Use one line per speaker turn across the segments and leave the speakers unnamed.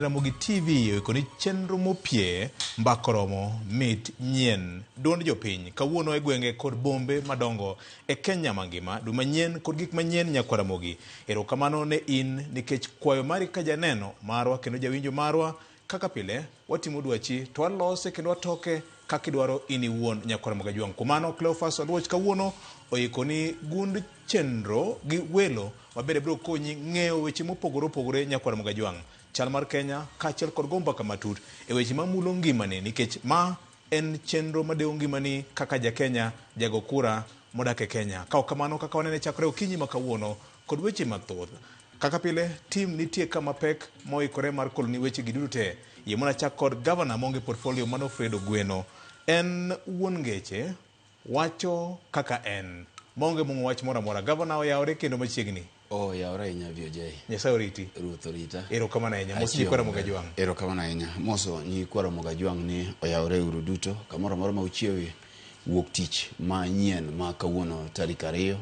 Ramogi TV oikoni chenro mopie, mbaka oromo, mit nyien, duond jopiny, kawuono e gwenge kod bombe madongo e Kenya mangima, dwe manyien kod gik manyien nyakwa Ramogi. Erokamano ne in nikech kwayo mari ka janeno marwa kendo jawinjo marwa kaka pile watimo dwachi to walose kendo watoke kaka idwaro in iwuon nyakwa Ramogi Ajwang'. Kuom mano Cleophas Oluoch kawuono oikoni gund chenro gi welo mabende biro konyi ng'eyo weche mopogore opogore nyakwa Ramogi Ajwang'. Chal mar Kenya kaachiel kod go mbaka matut e weche mamulo ngimani nikech ma en chenro madewo ngimani kaka ja Kenya, jago kura modak e Kenya. Ka ok kamano kaka wanene chakre okinyi ma kawuono kod weche mathoth. Kaka pile, tim nitie ka mapek moikore mar koloni weche gi duto te. Yie mondo achak kod gavana maonge portfolio mano Fred Ogweno. En wuon ngeche, wacho kaka en. Maonge mong'o wach moro amora. Gavana oyawore kendo machiegni.
Oh, yawore ahinya VOJ.
Nyasaye oriti.
Ruoth orita.
Erokamano ahinya. Mos nyikwa Ramogi Ajwang'.
Erokamano ahinya. Moso nyikwa Ramogi Ajwang' ni oyawore uru duto kamoro amora ma uchiewe wuok tich manyien ma kawuono tarik 2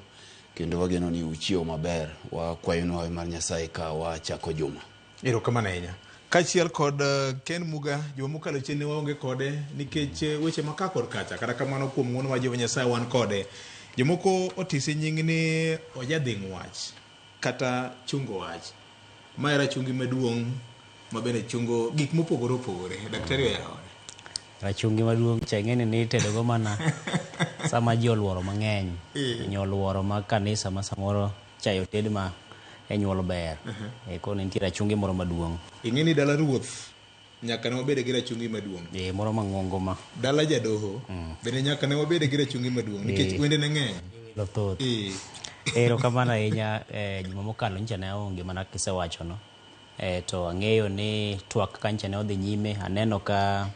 kendo wageno ni uchiewo maber. Wakwayonu hawi mar Nyasaye ka wachako juma.
Erokamano ahinya. Kaachiel kod Ken Muga, juma mokalo chien ne waonge kode nikech weche ma ka kod kacha. Kata kamano kuom ng'uono mar Jehova Nyasaye wan kode. Jomoko otise nying ni ojadhing' wach kata chungo wach. Ma e rachungi maduong' ma bende chungo gik mopogore opogore. Daktari oyawore.
Rachungi maduong' cha ing'eni ni itedo go mana sama ji oluoro mang'eny. Nyoluoro mag kanisa ma samoro chae oted ma e nyuol ber. Koro ne nitie rachungi moro maduong'.
Ing'e ni dala ruoth nyaka ne wabede gi rachungi maduong'.
Moro mang'ongo ma.
Dala jadoho bende nyaka ne wabede gi rachungi maduong' nikech wende ne ng'eny.
Welo thoth. Erokamano ahinya juma mokalo nyicha ne aonge mana kisewacho no. To ang'eyo ni twak ka nyicha ne odhi nyime aneno ka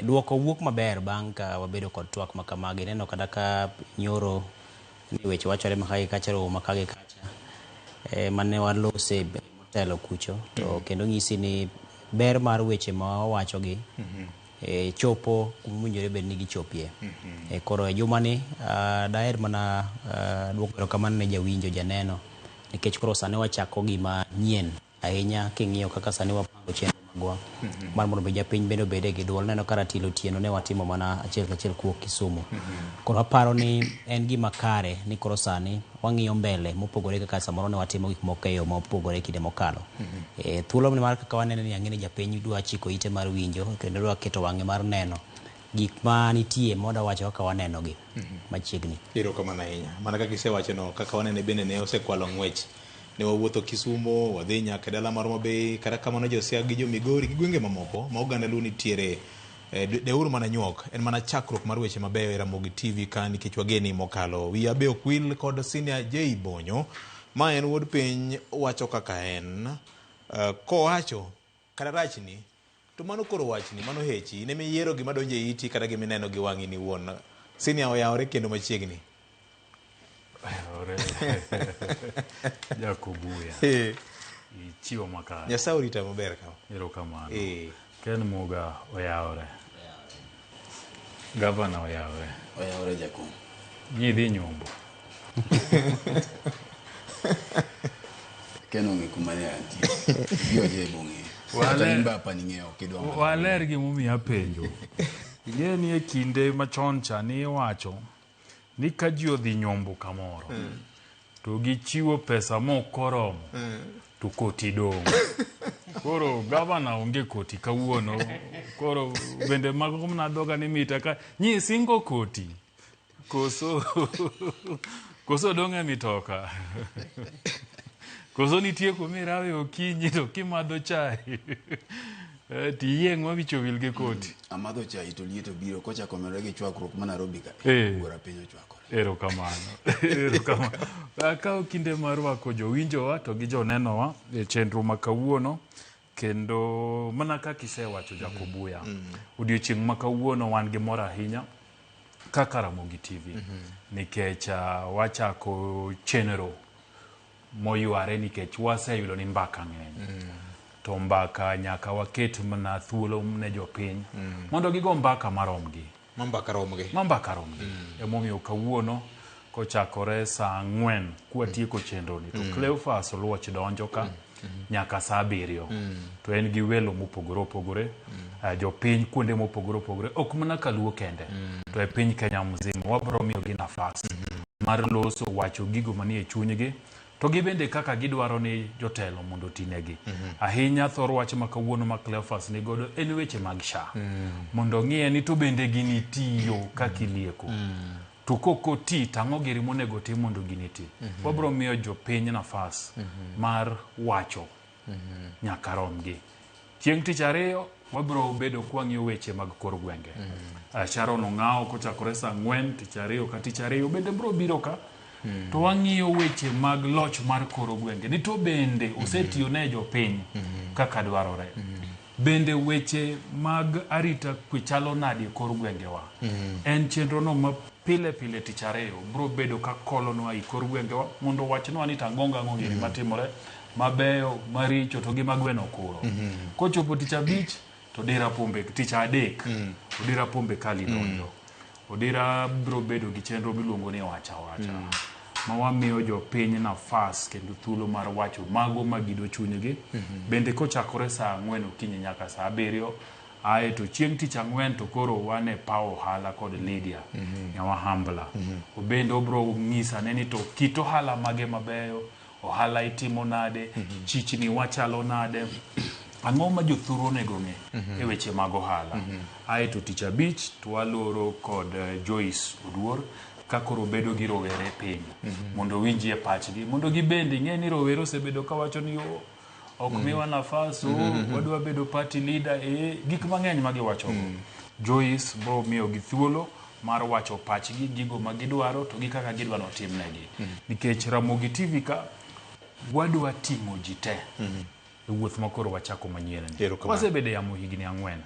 duoko wuok maber bang' ka wabedo kod twak ma kamagi. Ineno kata ka nyoro ni weche wachore ma ka gi kacha romo ma ka gi kacha mane walose motelo kucho to kendo nyisi ni ber mar weche ma wawacho gi chopo kuma owinjore bed ni gichopie. Koro e juma ni daher mana duoko erokamano ne jawinjo janeno nikech koro sani wachako gima nyien ahinya king'iyo kaka sani wapango chenro magwa mar mondo mi japiny bende obede gi duol. Neno ka ratil otieno ne watimo mana achiel kachiel kuwuok Kisumu. Koro aparo ni en gima kare ni koro sani wang'iyo mbele mopogore kaka samoro ne watimo gik moko e yo mopogore kinde mokalo. Thuolo mar kaka wanene ni ang'e ni japiny dwa chiko ite mar winjo kendo dwa keto wang'e mar neno gik ma nitie moda wacho kaka waneno gi machiegni.
Erokamano ahinya. Mana kaka isewacho no, kaka wanene bende ne osekwalo ng'wech. Ne wawuotho Kisumo, wadhi nyaka dala mar Homa Bay, kata kamano jo Siaya gi jo Migori gi gwenge mamoko ma oganda Luo nitiere. Deuru mana nyuok, en mana chakruok mar weche mabeyo e Ramogi TV ka nikech wageni mokalo. Wiya be ok wil kod Senior J Bonyo, ma en wuod piny wacho kaka en. Kowacho kata rachni, to mano koro wachni, mano hechi. In ema iyiero gima donjo e iti kata gima ineno gi wang'i ni wuon. Senior oyawore kendo machiegni.
Oyawore. Jakobuya. Ichiwo makare.
Nyasaye orita maber kama.
Erokamano. Ken Muga oyawore. Gavana oyawore.
Oyawore jakom.
Nyidhi nyombo.
Ken ong'e kuma ne antie. Gi oje bong'e. Kata in ba pani ng'eyo ok idwa mana.
Waler gimomiyo apenjo. Ing'e ni e kinde machon cha ni iwacho ni ka ji odhi nyombo kamoro to gichiwo pesa mok oromo to koti dong'. Koro gavana onge koti kawuono. Koro bende mago mana dhoga ni mita ka nyi singo koti. Koso koso dong' e mitoka. Koso nitie kuma irawe okinyi to kimadho chai tiyieng' ma wich owil gi koti.
Amadho chai to liet obiro kochako medore gi chwakruok ma Nairobi ka. Wuora piny ochwakore.
Erokamano. Erokamano. Akawo kinde mar rwako jowinjowa to gi jonenowa e chenro ma kawuono kendo mana kaka isewacho Jakobuya. Odiochieng' ma kawuono wan gi mor ahinya kaka Ramogi TV nikech wachako chenro moyware nikech waseyudo ni mbaka ng'eny. To mbaka nyaka waket mana thuolo ne jopiny mondo gigo mbaka maromgi.
Ma mbaka romgi.
Ma mbaka romgi. Emomiyo kawuono kochakore saa 4 kwatieko chenro ni to Cleophas Oluoch donjo ka. nyaka saa 7. To en gi welo mopogore opogore, jopiny kuonde mopogore opogore, ok mana kaluo kende, to e piny Kenya mzima wabro miyogi nafas mar loso wacho gigo manie chunygi to gi bende kaka gidwaro ni jotelo mondo otinegi. Ahinya thor wach ma kawuono ma Cleophas ni godo en weche mag SHA. Mondo ong'iye ni to bende gini tiyo kaka ilieko. To kok oti to ang'o giri monego tim mondo gini ti. Wabro miyo jopiny nafas mar wacho nyaka romgi. Chieng' tich ariyo wabro bedo kwang'iyo weche mag kor gwenge. Sharon Ong'ao kochakore saa 4 tich ariyo ka tich ariyo bende bro biro ka. To wang'iyo weche mag loch mar kor gwenge ni to bende osetiyo ne jopiny kaka dwarore. Bende weche mag arita kwe chalo nade e kor gwengewa. En chenro no ma pile pile tich ariyo bro bedo ka kolonwa e kor gwengewa mondo wachnwa ni tang'o ang'o gini matimore mabeyo, maricho to gi magweno kuro. Kochopo tich abich to Odira Pombe, tich adek Odira Pombe Kali donjo. Odira bro bedo gi chenro miluongo ni wacha wacha ma wamiyo jopiny nafas kendo thuolo mar wacho mago magido chunygi. Bende kochakore saa 4 okinyi nyaka saa 7. Ae to chieng' tich ang'wen to koro wan e paw ohala kod Lydia Nyawahambla. Obende obro nyisa ne ni to kit ohala mage mabeyo, ohala itimo nade, chichni wachalo nade, ang'o ma jothuru onego ng'e e weche mag ohala. Ae to tich abich to waloro kod Joyce Oduor ka koro bedo gi rowere piny mondo winjie pachgi, mondo gibende ing'e ni rowere osebedo kawacho ni ok miwa nafas, wadwa bedo party leader, gik mang'eny ma giwachogo. Joyce bro miyogi thuolo mar wacho pachgi, gigo ma gidwaro to gi kaka gidwa notimnegi. Nikech Ramogi TV ka wadwa ting'o ji te e wuoth ma koro wachako manyien ni. Wasebedo e yamo higni 4.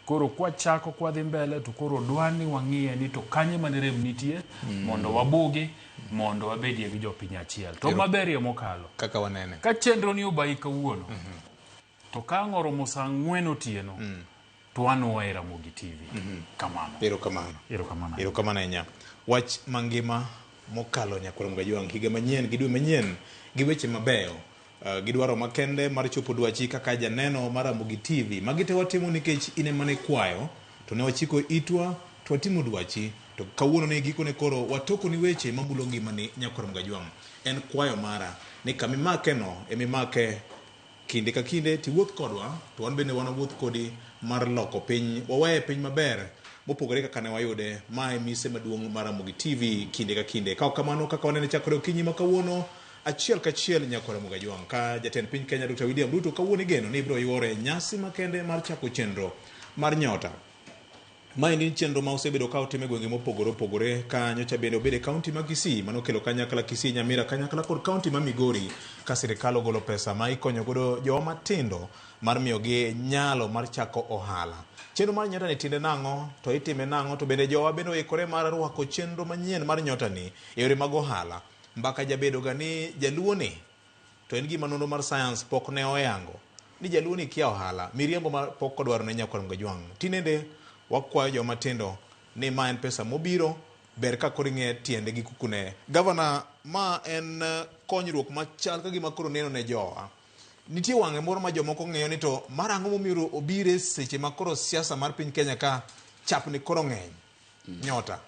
Koro kwachako kwadhi mbele to koro dwani wang'iye ni to kanye mane rem nitie mondo wabugi mondo wabedie gi jopiny achiel. To maberie mokalo.
Kaka wanene.
Ka chenro ni obayi kawuono, to ka ang' oromo saa 4 otieno, to wanwa e Ramogi TV. Kamano.
Erokamano.
Erokamano.
Erokamano ahinya. Wach mangima mokalo nyakwar Mgajwang' higa manyien gi dwe manyien gi weche mabeyo. Gi dwaro makende mar chopo dwachi kaka janeno mar Ramogi TV. Magi te watimo nikech in ema ne ikwayo, to ne wachiko itwa to watimo dwachi. To kawuono ne gikone koro watoko ni weche mamulo ngimani nyakwar Mgajwang'. En kwayo mara ni kamimake no emimake kinde ka kinde tiwuoth kodwa to wan bende wanawuoth kodi mar loko piny waweye piny maber mopogore kaka ne wayude. Ma e mise maduong' mar Ramogi TV kinde ka kinde. Ka ok kamano kaka wanene chakore okinyi ma kawuono achiel kachiel nyakwar Ramogi Ajwang' ka jatend piny Kenya Dr. William Ruto kawuono igeno ni ibiro yuore nyasi makende mar chako chenro mar nyota. Ma en chenro ma osebedo ka otime gwenge mopogore opogore ka nyocha bende obedo e kaunti ma Kisii manokelo kanyakla Kisii, Nyamira kanyakla kod kaunti ma Migori ka sirikal ogolo pesa ma ikonyo godo jowa matindo mar miyogi nyalo mar chako ohala. Chenro mar nyota ni tiende nang'o to itime nang'o to bende jowa bende oikore mar rwako chenro manyien mar nyota ni e yore mag ohala. Mbaka jabedo ga ni jaluo ni to en gima nonro mar science pok ne oyango ni jaluo ni kia ohala miriambo ma pok odwaro ne nyakwar Mgajwang'. Tinende wakwayo joma tindo ni ma en pesa mobiro ber ka koro ing'e tiende gi kukune. Gavana, ma en konyruok machal ka gima koro neno ne jowa. Nitie wang'e moro ma jomoko ng'eyo ni to mar ang'o momiyo obire seche ma koro siasa mar piny Kenya ka chapni koro ng'eny. Nyota.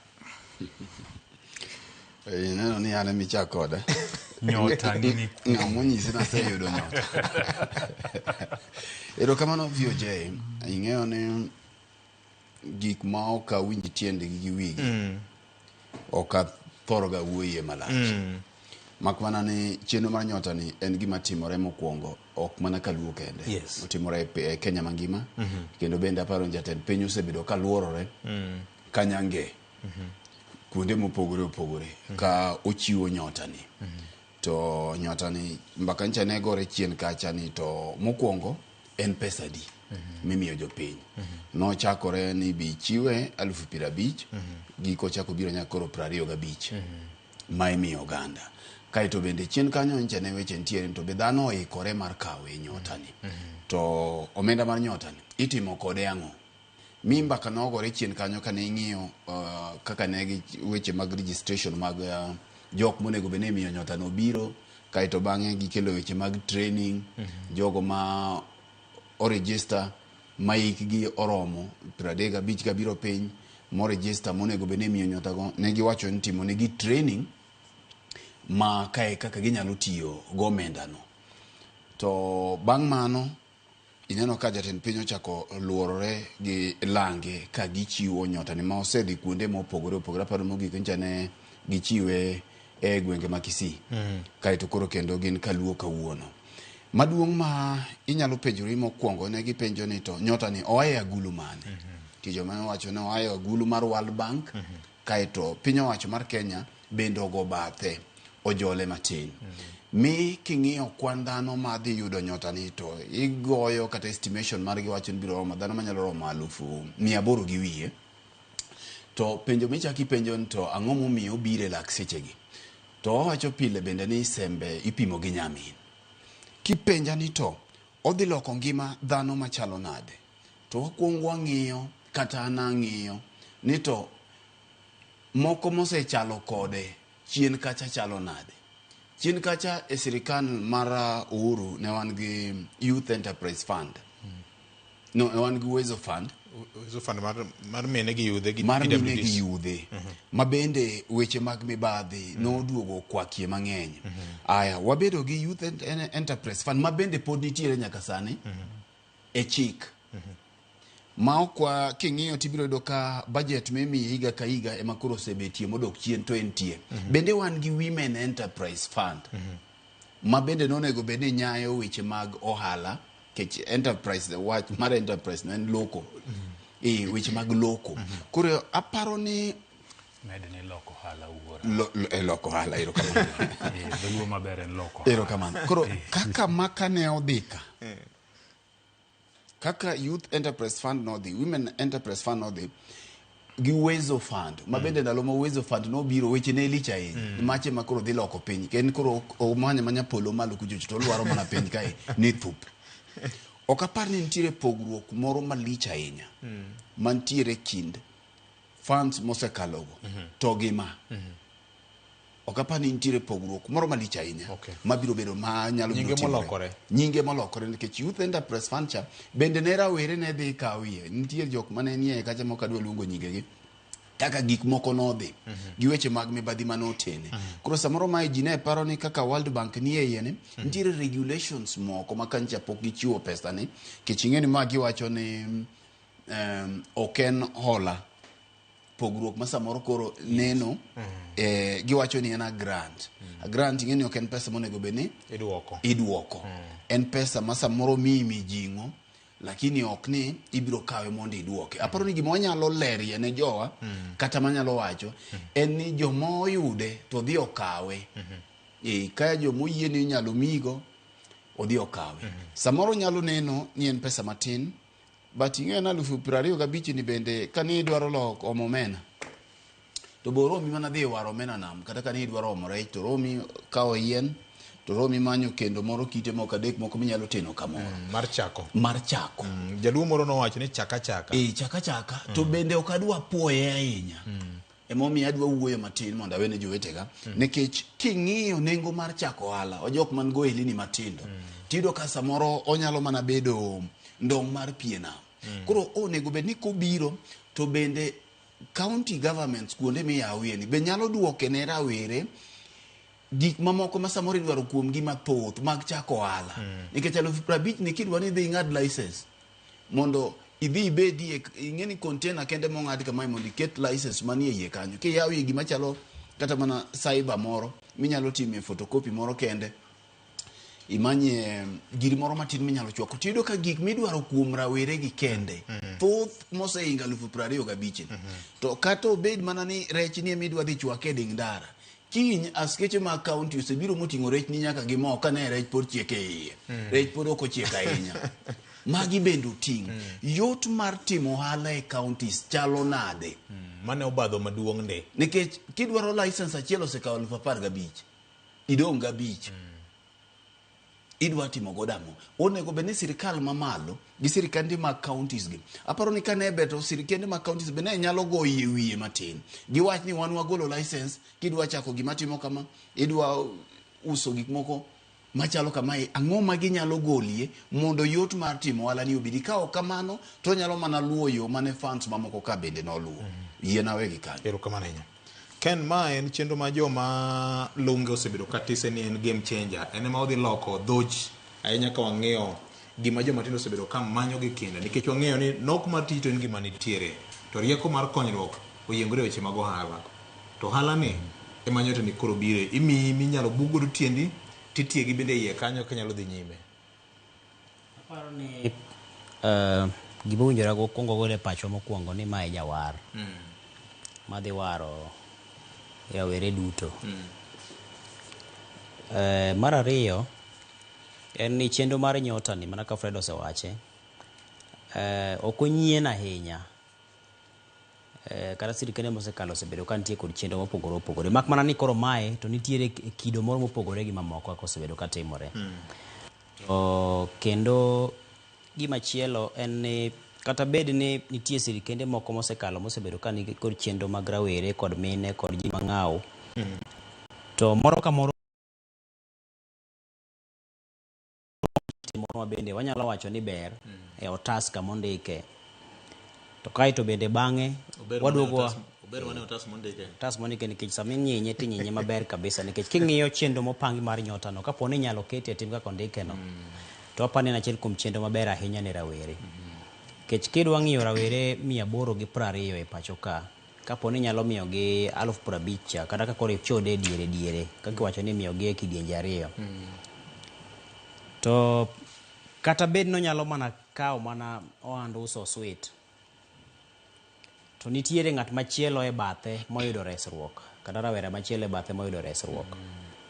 Ineno ni an ema ichak koda.
Nyota nini?
Ng'ama onyisi naseyudo nyota. Erokamano VOJ, ing'eyo ni gik ma ok awinj tiendgi gi wigi ok athoro ga wuoyie malach. Mak mana ni chenro mar nyota ni en gima timore mokwongo ok mana kaluo kende.
Yes.
Otimore e Kenya mangima. Kendo bende aparo ni jatend piny osebedo ka luorore kanyange kuonde mopogore opogore ka ochiwo nyota ni. To nyota ni mbaka ncha ne gore chien kacha ni to mokwongo en pesa adi mimiyo jopiny. Nochakore ni bi chiwe 50,000 giko chako biro nyaka koro 25 ma imiyo oganda. Kaeto bende chien kanyo ncha ne weche nitiere to be dhano oikore mar kawe nyota ni. To omenda mar nyota ni itimo kode ang'o? Mi mbaka nogore chien kanyo kane ing'iyo kaka ne gi weche mag registration mag jok monego bed ni imiyo nyota no biro Kaeto bang'e gikelo weche mag training, jogo ma oregister ma hikgi oromo 35 kabiro piny, moregister monego bed ni imiyo nyotago, ne giwacho ni timo negi training ma kae kaka ginyalo tiyo gomendano. To bang' mano ineno ka jatend piny ochako luorore gi lange ka gichiwo nyotani ma osedhi kuonde mopogore opogore. Aparo mogik nyocha ne gichiwe e gwenge ma Kisii. Kaeto koro kendo gin kaluo kawuono. Maduong' ma inyalo penjori mokwongo ne gipenjo ni to nyotani oa e agulu mane? Nitie joma owacho ni oa e agulu mar World Bank, kaeto piny owacho mar Kenya bende ogo bathe ojole matin. Mi king'iyo kwan dhano madhi yudo nyotani to igoyo kata estimation margi wacho ni biro romo dhano manyalo romo 800,000 gi wiye. To penjo michako ipenjo ni to ang'o momiyo obiro e lak sechegi? To wawacho pile bende ni sembe ipimo gi nyamin. Kipenja ni to odhi loko ngima dhano machalo nade? To wakwongo wang'iyo kata an ang'iyo ni to moko mosechalo kode chien kacha chalo nade? Chien kacha e sirikal mar Uhuru ne wan gi Youth Enterprise Fund. No, ne wan gi Uwezo Fund.
Uwezo Fund mar mine gi yudhe gi
mar mine gi
PWDs.
yudhe. Ma bende weche mag mibadhi noduogo kwakie mang'eny. Aya, wabedo gi Youth Enterprise Fund ma bende pod nitiere nyaka sani e chik. Ma okwa king'iyo tibiro yudo ka budget mimiyi higa ka higa ema koro osebetie modok chien to entie. Bende wan gi Women Enterprise Fund. Ma bende nonego bed ni nyayo weche mag ohala kech enterprise wach mar enterprise no en loko. Weche mag loko. Koro aparo ni
med ni loko ohala wuora.
Loko ohala, erokamano.
Dholuo maber en loko ohala.
Erokamano. Koro kaka maka ne odhi ka, kaka Youth Enterprise Fund nodhi, Women Enterprise Fund nodhi, gi Uwezo Fund, ma bende ndalo ma Uwezo Fund nobiro weche ne lich ahinya. Mache ma koro dhi loko piny, ken koro omanya manya polo malo kuchocho to olwaro mana piny kae ni thup. Ok apar ni nitiere pogruok moro malich ahinya mantiere kind funds mosekalogo to gi ma. Ok apar ni nitiere pogruok moro malich ahinya mabiro bedo ma nyalo biro
Nyinge
timore.
molokore.
Nyinge molokore nikech Youth Enterprise Fund cha bende ne rawere ne dhi kawie. Nitie jok mane nie kacha mok adwa luongo nyingegi. Kaka gik moko nodhi gi weche mag mibadhi mane otene. Koro samoro mae ji ne paro ni kaka World Bank nie iye ni, nitiere regulations moko ma kancha pok gichiwo pesa ni, nikech ing'e ni ma giwacho ni ok en hola. Pogruok ma samoro koro neno, giwacho ni en a grant. A grant ing'e ni ok en pesa monego bed ni
Iduoko.
iduoko. En pesa ma samoro miyi mijing'o, lakini ok ni ibiro kawe mondo iduoke. Aparo ni gima wanyalo lerie ne jowa, kata manyalo wacho, en ni joma oyude to dhi okawe. Ka joma oyie ni inyalo miyigo, odhi okawe. Samoro nyalo neno ni en pesa matin, but ing'eyo ni 25,000 ni bende ka ni idwaro loko omo omena, to bo romi mana dhi waro omena nam, kata ka ni idwaro omo rech to romi kawo yien, to romi manyo kendo moro kite moko adek moko minyalo teno kamoro.
Mar chako.
Mar chako.
Jaluo moro nowacho ni chaka chaka.
Chaka chaka. To bende ok adwa puoye ahinya. Emomiyo adwa wuoyo matin mondo awene jowetega. Nikech king'iyo nengo mar chako ohala, jok man go ohelni matindo, tiyudo ka samoro onyalo mana bedo ndong' mar pie nam. Koro onego bed ni kobiro to bende county governments kuonde miyawie ni be nyalo duoke ne rawere gik mamoko ma samoro idwaro kuomgi mathoth mag chako ohala. Nikech 50,000 ni kidwa ni idhi ing'ad license mondo idhi ibedie, ing'e ni container kende mong'ad kamae mondo iket license manie iye kanyo. Kiyawo iye gima chalo kata mana cyber moro minyalo timie photocopy moro kende, imanye giri moro matin minyalo chwako, tiyudo ka gik midwaro kuom rawere gi kende thoth mosehingo 25,000 ni. To kata obed mana ni rech ni emidwa dhi chwake e ding ndara, kiny askeche mag county osebiro moting'o rech ni nyaka gi mo, ka ne rech pod chiek e iye, rech pod ok ochiek ahinya. Magi bende oting'. Yot mar timo ohala e counties chalo nade?
Mane obadho maduong' ndi.
Nikech kidwaro license achiel osekawo 15,000, idong' gabich. Idwa timo godo ang'o? Onego bed ni sirikal mamalo gi sirikande mag counties gi. Aparo ni kane ber to sirikende mag counties be ne nyalo goyo iye wiye matin. Giwach ni wan wagolo license, kidwa chako gima timo kama, idwa uso gik moko machalo kamae, ang'o ma ginyalo golie mondo yot mar timo ohala ni obedi. Ka ok kamano to onyalo mana luwo yo mane funds mamoko ka bende noluwo. Yiena wegi kanyo.
Erokamano ahinya. Ken, ma en chenro ma joma lunge osebedo ka tise ni en game changer. En ema odhi loko dhoch ahinya ka wang'iyo gima joma tindo osebedo ka manyo gi kinda. Nikech wang'eyo ni nok mar tich to en gima nitiere. To rieko mar konyruok oyiengore e weche mag ohala. To ohala ni ema nyocha ni koro bire. Imiyi minyalo bug godo tiendi titiegi bende iye kanyo kinyalo dhi nyime.
Aparo ni gima owinjore wakwong wagol e pachwa mokwongo ni mae jawar madhi waro rawere duto. Mar ariyo en ni chenro mar nyota ni mana ka Fred osewache, ok onyien ahinya. Kata sirikande mosekalo osebedo ka nitie kod chenro mopogore opogore. Mak mana ni koro mae to nitiere kido moro mopogore gi mamoko kaka osebedo ka timore. To kendo gimachielo en ni kata bed ni nitie sirikende moko mosekalo mosebedo ka nigi kod chenro mag rawere kod mine kod ji mang'aw. To moro ka moro moro bende wanyalo wacho ni ber e otas kama ondike. To kaeto bende bang'e waduogo
Ober mane otas mondike.
Otas mondike nikech sama ing'inye to ing'inye maber kabisa nikech king'iyo chenro mopangi mar nyota no kapo ni inyalo kete e tim kaka ondike no to apani en achiel kuom chenro maber ahinya ne rawere. Nikech kidwa ng'iyo rawere 820 e pacho ka, kapo ni inyalo miyogi 50,000 cha kata ka koro ichode e diere diere kaka iwacho ni imiyogi e kidienje ariyo. To kata bed ni onyalo mana kawo mana ohand uso sweet, to nitiere ng'at machielo e bathe moyudo resruok kata rawera machielo e bathe moyudo resruok.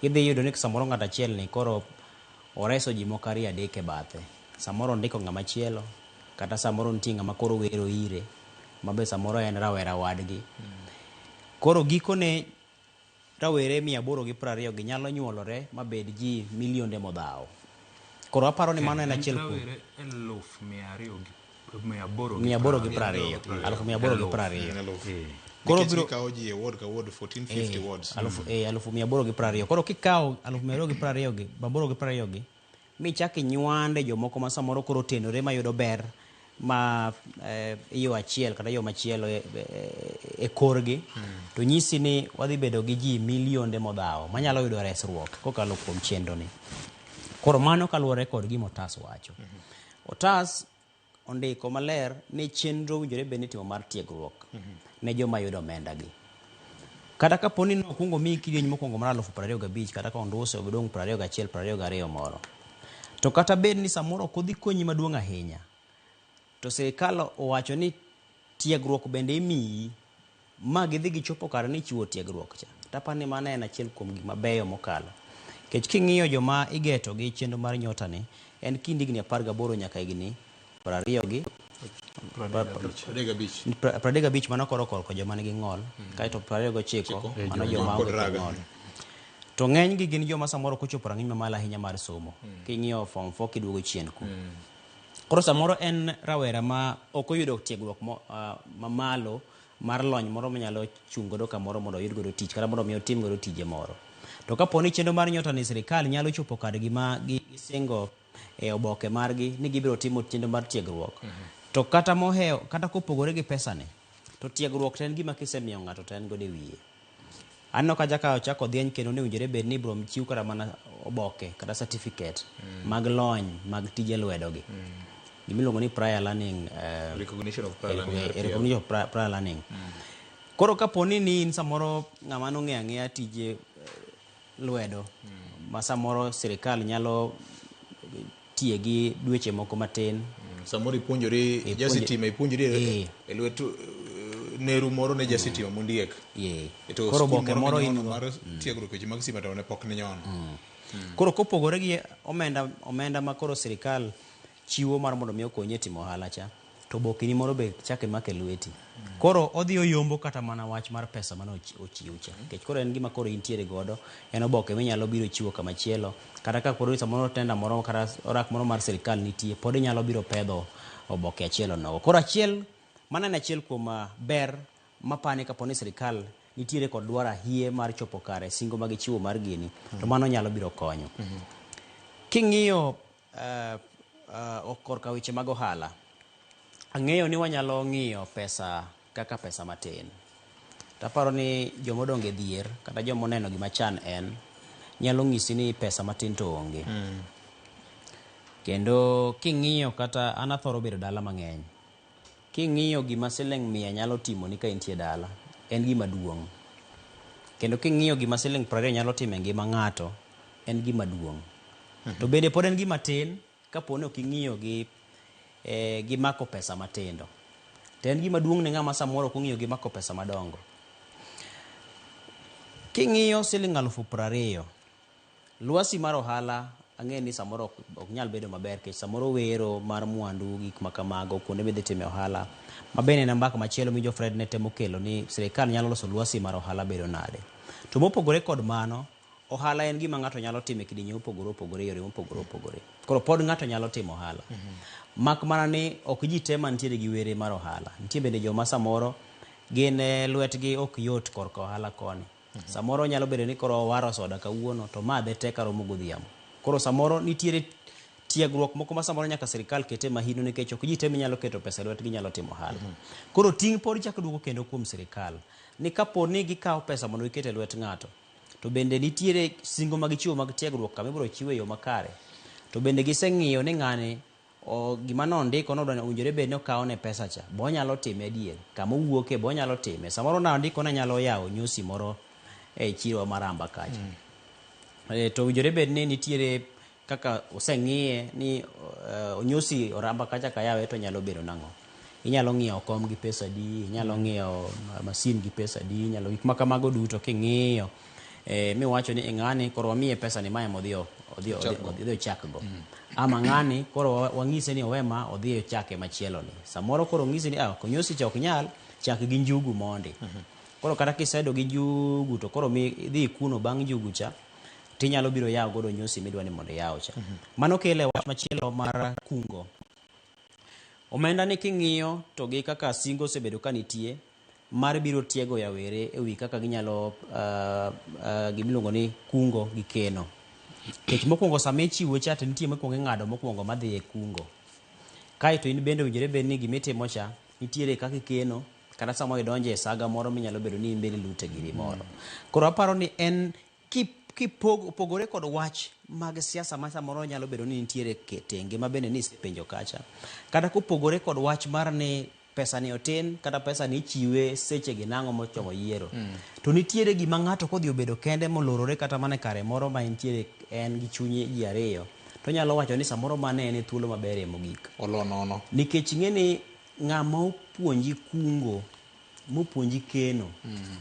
Idhi yudo ni samoro ng'at achiel ni koro oreso ji moko ariyo adek e bathe. Samoro ondiko ng'ama chielo kata samoro nitie ng'ama koro wero ire mabe samoro en rawera wadgi. Koro gikone rawere 820 gi nyalo nyuolore mabed ji milionde modhawo. Koro aparo ni mano en achiel kuom
rawere 820
820, 820,000.
Koro biro kawo ji e ward ka ward 1450 wards.
820,000. Koro kikawo 820,000 gi, 820 gi, michak inywande jomoko ma samoro koro otenore mayudo ber ma yo achiel kata yo machielo e korgi, to nyisi ni wadhi bedo gi ji milionde modhawo manyalo yudo resruok kokalo kuom chenro ni. Koro mano kaluwore kod gima otas wacho. Otas ondiko maler ni chenro owinjore bed ni itimo mar tiegruok ne joma yudo omenda gi. Kata kapo ni nokwongo miyi kidieny mokwongo mar 25,000 kata ka onduse odong' 21, 22 moro. To kata bed ni samoro ok odhi konyi maduong' ahinya, to sirikal owacho ni tiegruok bende imiyi ma gidhi gichopo kare ni chiwo tiegruok cha. Tapani ni mano en achiel kuom gik mabeyo mokalo. Nikech king'iyo joma igeto gi chenro mar nyota ni, en kind higni 18 nyaka higni 20 gi
35.
35 mano koro korka joma nigi ng'ol, kaeto 29 mano joma onge kod ng'ol. To ng'eny gi gin joma samoro ok ochopo rang'iny mamalo ahinya mar somo. King'iyo form 4 kiduogo chien ku. Koro samoro en rawera ma ok oyudo tiegruok mamalo mar lony moro manyalo chung' godo kamoro mondo oyud godo tich kata mondo mi otim godo tije moro. To kapo ni chenro mar nyota ni sirikal nyalo chopo kargi ma gisingo e oboke margi ni gibiro timo chenro mar tiegruok. To kata mohewo, kata kopogore gi pesani, to tiegruok to en gima kisemiyo ng'ato to en godo e wiye. Aneno ka chaka ochako dhieny kendo ne owinjore bed ni ibiro chiw kata mana oboke kata certificate mag lony mag tije lwedo gi. Gima iluongo ni prior learning,
recognition of prior learning, RPL.
Recognition of prior learning. Koro kapo ni in samoro ng'ama nong'eyo ang'eya tije lwedo ma samoro sirikal nyalo tiegi dweche moko matin.
Samoro ipuonjori jasitima, ipuonjori e lwet neru moro ne jasitima mondiek. To
Koro
skul
oboke
moro
moro
minyono
in go.
mar tiegruok weche mag stima to ne pok ninyono.
Koro kopogore gi omenda ma koro sirikal chiwo mar mondo mi okonyi e timo ohala cha, to obokeni moro be chak imako e lweti. Koro odhi oyombo kata mana wach mar pesa mane ochiw cha. Nikech koro en gima koro intiere godo, en oboke minyalo biro chiwo kama chielo, kata ka koro samoro tenda moro kata orak moro mar sirikal nitie, pod inyalo biro pedho oboke achiel onogo. Koro achiel, mano en achiel kuom ber mapani kapo ni sirikal nitiere kod dwaro hie mar chopo kare singo ma gichiwo mar gini, to mano nyalo biro konyo. King'iyo korka weche mag ohala, ang'eyo ni wanyalo ng'iyo pesa kaka pesa matin. Taparo ni jomodongo e dhier kata joma oneno gima chan en nyalo ng'isi ni pesa matin to onge. Kendo king'iyo kata an athoro bedo dala mang'eny. King'iyo gima siling 100 nyalo timoni ka intie dala, en gima duong'. Kendo king'iyo gima siling 20 nyalo timo e ngima ng'ato, en gima duong'. To bende pod en gima tin kapo ni ok ing'iyo gi gi mako pesa matindo. To en gima duong' ne ng'ama samoro ok ong'iyo gi mako pesa madongo. King'iyo siling 20,000, lwasi mar ohala ang'e ni samoro ok nyal bedo maber nikech samoro wero mar mwandu gik ma kamago kuonde midhi time ohala. Ma bende en mbaka machielo mi Fred ne temo kelo ni sirikal nyalo loso lwasi mar ohala bedo nade. To mopogore kod mano, ohala en gima ng'ato nyalo timo e kidienje mopogore opogore, yore mopogore opogore. Koro pod ng'ato nyalo timo ohala. Mak mana ni ok ji te mantiere gi were mar ohala. Nitie bende joma samoro gin lwetgi ok yot korka ohala koni. Samoro nyalo bedo ni koro owaro soda kawuono to madhe te karomo godhiambo. Koro samoro nitiere tiegruok moko ma samoro nyaka sirikal kete mahino nikech ok ji te minyalo keto pesa e lwetgi nyalo timo ohala. Koro ting' pod chako duogo kendo kuom sirikal ni kapo ni gikawo pesa mondo giket e lwet ng'ato, to bende nitiere singo ma gichiwo mag tiegruok kama ibiro chiwe e yo makare. To bende giseng'iyo ni ng'ani gima nondiko nodwa owinjore bed ni okawne pesa cha, bo onyalo time adier, kama owuoke bo onyalo time. Samoro nondiko ni anyalo yawo nyosi moro e chiro mar Ramba kacha. To owinjore bed ni nitiere kaka oseng'iye ni onyosi Oramba kacha kayawe to nyalo bedo nang'o. Inyalo ng'iewo kom gi pesa adi, inyalo ng'iewo masin gi pesa adi, inyalo gik ma kamago duto king'iyo miwacho ni ng'ani koro wamiye pesa ni mae modhi odhi ochakgo. Ama ng'ani koro wang'ise ni owe ma odhi ochake machielo ni. Samoro koro ng'isi ni konyosi cha ok nyal, chak gi njugu mondi. Koro kata kisedo gi njugu to koro mi idhi kuno bang' njugu cha tinyalo biro yawo godo nyosi midwa ni mondo iyaw cha. Mano kele wach machielo mar kungo. Omenda ni king'iyo to gi kaka singo osebedo ka nitie mar biro tiego yawere e wi kaka ginyalo gimiluongo ni kungo gi keno. Nikech mokwongo sama ichiwo cha to nitie mokwongo ing'ado mokwongo madhi e kungo. Kaeto in bende owinjore bed ni gimitimo cha nitiere kaka ikeno kata sama idonjo e saga moro minyalo bedo ni in bende ilute giri moro. Koro aparo ni en kipogore kod wach mag siasa ma samoro nyalo bedo ni nitiere tenge ma bende ni isepenjo kacha. Kata kopogore kod wach mar ni pesa ni otin kata pesa ni ichiwe seche gi nang'o mochomo yiero. To nitiere gima ng'ato kodhi obedo kende molorore kata mana e kare moro ma entiere en gi chunye ji ariyo to onyalo wacho ni samoro mane en e thuolo maberie mogik.
Olo nono.
Nikech ing'e ni ng'ama opuonji kungo, mopuonji keno,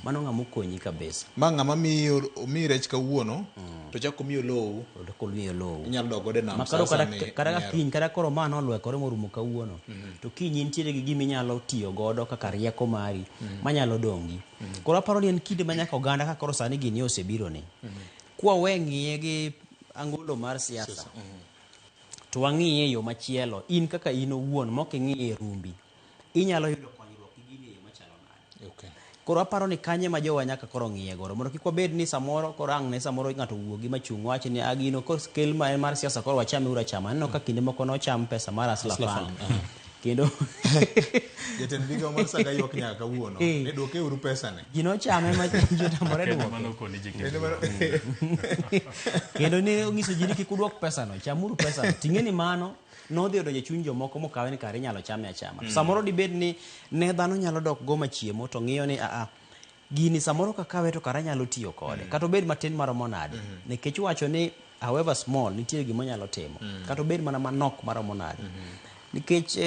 mano ng'ama okonyi kabisa.
Ma ng'ama miyi rech kawuono, to chako miyo lowo.
To miyo lowo.
Inyalo dok godo e nam
Makoro
sasa
kata
mi
kiny, kata koro ma nolwekore morumo kawuono, to kiny intiere gi gima inyalo tiyo godo kaka rieko mari manyalo dongi. Koro aparo ni en kinde ma nyaka oganda ka koro sani gini osebiro ni. Kwa we ng'iye gi angolo mar siasa, to wang'iye e yo machielo, in kaka in owuon mok ing'iye e rumbi, inyalo yudo konyruok gi gini e yo machalo nade. Koro aparo ni kanye ma jowa nyaka koro ng'iye godo mondo kik wabed ni samoro koro ang' ne samoro ng'ato owuogi machung' wach ni gino kel ma en mar siasa koro wachame uru achama. Aneno ka kinde moko nocham pesa mar Hustler Fund. Kendo
Jatend migao mar Saga ywak nyaka kawuono. Ne duoke uru pesa ne.
Ji nochame ma ji otamore
Kendo
duoke.
mano koni ji
Kendo mano
Kendo ne onyiso ji ni kik uduok pesa no, chamuru pesa no. Ting'e ni mano nodhi odonjo e chuny jomoko mokawe ni kare inyalo chame achama. Samoro dibed ni ne dhano nyalo dok go machiemo to ng'iyo ni gini samoro kakawe to kara nyalo tiyo kode. Kata obed matin maromo nade. Nikech wacho ni however small nitie gima onyalo timo. Kata obed mana manok maromo nade. Nikech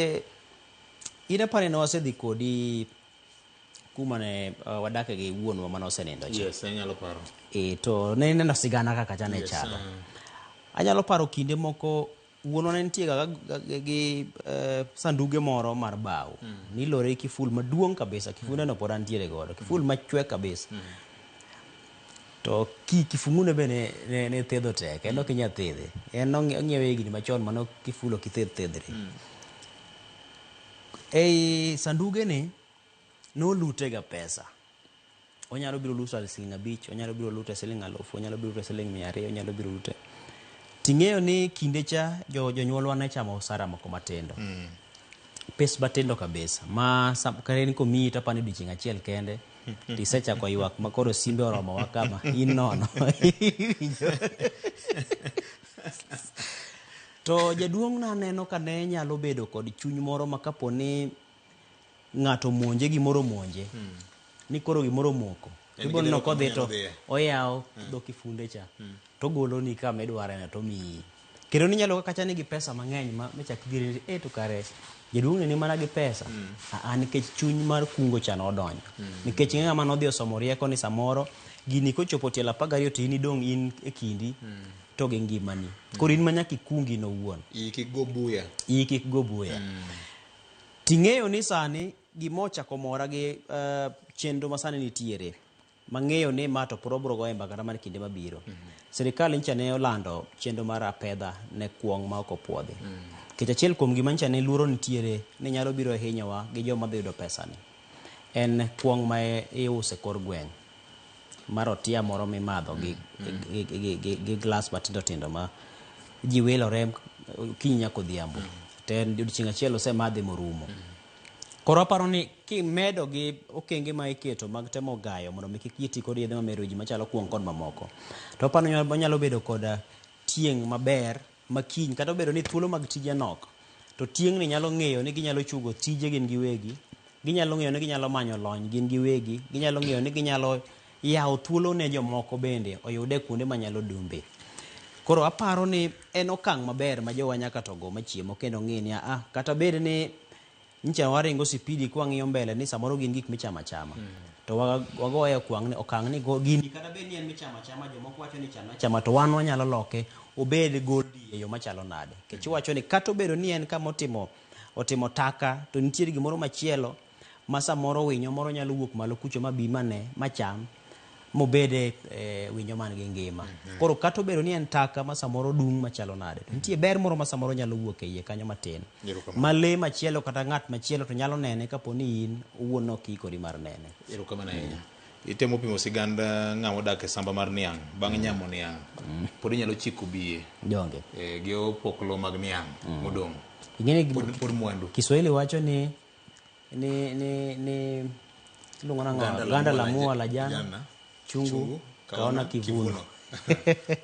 in aparo ni wasedhi kodi kuma ne wadake gi wuonwa mane osenindo cha.
Yes, anyalo paro.
To ne ineno sigana kaka cha ne chalo. Anyalo paro kinde moko wuonwa ne nitie ga gi sanduge moro mar bao. Nilore kiful maduong' kabisa, kifunde no pod antiere godo, kiful machwe kabisa. To kifungune be ne thedho tek, en ok inyal thedhe. En ong'iewe higni machon mano kiful ok ithedh thedhri. Ei sanduge ni nolutega pesa. Onyalo biro luto siling 5, onyalo biro luto siling 1000, onyalo biro luto siling 200, onyalo biro luto. Ting'eyo ni kinde cha jonyuolwa ne chamo osara moko matindo. Pes matindo kabisa. Ma kare komiyi to apani odiochieng' achiel kende tisechako ywak ma koro simbe oromowa kama in nono. To jaduong' naneno ka ne nyalo bedo kod chuny moro ma kapo ni ng'ato monje gimoro monje. Ni koro gimoro moko. Ibiro neno kodhi to oyawo dho kifunde cha. To goloni kama idware to miyi. Kendo ninyalo kaka ni gi pesa mang'eny ma michak dhiri to kare jaduong' ni mana gi pesa. Nikech chuny mar kungo cha nodonjo. Nikech ng'ama nodhi osomo rieko ni samoro gini kochopo tielo 12 to in idong' in e kindi to gi ngimani. Koro in ma nyaka ikungi no owuon.
Iyi kik go buya.
Iyi kik go buya. Ting'eyo ni sani gima ochako mora gi chenro ma sani nitiere mang'eyo ni ma to pod wabiro goyo mbaka kata mana kinde mabiro. Sirikal nyicha ne olando chenro mar apedha ne kuong' ma ok opuodhi. Nikech achiel kuom gima nyicha ne luoro nitiere ni nyalo biro hinyowa gi joma dhi yudo pesani en kuong' ma iuso e kor gweng' mar otia moro mimadho gi glass matindo tindo ma ji wilore okinyi nyaka odhiambo. To en odiochieng' achiel osemadhe morumo. Koro aparo ni kimedo gi okenge ma iketo mag temo gayo mondo mi kik ji ti kod yedhe mamero ji machalo kuong' kod mamoko. To aparo ni onyalo bedo kod tieng' maber ma kiny kata obedo ni thuolo mag tije nok to tieng' ni nyalo ng'eyo ni ginyalo chugo tije gin giwegi, ginyalo ng'eyo ni ginyalo manyo lony gin giwegi, ginyalo ng'eyo ni ginyalo yawo thuolo ne jomoko bende oyude kuonde manyalo dumbe. Koro aparo ni en okang' maber ma jowa nyaka to go machiemo kendo ng'e ni kata bed ni nyicha waringo sipidi kwang'iyo mbele ni samoro gin gik michamo achama. To wagoye okang' ni go gini kata bed ni en michamo achama jomoko wacho ni chama achama to wan wanyalo loke obed goldi e yo machalo nade. Nikech iwacho ni kata obedo ni en kama otimo taka to nitiere gimoro machielo ma samoro winyo moro nyalo wuok malo kucho mabi mane macham mobede winyo man gi ngima. Koro kata obedo ni en taka ma samoro dung' machalo nade to nitie ber moro ma samoro nyalo wuok e iye kanyo matin. Ma lee machielo kata ng'at machielo to nyalo nene kapo ni in owuon ok iikori mar nene.
Erokamano ahinya. Itemo pimo sigand ng'ama odak e samba mar niang' bang' nyamo niang' pod inyalo chiko biye.
Donge.
Gi opoklo mag niang' modong'.
Ing'eni
pod mwandu.
Kiswahili wacho ni iluongo nang'o? Ganda la mua la jana. Chungu kaona kivuno.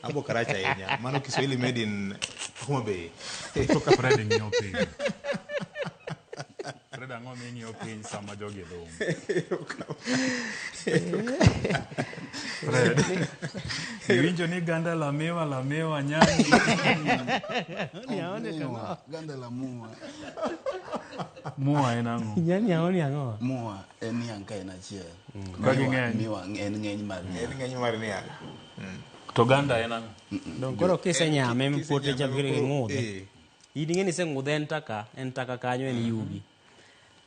Abo karacha ahinya. Mano Kiswahili made in Homa Bay.
Fred ng'iyo piny. Fred ang'o ming'iyo piny sama jogi dhum? Fred. Iwinjo ni ganda la miwa nyani.
Ganda la mua.
Mua en ang'o?
Nyani aoni ang'o?
Mua en niang' ka en achiel.
Ka ging'eny.
Miwa en ng'eny mar niang'.
En ng'eny mar niang'.
To ganda en ang'o?
Dong koro kisenyame pote cha biro ng'udhe. In ing'e ni iseng'udhe en taka kanyo en yugi.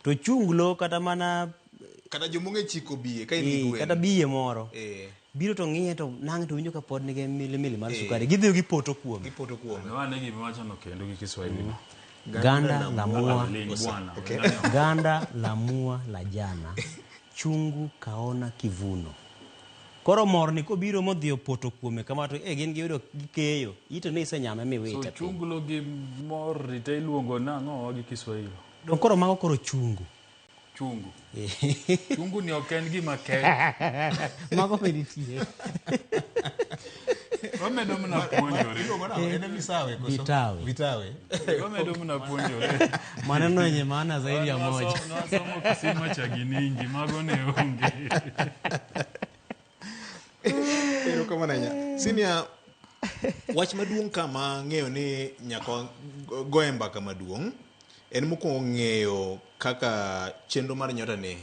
To chunglo kata mana
kata jomong'e chiko biye ka in gi gwen.
Kata biye moro. Biro to ng'iye to nang' to winjo ka pod nigi milimili mar sukari. Gidhiyo gipoto kuome.
Gipoto kuome.
Wane gima iwachono kendo gi Kiswahili.
Ganda la mua. Ganda la mua la jana. Chungu kaona kivuno. Koro morni kobiro modhi opoto kuome kama to gin giyudo gikeyo. Ito ne isenyame miwite.
So chunglo gi mor te iluongo nang'o gi Kiswahili?
Dong koro mago koro chungu.
Chungu. Chungu ni ok en gima kech.
Mago be nitie.
Wamedo mana puonjore.
En misawe koso?
Vitawe.
Vitawe.
Wamedo mana puonjore.
Maneno yenye maana zaidi ya moja.
Nasomo kisima cha Giningi, mago ne onge.
Erokamano ahinya. Senior, wach maduong' kama ng'eyo ni nyaka goye mbaka maduong' en mokwongo ng'eyo kaka chenro mar nyota ni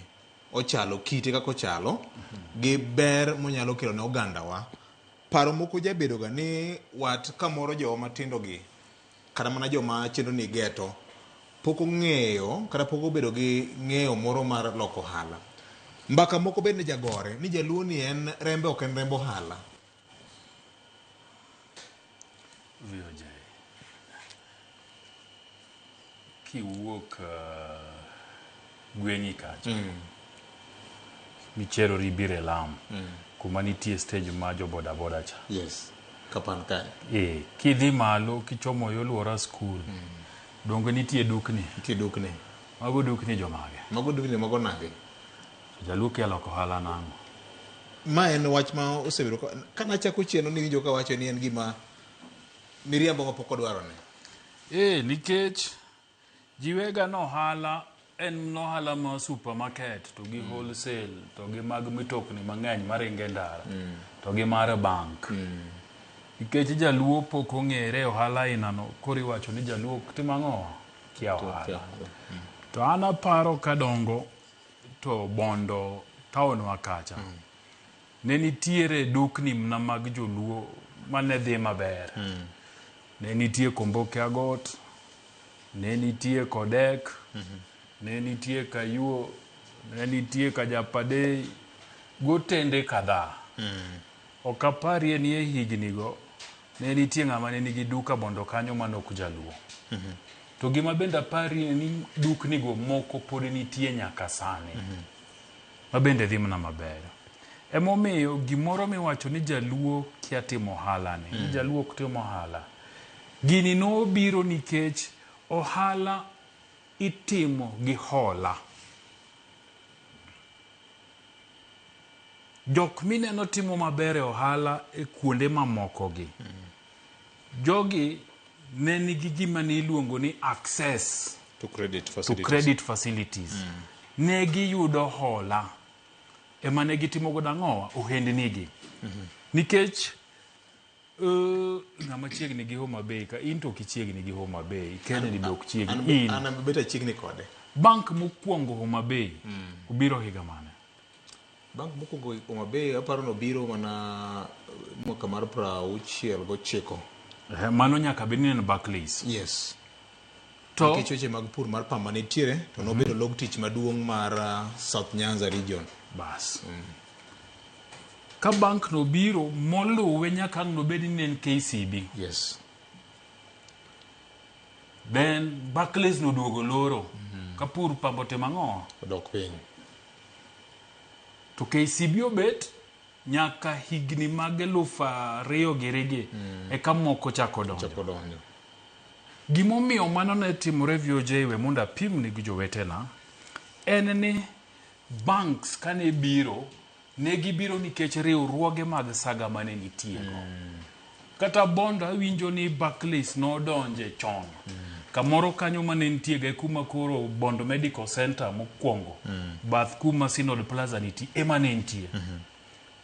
ochalo, kite kaka ochalo, gi ber monyalo kelo ne ogandawa. Paro moko jabedo ga ni wat kamoro jowa matindo gi kata mana joma chenro ni geto pok ong'eyo kata pok obedo gi ng'eyo moro mar loko ohala. Mbaka moko bende jagore ni jaluo ni en rembe ok en remb ohala.
VOJ. Kiwuok gweng'i kacha. micherori ibiro e lam kuma nitie stage ma jo boda boda cha.
Yes. Kapan kae.
Eh, kidhi malo kichomo yo Luora school. Donge nitie dukni?
Nitie dukni.
Mago dukni jomage?
Mago dukni mago nage?
Jaluo kia loko ohala nang'o?
Ma en wach ma osebedo ka nachako chien niwinjo ka wacho ni en gima miriambo ma pok odwarone.
Eh, nikech ji wega ni ohala en ohala mar supermarket to gi wholesale to gi mag mitokni mang'eny maringo e ndara to gi mar bank. Nikech jaluo pok ong'ere ohala ainano, koro iwacho ni jaluo ok tim ang'o? Kia ohala. To an aparo kadongo to Bondo town wa kacha ne nitiere dukni mna mag joluo mane dhi maber. Ne nitie Komboke Agot, ne nitie Kodek, ne nitie Kayuo, ne nitie Kajapadei, gotende kadhaa. Ok aparie ni e higni go ne nitie ng'ama ne nigi duka Bondo kanyo mane ok jaluo. To gima bende aparie ni dukni go moko pod nitie nyaka sani. Ma bende dhi mana maber. Emomiyo gimoro miwacho ni jaluo kia timo ohala ni, ni jaluo ok tim ohala. Gini nobiro nikech ohala itimo gi hola. Jok mineno timo maber e ohala e kuonde mamoko gi. Jogi ne nigi gima ne iluongo ni access
To credit
to
facilities.
credit facilities. Ne giyudo hola. Ema ne gitimo godo ang'owa? Ohendni gi. Nikech ng'ama chiegni gi Homa Bay ka in to ok ichiegni gi Homa Bay, Kennedy be ok chiegni. In.
An abet achiegni kode.
Bank mokwongo Homa Bay obiro higa mane?
Bank mokwongo Homa Bay aparo nobiro mana mwaka mar 69.
Mano nyaka bed ni en Barclays.
Yes.
To
Nikech weche mag pur mar pamba nitiere to nobedo log tich maduong' mar South Nyanza region.
Bas. Ka bank no biro moluwe nyaka ang' nobed ni en KCB.
Yes.
Then Barclays noduogo loro. Ka pur pamba otimo ang'o?
Odok piny.
To KCB obet nyaka higni mag 2000 eka moko chako donjo.
Chako donjo.
Gimomiyo mano ne timore VOJ we mondo apim ni gi jowetena en ni banks kane biro ne gibiro nikech riwruoge mag saga mane nitie go. Kata Bondo awinjo ni Barclays nodonje chon. Kamoro kanyo mane nitie ga kuma koro Bondo Medical Center mokwongo. Bath kuma Synod Plaza nitie ema ne nitie.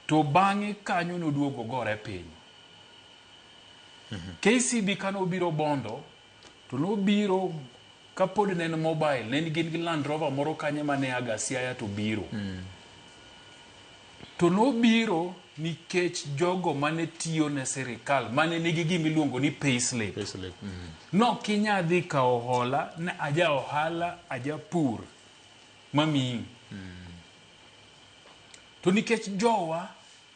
To bang'e kanyo noduogo gore piny. KCB kane obiro Bondo to nobiro kapod ne en mobile, ne gin gi Land Rover moro kanyo mane aga Siaya to biro. To nobiro nikech jogo mane tiyo ne sirikal mane nigi gima iluongo ni payslip.
Payslip.
Nok inyal dhi kawo hola ne aja ohala aja pur mamiyi. To nikech jowa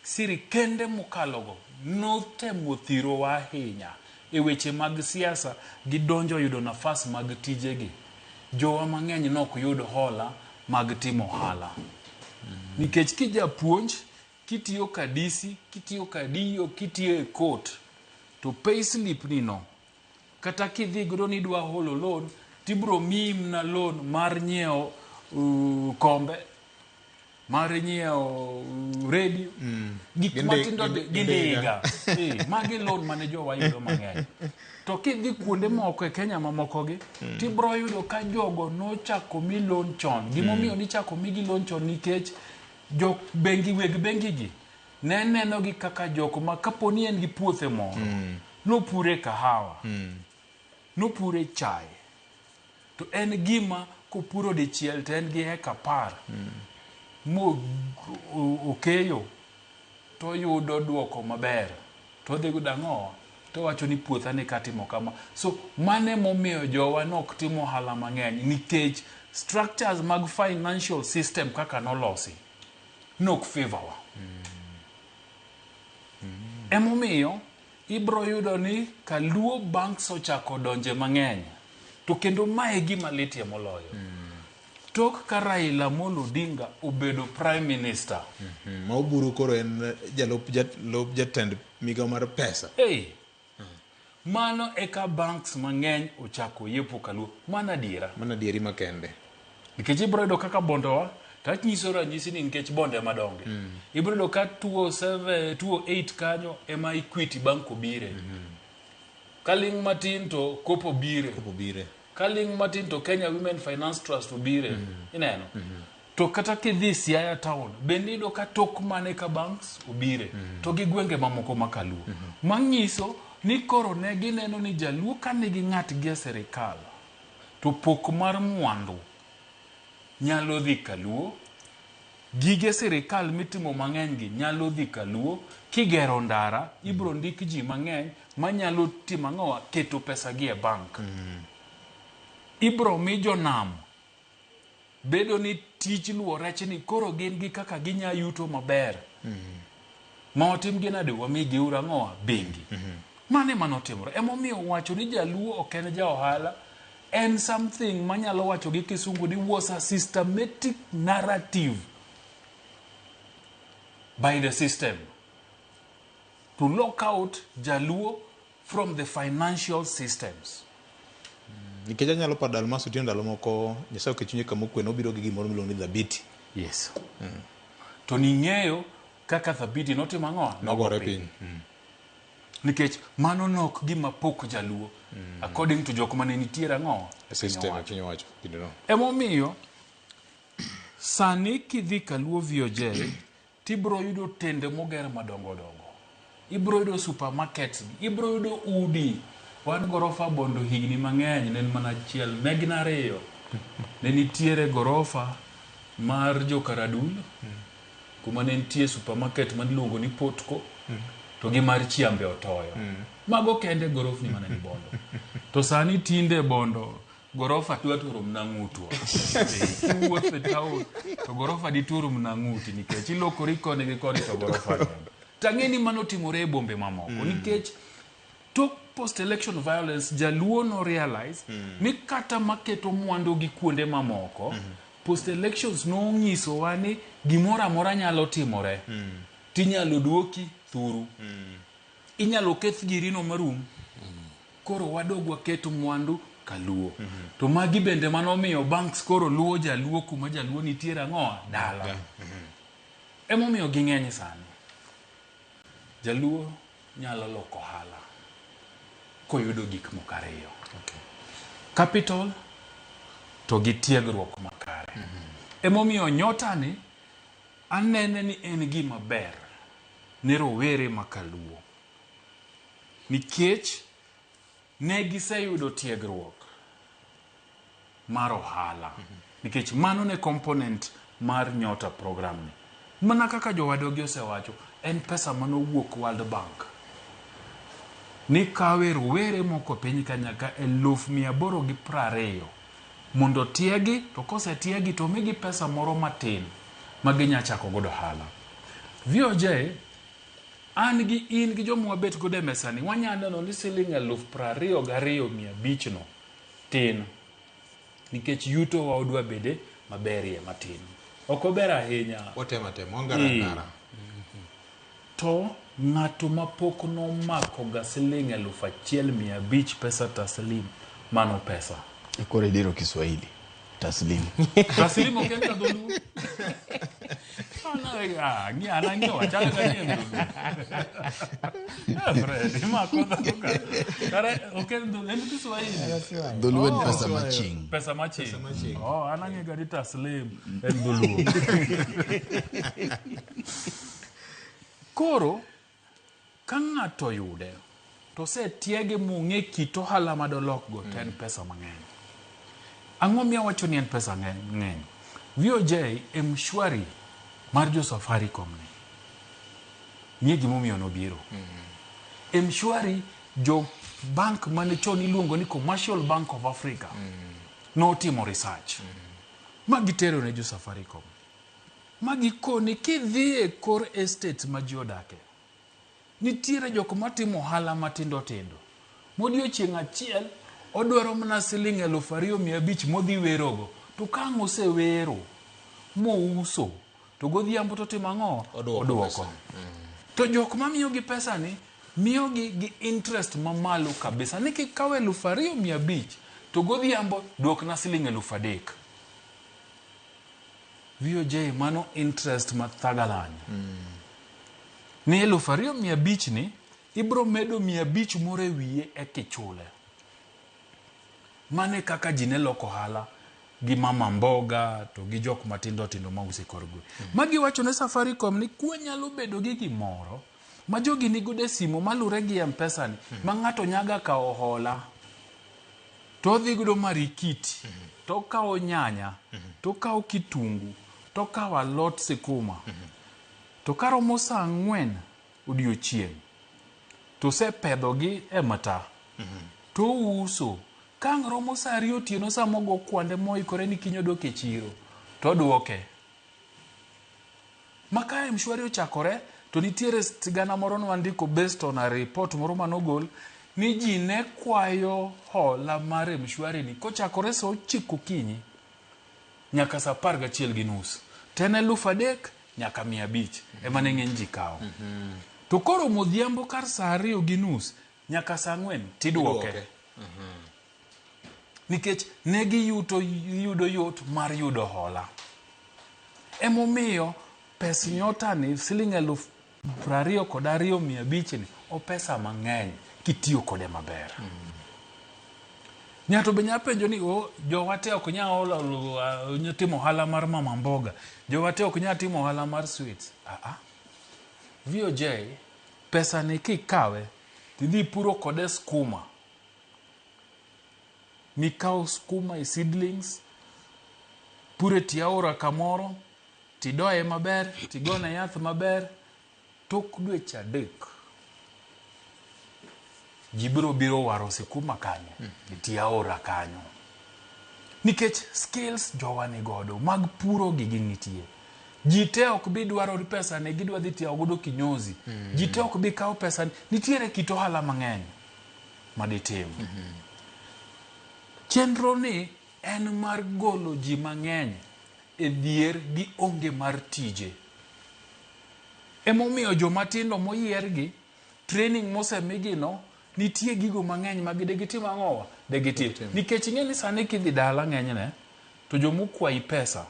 sirikende mokalogo notemo thirowa ahinya e weche mag siasa gidonjo yudo nafas mag tijegi. Jowa mang'eny nok yud hola mag timo ohala. Nikech kijapuonj, kitiyo ka DC, kitiyo ka DO, kitiyo e court, to payslip ni no, kata kidhi godo ni idwa holo loan, tibro miyi mana loan mar nyiewo kombe, mar nyiewo radio, gik matindo gi ndiga. Magi loan mane jowa yudo mang'eny. To kidhi kuonde moko e Kenya mamoko gi, tibro yudo ka jogo nochako mi loan chon. Gimomiyo nichako migi loan chon nikech jok bengi weg bengi gi ne neno gi kaka jok ma kapo ni en gi puothe moro, nopure kahawa, nopure chae, to en gima kopuro dichiel to en gi eka 10 mo okeyo to yudo duoko maber to odhi yudo ang'o? To wacho ni puotha ni katimo kama. So mane momiyo jowa nok timo ohala mang'eny nikech structures mag financial system kaka nolosi nok favor wa. Emomiyo ibro yudo ni kaluo banks ochako donje mang'eny to kendo mae gima litie moloyo. Tok ka Raila Amolo Odinga obedo Prime Minister.
Ma Oburu koro en jalup jalup jatend migawo mar pesa.
Hey, mano eka banks mang'eny ochako yepo kaluo. Mano adiera.
Mano adieri makende.
Nikech ibiro yudo kaka bondowa, to anyiso ranyisi ni nikech bonde madonge. Ibiro yudo ka 207, 208 kanyo ema Equity Bank obire. Kaling' matin to Coop obire.
Coop obire.
Kaling' matin to Kenya Women Finance Trust obire. Ineno? To kata kidhi Siaya town, bende iyudo ka tok mane ka banks obire. To gi gwenge mamoko ma kaluo. Manyiso ni koro ne gineno ni jaluo ka nigi ng'atgi e sirikal, to pok mar mwandu nyalo dhi kaluo, gige sirikal mitimo mang'eny gi nyalo dhi kaluo, kigero ndara, ibro ndik ji mang'eny manyalo timo ang'owa, keto pesa gi e bank. Ibro mi jonam bedo ni tij luwo rech ni koro gin gi kaka ginya yuto maber. Ma watim gi nade, wamigi uru ang'owa, bengi. Mano ema notimore. Emomiyo wacho ni jaluo ok en ja ohala, en something manyalo wacho gi kisungu ni was a systematic narrative by the system to lock out jaluo from the financial systems.
Nikech anyalo paro Dalmas Otieno ndalo moko, Nyasaye oket chunye kama okwe, nobiro gi gimoro miluongo ni Dhabiti.
Yes. To ning'eyo kaka Thabiti notimo ang'o?
Nogore piny.
Nikech mano nok gima pok jaluo. According to jok mane nitiere ang'o?
E system e piny owacho kindeno.
Emomiyo sani kidhi kaluo VOJ tibro yudo tende moger madongo dongo. Ibro yudo supermarkets, ibro yudo udi. Wan gorofa Bondo higni mang'eny ne en mana achiel, ne gin ariyo. Ne nitiere gorofa mar Jokaradul, kuma ne nitie supermarket maniluongo ni Potco, to gi mar Chiambe Otoyo. Mago kende gorofni mane ni Bondo. To sani tinde Bondo gorofa dwa turo mna ng'utwa. Kiwuotho e town to gorofa dituro mna ng'uti nikech ilokori koni gi koni to gorofa neno. Tang'e ni mano timore e bombe mamoko nikech tok post election violence jaluo no realize ni kata maketo mwandu gi kuonde mamoko post elections nonyisowa ni gimoro amora nyalo timore. Tinyalo duoki thuru. Inyalo keth girino marum. Koro wadog waket mwandu kaluo. To magi bende manomiyo banks koro luwo jaluo kuma jaluo nitiere ang'owa dala. Emomiyo ging'eny sani. Jaluo nyalo loko ohala koyudo gik moko ariyo. Capital to gi tiegruok makare. Emomiyo nyota ni anene ni en gima ber ne rowere ma kaluo. Nikech ne giseyudo tiegruok mar ohala. Nikech mano ne component mar Nyota program ni. Mana kaka jowadwagi osewacho, en pesa manowuok World Bank. Ni kawe rowere moko piny ka nyaka 820,000 mondo tiegi, to kosetiegi to migi pesa moro matin ma ginya chako godo ohala. VOJ, an gi in gi joma wabet godo e mesa ni, wanya neno ni siling 22,500 no tin. Nikech yuto wa odwa bede maberie matin. Ok ober ahinya.
Watemo atema, wangara ngara.
To ng'ato mapok nomako ga siling 1,500 pesa taslim, mano pesa.
Koro idiro Kiswahili. Taslim.
Taslim ok en ga dholuo. An ang'eyo wachalo ga ni en dholuo. Fred, imako dhoga. Kare ok en dholuo, en Kiswahili.
Dholuo en pesa maching.
Pesa maching. Oh, an ang'eyo ga ni taslim en dholuo. Koro, ka ng'ato yude, to osetiege mong'e kit ohala madolokgo, to en pesa mang'eny. Ang'o miyo awacho ni en pesa ng'eny? VOJ, M-Shwari mar jo Safaricom ni. Ng'e gimomiyo nobiro. M-Shwari, jo bank mane chon iluongo ni Commercial Bank of Africa, notimo research. Ma gitero ne jo Safaricom. Ma gikoni kidhi e kor estate ma ji odake, nitiere jok matimo ohala matindo tindo. Modiochieng' achiel, odwaro mana siling 2,500 modhi werogo, To ka ang' osewero mouso to godhiambo to timo ang'o?
Oduoko
Oduoko.
pesa.
To jok mamiyogi pesa ni miyogi gi interest mamalo kabisa. Ni kikawo 2,500 to godhiambo duokna siling 3,000. VOJ mano interest ma thagalany. Ni 2,500 ni ibro medo 500 moro e wiye e kichule. Mane kaka ji ne loko ohala gi mama mboga to gi jok matindo tindo mauso e kor gweng'. Magi wacho ne Safaricom ni kwe nyalo bedo gi gimoro ma jogi nigodo e simu malure gi M-Pesa ni ma ng'ato nyaga kawo hola to odhi godo marikiti to okawo nyanya to okawo kitungu to okawo alot sikuma to karomo saa 4 odiochieng' to osepedhogi e mata to ouso. Ka ang' romo saa 2 otieno sama ogo kwande moikore ni kiny odok e chiro to oduoke. Ma ka M-Shwari ochakore to nitiere sigana moro nwandiko based on a report moro manogol ni ji ne kwayo hola mar M-Shwari ni kochakore saa 9 okinyi nyaka saa 11:30. To en 3,000 nyaka 500 ema ne ng'eny ji kawo. To koro modhiambo kar saa 2:30 nyaka saa 4 tiduoke. Nikech ne giyuto yudo yot mar yudo hola. Emomiyo pes nyota ni siling 22,500 ni o pesa mang'eny kitiyo kode maber. Ng'ato be nyalo penjo ni o jowa te ok nyal timo ohala mar mama mboga, jowa te ok nyal timo ohala mar sweets. VOJ pesa ni kikawe tidhi puro kode skuma. Mikawo skuma e seedlings, pure tie aora kamoro, tidoye maber, tigone yath maber, tok dweche 3 ji biro biro waro sikuma kanyo, e tie aora kanyo. Nikech skills jowa ni godo mag puro gi ginitie. Ji te ok bi dwaro pesa ne gidwa dhi tiyo godo kinyozi. Ji te ok bi kawo pesa ni. Nitiere kit ohala mang'eny maditim. Chenro ni en mar golo ji mang'eny e dhier gi onge mar tije. Emomiyo joma tindo moyiergi, training mosemigi no, nitie gigo mang'eny ma gide gitim ang'owa? De gitim. Nikech ing'e ni sani kidhi dala ng'enyne, to jomokwayi pesa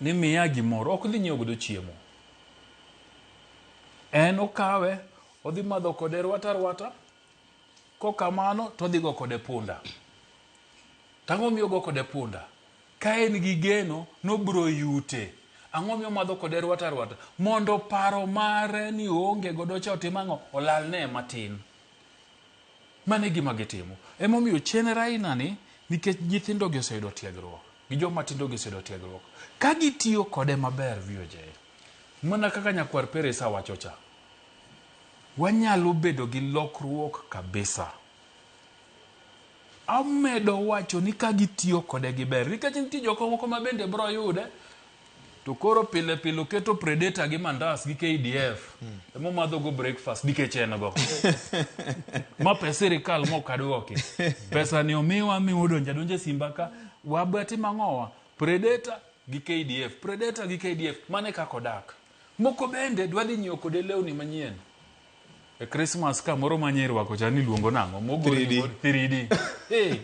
ni miya gimoro, ok dhi nyiewo godo chiemo. En okawe, odhi madho kode rwata rwata, kokamano to odhi go kode punda. Tang'o miyo go kode punda? Ka en gi geno, nobro yute. Ang'o miyo madho kode rwata rwata? Mondo paro mare ni oonge godo cha otim ang'o? Olalne matin. Mano e gima gitimo. Emomiyo chenro aina ni, nikech nyithindo gi oseyudo tiegruok, gi joma tindo gi oseyudo tiegruok, ka gitiyo kode maber VOJ, mana kaka nyakwar Peresa wacho cha, wanyalo bedo gi lokruok kabisa. Amedo wacho ni ka gitiyo kode gi ber, nikech nitie jok moko ma bende bro yude, to koro pile pile oketo Predator gi mandas gi KDF, emomadho go breakfast nikech en go. Ma pes sirikal mok aduoki. Pesa ni omiwa mi odonjo adonja e simba ka, wabati mang'owa, Predator gi KDF, Predator gi KDF, mane kaka odak. Moko bende dwa dhi nyiewo kode lewni manyien. E Christmas ka moro manye rwako cha ni luongo nang'o? Mogol ni
3D.
3D.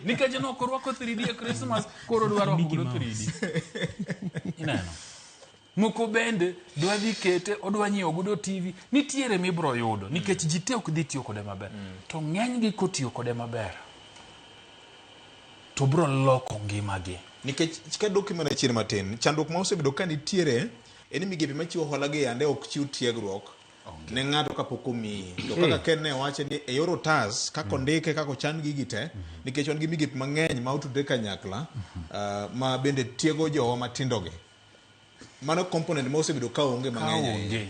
Nikech ne ok orwako 3D e Christmas, koro dwa rwako godo 3D. Ineno? Moko bende dwa dhi kete, odwa nyiewo godo TV. Nitiere mibro yudo, nikech ji te ok dhi tiyo kode maber. To ng'enygi kotiyo kode maber, to bro loko ngimagi.
Nikech kadok mana chien matin, chandruok ma osebedo ka nitiere en ni migepe machiwo hola gi yande ok chiw tiegruok ne ng'ato kapok omiyi. To kaka Ken ne wache ni e yor otas, kaka ondike, kaka ochan gigi te, nikech wan gi migepe mang'eny ma otudre kanyakla, ma bende tiego jowa matindo gi. Mano component ma osebedo ka onge mang'eny ahinya.
Kaonge.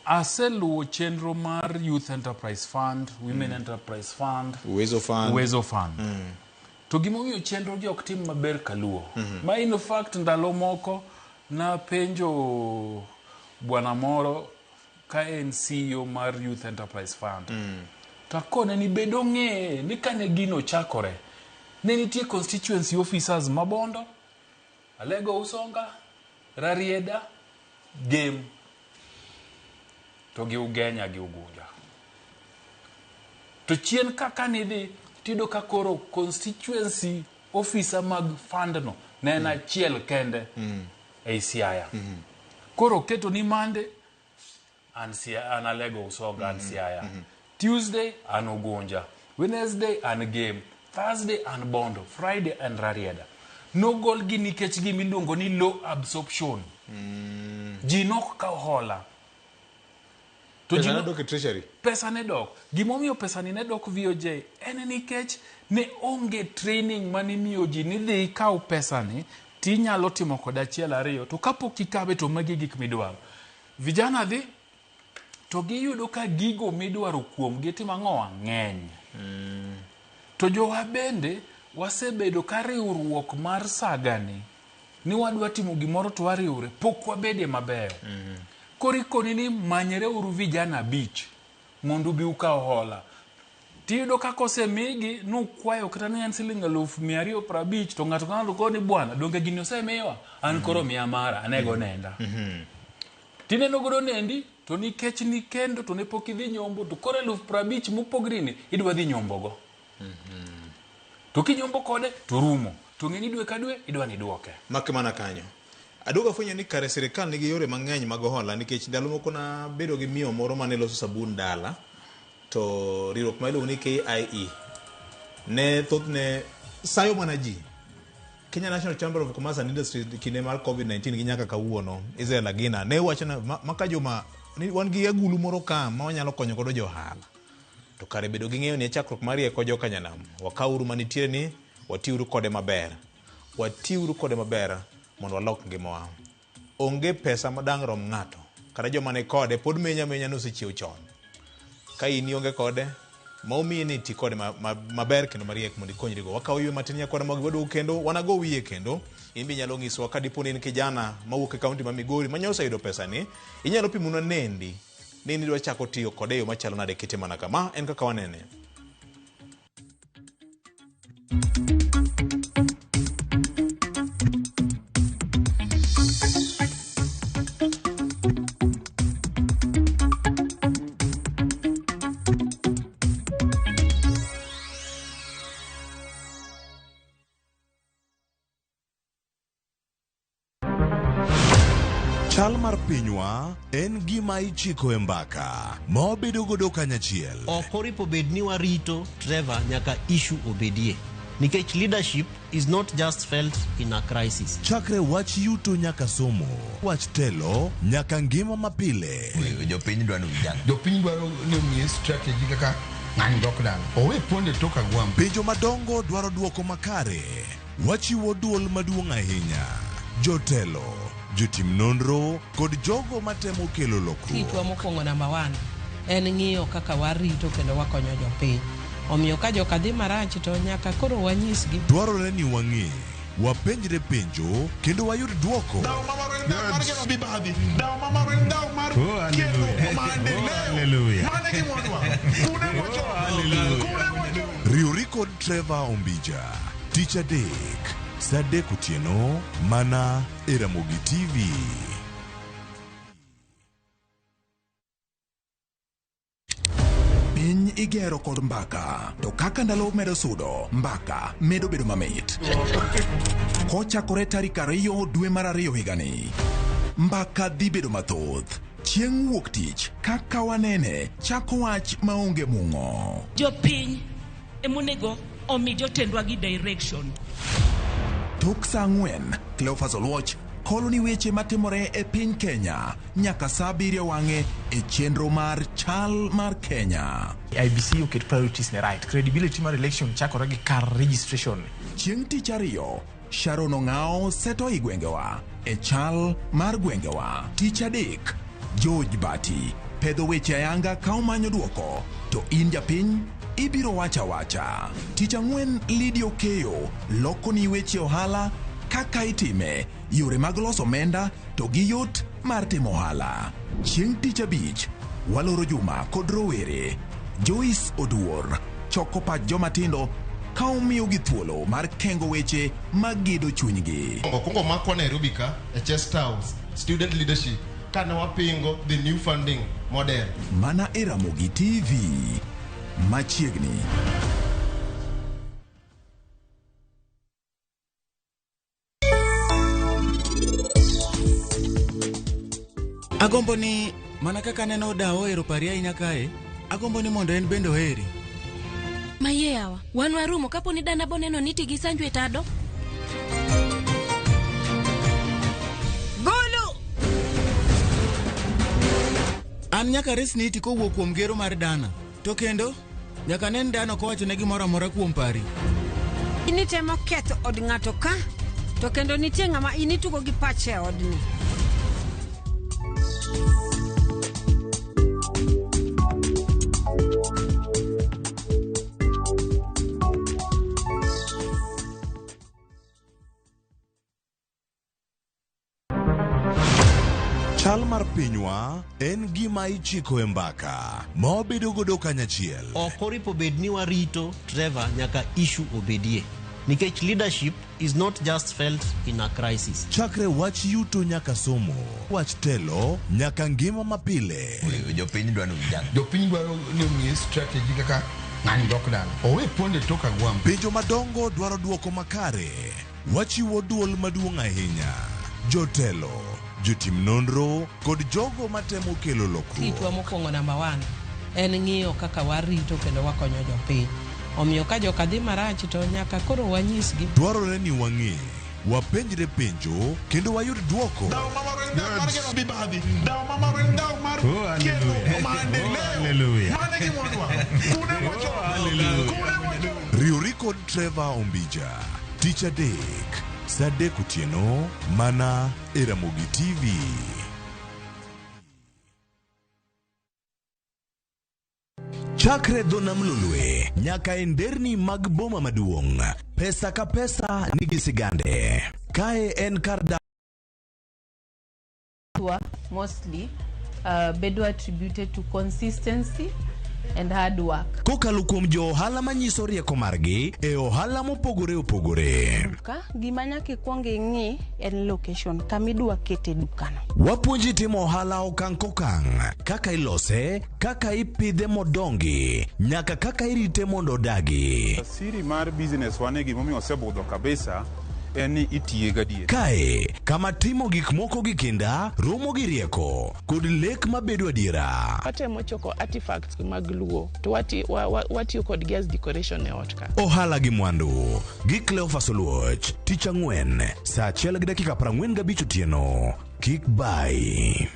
Aseluwo chenro mar Youth Enterprise Fund, Women Enterprise Fund,
Uwezo Fund.
Uwezo Fund. To gimomiyo chenro gi ok tim maber kaluo. Ma in fact ndalo moko napenjo bwana moro ka en CEO mar Youth Enterprise Fund. To akone ni bed ong'e ni kane gino chakore, Ne nitie constituency officers ma Bondo, Alego Usonga, Rarieda, Gem to gi Ugenya gi Ugunja. To chien kaka nidhi tiyudo ka koro constituency officer mag fund no ne en achiel kende ei Siaya. Koro oketo ni Monday an, an Alego Usonga an Siaya. Tuesday an Ugunja. Wednesday an Gem. Thursday an Bondo. Friday an Rarieda. Nogolgi nikech gima iluongo ni low absorption. Ji nok kaw hola. To
Pesa
ji
ne
no-
dok e treasury.
Pesa ne dok. Gimomiyo pesa ni ne dok VOJ en nikech ne onge training mane imiyo ji ni dhi ikaw pesa ni tinyalo timo kode achiel ariyo to kapok ikawe to magi gik midwaro. Vijana dhi to giyudo ka gigo midwaro kuomgi timo ang'owa ng'eny. To jowa bende wasebedo ka riwruok mar sagani ni wadwa timo gimoro to wariwre pok wabede mabeyo. Koro ikoni ni manyre uru vijana 5 mondo ubi ukaw hola. Tiyudo ka kosemigi nukwayo kata ni en siling 250,000 to ng'ato ka ng'ato koni bwana donge gini osemiwa an koro miya mara anego nenda. Tineno godo nendi to nikech nikendo to ne pok idhi nyombo to koro 50,000 mopogri ni idwa dhi nyombogo. To kinyombo kode to rumo. To ng'e ni dwe ka dwe idwa ni idwoke.
Mak mana kanyo. Aduogo afwenyo ni kare sirikal nigi yore mang'eny mag hola nikech ndalo moko nabedo gi miyo moro mane loso sabun dala to riwruok ma iluongo ni KIE ne thothne sayo mana ji. Kenya National Chamber of Commerce and Industry kinde mar COVID-19 gi nyaka kawuono Israel Agina ne wacho na maka juma ni wan gi agulu moro ka ma wanyalo konyo godo jo ohala. To kare bedo gi ng'eyo ni e chakruok mar rieko joka nyanam wakawuru manitiere ni watiuru kode maber. Watiuru kode maber mondo walok ngimawa. Onge pesa madang' rom ng'ato. Kata joma ni kode pod menya menya nosechiew chon. Ka in ionge kode, ma omiyi ni ti kode maber kendo mariek mondo ikonyrigo. Wakawo ywe matin nyakwara mogi waduogo kendo wanago wiye kendo. In be inyalo nyisowa ka dipo ni in kijana mawuok e kaunti ma Migori ma nyocha oseyudo pesani, inyalo pimonwa nendi ni in idwa chako tiyo kode e yo machalo nade kite mana kama en kaka wanene.
Chal mar pinywa en gima ichiko e mbaka ma wabedo godo kanyachiel.
Ok oripo bed ni warito Trevor nyaka issue obedie. Nikech leadership is not just felt in a crisis.
Chakre wach yuto nyaka somo, wach telo nyaka ngima mapile.
Jopiny dwaro vijana.
Jopiny dwaro ni omiye strategy kaka ng'ani dok dala. Owe ponde tok agwambo.
Penjo madongo dwaro duoko makare. Wachiwo duol maduong' ahinya. Jotelo, jotim nonro kod jogo matemo kelo lokruok.
Tichwa mokwongo namba 1 en ng'iyo kaka warito kendo wakonyo jopiny. Omiyo ka joka dhi marach to nyaka koro wanyisgi.
Dwarore ni wang'e, wapenjre penjo kendo wayud duoko. Riwri kod Trevor Ombija, tich adek, saa 3 otieno, mana e Ramogi TV.
Piny igero kod mbaka, to kaka ndalo medo sudo, mbaka medo bedo mamit. Kochakore tarik 2 dwe mar 2 higani, mbaka dhi bedo mathoth. Chieng' wuok tich, kaka wanene, chako wach maonge mung'o.
Jopiny emonego omi jotendwa gi direction.
Tok saa 4, Cleophas Oluoch kolo ni weche matimore e piny Kenya nyaka saa 7 wang'e e chenro mar Chal mar Kenya.
IBC oket priorities ne right. Credibility mar election chakore gi kar registration.
Chieng' tich ariyo, Sharon Ong'ao seto i gwengewa e chal mar gwengewa. Tich adek, George Bati pedho weche ayanga ka omanyo duoko, to in japiny ibiro wacha wacha. Tich ang'wen, Lydia Okeyo loko ni weche ohala kaka itime, yore mag loso omenda to gi yot mar timo ohala. Chieng' tich abich, waloro juma kod rowere. Joyce Oduor choko pach joma tindo Ka omiyogi thuolo mar kengo weche magedo chunygi.
Okwongo makwa Nairobi ka e Chest House student leadership kane wapingo the new funding model.
Mana e Ramogi TV. Machiegni.
Agombo ni mana kaka aneno dawa ohero pari ahinya kae, agombo ni mondo en bende oheri.
Mayie yawa, wan warumo kapo ni dana boneno ni ti gi sanju e tado.
Golo! An nyaka res niti kowuok kuom gero mar dana. To kendo, nyaka nen dana ok owachone gimoro amora kuom pari.
In itemo ketho od ng'ato ka, to kendo nitie ng'ama in itugo gi pache e odni.
Chal mar pinywa en gima ichiko e mbaka ma wabedo godo kanyachiel.
Ok oripo bed ni warito Trevor nyaka issue obedie. Nikech leadership is not just felt in a crisis.
Chakre wach yuto nyaka somo, wach telo nyaka ngima mapile.
Jopiny dwaro ni
Jopiny dwaro ni ong'e strategy kaka ng'ani dok dala. Owe ponde tok agwambo.
Penjo madongo dwaro dwoko makare. Wachiwo duol maduong' ahinya. Jotelo, jotim nonro kod jogo matemo kelo lokruok.
Tijwa mokwongo namba 1 en ng'iyo kaka warito kendo wakonyo jopiny. Omiyo ka joka dhi marach to nyaka koro wanyisgi.
Dwarore ni wang'e, wapenjre penjo kendo wayud dwoko. Riwri kod Trevor Ombija, tich adek, saa adek otieno, mana e Ramogi TV. Chakre dho nam Lolwe nyaka e nderni mag boma maduong', pesa ka pesa nigi sigande. Kae en kar dak
Mostly bedo attributed to consistency and hard work.
Kokalo kuom jo ohala manyiso rieko margi e ohala mopogore opogore.
Duka, gima nyaka ikwong ing'i en location kama idwa kete dukano.
Wapuonji timo ohala okang' kokang', kaka ilose, kaka ipidhe modongi, nyaka kaka irite mondo odagi.
Siri mar business wane gimomiyo osebudho kabisa en ni itiye gadier.
Kae, kama timo gik moko gi kinda, romo gi rieko, kod lek mabedo adiera.
Watemo choko artifacts mag Luo to watiyo kodgi as decoration e ot ka.
Ohala gi mwandu gi Cleophas Oluoch, tich ang'wen, saa 1:45 otieno. Kik bai.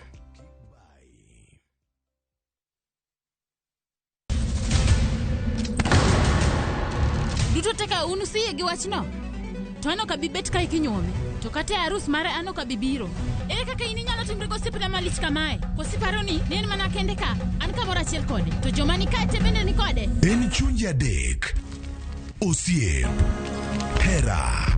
Duto te ka un usiyie gi wachno? To an ok abi bet kae kinyuome. To kata e arus mare an ok abi biro. Ere kaka in inyalo timri gosiepna malich kamae? Koso iparo ni ne en mana kende ka? An kamoro achiel kode. To joma ni kae te bende ni kode.
En chunje adek, osiep, hera,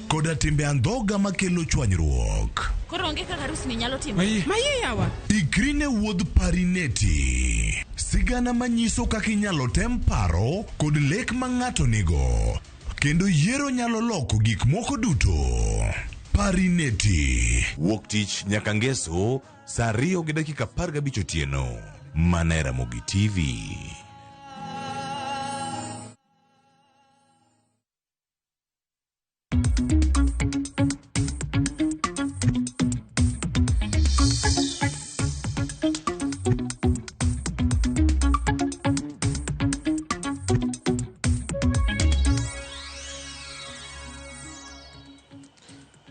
koda timbe andhoga makelo chwanyruok.
Koro onge kaka arus ni nyalo timore.
Mayie yawa.
Ikri ne wuodh Parineti. Sigana manyiso kaka inyalo tem paro kod lek ma ng'ato nigo. Kendo yiero nyalo loko gik moko duto. Parineti. Wuok tich nyaka ngeso saa 2:15 otieno. Mana e Ramogi TV.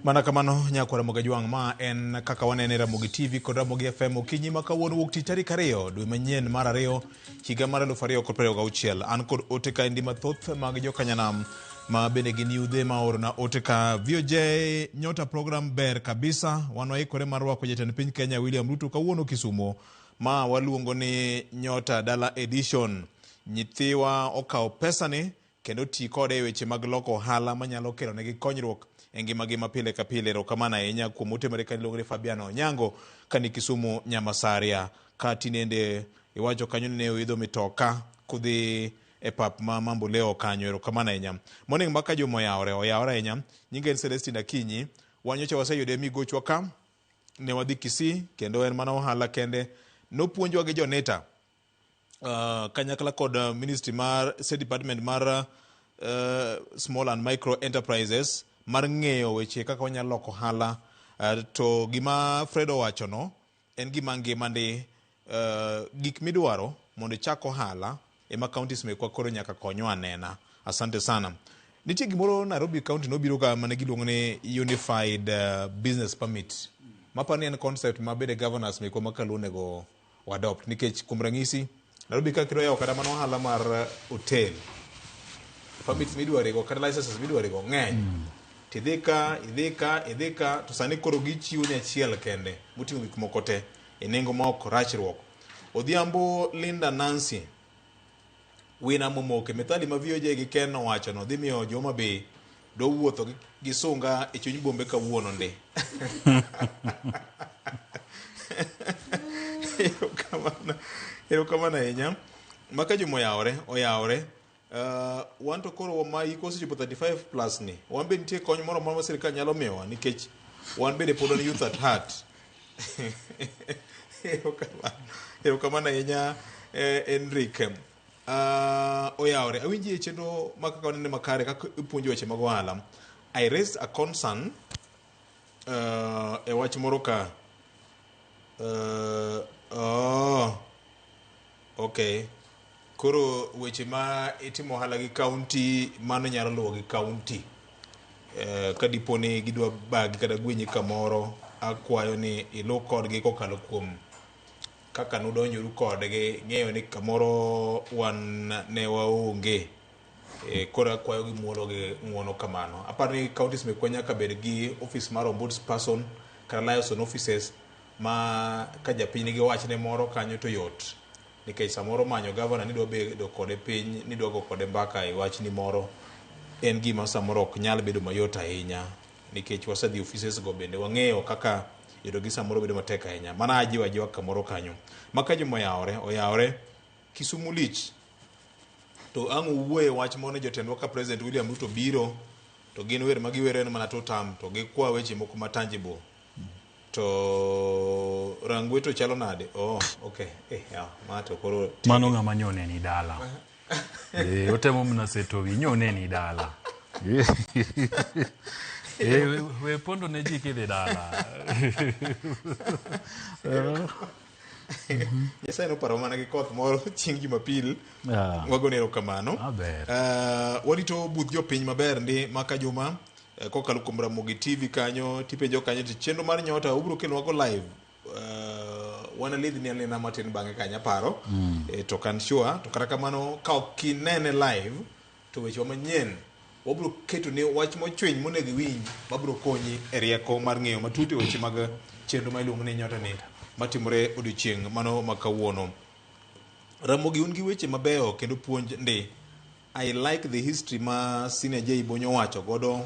Mana kamano nyakwara Ramogi Ajwang', ma en kaka wanene Ramogi TV kod Ramogi FM okinyi ma kawuono wuok tich tarik 2 dwe manyien mar 2 higa mar 2026. An kod ote kaendi mathoth mag jokanyanam ma bende gin yudhe ma oorona ote ka VOJ Nyota program ber kabisa. Wan waikore mar rwako jatend piny Kenya William Ruto kawuono Kisumo ma waluongo ni Nyota Dala Edition. Nyithiwa okawo pesani kendo ti kode e weche mag loko ohala manyalo kelo negi konyruok e ngimagi ma pile ka pile. Erokamano ahinya kuom ote mare iluongo ni Fabiano Onyango kani Kisumu Nyamasaria. Ka tinende iwacho kanyo ni ne oidho mitoka kudhi e pap ma Mamboleo kanyo. Erokamano ahinya. Morning maka juma oyawore, oyawore ahinya. Nyinga en Celestine Akinyi. Wan nyocha waseyude migochwa ka. Ne wadhi Kisii kendo en mana ohala kende. Nopuonjwa gi joneta kanyakla kod ministry mar State Department mar Small and Micro Enterprises mar ng'eyo weche kaka wanyalo loko ohala. To gima Fred owachono en gima ngima ndi gik midwaro mondo ichak ohala ema counties mekwa koro nyaka konywa anena. Asante sana. Nitie gimoro Nairobi County nobiro ka mane giluongo ni Unified Business Permit. Maparo ni en concept ma bende governors mekwa ma kaluo onego adopt nikech kuom ranyisi Nairobi ka kidwa yawo kata mana ohala mar hotel permits midwarigo kata licenses midwarigo ng'eny. Tidhi ka, idhi ka, idhi ka, to sani koro gichiwo ni achiel kende moting'o gik moko te e nengo ma ok rachruok. Odhiambo Linda Nancy wina momoke methali ma VOJ gi Ken owacho no dhi miyo jo Homa Bay do wuotho gi sunga e chuny bombe kawuono ndi. Erokamano, erokamano ahinya. Maka juma oyawore, oyawore. Wan to koro ma hikwa osechopo 35 plus ni, wan be nitie kony moro amora ma sirikal nyalo miyowa nikech wan bende pod wan youth at heart. Erokamano, erokamano ahinya Enrique. Oyawore, awinji e chenro ma kaka wanene makare kaka ipuonjo weche mag ohala. I raised a concern e wach moro ka. Oh, okay. Koro weche ma itimo ohala gi county mano nyalo luwo gi county. Ka dipo ni gidwa bagi kata gwenyi kamoro, akwayo ni iluw kodgi kokalo kuom kaka nudonjoru kodgi, ng'eyo ni kamoro wan ne waonge. Koro akwayo gi muolo gi ng'uono kamano. Aparo ni counties mekwa nyaka bed gi office mar ombudsperson kata liaison offices ma ka japiny nigi wachne moro kanyo to yot. Nikech samoro manyo governor ni dwa bedo kode piny, ni dwa go kode mbaka e wachni moro, en gima samoro ok nyal bedo mayot ahinya. Nikech wasedhi offices go bende wang'eyo kaka yudo gi samoro bedo matek ahinya. Mana ajiwo ajiwa kamoro kanyo. Maka juma oyawore, oyawore, Kisumu lich. To ang' uwuoye wach moro ni jotendwa ka President William Ruto biro, to gin wer ma giwero en mana tutam, to gikwa weche moko ma tangible. To Rangwe to chalo nade? Oh, okay. Ya, ma to koro
Mano ng'ama nyone ni dala. Otemo mana seto wi nyone ni dala. We pondo ne ji kidhi dala.
Nyasaye noparo mana gi koth moro chieng' Jumapil. Wagone erokamano. Warito budh jopiny maber ndi maka juma kokalo kuom Ramogi TV kanyo tipenjo kanyo to chenro mar nyota ubiro kelonwago live. Wanalidhni alina matin bang'e kanyo aparo. To kan sure to kata kamano ka ok inene live to wechewa manyien wabiro keto ni wach mochwiny monego iwinj mabiro konyi e rieko mar ng'eyo matut e weche mag chenro ma iluongo ni nyota ni matimore odiochieng' mano ma kawuono. Ramogi un gi weche mabeyo kendo puonj ndi. I like the history ma Senior J Bonyo wacho godo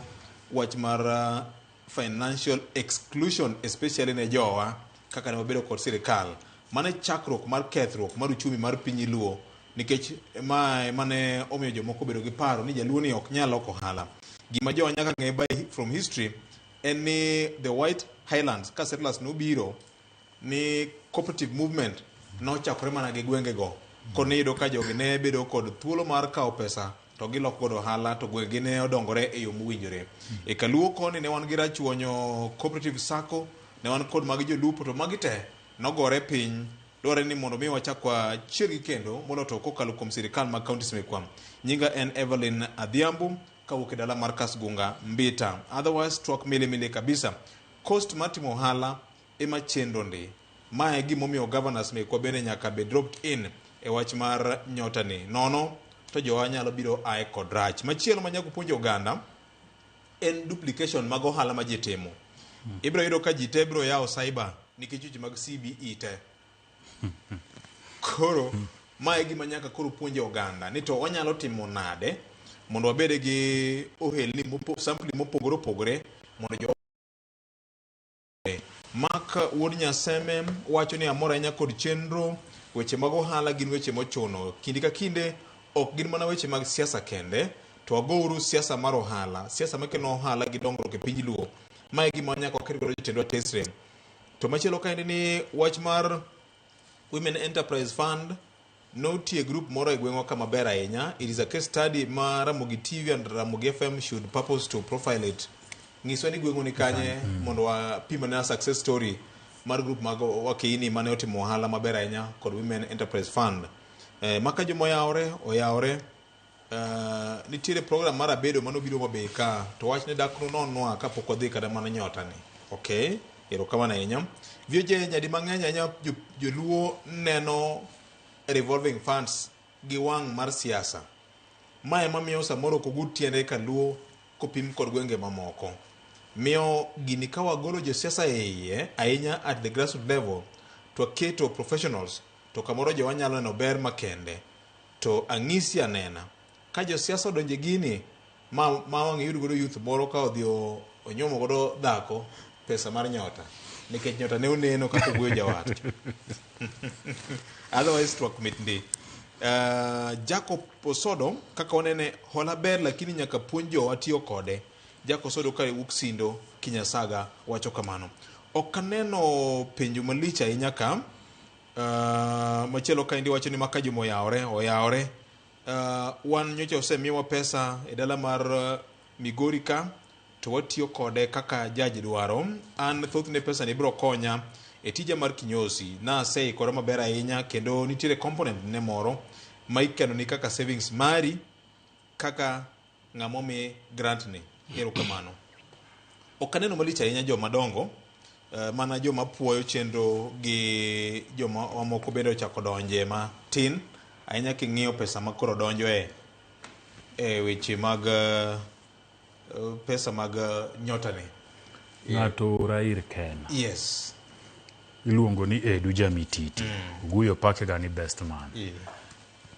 wach mar financial exclusion especially ne jowa kaka ne wabedo kod sirikal. Mano e chakruok mar kethruok mar uchumi mar piny Luo nikech ma mane omiyo jomoko obedo gi paro ni jaluo ni ok nyal loko ohala. Gima jowa nyaka ng'e by from history en ni the White Highlands ka settlers nobiro ni cooperative movement nochakore mana gi gwengego. Koro niyudo ka jogi ne bedo kod thuolo mar kawo pesa to giloko godo ohala to gwengegi ne odongore e yo mowinjore. E kaluo koni ne wan gi Rachuonyo Cooperative Sacco, ne wan kod mag jolupo to magi te nogore piny. Dwarore ni mondo mi wachak wachiergi kendo moloyo to kokalo kuom sirikal mag counties mekwa. Nyinga en Evelyn Adhiambo kawuok e dala mar Kasgunga Mbita. Otherwise twak mili mili kabisa. Cost mar timo ohala ema chendo ndi. Ma e gimomiyo governors mekwa bende nyaka bed roped in e wach mar nyota ni. Nono to jowa nyalo biro ae kod rach. Machielo ma nyaka puonjo oganda en duplication mag ohala ma ji timo. Ibiro yudo ka ji te biro yawo cyber nikech weche mag CBE te. Koro ma e gima nyaka koro puonje oganda ni to wanyalo timo nade mondo wabed gi ohelni sampli mopogore opogore mondo jo Mark wuod Nyaseme wacho ni amor ahinya kod chenro weche mag ohala gin weche mochuno. Kinde ka kinde Ok gin mana weche mag siasa kende, to wagouru siasa mar ohala, siasa makelo ohala gi dongruok e piny Luo. Ma e gima nyaka waket godo jotendwa tesre. To machielo kaendi ni wach mar Women Enterprise Fund notie group moro e gweng'wa ka maber ahinya. It is a case study ma Ramogi TV and Ramogi FM should purpose to profile it. Nyiswa ni gweng'u ni kanye mondo wapim ane success story mar group mag wakeini mane otimo ohala maber ahinya kod Women Enterprise Fund. Maka joma oyawore, oyawore. Nitiere program mar abedo manobiro Homa ka to wach ne dak nonwa kapok wadhi kata mana nyota ni. Okay, erokamano ahinya. VOJ nyadi mang'eny ahinya joluo neno revolving funds gi wang' mar siasa. Ma ema miyo samoro ok ogud tiende ka luo kopim kod gwenge mamoko. Miyo gini ka wagolo josiasa e iye ahinya at the grassroots level to waketo professionals to kamoro jowa nyalo neno ber makende. To ang'isi anena ka josiasa odonje gini ma wang' iyud godo youth moro ka odhi onyuomo godo dhako pesa mar nyota nikech nyota ne oneno kaka ogweyo jawat. Otherwise twak mit ndi. Jacob Osodo kaka wanene hola ber lakini nyaka puonj jowa tiyo kode. Jacob Osodo ka wuok Sindo Kinyasaga wacho kamano. Ok aneno penjo malich ahinya ka. Machielo kaendi wacho ni maka juma oyawore, oyawore. Wan nyocha osemiwa pesa e dala mar Migori ka to watiyo kode kaka judge dwaro. An thothne pesa ni biro konya e tija mar kinyosi. Naseikora maber ahinya kendo nitiere component ne moro ma ikeno ni kaka savings mari kaka ng'ama omi grant ni. Erokamano. Ok aneno malich ahinya joma dongo, mana joma puoyo chenro gi joma mamoko bende ochako donje matin ahinya king'iyo pesa ma koro donjo e weche mag pesa mag nyota ni.
Ng'ato ora ir Ken.
Yes.
Iluongo ni Edu Jamititi. Oguyo pake ga ni best man.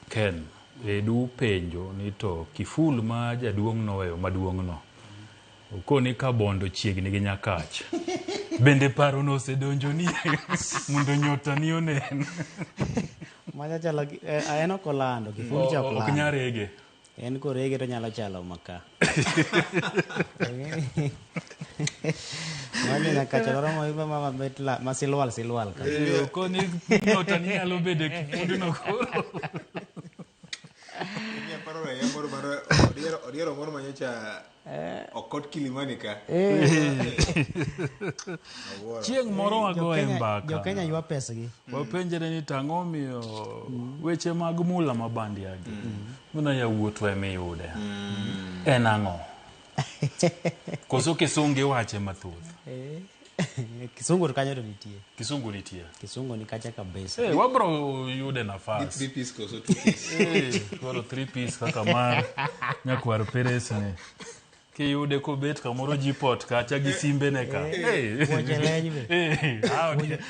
Ken, Edu penjo ni to kiful ma jaduong' noweyo maduong' no. Okoni ka bondo chiegni gi Nyakach. Bende paro no osedonjo ni mondo nyota ni onen.
Macha chalo en ok olando, kiful cha ok
Ok
lando.
nyal rege.
En korege to nyalo chalo maka. Mano Nyakach oromo ibe mama bet la masilwal silwal ka.
Okoni nyota ni nyalo bedo e kifundno koro.
Imiya paro raia moro mar odiero moro manyocha okot Kilimani ka.
Chieng' moro wagoye mbaka.
Jokenya ywa pesgi.
Wapenjre ni tang'o miyo weche mag mula mabandia gi. Mana yawuotwa emiyude. En ang'o? Koso kisungu iwache mathoth.
Kisungu to kanyo to nitie.
Kisungu nitie.
Kisungu ni kacha kabisa.
Wabro yude nafas.
Gi 3 piece koso 2 piece.
Koro 3 piece kaka mar nyakwar Perez ni. Kiyude kobet kamoro jipot kacha gi simbe ne ka.
Wuoche leny be.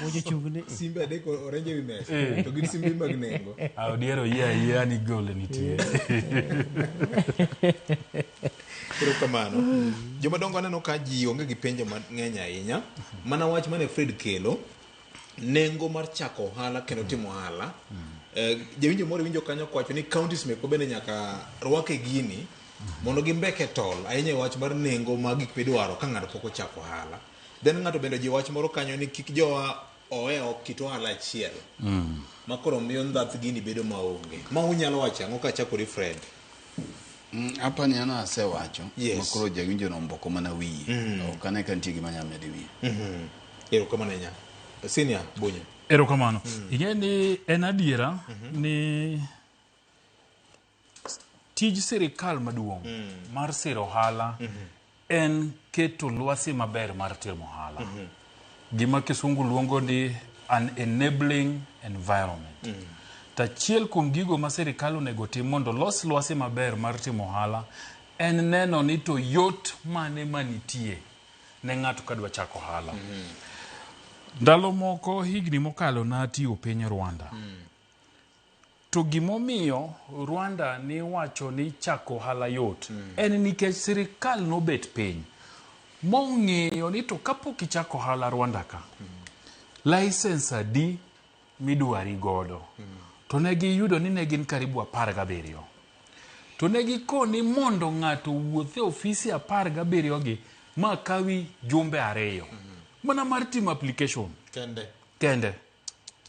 Wuoche chung'ni.
Simbe adek orenje wi mesa. To gin simbe mag nengo.
Odiero yie ayie ni gol nitie.
Erokamano. Joma dongo aneno ka ji onge gi penjo mang'eny ahinya. Mana wach mane Fred kelo, nengo mar chako ohala kendo timo ohala. Jawinjo moro winjo kanyo kowacho ni counties mekwa bende nyaka rwake gini mondo gimbeke tol ahinya e wach mar nengo mag gik midwaro ka ng'ato pok ochako ohala. Then ng'ato bende ojiwo wach moro kanyo ni kik jowa owe ok kit ohala achiel ma koro miyo ndhath gini bedo maonge. Ma unyalo wacho ang'o kachakori Fred?
Apani an asewacho.
Yes.
Makoro jawinjo no omboko mana wiye. Ok ane ka nitie gima anyalo medo e wiye.
Erokamano ahinya. Senior Bonyo.
Erokamano. Ing'e ni en adiera ni tij sirikal maduong' mar siro ohala en keto lwasi maber mar timo ohala. Gima kisungu luongo ni an enabling environment. To achiel kuom gigo ma sirikal onego tim mondo los lwasi maber mar timo ohala en neno ni to yot mane manitie ne ng'ato kadwa chako ohala. Ndalo moko higni mokalo natiyo piny Rwanda. To gimomiyo Rwanda ni wacho ni chako ohala yot en nikech sirikal nobet piny mong'eyo ni to kapok ichako ohala Rwanda ka license adi midwari godo to ne giyudo ni ne gin karibu 17. To ne gikoni mondo ng'ato owuoth e ofisi 17 gi ma kawi jumbe 2. Mana mar timo application.
Kende.
Kende.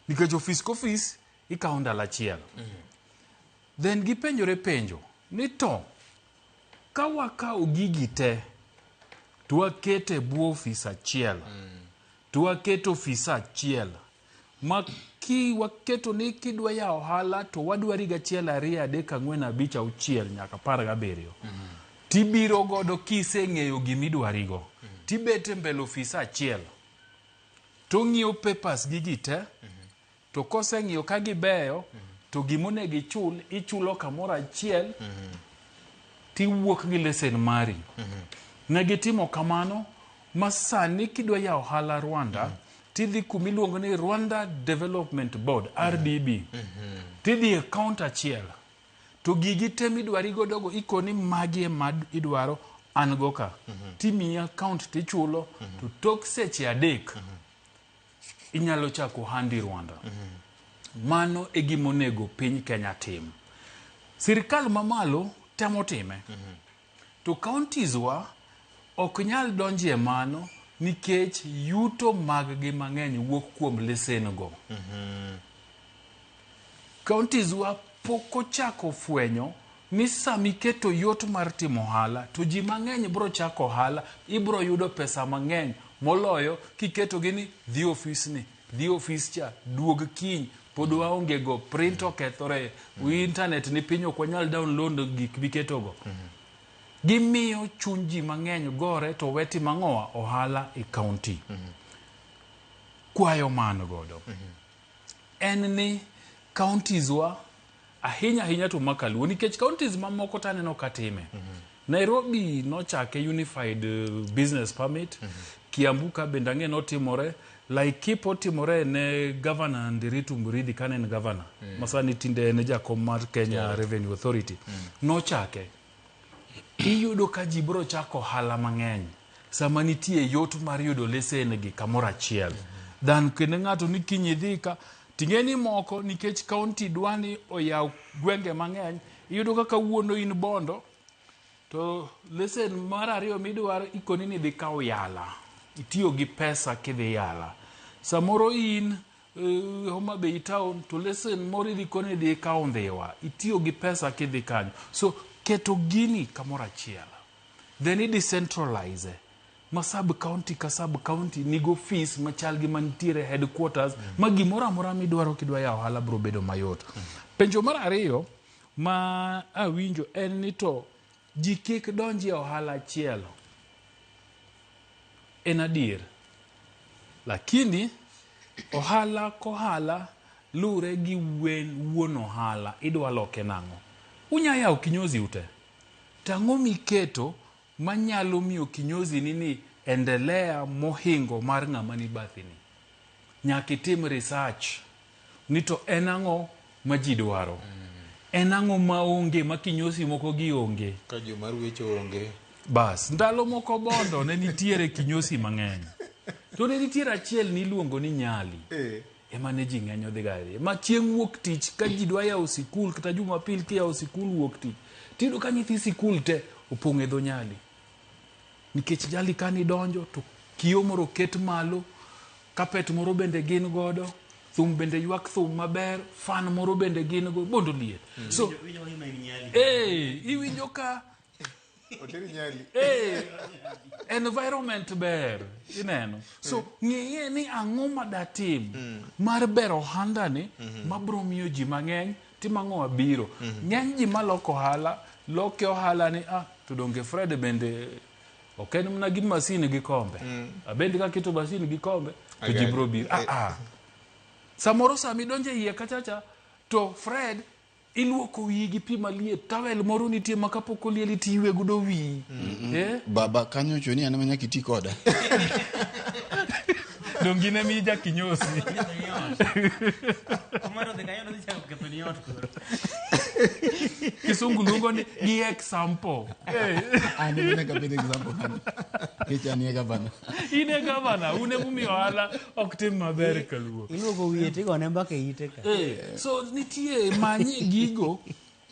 Nikech ofis kofis ikawo ndalo achiel. Then gipenjore penjo ni to ka wakawo gigi te to wakete e bwo ofis achiel to waketo ofis achiel ma ki waketo ni kidwa yawo ohala to wadwari gachiel 2 3 4 5 6 nyaka 17 tibiro godo kiseng'eyo gimidwarigo tibet e mbele ofis achiel tong'iyo papers gigi te to koseng'iyo ka gibeyo to gimonego ichul ichulo kamoro achiel tiwuok gi lesen mari. Ne gitimo kamano ma sani kidwa yawo ohala Rwanda tidhi kuma iluongo ni Rwanda Development Board RDB tidhi e counter achiel to gigi te midwari godogo ikoni magi ema idwaro an go ka timiyi account tichulo to tok seche 3 inyalo chako ohandi Rwanda. Mano e gima onego piny Kenya tim. Sirikal mamalo temo time. To counties wa ok nyal donjie mano nikech yuto mag gi mang'eny wuok kuom lesen go. Counties wa pok ochako fwenyo ni sama iketo yot mar timo ohala to ji mang'eny bro chako ohala, ibro yudo pesa mang'eny moloyo kiketo gi ni dhi ofis ni, dhi ofis cha, duog kiny, pod waonge go, print okethore, internet ni piny ok wanyal download gik miketo go. Gimiyo chuny ji mang'eny gore to we timo ang'owa ohala e county. Kwayo man godo en ni counties wa ahinya ahinya to makaluo nikech counties mamoko to aneno ka time. Nairobi nochake unified business permit. Kiambu ka bende ang'e notimore. Laikipia otimore ne Governor Ndiritu Muriithi kane en governor. Masani tinde en jakom mar Kenya Revenue Authority. Nochake. Iyudo ka ji biro chako ohala mang'eny sama nitie yot mar yudo lesen gi kamoro achiel. Than kendo ng'ato ni kiny idhi ka ting'e ni moko nikech county dwa ni oyaw gwenge mang'eny iyudo ka kawuono in Bondo to lesen mar 2 midwaro ikoni ni dhi kaw Yala. Itiyo gi pesa kidhi Yala. Samoro in Homa Bay town to lesen moro idhi koni ni dhi kaw Ndhiwa. Itiyo gi pesa kidhi kanyo. So keto gini kamoro achiel. Then i decentralize ma sub county ka sub county nigo ofis machal gi mantiere headquarters ma gimoro amora midwaro kidwa yawo ohala biro bedo mayot. Penjo mar 2 ma awinjo en ni to ji kik donji e ohala achiel. En adier. Lakini ohala kohala lure gi wuon ohala idwa loke nang'o. Unya yawo kinyozi ute. Tang'o miketo manyalo miyo kinyozi ni ni endelea mohingo mar ng'ama ni bathini. Nyaka itim research ni to en ang'o ma ji dwaro. En ang'o ma onge ma kinyozi moko gi onge.
Ka joma ruecho onge.
Bas, ndalo moko Bondo ne nitiere kinyosi mang'eny. To ne nitiere achiel niluongo ni Nyali. Ema ne ji ng'eny odhi ga idhi. Ma chieng' wuok tich ka ji dwa yawo sikul kata Jumapil kiyawo sikul wuok tich. Tiyudo ka nyithi sikul te opong' e dho Nyali. Nikech Nyali ka nidonjo to kiyo moro oket malo, kapet moro bende gin godo, thum bende ywak thum maber, fan moro bende gin go, Bondo liet. So, iwinjo ka environment ber, ineno. So, ng'iye ni ang'o ma datim mar bero ohanda ni mabro miyo ji mang'eny timo ang'o abiro. Ng'eny ji maloko ohala, loke ohala ni to donge Fred bende ok en mana gi masin gi kombe. Abende kaketo masin gi kombe to ji bro biro. Samoro sama idonjo e iye kachacha to Fred iluoko wiyi gi pi maliet, towel moro nitie ma kapok olieli tiywe godo wiyi.
Baba kanyo choni an ema nyaka iti koda.
Donge in ema ija kinyosi. Kisungu luongo ni gi example.
An ema nyaka abed example kanyo. Nikech an e gavana.
In e gavana, un ema umiyo ohala ok tim maber kaluo.
Iluoko wiye tigone mbaka e ite ka.
So nitie manye gigo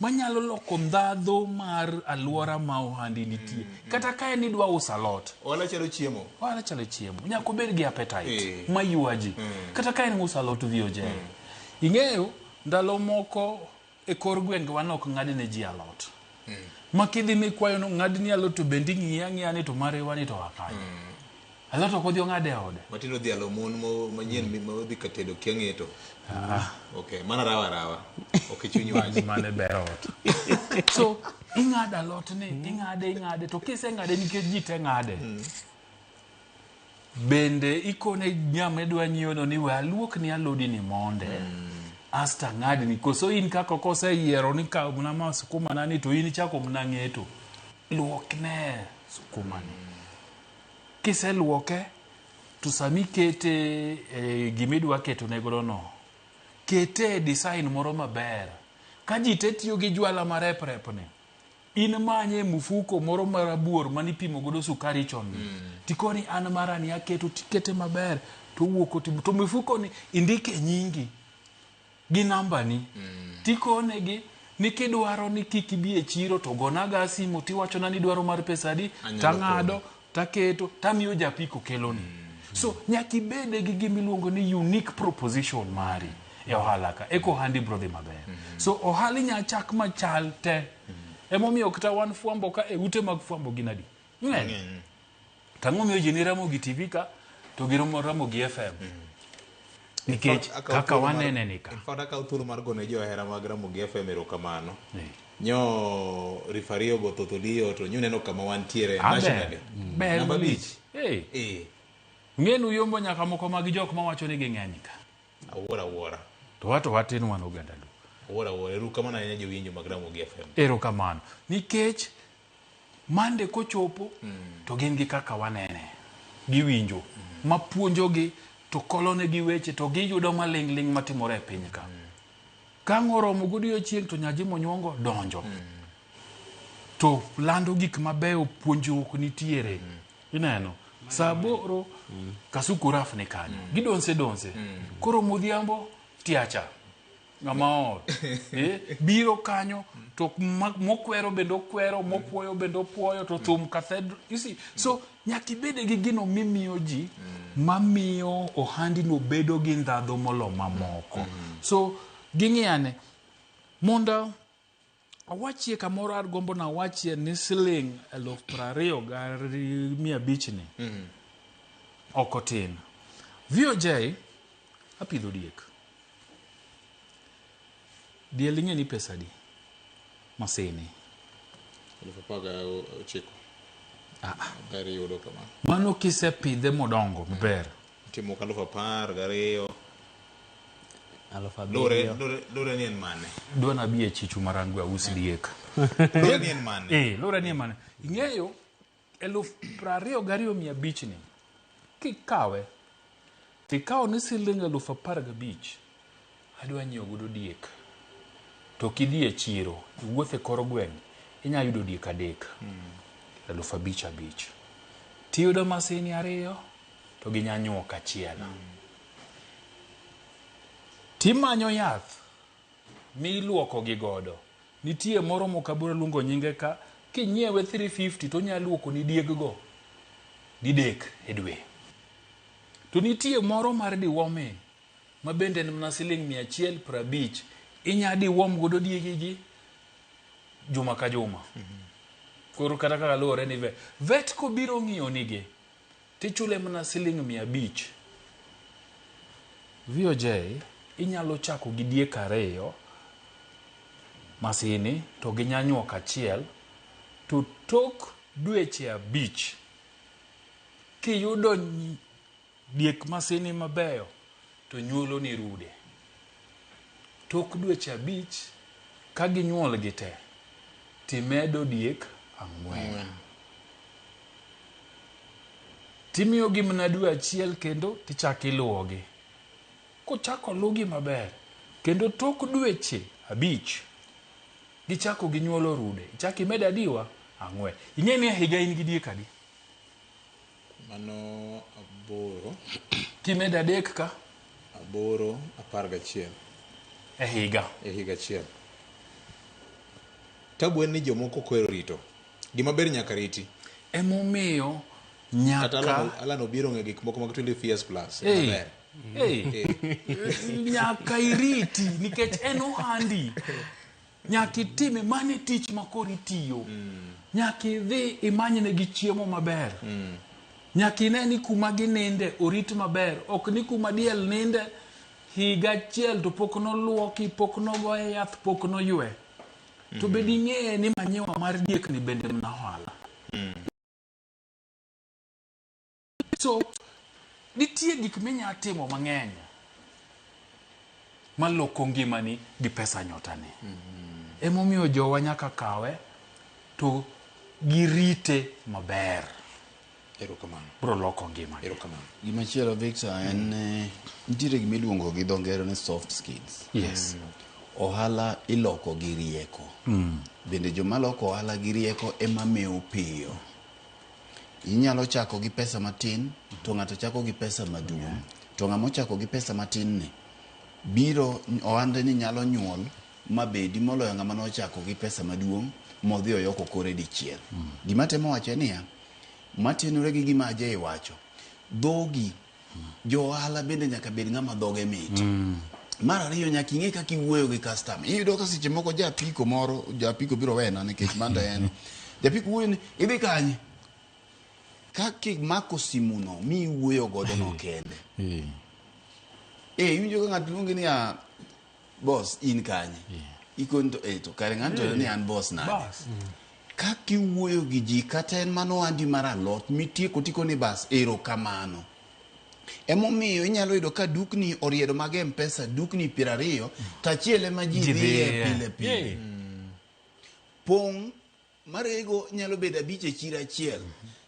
Manyalo loko ndhadhu mar alwora ma ohandi nitie. Kata ka en idwa uso alot.
Ohala chalo chiemo.
Ohala chalo chiemo. Nyaka obed gi appetite
Eh.
maywa ji. Kata ka en uso alot VOJ. Ing'eyo ndalo moko e kor gwengewa ne ok ng'ad ne ji alot. Ma kidhi mikwayo no ng'adni alot to bende ing'iye ang'iya ni to mariwa ni to oa kanye. Alot ok odhi ong'ad e ode.
Matindo odhialo mon manyien ma odhi ka tedo kia ng'eto. Okay, mano rawa rawa. Ok ichuny wach.
Mano e ber ot. So, ing'ado alot ni, ing'ade ing'ade, to kiseng'ade nikech ji te ng'ade. Bende ikone ng'ama idwa nyiewo no ni we aluokni alodi ni monde. Asto ang'adni. Koso in kaka koseyiero ni kaw mana ma sukuma na ni to in ichako mana ng'eto. Luokne sukuma ni. Kiseluoke, to sama ikete e gima idwa ketone godo no, kete e design moro maber. Ka ji te tiyo gi jwala marep rep ni, in manye mfuko moro marabuor manipimo godo sukari chon ni. Tikoni an mara ni aketo tikete maber to owuok otimo. To mfuko ni indike nyingi gi namba ni. Tikonegi ni kidwaro ni kik ibi e chiro to gonaga simu tiwachona ni idwaro mar pesa adi
Anyalo
tang'ado taketo tamiyo japiko keloni. So nyaka ibede gi gima iluongo ni unique proposition mari e ohala ka eka ohandi biro dhi maber. So ohala inya chak machal te. Emomiyo kata wan fwambo ka e ute mag fwambo gin adi? Ng'eny. To ang'o miyo ji ni Ramogi TV ka to gi Ramogi FM? Nikech kaka wanene ni ka.
In fact, akawo thuolo mar gone johera mag Ramogi FM erokamano. Nyo referee ogo thotholiyo to nyuneno kama wantiere
Ah, ber.
nationally.
Ber
Namba
malich.
abich.
Eh.
Eh.
Ng'enu yombo nyaka moko mag jok mawacho ni ging'eny ka.
Awuoro awuora.
To wato watin wan oganda Luo.
Awuoro awuora. Erokamano ahinya jowinjo mag Ramogi FM.
Erokamano. Nikech Mande kochopo to gin gi kaka wanene. Giwinjo. Mapuonjogi to kolonegi weche to giyudo maling'ling' matimore e piny ka. Ka ang' oromo godiochieng' to Nyajimo Onyuongo donjo. To lando gik mabeyo puonjruok nitiere. Ineno? Saa aboro Kasuku Raf ni kanyo. Gidonse donse. Koro modhiambo tiacha. Ng'ama oor. Biro kanyo to mokwero bende okwero, mopuoyo bende opuoyo, to thum cathedral. You see? So nyaka ibede gi gino mimiyo ji mamiyo ohandino bedo gi ndhadhu molo mamoko. So ging'iyane mondo awachie kamoro agombo na awachie ni siling 20,500 ni ok otin. VOJ apidho diek. Diel ing'e ni pesa adi? Masini.
19,000. Ber yudo kamano.
Mano kisepidhe modongo maber.
Timo 12,000.
7,000.
Lure ni en mane?
Dwa nabi e chichu marangwe aus diek.
Lure ni en mane?
Lure ni en mane? Ing'eyo 22,500 ni kikawe tikawo ni siling 15,000 adwa nyiewo godo diek. To kidhi e chiro, iwuotho e kor gweng', inya yudo diek 3. 5,000 5,000. Tiyudo masini 2 to gi nyanyuok 1. Timanyo yath miluoko gi godo. Nitie moro mokabura luongo nyinge ka, kinyiewe 350 to onya luoko ni dieg go didek e dwe. To nitie moro mar deworming ma bende en mana siling 150, inya deworm godo diegigi juma ka juma. Koro kata kaka luwore ni vet. Vet kobiro ng'iyo nigi, tichule mana siling 500. VOJ inyalo chako gi diek 2 masini to gi nyanyuok 1 to tok dweche 5 kiyudo diek masini mabeyo to nyuolo ni rude. Tok dweche 5 ka ginyuol gi te timedo diek 4. Timiyogi mana dwe 1 kendo tichako iluwogi. Kochako lugi maber kendo tok dweche 5 gichako ginyuolo rude. Ichako imedo adiwa 4. Ing'e ni e higa in gi diek adi?
Mano 8.
Kimedo 3 ka?
8, 11.
E higa.
E higa achiel. Tabu en ni jomoko ok ohero rito. Gima ber nyaka riti.
Emomiyo
Kata
nyaka
Alan obiro ng'e gik moko mag 25 years plus.
Hey.
Maber.
Hey. Nyaka iriti nikech en ohandi. Nyaka itime mane tich ma koro itiyo. Nyaka idhi imanyne gi chiemo maber. Nyaka ine ni kuma gininde orit maber. Ok ni kuma diel ninde higa achiel to pok noluoki, pok nogoye yath, pok noywe. To bed ing'eye ni manyiwa mar diek ni bende en ohala. So, nitie gik minya timo mang'eny maloko ngimani gi pesa nyotani. Emomiyo jowa nyaka kawe to girite maber.
Erokamano.
Bro loko ngimagi.
Erokamano.
Gimachielo Victor en nitiere gima iluongo gi dho ngere ni soft skills.
Yes.
Ohala iloko gi rieko. Bende joma loko ohala gi rieko ema mewo piyo. Inyalo chako gi pesa matin to ng'ato chako gi pesa maduong'. To ng'ama ochako gi pesa matin ni biro ohande ni nyalo nyuol mabedi moloyo ng'ama nochako gi pesa maduong' modhi oyoko kore dichiel. Gima temo wacho en niya, matenore gi gima Ajay wacho, dhogi jo ohala bende nyaka bed ng'ama dhoge mit. Mar ariyo nyaka ing'e kaka iwuoyo gi customer. Iyudo ka seche moko japiko moro, japiko biro wena nikech mano en. Japiko wuoyo ni idhi kanye? Kaka imako simu no miwuoyo godo no kende. Eh, iwinjo ka ng'ato luongi ni ah, boss in kanye? Ikoni to eh, to kare ng'ato to ni an boss nade?
Bas.
Kaka iwuoyo gi ji kata en mano ohandi mar alot mitieko tikoni bas erokamano. Emomiyo inyalo yudo ka dukni oriedo mag M-Pesa dukni 20 to achiel ema ji
Ji
dhiye
dhiye.
pile pile.
Yeah.
Pong' marego nyalo bedo 5 e chiro achiel.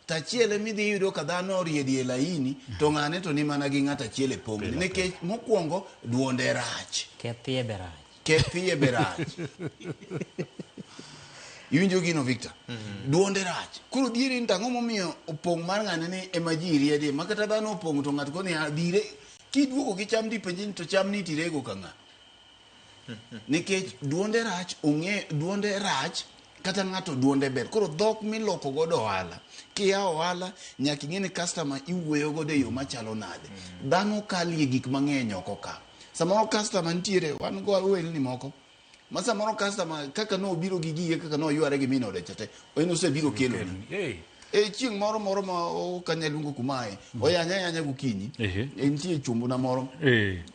To achiel ema idhi yudo ka dhano oriedi e laini to ng'ane to ni mana gi ng'ato achiel e pong'ni. Nikech mokwongo duonde rach.
Kethie be rach.
Kethie be rach. Iwinjo gino Victor? Duonde rach. Koro diere ni to ang'o momiyo opong' mar ng'ane ni ema ji riedie ma kata dhano opong' to ng'ato koni "Ah, dire kiduogo gi cham dipenji ni to cham ni tirego ka ng'a. Nikech duonde rach ong'e duonde rach kata ng'ato duonde ber. Koro dhok miloko godo ohala. Kiyawo ohala nyaka ing'e ni customer iwuoyo godo e yo machalo nade. Dhano kalie gik mang'eny oko ka. Samoro customer nitiere wan go welni moko ma samoro customer kaka nobiro gi gige kaka noyware gi min ode cha te en osebiro keloni.
Hey.
E chieng' moro moro ma ok anyal luongo kumae oyanya ayanya gokinyi e nitie chumbuna moro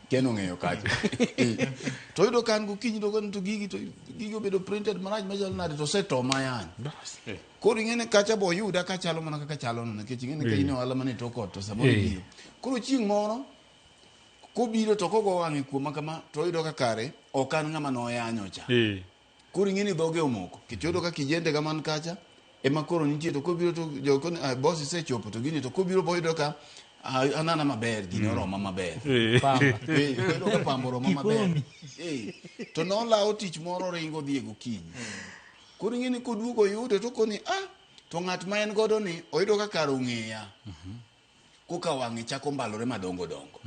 Ken ong'eyo kacha. To yudo ka an gokinyi to koni to gigi to gigi obedo printed marach machalo nade to osetoma yani. Koro ing'e ni kacha bo oyuda kachalo mana kaka chalo no nikech ing'e ni ka in e ohala mane tok ot to samoro ibiro. Koro chieng' moro kobiro to kogo wang'e kuoma kama to oyudo ka kare ok an ng'ama noyanyo cha. Koro ing'e ni dhoge omoko. Nikech oyudo ka kijende ga man kacha ema koro nitie to kobiro to jo koni ah, boss isechopo to gini to kobiro boyudo ka ah, anana maber gini oroma maber.
Pamba.
Oyudo ka pamba oroma maber.
Kikomi.
To nolawo tich moro ringo dhi e gokinyi. Koro ing'e ni koduogo oyude to koni ah to ng'at ma en godo ni oyudo ka kare ong'eya. Koka wang'e chako mbalore madongo dongo.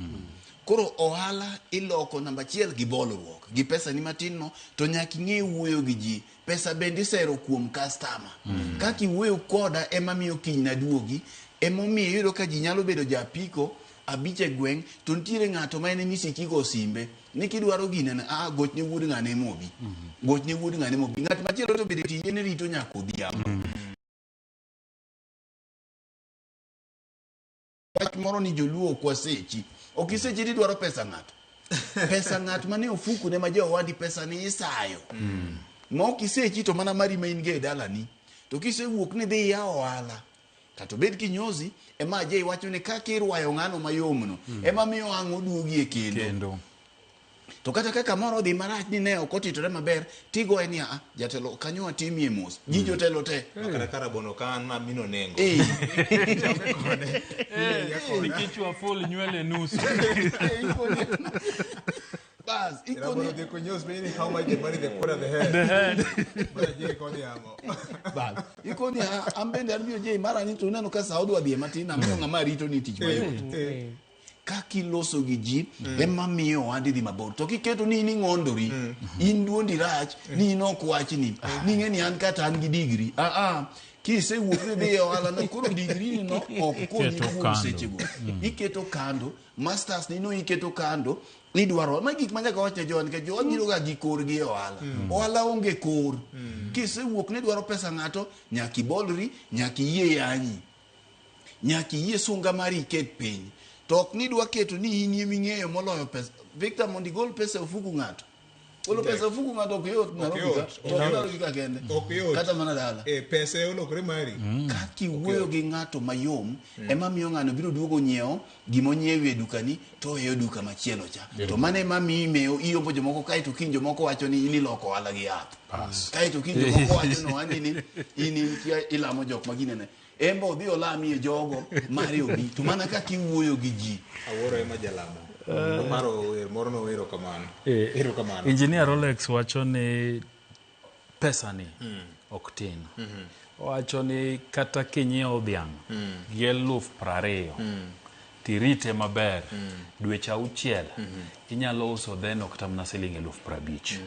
Koro ohala iloko namba achiel gi bolruok gi pesa ni matin no to nyaka ing'e wuoyo gi ji. Pesa bende isero kuom customer. Kaka iwuoyo koda ema miyo kiny naduogi. Emomiyo iyudo ka ji nyalo bedo japiko 5 e gweng' to nitiere ng'ato ma en emisiki go simbe ni kidwaro gine na ah gochne wuod ng'ane emobi. Gochne wuod ng'ane emobi. Ng'at machielo to bende tije ne rito nyaka odhiambo. Wach moro ni joluo ok wasechi. Ok isechi tidwaro pesa ng'ato. Pesa ng'at mane ofuku ne ma jowadi pesa ni isayo. Ma ok isechi to mana mari ma in go e dalani. To kisewuok ni dhi iyawo ohala. Kata obed kinyozi ema Ajay wacho ni kaka irwayo ng'ano mayomno ema miyo ang' oduogi e kendo. To kata kaka moro odhi marach ni ne ok otitore maber tigoye ni ah jatelo kanyo watimie mos. Ji jotelo te.
Kata ka rabondo ka an mamino nengo.
Nikech waful nywele nusu.
Bas,
Rabondo dhi konyos meaning how much the money they put at the head.
The head.
Mana jiri koni yamo.
Bas, ikoni ah, an bende an biro jei mara ni to uneno ka sa odwa dhiye matin amiyo ng'ama rito ni tich mayot. Kaka iloso gi ji ema miyo ohandi dhi mabor. To kiketo ni in ing'ondori, in duondi rach, ni in ok wachni, ni ing'e ni an kata an gi digri. Ah ah, kisewuok ni idhi e ohala no, koro digri ni no ok konyi
Iketo
kuom
kando.
sechego. Iketo kando, masters ni no iketo kando, idwaro. Ma gik ma nyaka wach ne jowa nikech jowa biro ga gi korgi e ohala. Ohala onge kor. Kisewuok ni idwaro pesa ng'ato, nyaka ibolri, nyaka iyie yanyi. Nyaka iyie sunga mari iket piny. To ok ni idwa keto ni in ema ing'eyo moloyo pesa. Victor, mondo igol pesa e ofuku ng'ato. Golo pesa e ofuku ng'ato ok yot Nairobi ka.
yot,
To
ok
ok Nairobi ka kende.
Ok yot.
Kata mana dala.
Eh, pesa olokore mari.
Kaka iwuoyo gi ng'ato mayom ema miyo ng'ano biro duogo nyiewo gima onyiewi e dukani to oweyo duka machielo cha. To mano ema miyi mewo iyombo jomoko kaeto kiny jomoko wacho ni in iloko ohala gi yath. Kaeto kiny jomoko wacho ni ohandi ni in in kia ilamo jok ma ginene. En be odhi olamie jogo mare obi. To mana kaka iwuoyo gi ji.
Awuoro ema jalamo. Oparo wer moro nowero kamano. Erokamano.
Engineer Rolex wacho ni pesa ni ok tin. Owacho ni kata kinyiewo dhiang' gi 20,000 tirite maber dweche auchiel inyalo uso dheno kata mana siling 50,000.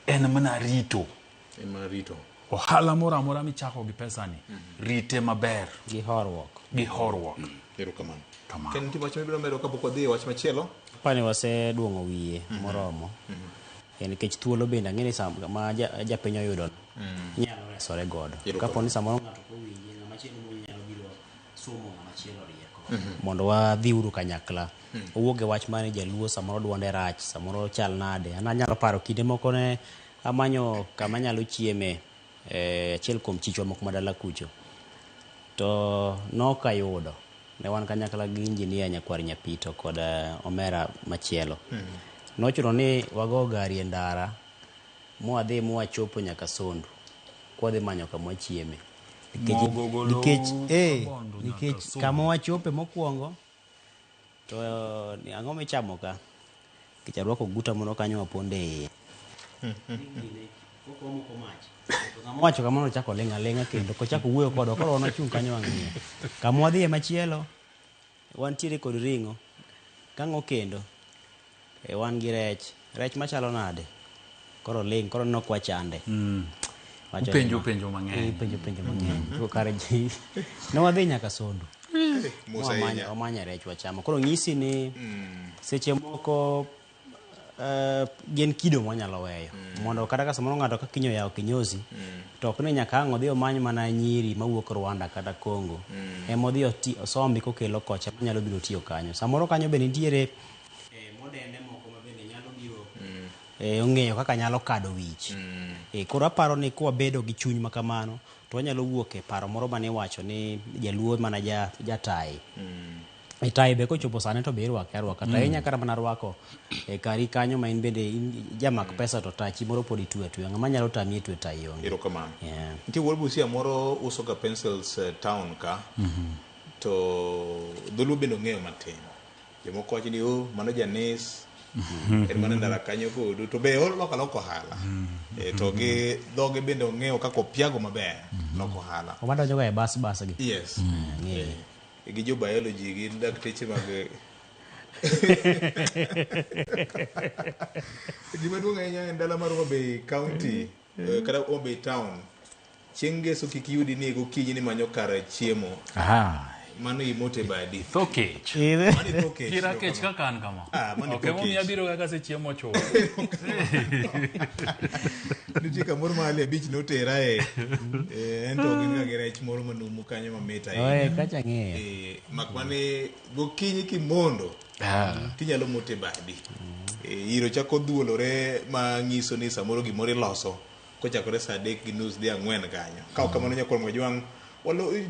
En mana rito.
En mana rito.
Ohala moro amora michako gi pesa ni rite maber.
Gi horuok.
Gi horuok.
Erokamano. Ken nitie wach mibiro medo kapok wadhi e wach machielo?
Apani waseduong'o wiye moromo. Nikech thuolo bende ang'e ni sama japiny oyudo nyalo resore godo. Kapo ni samoro ng'ato ok owinje, ng'ama chielo mowinje nyalo biro somo ng'ama chielo rieko. Mondo wadhi uru kanyakla. Owuok e wach mar ni jaluo samoro duonde rach, samoro chal nade. An anyalo paro kinde moko ne amanyo kama anyalo chieme achiel kuom chichwa moko madala kucho. To nok ayudo. Ne wan kanyakla gi engineer Nyakwar Nyapito kod omera machielo. Nochuno ni wago gari e ndara mwadhi mwachopo nyaka Sondu kwadhi manyo kama wachieme. Nikech kama wachope mokwongo to ang'o michamo ka? Nikech arwako oguta moro kanyo waponde iye. Ng'ama wacho kamano chako ling' aling'a kendo kochako wuoyo kodwa koro wan wachung' kanyo wang'iyo. Kama wadhiye machielo wantiere kod ring'o. Kang'o kendo? Wan gi rech. Rech machalo nade? Koro ling' koro neno kwa chande.
Upenjo penjo mang'eny.
Penjo penjo mang'eny. Koro kare ji ne wadhi nyaka Sondu. Wamanya rech wachamo. Koro ng'isi ni seche moko gin kido mwanyalo weyo mondo kata ka samoro ng'ato ka kiny oyawo kinyozi to ok ni nyaka ang' odhi omany mana nyiri mawuok Rwanda kata Congo ema odhi osombi kokelo kocha manyalo biro tiyo kanyo. Samoro kanyo be nitiere modende moko ma bende nyalo biro ong'eyo kaka nyalo kado wich. Koro aparo ni kwabedo gi chuny ma kamano to wanyalo wuok e paro moro mane iwacho ni jaluo mana jatai. Tai be kochopo sani to be irwake arwaka. Tai inya kata mana rwako e kari kanyo ma in bende in jamak pesa to tachi moro pod itwe atweya. Ng'ama nyalo tami e twe tai onge.
Erokamano. Nitie wuod Busia moro uso ga pencils town ka. To dholuo bende ong'eyo matin. Jomoko wacho ni oh mano janis. En mana ndara kanyo kodu to be oloko aloko ohala. To gi dhoge bende ong'eyo kaka opiago maber loko ohala.
Omadonjo ga e bas bas gi.
Yes. Gi jo biology gi dakteche mag Gima duong' ahinya en dala mar Homa Bay County kata Homa Bay Town. Chieng' ngeso kik yudi ni gokinyi ni manyo kar chiemo. Mano imote badi.
Tho kech.
Mano itho kech.
Kira kech kaka an kama.
Mano
Ok
itho
emomiyo
kech.
abiro kaka asechiemo chuth.
Nitie kamoro ma Ali Abich notera e. En to gin ga gi rech moro manumu kanyo mamit ahinya.
Oe, kacha ang'eyo.
Mak mane gokinyi kimondo tinyalo mote badi. Iro chako dhuolore ma nyiso ni samoro gimoro iloso kochakore saa 3:30 dhi 4 kanyo. Ka ok kamano nyakwar Mojwang'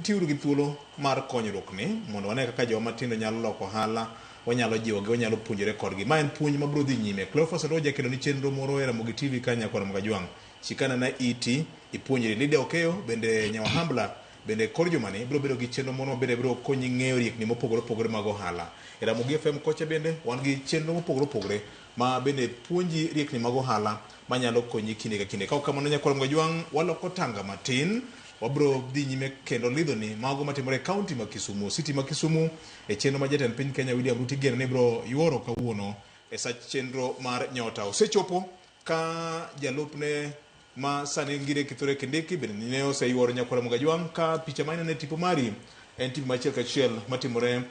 tiuru gi thuolo mar konyruok ni mondo wane kaka joma matindo nyalo loko ohala, wanyalo jiwogi, wanyalo puonjore kodgi. Ma en puonj mabiro dhi nyime. Cleophas Odoja kendo ni chenro moro e Ramogi TV ka nyakwar Mojwang'. Chikana na iti ipuonjri. Lydia Okeyo bende Nyawahambla bende kor jumani biro bedo gi chenro moro mabende biro konyi ng'eyo riekni mopogore opogore mag ohala. E Ramogi FM kocha bende wan gi chenro mopogore opogore ma bende puonji riekni mag ohala manyalo konyi kinde ka kinde. Ka ok kamano nyakwar Mojwang' waloko tanga matin. Wabro dhi nyime kendo lidhoni mago matimore e kaunti ma Kisumu, city ma Kisumu, e chenro ma jatend piny Kenya William Ruto igeno ni bro yuoro kawuono e sach chenro mar Nyota. Osechopo ka jalupne ma sani Ngire Kithure Kindiki bende ne oseyuoro nyakwar Ramogi Ajwang' ka picha ma ineno e tipo mari en tipo machiel kachiel matimore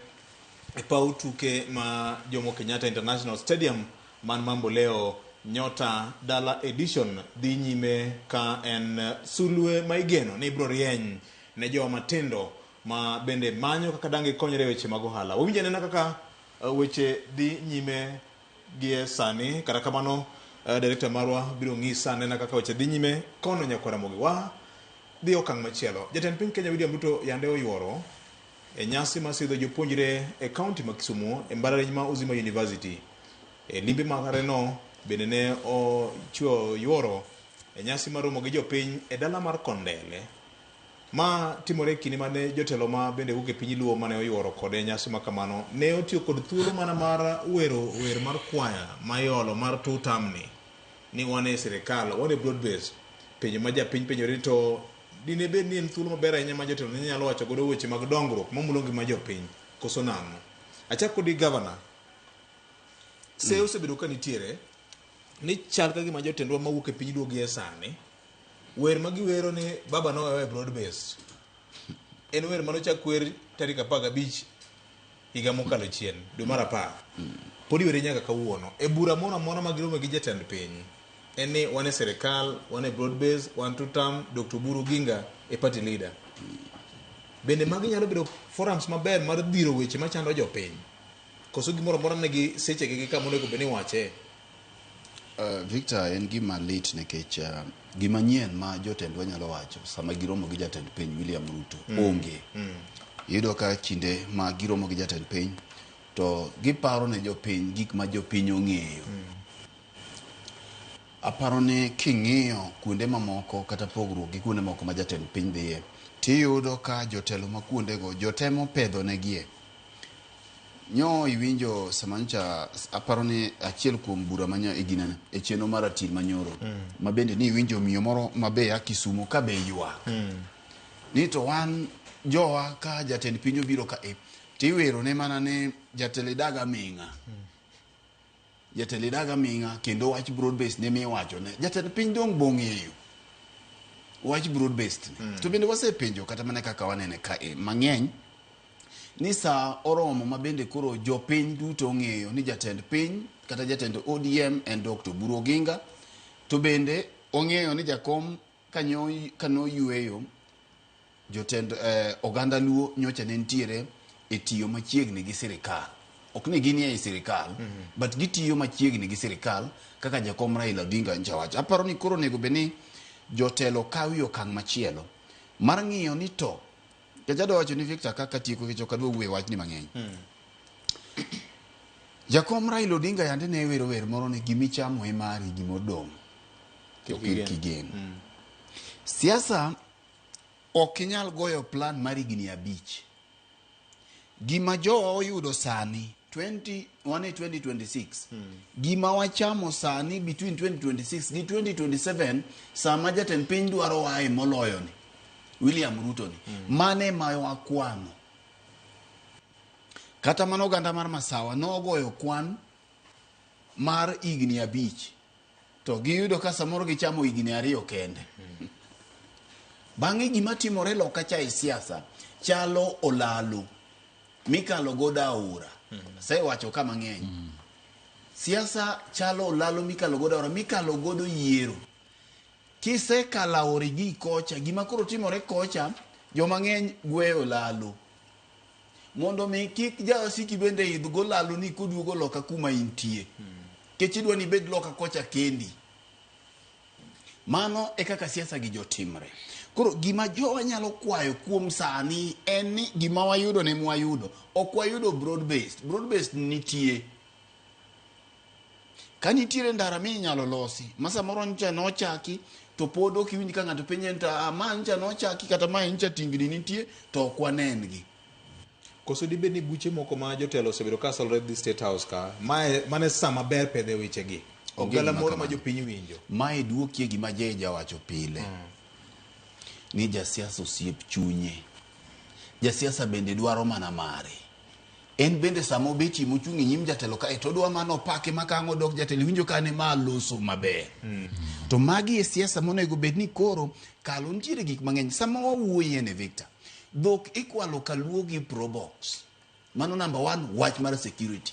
e paw tuke ma Jomo Kenyatta International Stadium man Mamboleo. Nyota Dala Edition dhi nyime ka en sulwe ma igeno ni ibiro rieny ne jowa matindo ma bende manyo kaka dang' gikonyre e weche mag ohala. Wawinj anena kaka weche dhi nyime gie sani. Kata kamano, director marwa biro ng'isa anena kaka weche dhi nyime kono nyakwar Ramogi. Wa dhi okang' machielo. Jatend piny Kenya William Ruto yande oyuoro e nyasi mar sidho jopuonjre e kaunti ma Kisumu e mbalariany ma Uzima University. E limbe mareno bende ne ochiwo yuoro e nyasi mar romo gi jopiny e dala mar Kondele. Ma timore e kinde mane jotelo ma bende wuok e piny Luo mane oyuoro kode e nyasi ma kamano ne otiyo kod thuolo mana mar wero wer mar kwaya ma iolo mar two term ni, ni wan e sirikal, wan e broad base. Penjo ma japiny penjore ni to dine bed ni en thuolo maber ahinya ma jotelo ne nyalo wacho godo weche mag dongruok mamulo ngima jopiny koso nang'o? Achak kodi gavana. Se osebedo ka nitiere ni chal ka gima jotendwa mawuok e piny Luo gie sani wer ma giwero ni baba nowewa e broad base en wer manochak wer tarik 15 higa mokalo chien dwe mar 10 pod iwere nyaka kawuono e bura moro amora ma girome gi jatend piny en ni wan e sirikal, wan e broad base, wan two term, Dr. Oburu Oginga e party leader. Bende magi nyalo bedo forums maber mar dhiro weche machando jopiny koso gimoro amora nigi sechegi gi kama onego bed ni iwache?
Victor, en gima lit nikech gima nyien ma jotendwa nyalo wacho sama giromo gi jatend piny William Ruto onge. Iyudo ka kinde ma giromo gi jatend piny to giparo ne jopiny gik ma jopiny ong'eyo. Aparo ni king'iyo kuonde mamoko kata pogruok gi kuonde moko ma jatend piny dhiye, tiyudo ka jotelo ma kuondego jotemo pedho negie. Nyo iwinjo sama nyocha aparo ni achiel kuom bura manya e ginene e chenro mar ratil manyoro ma bende ni iwinjo miyo moro ma be ya Kisumo ka be ywak ni to wan jowa ka jatend piny obiro ka e tiwero ne mana ni jatelo idag aming'a. Jatelo idag aming'a kendo wach broad based ne miwacho ne jatend piny dong bong'eyo wach broad based ni. To bende wasepenjo kata mana kaka wanene ka e mang'eny ni saa oromo ma bende koro jopiny duto ong'eyo ni jatend piny kata jatend ODM en Dr. Oburu Oginga to bende ong'eyo ni jakom kanoyweyo jotend oganda Luo nyocha ne nitiere e tiyo machiegni gi sirikal. Ok ni ginie ei sirikal, but gitiyo machiegni gi sirikal kaka jakom Raila Odinga nyocha wacho. Aparo ni koro onego bed ni jotelo kawie okang' machielo mar ng'iyo ni to nikech adwa wacho ni Victor kaka tieko nikech ok adwa wuoyo e wachni mang'eny. Jakom Raila Odinga yande ne wero wer moro ni gimichamo e mari gimodong' to kik igen. Siasa ok inyal goyo plan mar higni 5. Gima jowa oyudo sani 20 wan e 2026 gima wachamo sani between 2026 gi 2027 sama jatend piny dwaro wae moloyo ni William Ruto ni mane ma wakwano. Kata mana oganda mar Masawa nogoyo kwan mar higni 5 to giyudo ka samoro gichamo higni 2 kende. Bang'e gima timore loka cha e siasa chalo olalo mikalo godo aora. Asewacho ka mang'eny. Siasa chalo olalo mikalo godo aora, mikalo godo yiero. Kisekalo aora gi kocha, gima koro timore kocha, joma ng'eny gweyo olalo. Mondo mi kik jawasiki bende idh golalo ni koduogo loka kuma intie. Kech idwa ni ibed loka kocha kendi. Mano e kaka siasa gi jotimre. Koro gima jowa nyalo kwayo kuom sani en ni gima wayudo ne mwayudo. Ok wayudo broad based. Broad based nitie. Ka nitiere ndara minyalo losi, ma samoro ncha nochaki, to pod ok iwinj ka ng'ato penje ni to, "Ah, ma ncha nochaki kata ma ncha tingni nitie," to ok wanen gi.
Koso dibed ni buche moko ma jotelo osebedo ka solre dhi State House ka, mae mane sama ber pedhe wechegi.
Onge
Ogala
gima
moro ma
kamano.
jopiny winjo.
Mae duokie gima Jeja wacho pile. Ni jasiasa osiep chunye. Jasiasa bende dwaro mana mare. En bende sama obetie mochung' e nyim jatelo kae to odwa mana opake ma ka ang' odok jatelo iwinjo ka ne ma loso maber. To magi e siasa monego bed ni koro kalo nitiere gik mang'eny. Sama wawuoye ni Victor, dhok ikwalo kaluo gi probox. Mano number one, wach mar security.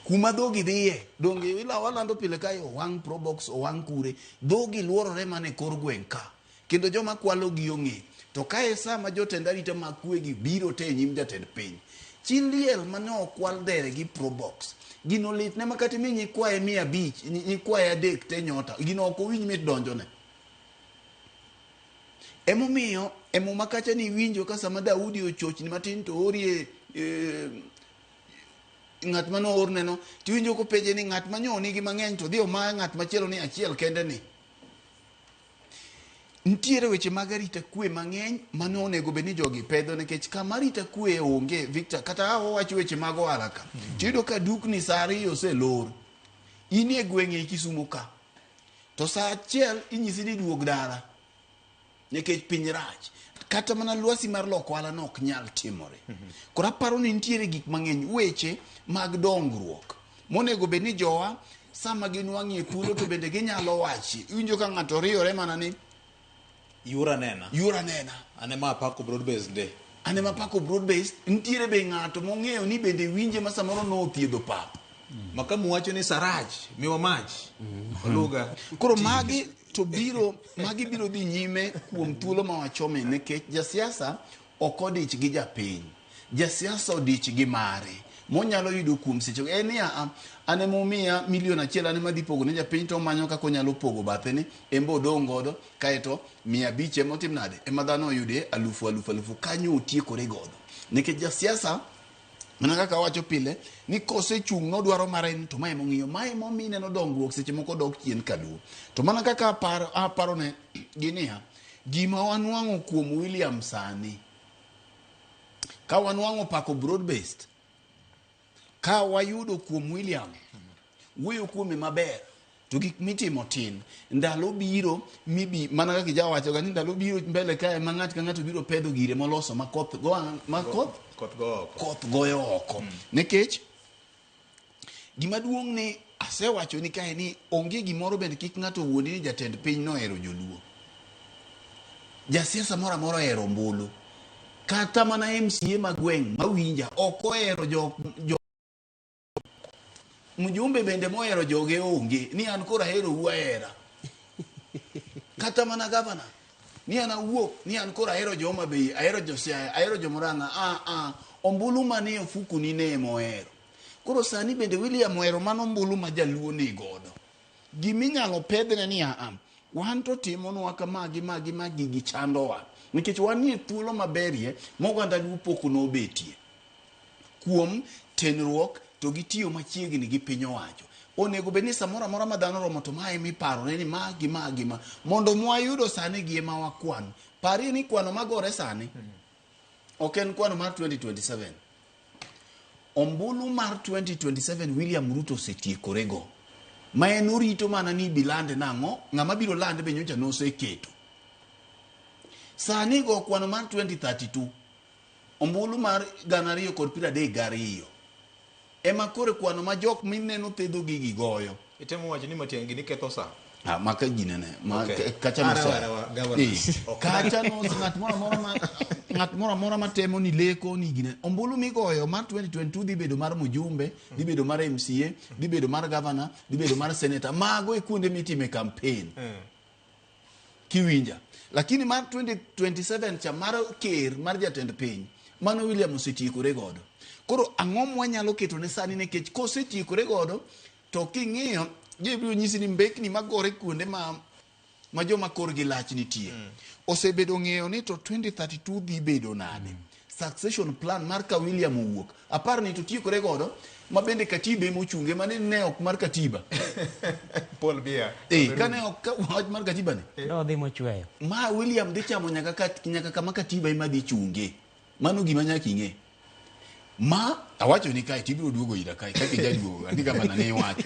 Kuma dhogi dhiye, donge ila walando pile kae owang' probox, owang' kure, dhogi luorore mana e kor gweng' ka. Kendo joma kwalo gi ong'e. To kae sama jotend arita mag kwe gi biro te e nyim jatend piny. Chi liel mane okwal dhere gi probox. Gino litne ma kata imi nyikwaye 500, nyikwaye 3 te nyota. Gino ok owinj mit donjone. Emomiyo e muma kacha ni iwinjo ka sama Daudi ochochni matin to orie ng'at mane oorneno, tiwinjo kopenje ni ng'at ma nyo nigi mang'eny to dhi omaye ng'at machielo ni achiel kende ni. Nitiere weche mag arita kwe mang'eny mane onego bed ni jogi pedho nikech kama arita kwe onge Victor, kata ka wawacho weche mag ohala ka, tiyudo ka dukni saa 2 oselor. In e gweng' ei Kisumo ka, to saa 1 inyisi ni duog dala nikech piny rach. Kata mana lwasi mar loko ohala no ok nyal timore. Koro aparo ni nitiere gik mang'eny, weche mag dongruok monego bed ni jowa sama ginwang'ie thuolo to bende ginyalo wachi. Iwinjo ka ng'ato riyore mana ni
Yura nena.
Yura nena.
Ane ma apako broad based day.
Ane ma apako broad based. Nitiere be ng'ato mong'eyo ni bende winje ma samoro nothiedho pap.
Makamu wacho ni sarach, miwa mach. Oluga.
Koro magi to biro, magi biro dhi nyime kuom thuolo ma wachome nikech jasiasa ok odich gi japiny. Jasiasa odich gi mare monyalo yudo kuom seche. En niya, an ema omiya milion 1 an ema adhi pogo ne japiny to omanyo kaka onyalo pogo bathe ni en be odong' godo kaeto 500 ema otim nade ema dhano oyude alufu alufu alufu kanyo otiekore godo. Nikech jasiasa mana kaka awacho pile ni kosechung' nodwaro mare ni to mae mong'iyo mae momi neno dongruok seche moko dok chien kaluo. To mana kaka aparo ne gi niya, gima wanwang'o kuom William sani, ka wanwang'o pako broad based, ka wayudo kuom William wuoyo kuome maber to gik mitimo tin. Ndalo biro mibi mana kaka ijawacho ga ni ndalo biro mbele kae ma ng'ato ka ng'ato biro pedho gire moloso ma koth go ma koth
koth go oko.
Koth goyo oko. Nikech gima duong' ni asewacho ni kae ni onge gimoro bende kik ng'ato wuondi ni jatend piny nohero joluo. Jasiasa moro amora ohero ombulu. Kata mana MCA ma gweng' mawinja ok ohero jo mjumbe bende mohero joge onge ni an koro ahero u ahera. Kata mana gavana ni an awuok ni an koro ahero jo Homa Bay, ahero jo Siaya, ahero jo Murang'a. Ombulu manie ofuku ni ne mohero. Koro sani bende William ohero mano ombulu ma jaluo ni godo. Giminyalo pedhne ni wan to timonwa kama gi ma gi ma gigi chandowa. Nikech wanie thuolo maberie ma oganda luo pok nobetie. Kuom tenruok to gitiyo machiegni gi piny owacho. Onego bed ni samoro amora ma dhano romo to mae miparone ni ma gi ma gi ma. Mondo mwayudo sani gi ema wakwan. Parie ni kwano magore sani ok en kwano mar 2027. Ombulu mar 2027 William Ruto osetiekorego. Ma en orito mana ni bilande nang'o, ng'ama biro lande be nyocha noseketo. Sani go kwano mar 2032, ombulu mar 2032. Ema koro kwano ma jok mineno thedho gigi goyo.
Itemo wacho ni Matiang'i ni ketho sa.
Maka ginene, ma
Okay.
kacha
Arawa,
nosa.
arawa, governor. Ok.
Kacha nos, ng'at moro amora matemo ni leko ni gine. Ombulu migoyo mar 2022 dhi bedo mar mjumbe, dhi bedo mar MCA, dhi bedo mar governor, dhi bedo mar senator. Mago e kuonde mitime campaign. Kiwinja. Lakini mar 2027 cha mar ker mar jatend piny, mano William osetiekore godo. Koro ang'o mwanyalo keto ne sani nikech kosetiekore godo to king'iyo gibiro nyisi ni mbekni magore kuonde ma joma korgi lach nitie. Osebedo ng'eyo ni to 2032 dhi bedo nade. Succession plan mar ka William owuok. Apar ni to tiekore godo ma bende katiba ema ochunge mane ne ok mar katiba.
Paul Biya.
Kane ok ka wach mar katiba ni.
Nodhi mochweyo.
Ma William dhi chamo nyaka kama katiba ema dhi chunge. Mano gima nyaka ing'e. Ma awacho ni kae tibiro duogo ira kae kaka ijaduogo ni gavana ne iwacho.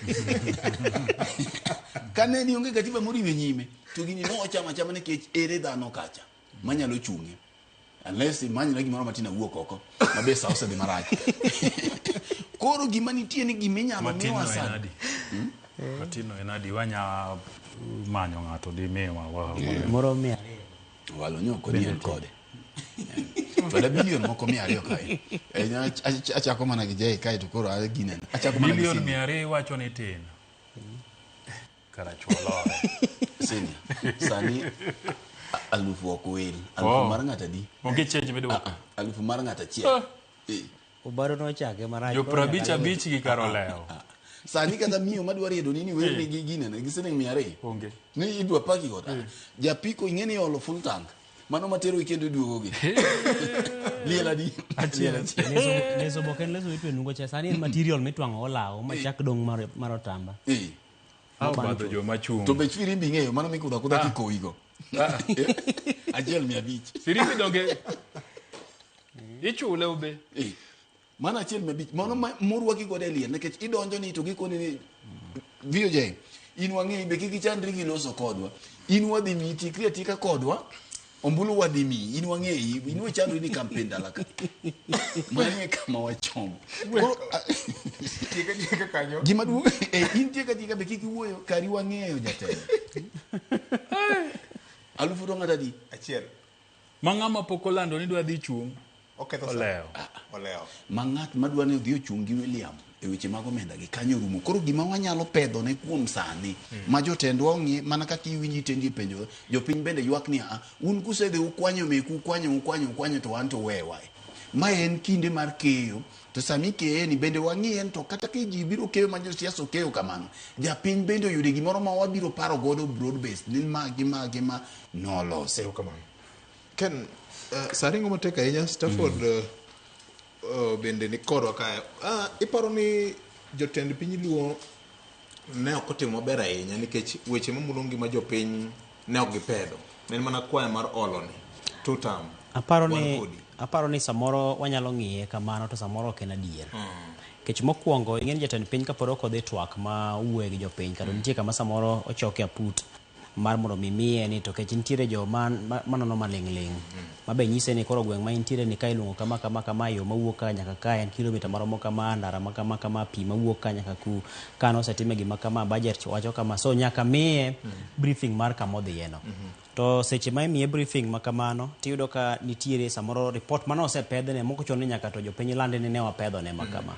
Kane ni onge katiba moriwe nyime to gini ne ochamo achama nikech ere dhano kacha manyalo chung'e. Unless imanyna gimoro matin awuok oko ma be sa osedhi marach. Koro gima nitie ni gima inyalo
Matin
miwa
no en
sani.
adi? Matin no en adi wanya manyo ng'ato dimiwa wa.
Moro 200.
Walo nyoko ni en kode. Twada bilion moko 200 kae. Eh, achako mana gi Jay kae to koro a ginene. Achako mana gi
Bilion
senior.
200 iwacho ni tin. Karachuolore.
Senior. Sani alufu ok wel. Alufu
Oh.
mar ng'ato adi?
Onge change miduoko.
Ah, ah, alufu mar ng'ato achiel.
Ah.
Eh.
Obaro nochake marach.
Jo
koro nyaka
55 gi kar olewo.
Sani kata miyo madwa riedo ni ni werni gi ginene gi siling 200.
Onge.
Ni idwa paki godo. Japiko ing'e ni olo full tank. Mano matero kendo iduogo gi. Liel adi? Liel achiel.
Leso boke en leso mitwe nungo cha. Sani en material mitwang'o olawo machak dong' mar otamba.
Eh.
Obadho joma chung'.
To bech firimbi ing'eyo mano mikudho akudha kikowigo. 1 500.
Firimbi donge ichule ube.
Eh. Mano 1 500. Mano morwaki godo e liel nikech idonjo ni to gikoni ni VOJ in wang'eyi be kik ichandri gi loso kodwa. In wadhi miyi tikri atika kodwa. Ombulu wadhi miyi in wang'eyi in wechandri ni campaign dala ka. Mano e kama wachomo. Koro,
Tieka tieka kanyo.
Gima duong' eh, in tieka tieka be kik iwuoyo kari wang'eyo jatelo. Alufu to ng'ato adi?
Achiel.
Ma ng'ama pok olando ni dwa dhi chung'.
Oketho sa.
Olewo.
Olewo.
Ma ng'at madwa ni odhi ochung' gi William e weche mag omenda gi kanyo rumo. Koro gima wanyalo pedho ne kuom sani ma jotendwa ong'i mana kaka iwinji tendi e penjo jopiny bende ywak ni a un kusedhi ukwanyo meku ukwanyo ukwanyo ukwanyo to wan to wewa. Ma en kinde mar keyo to sami ikeye ni bende wang'iye ni to kata ka ji biro keyo ma josiasa okeyo kamano japiny bende oyude gimoro ma wabiro paro godo broad based ni ma gi ma gi ma nolosi.
Ken, sa ringo matek ahinya Stafford bende ni kodwa kae. Iparo ni jotend piny Luo ne ok otimo maber ahinya nikech weche mamulo ngima jopiny ne ok gipedho. Ne en mana kwayo mar olo ni. Two term. Wan kodi.
Aparo ni samoro wanyalo ng'iye kamano to samoro ok en adier. Nikech mokwongo ing'e ni jatend piny kapod ok odhi twak ma wuoye gi jopiny kata nitie kama samoro ochoke aput mar mondo mi miye ni to kech nitiere joma manono maling'ling' mabe nyise ni koro gweng' ma intiere ni ka iluongo kama kama kama yo mawuok ka nyaka ka en kilomita maromo kama ndara ma kama kama pi mawuok ka nyaka ku ka nosetime gima kama budget wacho kama so nyaka miye briefing mar kama odhiye no. To seche ma imiye briefing ma kamano tiyudo ka nitiere samoro report mane osepedhne mok ochuno ni nyaka to jopiny lande ni ne wapedhone ma kama.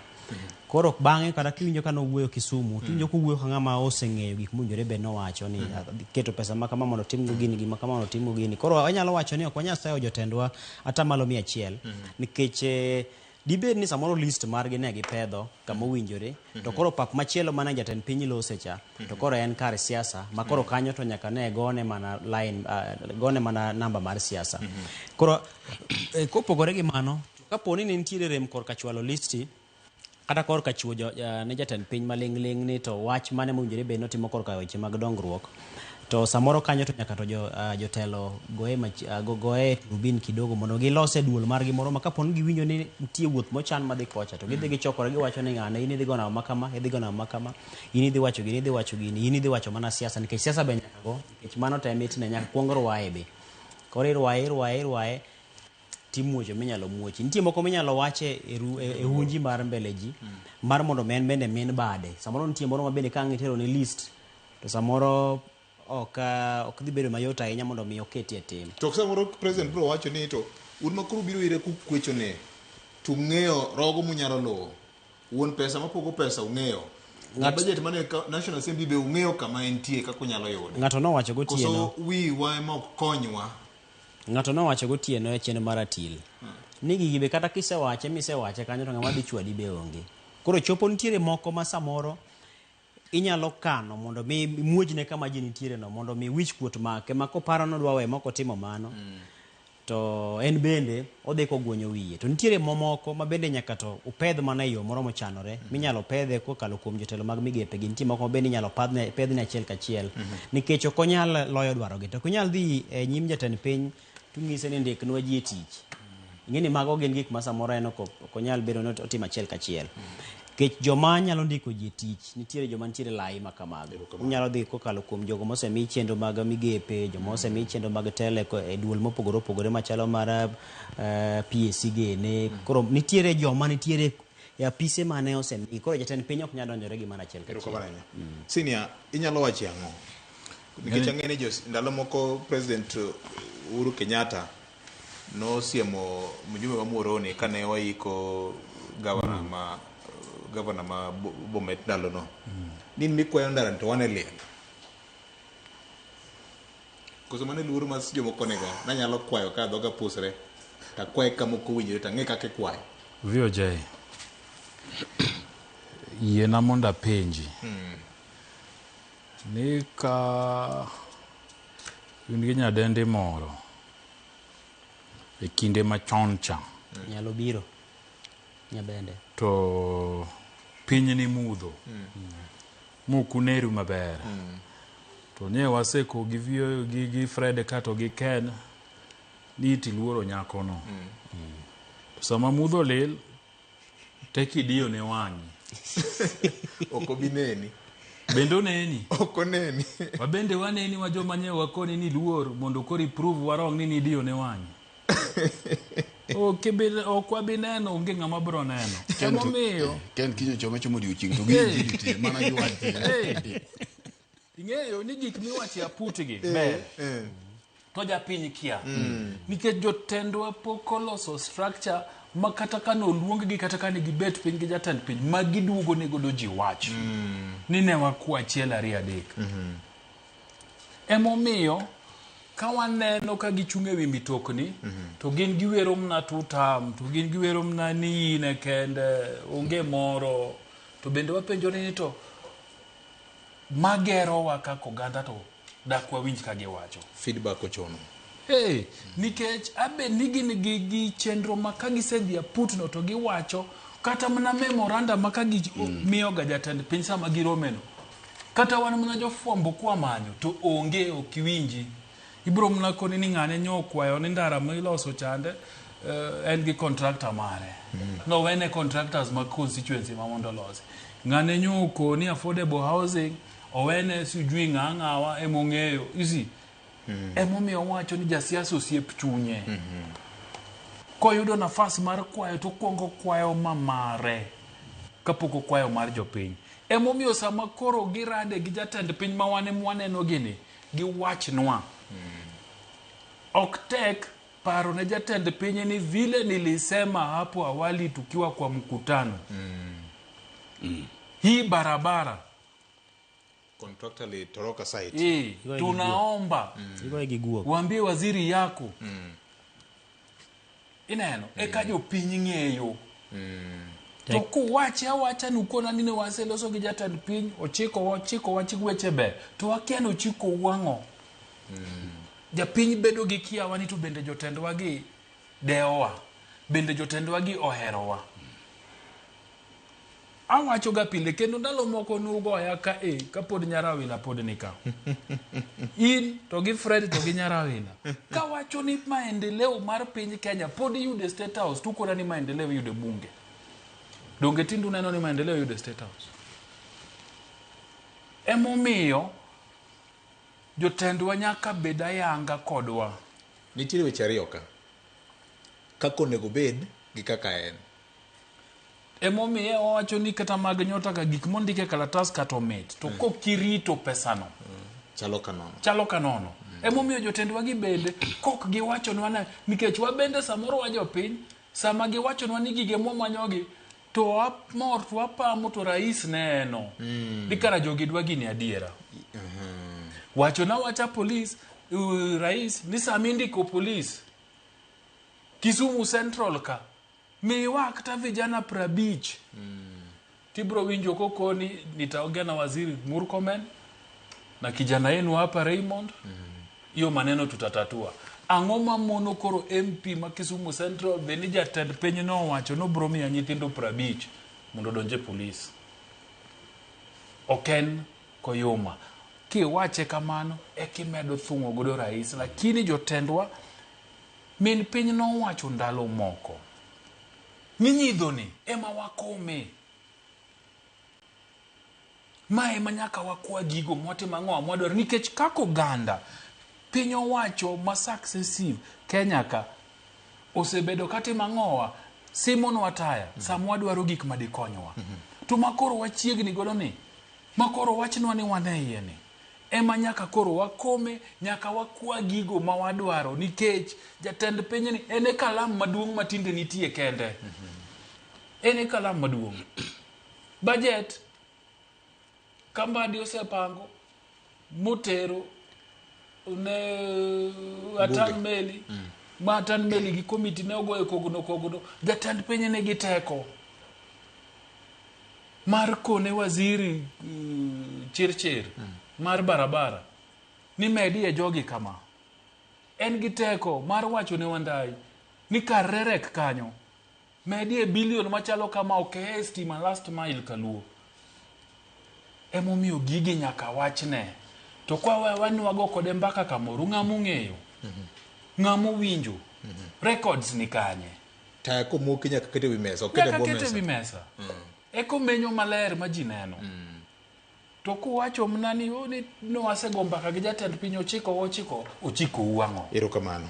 Koro bang'e kata kiwinjo ka nowuoyo Kisumu, tiwinjo kowuoyo ka ng'ama oseng'eyo gik mowinjore bed nowacho ni keto pesa ma kama mondo otimgo gini, gima kama mondo otimgo gini. Koro wanyalo wacho ni ok wanyal sayo jotendwa 100% nikech dibed ni samoro list margi ne gipedho kama owinjore to koro pap machielo mane jatend piny lose cha to koro en kar siasa ma koro kanyo to nyaka ne gone mana line gone mana namba mar siasa. Koro kopogore gi mano, kapo ni ne nitiere rem korka chwalo listi kata korka chiwo ne jatend piny maling'ling' ni to wach mane mowinjore bed notimo korka weche mag dongruok to samoro kanyo to nyaka to jotelo goye goye turubin kidogo mondo gilose duol margi moro ma kapo ni giwinjo ni nitie wuoth mochan madhi kocha to gidhi gichokore giwacho ni ng'ane in idhi go namba ma kama idhi go namba ma kama in idhi wacho gini idhi wacho gini in idhi wacho mana siasa nikech siasa be nyaka go nikech mano to emitne nyaka kuong rwaye be koro irwaye irwaye irwaye timuocho minyalo muochi nitie moko minyalo wache e hunji mar mbele ji mar mondo en bende min bade samoro nitie moro ma bende ka ang' itero ne list to samoro ok dhi bedo mayot ahinya mondo mi oketie tim.
To samoro president biro wacho ni to un ma koro biro ire kukwecho ne to ung'eyo rogo munyalo luwo. Wuon pesa mapogo pesa ung'eyo. Budget mane National Assembly be ung'eyo kama entie kaka unyalo yude.
Ng'ato nowacho gotieno.
Koso wiwa ema ok konywa.
Ng'ato nowacho gotieno e chenro mar atil. Ni gigi be kata kisewache misewache kanyo to ng'ama dhi chwadi be onge. Koro chopo nitiere moko ma samoro inyalo kano mondo mi muojne kama ji nitiere no mondo mi wich kuot make ma koparo nodwa we mok otimo mano. To en bende odhi koguonyo wiye. To nitiere mamoko ma bende nyaka to upedh mana e yo moro mochanore minyalo pedhe kokalo kuom jotelo mag migepe gi nitie moko ma bende inyalo pedhne achiel kachiel nikech ok onyal loyo dwarogi. To ok onyal dhi e nyim jatend piny tung'ise ni ndiknwa ji e tich. Ing'e ni mago gin gik ma samoro en ok onyal bedo ni otimo achiel kachiel. Nikech joma nyalo ndiko ji e tich, nitiere joma nitiere lai ma kamago. Unyalo dhi kokalo kuom jogo mosemi chenro mag migepe, joma osemi chenro mag telo e duol mopogore opogore machalo mar PSC gene. Koro nitiere joma nitiere e apise mane osemi. Koro jatend piny ok nyal donjore gi mana achiel kachiel.
Senior, inyalo wacho ang'o? Nikech ang'e ni ndalo moko President Uhuru Kenyatta nosiemo mjumbe ma Muhoroni kane waiko gavana ma gavana ma Bomet ndalono. Ni mikwayo ndara to wan e liel. Koso mano e luoro ma jomoko nigo. Nanyalo kwayo ka dhoga pusre. Takwaye kama ok owinjore tang'e kaka ikwayo.
VOJ, yiena mondo apenji. Ni ka in gi nyadendi moro e kinde machon cha.
Nyalo biro. Nyabende.
To piny ni mudho. Mokuneru maber. To nye waseko gi vio gi Fred ka to gi Ken ni tiluoro nyakono. To sama mudho lil tekidiyo ne wang'i.
Ok obi neni.
Bende oneni?
Ok oneni.
Wabende waneni wa joma nye wakoni ni luor mondo koro iprove warong ni nidiyo ne wang'i. Ok wabi neno, onge ng'ama biro neno. Emomiyo
Ken kinyo chome chomo odiochieng' to gi ji mana giwacho.
Ing'eyo ni gik miwacho aputgi ber. To japiny kia. Nikech jotendwa pok oloso structure ma kata ka noluong gi kata ka ne gibet piny gi jatend piny ma giduogo ne godo ji wach. Ni ne wakwa 1 2 3. Emomiyo ka waneno ka gichung' ewi mitokni to gin giwero mna tutam to gin giwero mna ni in e kende onge moro to bende wapenjore ni to magerowa kaka oganda to dak wawinj ka giwacho.
Feedback ochuno.
Hey, nikech abe ni gin gi chenro ma ka gisedhi aputno to giwacho kata mana memorandum ma ka gimiyoga jatend piny sama giromeno. Kata wan mana jofwambo kwamanyo to onge ok iwinji. Ibiro mana koni ni ng'ane nyo okwayo ni ndara ma iloso chande en gi contractor mare. Nowene contractors mag constituency ma mondo olosi. Ng'ane nyo okoni affordable housing owene sijui ng'a ng'awa emong'eyo. You see? Emomiyo owacho ni jasiasa osiep chunye. Koyudo nafas mar kwayo to okuongo kwayo mamare kapok okwayo mar jopiny. Emomiyo sama koro girade gi jatend piny ma wan ema waneno gini, giwachnwa. Ok tek paro ne jatend piny ni vile nilisema hapo awali tukiwa kwa mkutano. Hii barabara
Contractor litoroka site.
Tunaomba waambie waziri yako. Ineno eka jopiny ng'eyo. To kuwache awacha ni ukona ni ne waseloso gi jatend piny ochiko wachik weche ber to wakia ni ochiko wang'o. Japiny bedo gi kiawa ni to bende jotendwa gi dewowa, bende jotendwa gi oherowa. Awacho ga pile kendo ndalo moko nugoya ka kapod Nyarawila pod ni ka. In to gi Fred to gi Nyarawila. Kawacho ni maendeleo mar piny Kenya pod iyudo e State House tukona ni maendeleo iyudo e bunge. Donge tindu neno ni maendeleo iyudo e State House. Emomiyo jotendwa nyaka bed ayanga kodwa.
Nitiere weche ariyo ka. Kaka onego bed gi kaka en.
Emomiyo owacho ni kata mag nyota ka gik mondike e kalatas kata omit to kokirito pesano
chalo kanono.
Chalo kanono. Emomiyo jotendwa gi bende kok giwachonwa na nikech wabende samoro wajopiny sama giwachonwa ni gige mwamanyogi to wamor to wapamo to rais neno. Ni kara jogi dwa gini adiera. Wachona wacha polis rais ni sama indiko polis Kisumu Central ka miwa kata vijana 50. Tibro winjo kokoni nitaongea na waziri Murkomen na kijana yenu hapa Raymond. Hiyo maneno tutatatua. Ang'o mamono koro MP ma Kisumu Central be ni jatend piny nowacho nobro miya nyithindo 50 mondo odonje polis. Ok en koyuma. Kiwache kamano ekimedo thung'o godo rais, lakini jotendwa Min piny nowacho ndalo moko ni nyidhoni ema wakome. Ma ema nyaka wakwa gigo mwatimo ang'owa mwadwaro nikech kaka oganda piny owacho ma successive Kenya ka osebedo katimo ang'owa simonwa taya sama wadwaro gik madikonywa. To makoro wachiegni godo ni makoro wachnwa ni wan e iye ni ema nyaka koro wakome, nyaka wakwa gigo ma wadwaro nikech jatend pinyni en e kalam maduong' ma tinde nitie kende. En e kalam maduong'. Budget ka Mbadi osepango motero ne atan meli ma atan meli gi komiti ne ogoyo kogno kogno, jatend piny nigi teko mar kone waziri Chirchir mar barabara ni medie jogi kama. En gi teko mar wacho ne Wandayi ni kar rerek kanyo medie bilion machalo kama okeye stima last mile kaluo. Emomiyo gigi nyaka wachne. To kwa wanwago kode mbaka kamoro, ng'ama ong'eyo, ng'ama owinjo, records ni kanye?
Taya komoki nyaka kete wi mesa, ok kete
Nyaka
bwo
kete
mesa.
wi mesa. Eko menyo maler ma ji neno. To kuwacho mna ni "Oh, ni nowasego mbaka gi jatend piny ochiko ochiko ochiko uang'o.
Erokamano.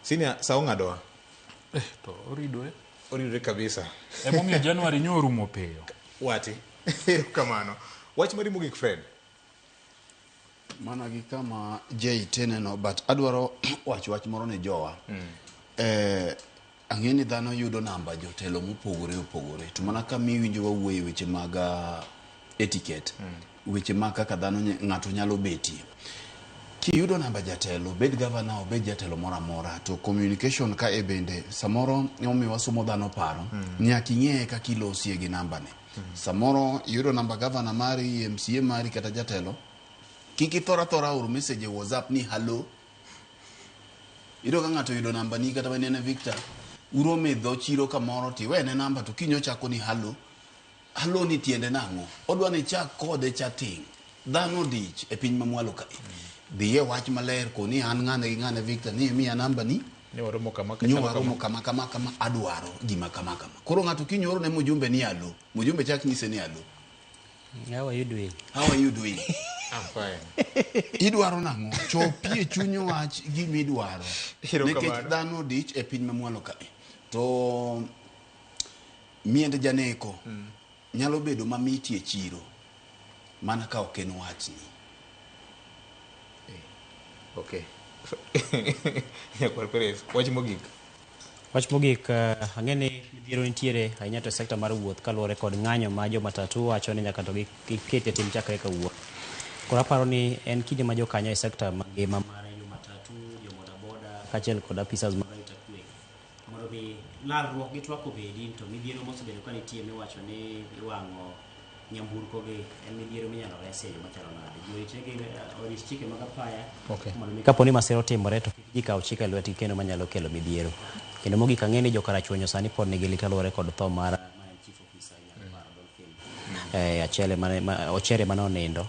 Senior, sa ong'adowa.
To oridore.
Oridore kabisa.
Emomiyo January nyo orumo piyo.
Wati. Erokamano. Wach mari mogik Fred.
Mana gi kama JT neno, but adwaro wacho wach moro ne jowa. Ang'e ni dhano yudo namba jotelo mopogore opogore, to mana kama iwinjo wawuoye weche mag etiquette, weche mag kaka dhano ng'ato nyalo betie. Kiyudo namba jatelo, obed gavana, obed jatelo moro amora, to communication ka e bende samoro emomiyo wasomo dhano paro, nyaka ing'e kaka ilosie gi nambane. Samoro iyudo namba gavana mari, MCA mari kata jatelo, kik ithor athora oro message e WhatsApp ni hello. Iyudo ka ng'ato oyudo namba ni kata manene Victor, uromo e dho chiro kamoro tiwene namba to kiny ochako ni hello. Hello ni tiende nang'o? Odwa ni ichak kode chatting. Dhano odich e piny mamwalo kae. Dhiye wach maler koni an ng'ane gi ng'ane Victor ni imiya namba ni.
Ni waromo kama
Nyo waromo kama kama kama adwaro gima kama kama. Koro ng'ato kiny oro ne mjumbe ni hello. Mjumbe chak nyise ni hello.
How are you doing?
How are you doing?
I'm fine.
Idwaro nang'o? Chopie chuny wach gima idwaro. Nikech dhano odich e piny mamwalo kae. To miend janeko nyalo bedo mamit e chiro mana ka ok en wachni.
Okay. Nyakwar Perez, wach mogik.
Wach mogik, ang'e ni midhiero nitiere ahinya to e sekta mar wuoth kaluwore kod ng'anyo ma jo matatu wacho ni nyaka to giket e tim chakre kawuono. Koro aparo ni en kinde ma jokanyo e sekta mangima mar jo matatu, jo bodaboda kaachiel kod apisas mag arita kwe mondo mi lalruok gi twak obedi to midhiero mosebedo ka nitie miwacho ni iwang'o nyamburko gi en midhiero minyalo resi e yo machalo nade. Ji orit chike mag apaya mondo mi kapo ni masira otimore to kik ji kaw chike e lwetgi kendo manyalo kelo midhiero. Kendo mogik ang'e ni jokarachuonyo sani pod nigi lit kaluwore kod tho mar chief officer Dolphin Ochere mane onindo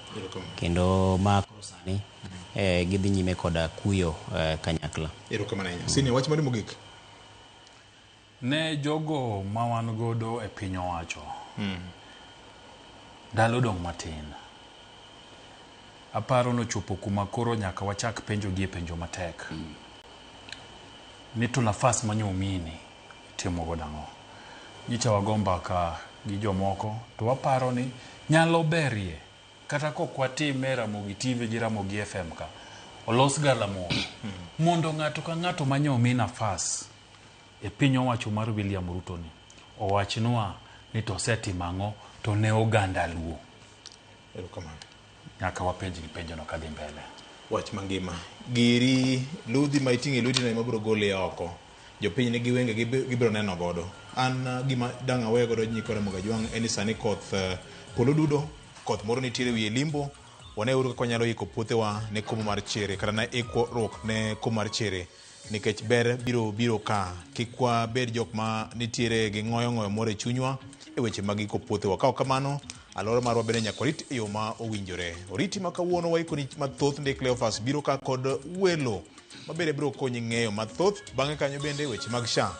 kendo ma koro sani gidhi nyime koda kuyo kanyakla.
Erokamano ahinya. Senior, wach mari mogik.
Ne jogo ma wan godo e piny owacho, ndalo dong' matin. Aparo nochopo kuma koro nyaka wachak penjo gi e penjo matek. Ni to nafas manyo omini timo godo ang'o? Nyicha wago mbaka gi jomoko to waparo ni nyalo berie kata kok watime Ramogi TV gi Ramogi FM ka olos galamoro mondo ng'ato ka ng'ato manyo omi nafas e piny owacho mar William Ruto ni owachnwa ni to osetimo ang'o to ne oganda Luo.
Erokamano.
Nyaka wapenj gi penjo no kadhi mbele.
Wach mangima. Giri ludhi ma iting'o e lweti no ema biro goli oko. Jopiny nigi wenge gibiro neno godo. An gima dang' awe godo nyikwa Ramogi Ajwang' en ni sani koth polo dudo, koth moro nitiere wiye limbo. Wane uru kaka wanyalo iko puothewa ne komo mar chere kata ne ikruok ne komo mar chere nikech ber biro biro ka. Kik wabed jok ma nitiere gi ng'oyo ng'oyo moro e chunywa e weche mag iko puothewa. Ka ok kamano, alwora marwa bende nyaka warit e yo ma owinjore. Oriti ma kawuono waikoni mathoth ndi Cleophas biro ka kod welo Ma bende biro konyi ng'eyo mathoth. Bang'e kanyo bende weche mag SHA.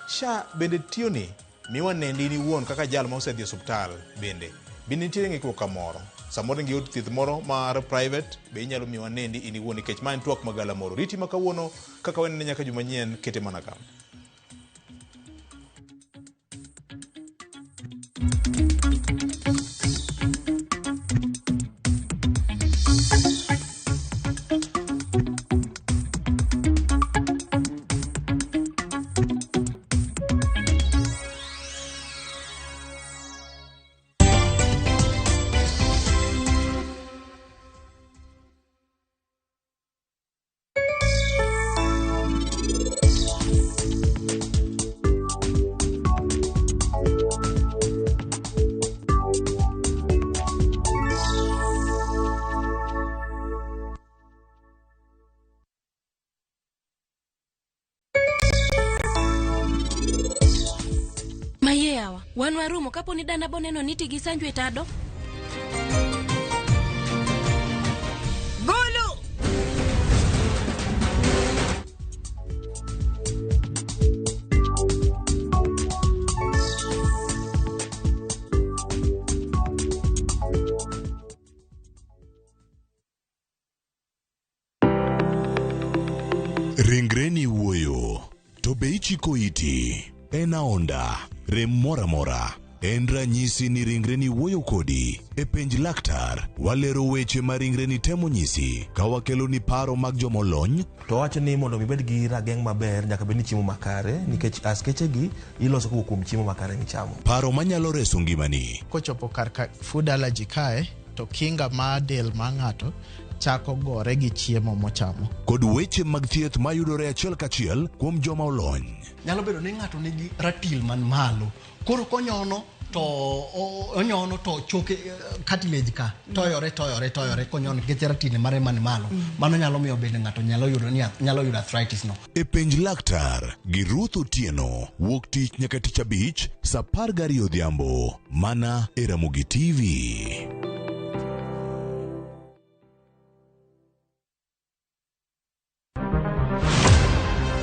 SHA bende tiyoni miwa nendi in iwuon kaka jal ma osedhi e osuptal bende. Bende nitiere ng'ikruok kamoro. Samoro in gi od thieth moro mar private be inyalo miwa nendi in iwuon nikech ma en twak magalamoro. Riti ma kawuono kaka wanene nyaka juma nyien kete mana ka.
Maye yawa, wan warumo kapo ni dana boneno ni tigi sanju e tado.
Bulu!
Ringreni wuoyo, to be ichiko iti? En aonda, rem moro amora. En ranyisi ni ringreni wuoyo kodi. E penj laktar, walero weche ma ringreni temo nyisi ka wakeloni paro mag jomolony.
To wacho ni mondo mi ibed gi rageng' maber nyaka bed ni chiemo makare nikech askeche gi iloso kowuok kuom chiemo makare michamo.
Paro manyalo reso ngimani.
Kochopo kar ka food allergy kae to kinga mar del mar ng'ato chako gore gi chiemo mochamo.
Kod weche mag thieth mayudore achiel kachiel kuom joma olony.
Nyalo bedo ni ng'ato nigi ratil man malo. Koro konyono to onyono to choke cartilage ka toyore toyore toyore konyono nikech ratil mare man malo. Mano nyalo miyo bende ng'ato nyalo yudo ni nyalo yudo arthritis no.
E penj laktar gi Ruth Otieno wuok tich nyaka tich abich saa 12 odhiambo mana e Ramogi TV.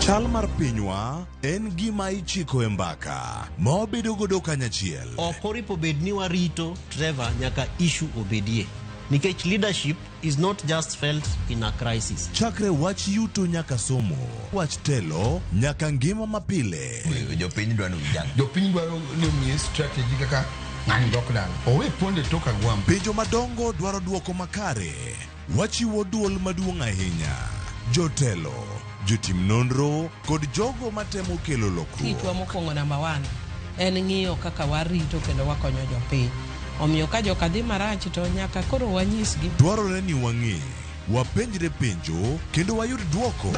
Chal mar pinywa en gima ichiko e mbaka ma wabedo godo kanyachiel.
Ok oripo bed ni warito Trevor nyaka issue obedie. Nikech leadership is not just felt in a crisis.
Chakre wach yuto nyaka somo, wach telo nyaka ngima mapile.
Jopiny dwaro vijana.
Jopiny dwaro ni omiye strategy kaka ng'ani dok dala. Owe ponde tok agwambo.
Penjo madongo dwaro duoko makare. Wachiwo duol maduong' ahinya. Jotelo, jotim nonro kod jogo matemo kelo lokruok.
Tichwa mokwongo namba 1 en ng'iyo kaka warito kendo wakonyo jopiny. Omiyo ka joka dhi marach to nyaka koro wanyisgi.
Dwarore ni wang'e, wapenjre penjo kendo wayud duoko.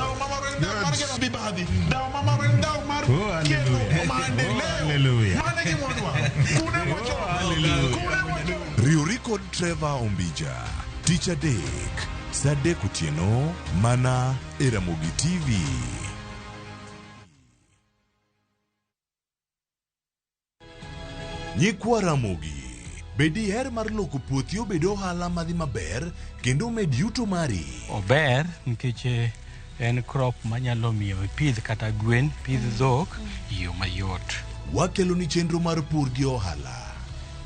Riwri kod Trevor Ombija tich adek saa 3 otieno mana e Ramogi TV. Nyikwa Ramogi, be diher mar loko puothi obed ohala madhi maber kendo omed yuto mari?
Ober nikech en crop manyalo miyo ipidh kata gwen, pidh dhok e yo mayot.
Wakeloni chenro mar pur gi ohala.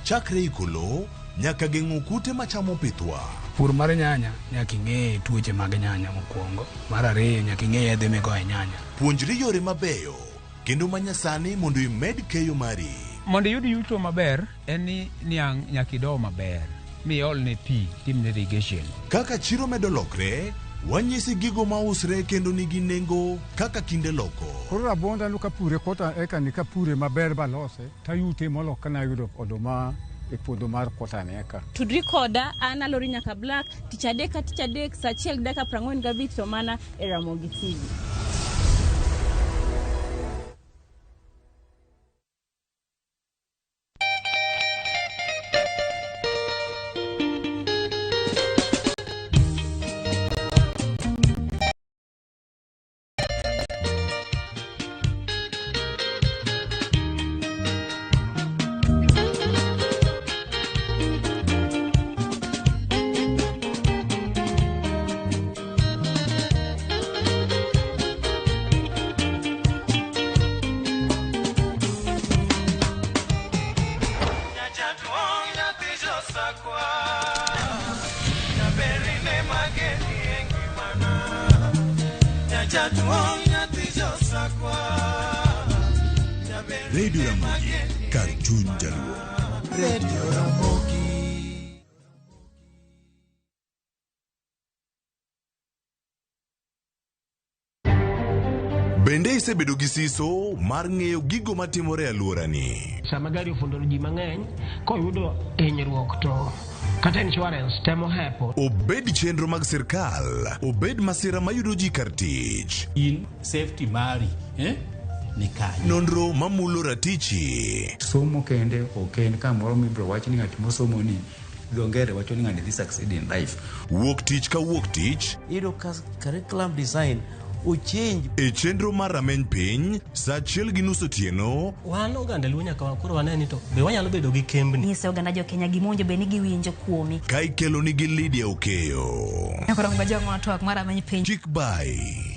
Chakre iko lowo nyaka geng'o kute machamo pithwa.
Pur mar nyanya nyaka ing'e tuoche mag nyanya mokwongo. Mar ariyo nyaka ing'e yedhe migoyo e nyanya.
Puonjri yore mabeyo kendo manyasani mondo imed keyo mari.
Mondo iyud yuto maber en ni niang' nyaka ido maber miolne pi timne irrigation.
Kaka chiro medo lokre, wanyisi gigo mausre kendo nigi nengo kaka kinde loko.
Koro rabuonda no kapure kota eka ni kapure maber balose tayute molo kana ayudo oduma e puodho mar kota ni eka.
Tudri koda an Alori Nyaka Black tich adek ka tich adek saa 1:45 to mana e Ramogi TV.
Radio Ramogi, kar chuny Jaluo.
Radio Ramogi.
Bende isebedo gi siso mar ng'eyo gigo matimore e alworani?
Sama gari ofundo ji mang'eny koyudo hinyruok to kata insurance temo hepo.
Obed chenro mag sirkal, obed masira mayudo ji kar tich.
In safety mari ni kanye?
Nonro mamulo ratichi.
Somo kende ok en kamoro mibiro wach ni ng'at mosomo ni dho ngere wacho ni ng'ani dhi succeed in life.
Wuok tich ka wuok tich.
Iyudo ka curriculum design ochange.
E chenro mar rameny piny, saa 1:30 otieno.
Wan oganda Luo nyaka koro wane ni to be wanyalo bedo gi kembni.
Nyise oganda jo Kenya gima owinjo bed ni giwinjo kuomi.
Ka ikelo nigi Lydia Okeyo.
Nyakoro ngajong'o twak mar rameny piny.
Chik bai.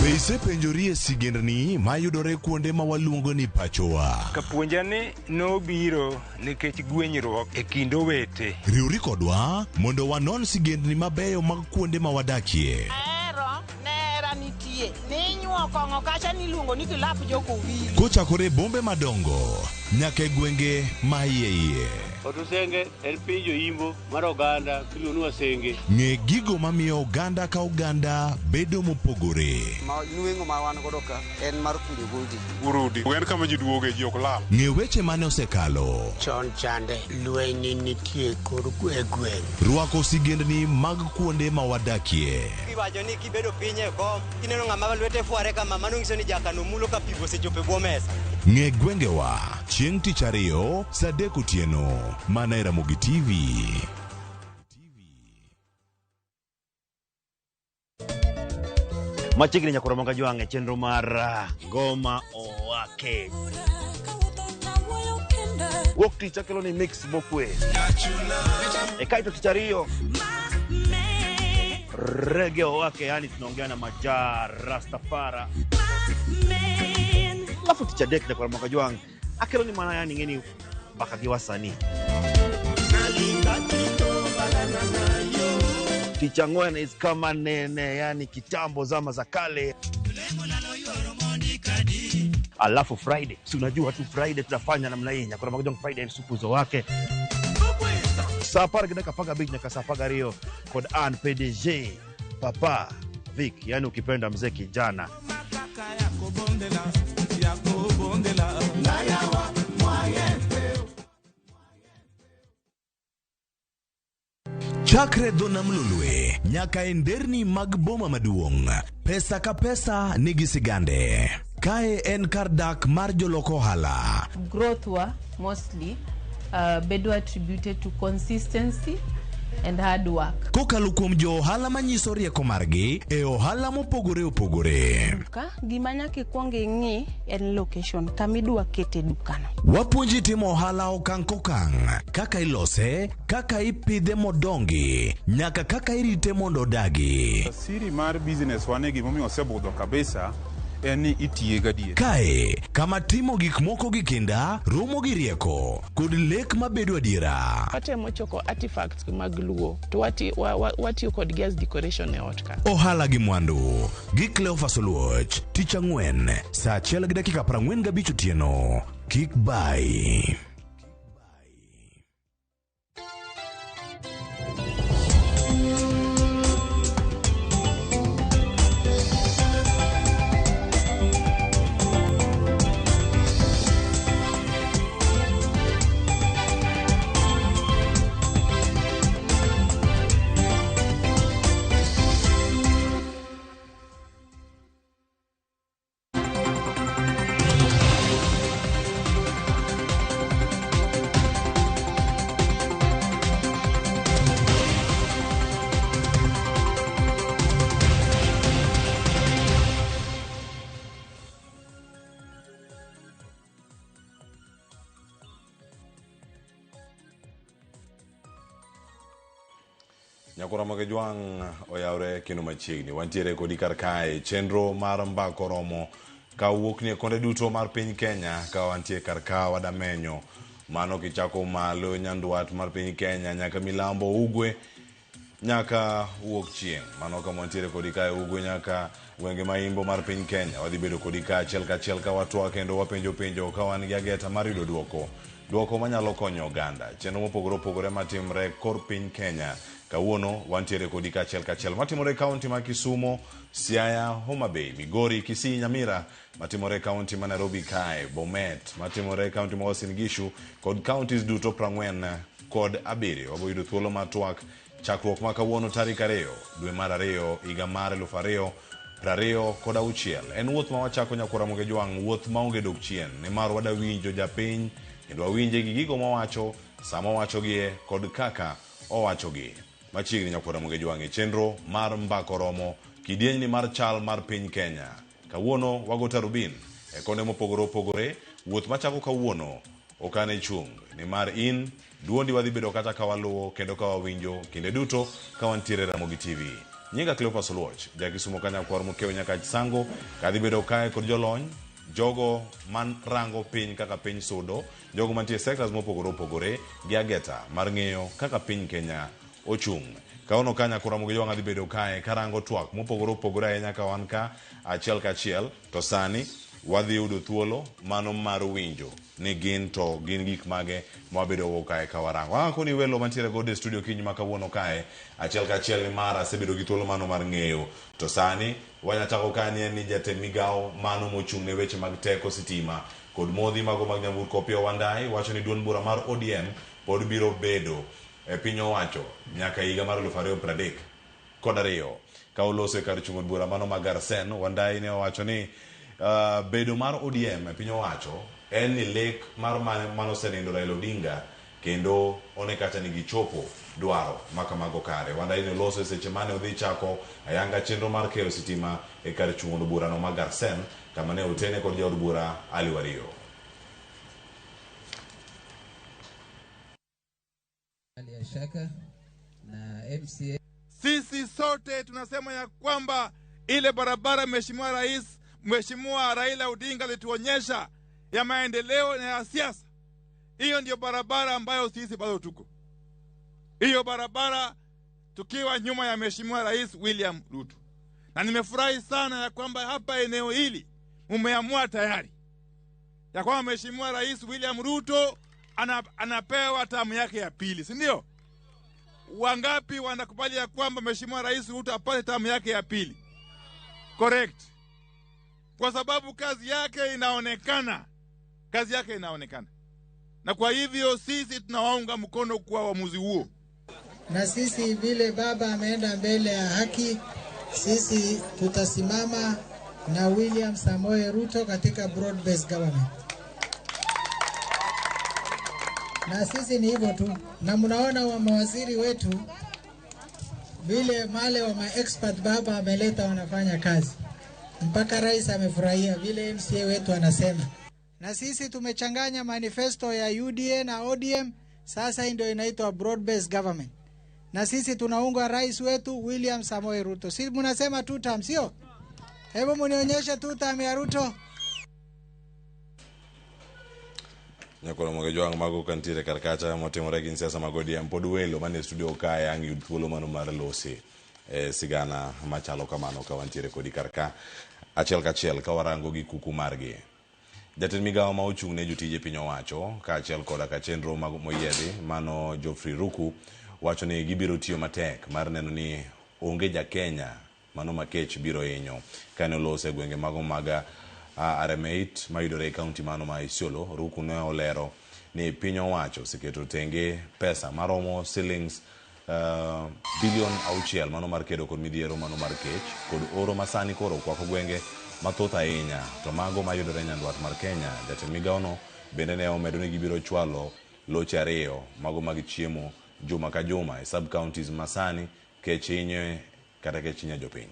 Be isepenjori e sigendni mayudore kuonde ma waluongo ni pachowa?
Kapuonja ni nobiro nikech gwenyruok e kind owete.
Riwri kodwa mondo wanon sigendni mabeyo mag kuonde ma wadakie.
Ahero nera nitie ninyuo kong'o kacha niluongo ni kilap jokowili.
Kochakore e bombe madongo nyaka e gwenge ma iye iye.
Otusenge en piny joimbo mar oganda miluongo ni Wasenge.
Ng'e gigo mamiyo oganda ka oganda bedo mopogore.
Ma nweng'o ma wan godo ka en mar kunyo goldi.
Urudi en kama ji duoge ji ok lal.
Ng'e weche mane osekalo.
Chon chande lweny nitie kor e gweng'.
Rwako sigendni mag kuonde ma wadakie.
Iwacho ni kibedo piny e kom kineno ng'ama lwete fware kama mano nyiso ni jakano mulo ka pi osechopo e bwo mesa.
Ng'e gwengewa chieng' tich ariyo saa 3 otieno mana e Ramogi TV.
Machiegni nyakoro Ramogi Ajwang' e chenro mar Ngoma Owake. Wuok tich akelo ni mix mokwe. E kaito tich ariyo Rege Owake, yani tunaongea na Majaa Rastafara. Alafu tich adek nyakoro Ramogi Ajwang' akelo ni mana yani ng'eni mbaka gi wasanii. Tich ang'wen is kama nene, yani kitambo zama za kale. Alafu Friday, si unajua tu Friday tunafanya namna hii. Nyakoro Ramogi Ajwang' Friday supu zo wake. Saa 10:15 nyaka saa 12 kod an PDG Papa Vic, yani ukipenda mzee kijana.
Chakre dho nam Lolwe nyaka e nderni mag boma maduong', pesa ka pesa nigi sigande. Kae en kar dak mar jolok ohala.
Growth wa mostly bedo attributed to consistency and hard work.
Kokalo kuom jo ohala manyiso rieko margi e ohala mopogore opogore.
Duka, gima nyaka ikwong ing'i en location kama idwa kete dukano.
Wapuonji timo ohala okang' kokang', kaka ilose, kaka ipidhe modongi, nyaka kaka irite mondo odagi.
Siri mar business wane gimomiyo osebudho kabisa en ni itiye gadier.
Kae, kama timo gik moko gi kinda, romo gi rieko, kod lek mabedo adiera.
Watemo choko artifacts mag Luo to watiyo kodgi as decoration e ot ka.
Ohala gi mwandu, gi Cleophas Oluoch, tich ang'wen, saa 1:45 otieno. Kik bai. Nyakoro Ramogi Ajwang' oyawre kendo machiegni. Wantiere kodi kar kae chenro mar mbako romo
Ka wuok ni e konde duto mar piny Kenya, ka wantie kar ka wadamenyo. Mano kichako malo nyandwat mar piny Kenya nyaka milambo ugwe nyaka wuok chieng'. Mano kama wantiere kodi kae ugwe nyaka gwenge ma imbo mar piny Kenya. Wadhi bedo kodi ka achiel kachiel ka watwak kendo wapenjo penjo ka wan gi ageta mar yudo duoko. Duoko manyalo konyo oganda. Chenro mopogore opogore matimre kor piny Kenya. Kawuono wantiere kodi ka achiel kachiel matimore e kaunti ma Kisumo, Siaya, Homa Bay, Migori, Kisii, Nyamira, matimore e kaunti ma Nairobi kae, Bomet, matimore e kaunti ma Uasin Gishu kod counties duto 47. Wabo yudo thuolo mar twak chakruok ma kawuono tarik 2 dwe mar 2 higa mar 2026. En wuoth ma wachako nyakwar Ramogi Jwang', wuoth maonge dok chien, nimar wada winjo japiny kendo wawinje gi gigo mowacho, sama owachogie kod kaka owachogi. Machiegni nyakwar Ramogi Jwang' e chenro mar Mbaka Oromo, kidienyni mar chal mar piny Kenya. Kawuono wago tarubin e konde mopogore opogore, wuoth machako kawuono okane chung' nimar in duondi wadhi bedo kata ka waluwo kendo ka wawinjo kinde duto ka wantiere Ramogi TV. Nyinga Cleophas Oluoch, ja Kisumo ka nyakwar Mokeo Nyakach Sango, kadhi bedo kae kod jolony, jogo man rango piny kaka piny sudo, jogo mantie e sectors mopogore opogore gi ageta mar ng'eyo kaka piny Kenya ochung'. Kawuono ka nyakwar Ramogi Jwang' adhi bedo kae karango twak mopogore opogore ahinya ka wan ka achiel kachiel, to sani wadhi yudo thuolo mano mar winjo ni gin to gin gik mage ma wabedo go kae ka warango. Ang' akoni welo mantiere godo e studio kiny ma kawuono kae achiel kachiel nimar asebedo gi thuolo mano mar ng'eyo. To sani wanya chako ka ni en ni jatend migawo mano mochung' ne weche mag teko sitima kod modhi mago mag nyamburko Opiyo Wandayi wacho ni duond bura mar ODM pod biro bedo e piny owacho nyaka higa mar 2032. Ka oloso e kar chung' od bura mano ma Garsen, Wandayi ne owacho ni bedo mar ODM e piny owacho en ni lek mar manosenindo Raila Odinga kendo one kacha ni gichopo dwaro makamago kare. Wandayi ne oloso e seche mane odhi chako ayanga chenro mar keyo sitima e kar chung' od burano ma Garsen kama ne otene kod jaod bura Ali Wario.
Ya na MCA.
Sisi sote tunasema ya kwamba ile barabara Mheshimiwa Rais, Mheshimiwa Raila Odinga alituonyesha ya maendeleo na ya siasa, hiyo ndio barabara ambayo sisi bado tuko. Hiyo barabara tukiwa nyuma ya Mheshimiwa Rais William Ruto. Na nimefurahi sana ya kwamba hapa eneo hili mmeamua tayari ya kwamba Mheshimiwa Rais William Ruto anapewa tamu yake ya pili, si ndio? Wangapi wanakubali ya kwamba Mheshimiwa Rais Ruto apate tamu yake ya pili? Correct. Kwa sababu kazi yake inaonekana. Kazi yake inaonekana. Na kwa hivyo sisi tunawaunga mkono kwa uamuzi huo.
Na sisi vile baba ameenda mbele ya haki, sisi tutasimama na William Samoei Ruto katika broad based government. Na sisi ni hivyo tu. Na mnaona wa mawaziri wetu vile male wa ma-expert baba ameleta wanafanya kazi. Mpaka rais amefurahia vile MCA wetu anasema. Na sisi tumechanganya manifesto ya UDA na ODM, sasa ndio inaitwa broad based government. Na sisi tunaunga rais wetu William Samoei Ruto. Si mnasema two term, sio? Hebu mnionyeshe two term ya Ruto.
Nyakwar Ramogi Jwang' mago kantiere kar kacha motimore gi siasa mag ODM pod welo manie studio kae ang' yud thuolo mano mar lose e sigana machalo kamano ka wantiere kodi kar ka achiel kachiel ka warango gi kuku margi. Jatend migawo ma ochung' ne jotije piny owacho kaachiel koda ka chenro mag moyiedhi mano Geoffrey Ruku wacho ni gibiro tiyo matek mar neno ni onge ja Kenya mano makech biro hinyo. Kane olose e gwenge mago mag RM8 mayudore e kaunti mano ma Isiolo, Ruku ne olero ni piny owacho oseketo tenge pesa maromo shillings bilion 6 mano mar kedo kod midhiero mano mar kech kod oro masani koro kwako gwenge mathoth ahinya to mago mayudore nyandwat mar Kenya. Jatend migawono bende ne omedo ni gibiro chwalo loche 2 mago mag chiemo juma ka juma e sub counties masani kech hinyo kata kech hinyo jopiny.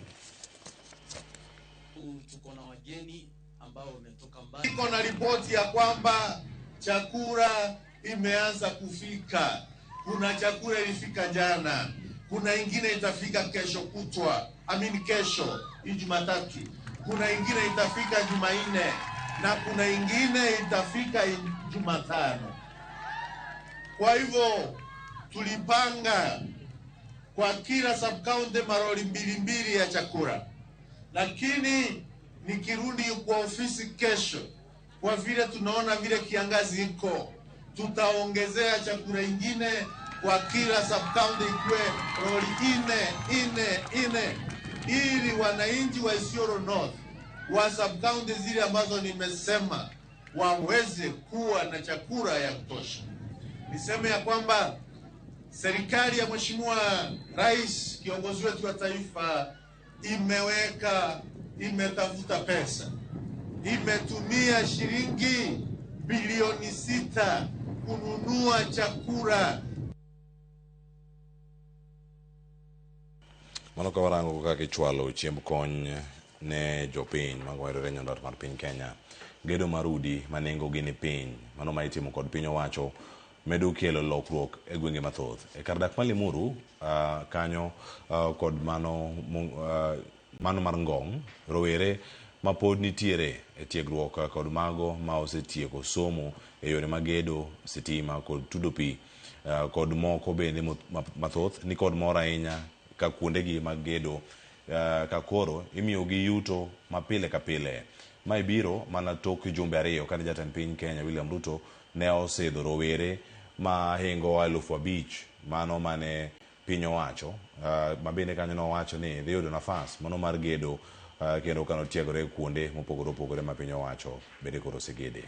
Tuko na wageni ambao wametoka mbali.
Tuko na ripoti ya kwamba chakula imeanza kufika. Kuna chakula ilifika jana, kuna ingine itafika kesho kutwa, kesho Jumatatu. Kuna ingine itafika Jumanne na kuna ingine itafika Jumatano. Kwa hivyo tulipanga kwa kila sub-county maroli mbili mbili ya chakula, lakini nikirudi kwa ofisi kesho, kwa vile tunaona vile kiangazi iko, tutaongezea chakula ingine kwa kila sub-county ikuwe lori 4 4 4, ili wananchi wa Isiolo North wa sub-county zile ambazo nimesema waweze kuwa na chakula ya kutosha. Niseme ya kwamba serikali ya Mheshimiwa Rais, kiongozi wetu wa taifa, imetafuta pesa, imetumia shilingi bilioni 6 kununua chakula.
Mano ka warango kaka ichwalo chiemb kony ne jopiny mago mayudore nyandwat mar piny Kenya. Gedo mar udi ma nengogi ni piny, mano ma itimo kod piny owacho, medo kelo lokruok e gwenge mathoth. E kar dak ma Limuru, kanyo kod mano mar Ngong', rowere ma pod nitiere e tiegruok kod mago ma osetieko somo e yore mag gedo, sitima kod tudo pi, kod moko bende mathoth ni kod mor ahinya ka kuondegi mag gedo ka koro imiyogi yuto ma pile ka pile. Mae biro mana tok jumbe 2 kane jatend piny Kenya William Ruto ne osidho rowere ma hingo 5,000 mano mane piny owacho, ma bende kanyo nowacho ni dhi yudo nafas mano mar gedo, kendo kano tiegore kuonde mopogore opogore ma piny owacho bende koro osegede.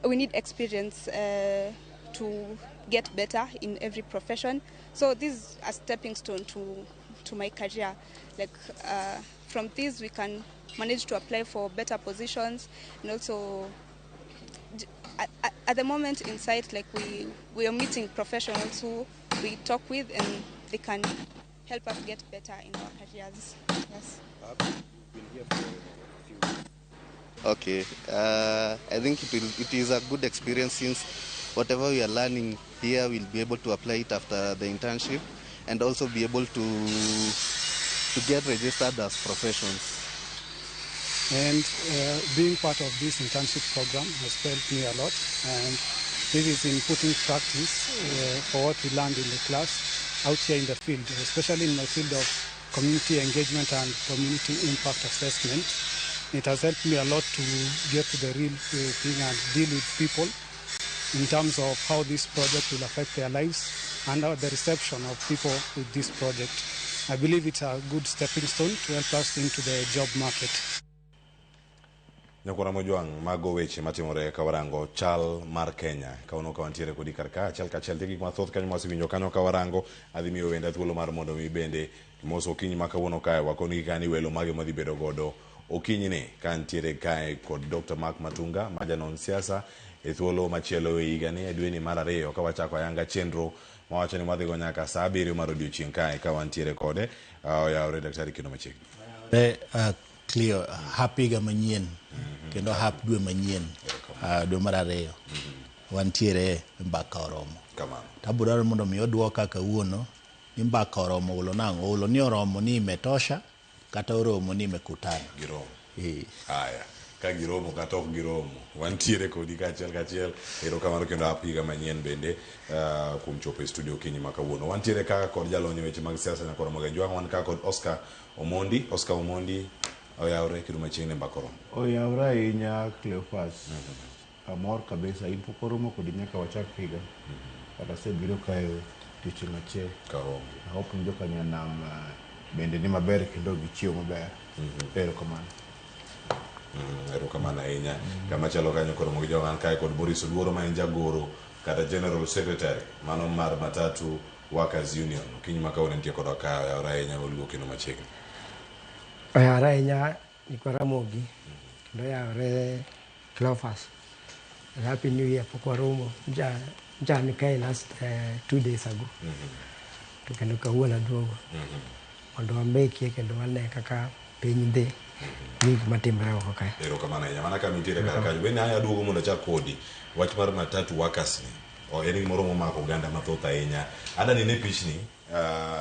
We need experience to get better in every profession. So this is a stepping stone to my career. Like from this, we can manage to apply for better positions, and also at the moment in site, like we are meeting professionals who we talk with, and they can help us get better in our careers. Yes.
You've been here for a few weeks.
Okay, I think it is a good experience, since whatever we are learning here, we'll be able to apply it after the internship, and also be able to get registered as professions.
And being part of this internship program has helped me a lot, and this is in putting practice for what we learned in the class out here in the field, especially in my field of community engagement and community impact assessment. It has helped me a lot to get to the real thing and deal with people in terms of how this project will affect their lives and the reception of people with this project. I believe it's a good stepping stone to help us into the job market.
Nyakwara Mojwang', mago weche matimore ka warango chal mar Kenya. Kawuono ka wantiere kodi kar ka achiel kachiel, nitie gik mathoth kanyo mwasewinjo kanyo ka warango. Adhi miyo wenda thuolo mar mondo mi bende mos okinyi ma kawuono kae wakoni gi kani welo mage madhi bedo godo okinyi ni ka ntiere kae kod Dr. Mark Matunga ma janon siasa e thuolo machielo e higani e dweni mar 2 ka wachako ayanga chenro mawacho ni wadhigo nyaka saa 7 mar odiochieng' kae ka wantiere kode. Oyawore daktari kendo machiegni.
Cleo, happy higa manyien kendo hap dwe manyien, dwe mar 2. Wantiere mbaka oromo. Abiro dwaro mondo mi oduoka kawuono ni mbaka oromo ulo nang'o? Ulo ni oromo ni imetosha kata oromo ni imekutana.
Giromo. Haya, ka giromo kata ok giromo, wantiere kodi kaachiel kachiel. Erokamano kendo hap higa manyien bende kuom chopo e studio okinyi ma kawuono. Wantiere kaka kod jalony e weche mag siasa Nyakwara Mogajwang', wan kaka kod Oscar Omondi. Oscar Omondi, oyawre kendo machiegni mbaka oromo.
Oyawre ahinya Cleophas. Amor kabisa, in pok oromo kodi nyaka wachak higa. Kata asebiro kae odiochieng' achiel. I hope ni joka nyanam bende ni maber kendo gichiewo maber. Erokamano.
Erokamano ahinya. Kama chalo kanyo koro Mogajwang' an kae kod Boris Oduoro ma en jagoro kata General Secretary mano mar Matatu Workers Union. Okinyi ma kawuono nitie kodwa ka, oyawre ahinya oluo kendo machiegni.
Oyawre ahinya Nyikwa Ramogi kendo oyawre Cleophas. Happy New Year, pok waromo. Nja ni kae last 2 days ago. To kendo kawuono aduogo. Mondo wamekie kendo wane kaka piny dhi. gi gik matimre oko kae.
Erokamano ahinya. Mana kama intiere kar kanyo. Bende aya aduogo mondo achak kodi. Wach mar matatu workers ni. O, en gimoro momako oganda mathoth ahinya. Ada nene pichni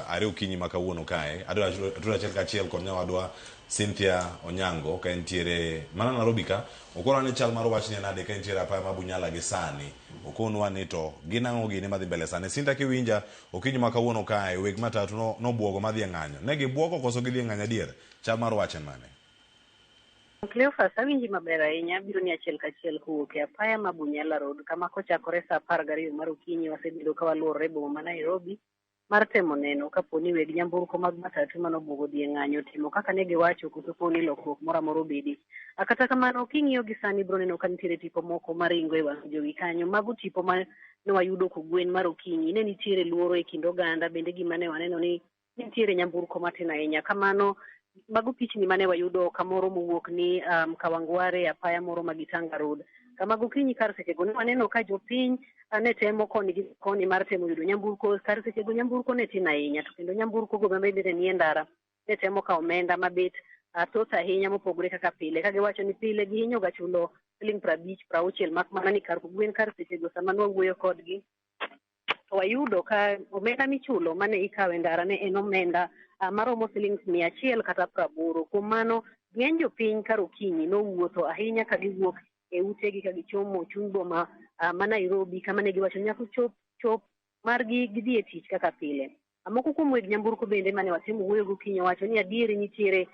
are okinyi ma kawuono kae. Adwa atudo achiel kachiel kod nyawadwa Cynthia Onyango ka entiere mana Nairobi ka. Okonwa ni chal mar wachni en nade ka entiere apaya ma Bunyala gi sani. Okonwa ni to gin ang'o gini madhi mbele sani. Cynthia kiwinja okinyi ma kawuono kae weg matatu no nobuogo madhi e ng'anyo. Ne gibuogo koso gidhi e ng'anyo adier? Chal mar wach en mane?
Cleophas, awinji maber ahinya. Abiro ni achiel kachiel kowuok e apaya ma Bunyala Road, kama kochakore saa 12 mar okinyi wasebedo ka waluorore e boma ma Nairobi mar temo neno kapo ni weg nyamburko mag matatu manobuogo dhi e ng'anyo timo kaka ne giwacho koso po ni lokruok moro amora obedi. Kata kamano, king'iyo gi sani ibiro neno ka nitiere tipo moko maringo e wang' jowi kanyo. Mago tipo ma ne wayudo kogwen mar okinyi. Ne nitiere luoro e kind oganda, bende gima ne waneno ni nitiere nyamburko matin ahinya. Kamano, mago pichni mane wayudo kamoro mowuok ni Kawangware, apaya moro ma Gitanga Road. Kama gokinyi kar sechego ne waneno ka jopiny ne temo koni gi koni mar temo yudo nyamburko. Kar sechego nyamburko ne tin ahinya, to kendo nyamburko go mabende ne nie ndara ne temo kawo omenda mabet thoth ahinya mopogore kaka pile, ka giwacho ni pile gihinyo ga chulo siling 50 60, mak mana ni kar kogwen kar sechego sama nwawuoyo kodgi to wayudo ka omenda michulo mane ikawo e ndara ne en omenda maromo siling 100 kata 80. Kuom mano, ng'eny jopiny kar okinyi nowuotho ahinya ka giwuok e utegi ka gichomo chuny boma ma Nairobi, kama ne giwacho nyaka chop margi gidhi e tich kaka pile. Moko kuom weg nyamburko bende mane watimo wuoyo gokinyi owacho ni adieri nitiere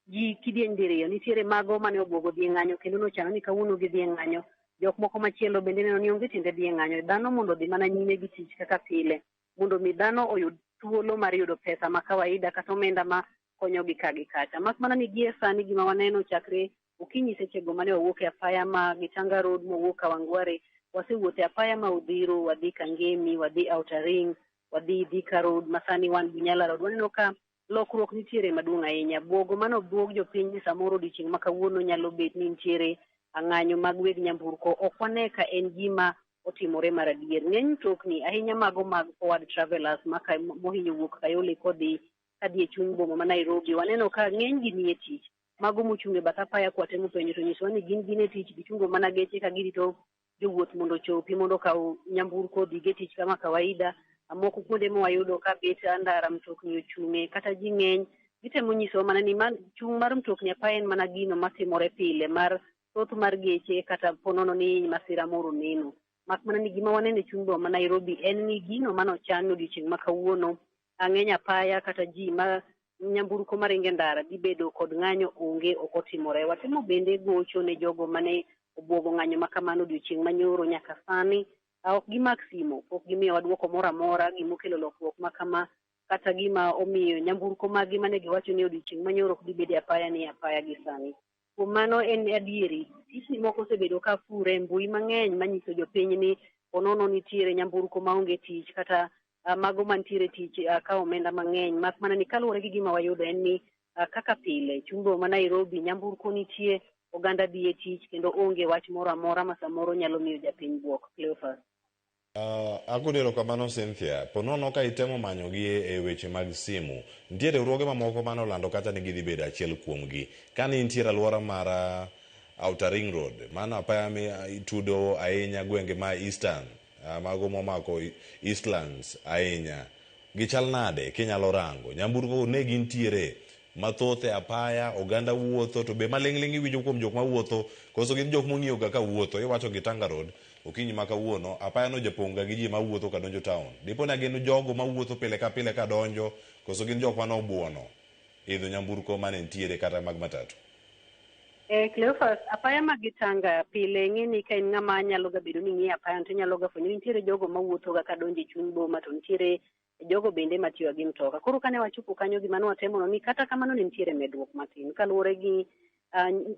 ji kidieny diriyo, nitiere mago mane obuogo dhi e ng'anyo kendo nochano ni kawuono gidhi e ng'anyo. Jok moko machielo bende neno ni onge tiende dhi e ng'anyo, dhano mondo odhi mana nyime gi tich kaka pile, mondo mi dhano oyud thuolo mar yudo pesa ma kawaida kata omenda ma konyogi ka gi kacha. Mak mana ni gie sani gima waneno chakre okinyi sechego mane wawuok e apaya ma Gitanga Road mowuok Kawangware, wasewuotho e apaya ma Udhiro, wadhi Kangemi, wadhi Outer Ring, wadhi Thika Road, ma sani wan Bunyala Road. Waneno ka lokruok nitiere maduong' ahinya. Buogo mane obuog jopiny ni samoro odiochieng' ma kawuono nyalo bet ni nitiere ng'anyo mag weg nyamburko, ok wane ka en gima otimore mar adier. Ng'eny mtokni ahinya mago mag forward travelers ma mohinyo wuok Kayole kodhi kadhi e chuny boma ma Nairobi, waneno ka ng'eny gi nie tich. Mago mochung' e bath apaya kwatemo penjo to nyisowa ni gin e tich, gichungo mana geche ka girito jowuoth mondo ochopi mondo okaw nyamburko odhi e tich kama kawaida. Moko kuonde ma wayudo ka bet ndara mtokni ochung'e kata ji ng'eny, gitemo nyisowa mana ni chung' mar mtokni apaya en mana gino matimore pile mar thoth mar geche kata ponono ni masira moro neno. Mak mana ni gima waneno e chuny boma ma Nairobi en ni gino manochan odiochieng' ma kawuono, ang'eny apaya kata ji ma nyamburko maringo e ndara dhi bedo kod ng'anyo onge, ok otimore. Watemo bende gocho ne jogo mane obuogo ng'anyo ma kamano odiochieng' manyoro nyaka sani ok gimak simo, pok gimiyowa duoko moro amora gimokelo lokruok ma kama kata gima omiyo nyamburko maggi mane giwacho ni odiochieng' manyoro ok dhi bedo e apaya ni apaya gi sani. Kuom mano en adieri, pichni moko osebedo ka fure e mbui mang'eny manyiso jopiny ni ponono nitiere nyamburko maonge tich kata mago mantiere tich kawo omenda mang'eny. Mak mana ni kaluwore gi gima wayudo en ni kaka pile chuny boma ma Nairobi nyamburko nitie, oganda dhi e tich kendo onge wach moro amora ma samoro nyalo miyo japiny buok. Cleophas.
Agoni erokamano Cynthia. Ponono ka itemo manyogi e weche mag simu, nitie riwruoge mamoko mane olando kata ni gidhi bedo achiel kuomgi. Ka nitiere alwora mar Outer Ring Road, mano apaya mi itudo ahinya gwenge ma Eastern, mago momako Eastlands ahinya. Gichal nade kinyalo rango? Nyamburko ne gintiere mathoth e apaya, oganda wuotho, to be maling'ling' iwinjo kuom jok mawuotho, koso gin jok mong'iyo ga ka wuotho. Iwacho Gitanga Road, okinyi ma kawuono, apaya no japong' ga gi ji mawuotho kadonjo town. Dipo ni gin jogo mawuotho pile ka pile kadonjo, koso gin jok manobuono idho nyamburko mane nitiere kata mag matatu.
Cleophas, apaya mag Gitanga pile ing'e ni ka in ng'ama nyalo ga bedo ni ng'iyo apaya to inyalo ga fwenyo ni nitiere jogo mawuotho ga kadonjo e chuny boma to nitiere jogo bende matiyo gi mtoka. Koro kane wachopo kanyo gima ne watemo ni kata kamano ne nitiere medruok matin kaluwore gi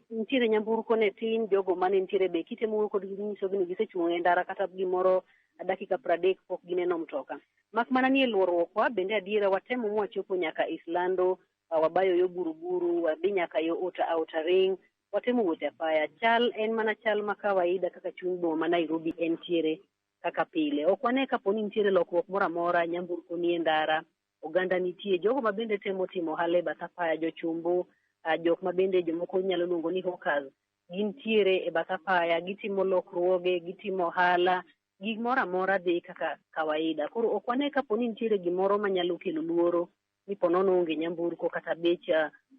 nitiere nyamburko ne tin, jogo mane nitiere be kitemo wuoyo kodgi nyisogi ni gisechung' e ndara kata gimoro dakika 30 pok gineno mtoka. Mak mana ni e luoruokwa bende adiera watemo mwachopo nyaka Eastlando, wabayo yo Buruburu, wadhi nyaka yo Outer Ring, watemo wuotho e apaya. Chal en mana chal ma kawaida kaka chuny boma ma Nairobi entiere kaka pile. Ok wane kapo ni nitiere lokruok moro amora, nyamburko nie ndara, oganda nitie, jogo ma bende temo timo ohala e bath apaya, jochumbu, Jok ma bende jomoko nyalo luongo ni hawkers gintiere e bath apaya, gitimo lokruoge, gitimo ohala, gimoro amora dhi kaka kawaida. Koro ok wane kapo ni nitiere gimoro manyalo kelo luoro ni ponono onge nyamburko kata bech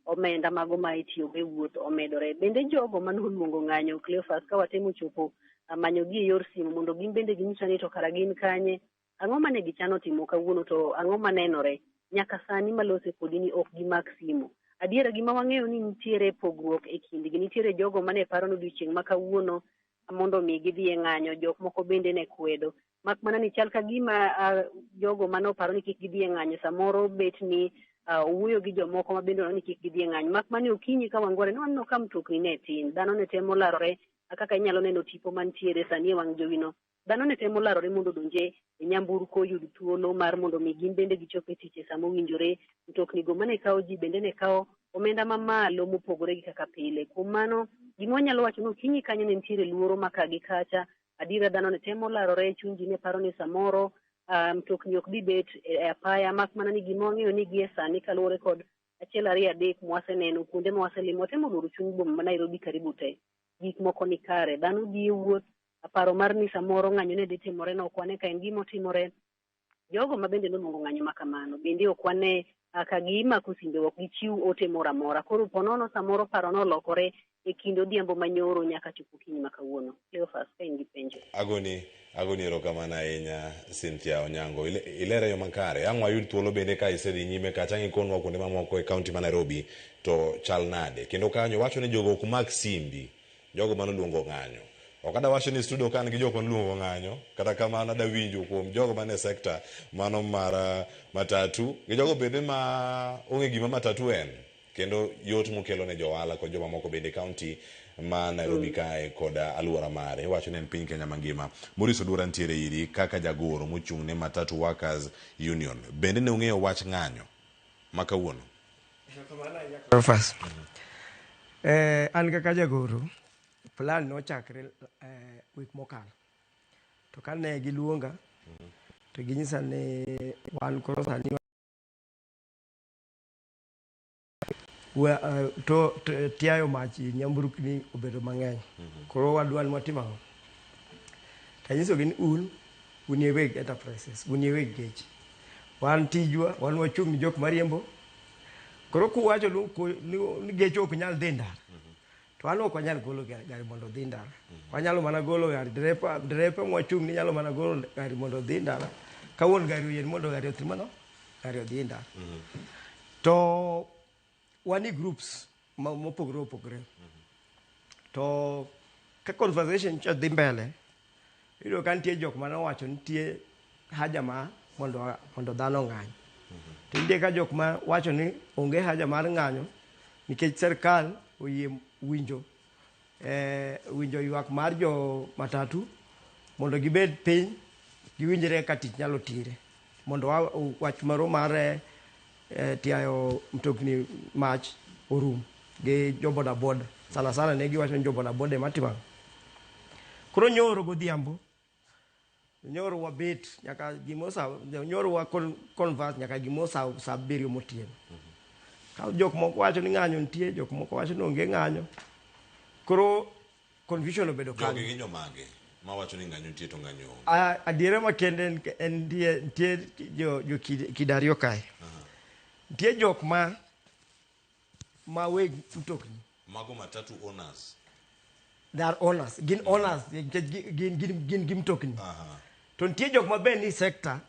omenda mago ma itiyogo e wuoth omedore. Bende jogo mane oluongo ng'anyo, Cleophas, ka watemo chopo manyogi e yor simu mondo gin bende ginyiswa ni to kara gin kanye, ang'o mane gichano timo kawuono, to ang'o manenore nyaka sani malose kodi ni ok gimak simu. Adiera gima wang'eyo ni nitiere pogruok e kindgi, nitiere jogo mane paro ni odiochieng' ma kawuono mondo mi gidhi e ng'anyo, jok moko bende ne kwedo. Mak mana ni chal ka gima jogo mane oparo ni kik gidhi e ng'anyo samoro bet ni owuoyo gi jomoko ma bende ni kik gidhi e ng'anyo. Mak mana ni okinyi ka wangware ne waneno ka mtokni ne tin, dhano ne temo larore kaka inyalo neno tipo mantiere sani e wang' jowino. Dhano ne temo larore mondo odonje e nyamburko, oyud thuolo mar mondo mi gin bende gichop e tich e sama owinjore. Mtoknigo mane kawo ji bende ne kawo omenda mamalo mopogore gi kaka pile. Kuom mano, gima wanyalo wacho ni okinyi kanyo ne nitiere luoro ma ka gi kacha. Adiera dhano ne temo larore, chuny ji ne paro ni samoro mtokni ok bi bet e apaya, mak mana ni gima wang'eyo ni gie sani kaluwore kod 1, 2, 3 mwaseneno kuonde ma waselimo, watemo luoro chuny boma ma Nairobi karibu te. Gik moko ni kare, dhano dhi e wuoth, paro mar ni samoro ng'anyo ne dhi timore no ok wane ka en gima otimore. Jogo ma bende noluongo ng'anyo ma kamano bende ok wane ka gimako simbe, ok gichiw ote moro amora. Koro ponono samoro paro nolokore e kind odhiambo manyoro nyaka chopo okinyi ma kawuono. Cleophas, ka in gi penjo.
Agoni erokamano ahinya Cynthia Onyango. Ilere yo makare. Ang' wayud thuolo bende ka isedhi nyime kacha ang' ikonwa kuonde mamoko e kaunti ma Nairobi to chal nade. Kendo kanyo wacho ni jogo ok mak simbi, jogo manoluongo ng'anyo. Ok adwa wacho ni studio ka an gi jok maluongo ng'anyo, kata kamano adwa winjo kuom jogo mane sekta mano mar matatu, gi jogo bende ma ong'e gima matatu en, kendo yot mokelo ne jo ohala kod joma moko bende e kaunti ma Nairobi kae kod aluora mare. Iwacho ni en piny Kenya mangima. Maurice Oduora nitiere iri kaka jagoro mochung' ne Matatu Workers Union. Bende ne ung'eyo wach ng'anyo ma kawuono?
Cleophas. An kaka jagoro, plan nochakre week mokalo. To kane giluonga, to ginyisa ni wan koro sani to tiayo mach nyamburkni obedo mang'eny. Koro wadwa ni watim ang'o? Tanyisogi ni un e weg enterprises, un e weg geche. Wan tijwa, wan wachung' ni jok mariembo. Koro kuwacho ni geche ok nyal dhi ndara, to wan ok wanyal golo gari mondo odhi ndara. Wanyalo mana golo gari, dereba mwachung' ni nyalo mana golo gari mondo odhi ndara. Ka wuon gari oyie mondo gari otim ang'o? Gari odhi ndara. To wan e groups mopogore opogore. To ka conversation cha dhi mbele, iyudo ka nitie jok mane owacho nitie haja ma mondo dhano ong'any. To nitie ka jok ma wacho ni onge haja mar ng'anyo nikech sirkal oyie winjo ywak mar jo matatu mondo gibed piny giwinjre ka tich nyalo tire mondo wach moro mar tiayo mtokni mach orum gi jo boda boda. Sana sana ne giwacho ni jo boda boda ema timo ang'o. Koro nyoro godhiambo, nyoro wabet nyaka gimo sa, nyoro wa converse nyaka gimo sa 7 motieno. Ka jok moko wacho ni ng'anyo nitie, jok moko wacho ni onge ng'anyo. Koro confusion obedo kanyo.
Jogi gin jomage mawacho ni ng'anyo nitie to ng'anyo onge?
Adiera makende en nitie jo kidario kae. Nitie jok ma weg mtokni.
Mago matatu owners.
They are owners. Gin owners, nikech gin gi mtokni. To nitie jok ma be ni sector,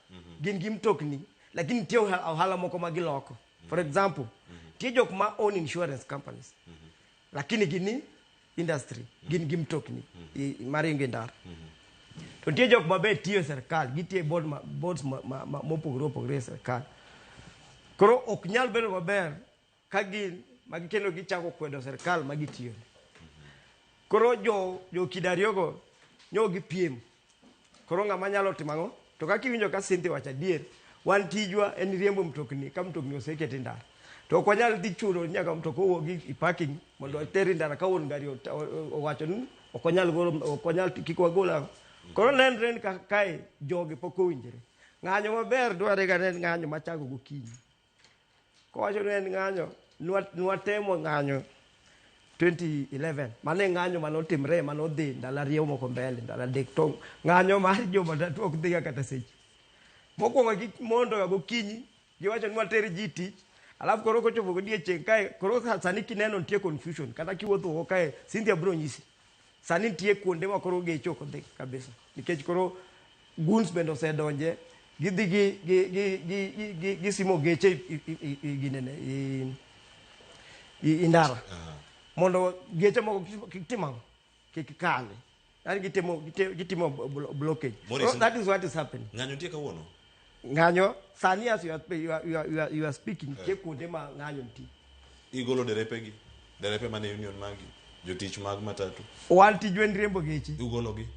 gin gi mtokni, lakini nitie ohala moko ma giloko. For example, nitie jok ma own insurance companies, lakini gin ni industry, gin gi mtokni maringo e ndara. To nitie jok ma be tiyo e sirkal, gitiyo e boards mopogore opogore e sirkal. Koro ok nyal bedo maber ka gin ma kendo gichako kwedo sirkal ma gitiyo. Koro jo kidariogo nyo gipiem. Koro ng'ama nyalo timo ang'o? To kaka iwinjo ka Cynthia wacho adier, wan tijwa en riembo mtokni ka mtokni oseket e ndara. To ok wanyal dhi chuno nyaka mtoka owuogi e parking mondo oter e ndara ka wuon gari owacho ni ok wanyal golo, ok wanyal kik wagol ang'o. Koro nenre ni kae jogi pok owinjore. Ng'anyo maber dwarre ga ne ng'anyo machako gokinyi. Kowacho ni en ng'anyo Nwatemo ng'anyo 2011 mane ng'anyo manotimre manodhi ndalo ariyo moko mbele ndalo adek to ng'anyo mar jo matatu ok dhiga kata seche mokwongo gimondo ga gokinyi giwacho ni water ji tich alafu koro kochopo godiechieng' kae koro sani kineno nitie confusion kata kiwuotho oko kae Cynthia biro nyisi sani nitie kuonde ma koro geche ok odhi kabisa nikech koro goons bende osedonje gidhi gi gi gi gi gi gi gisimo geche i ginene i ndara mondo geche moko kik tim ang'o kik kali yani gitimo blockage.
Maurice,
So that is what is happening.
Ng'anyo nitie kawuono?
Ng'anyo sani as you are speaking nitie kuonde ma ng'anyo nitie.
Igolo derepe gi? Derepe mane union magi? Jotich mag matatu?
Wan tijwa en riembo geche.
Ugologi?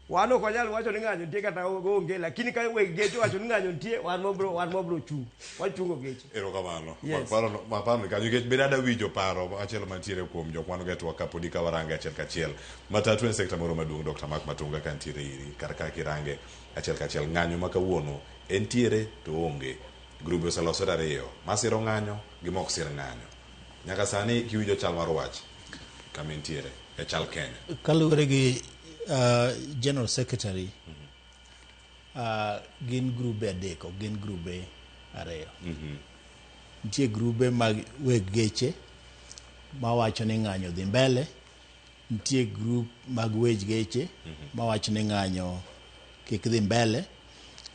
Wan ok wanyal wacho ni ng'anyo nitie kata onge, lakini ka weg geche owacho ni ng'anyo nitie, wan wabro chung'. Wachungo geche.
Erokamano.
Yes.
Paro ni kanyo nikech bende ada winjo paro machielo mantiere kuom jok man go e twak kapodi ka warange achiel kachiel. Matatu en sekta moro maduong' Dr. Mark Matunga ka nitiere iri kar ka kirange achiel kachiel ng'anyo ma kawuono entiere to onge. Grube oselosore ariyo, masiro ng'anyo gi mok sir ng'anyo. Nyaka sani kiwinjo chal mar wach kama entiere e chal Kenya.
Kaluwore gi General Secretary, gin grube adek, ok gin grube ariyo. Nitie grube mag weg geche mawacho ni ng'anyo dhi mbele, nitie group mag weg geche mawacho ni ng'anyo kik dhi mbele,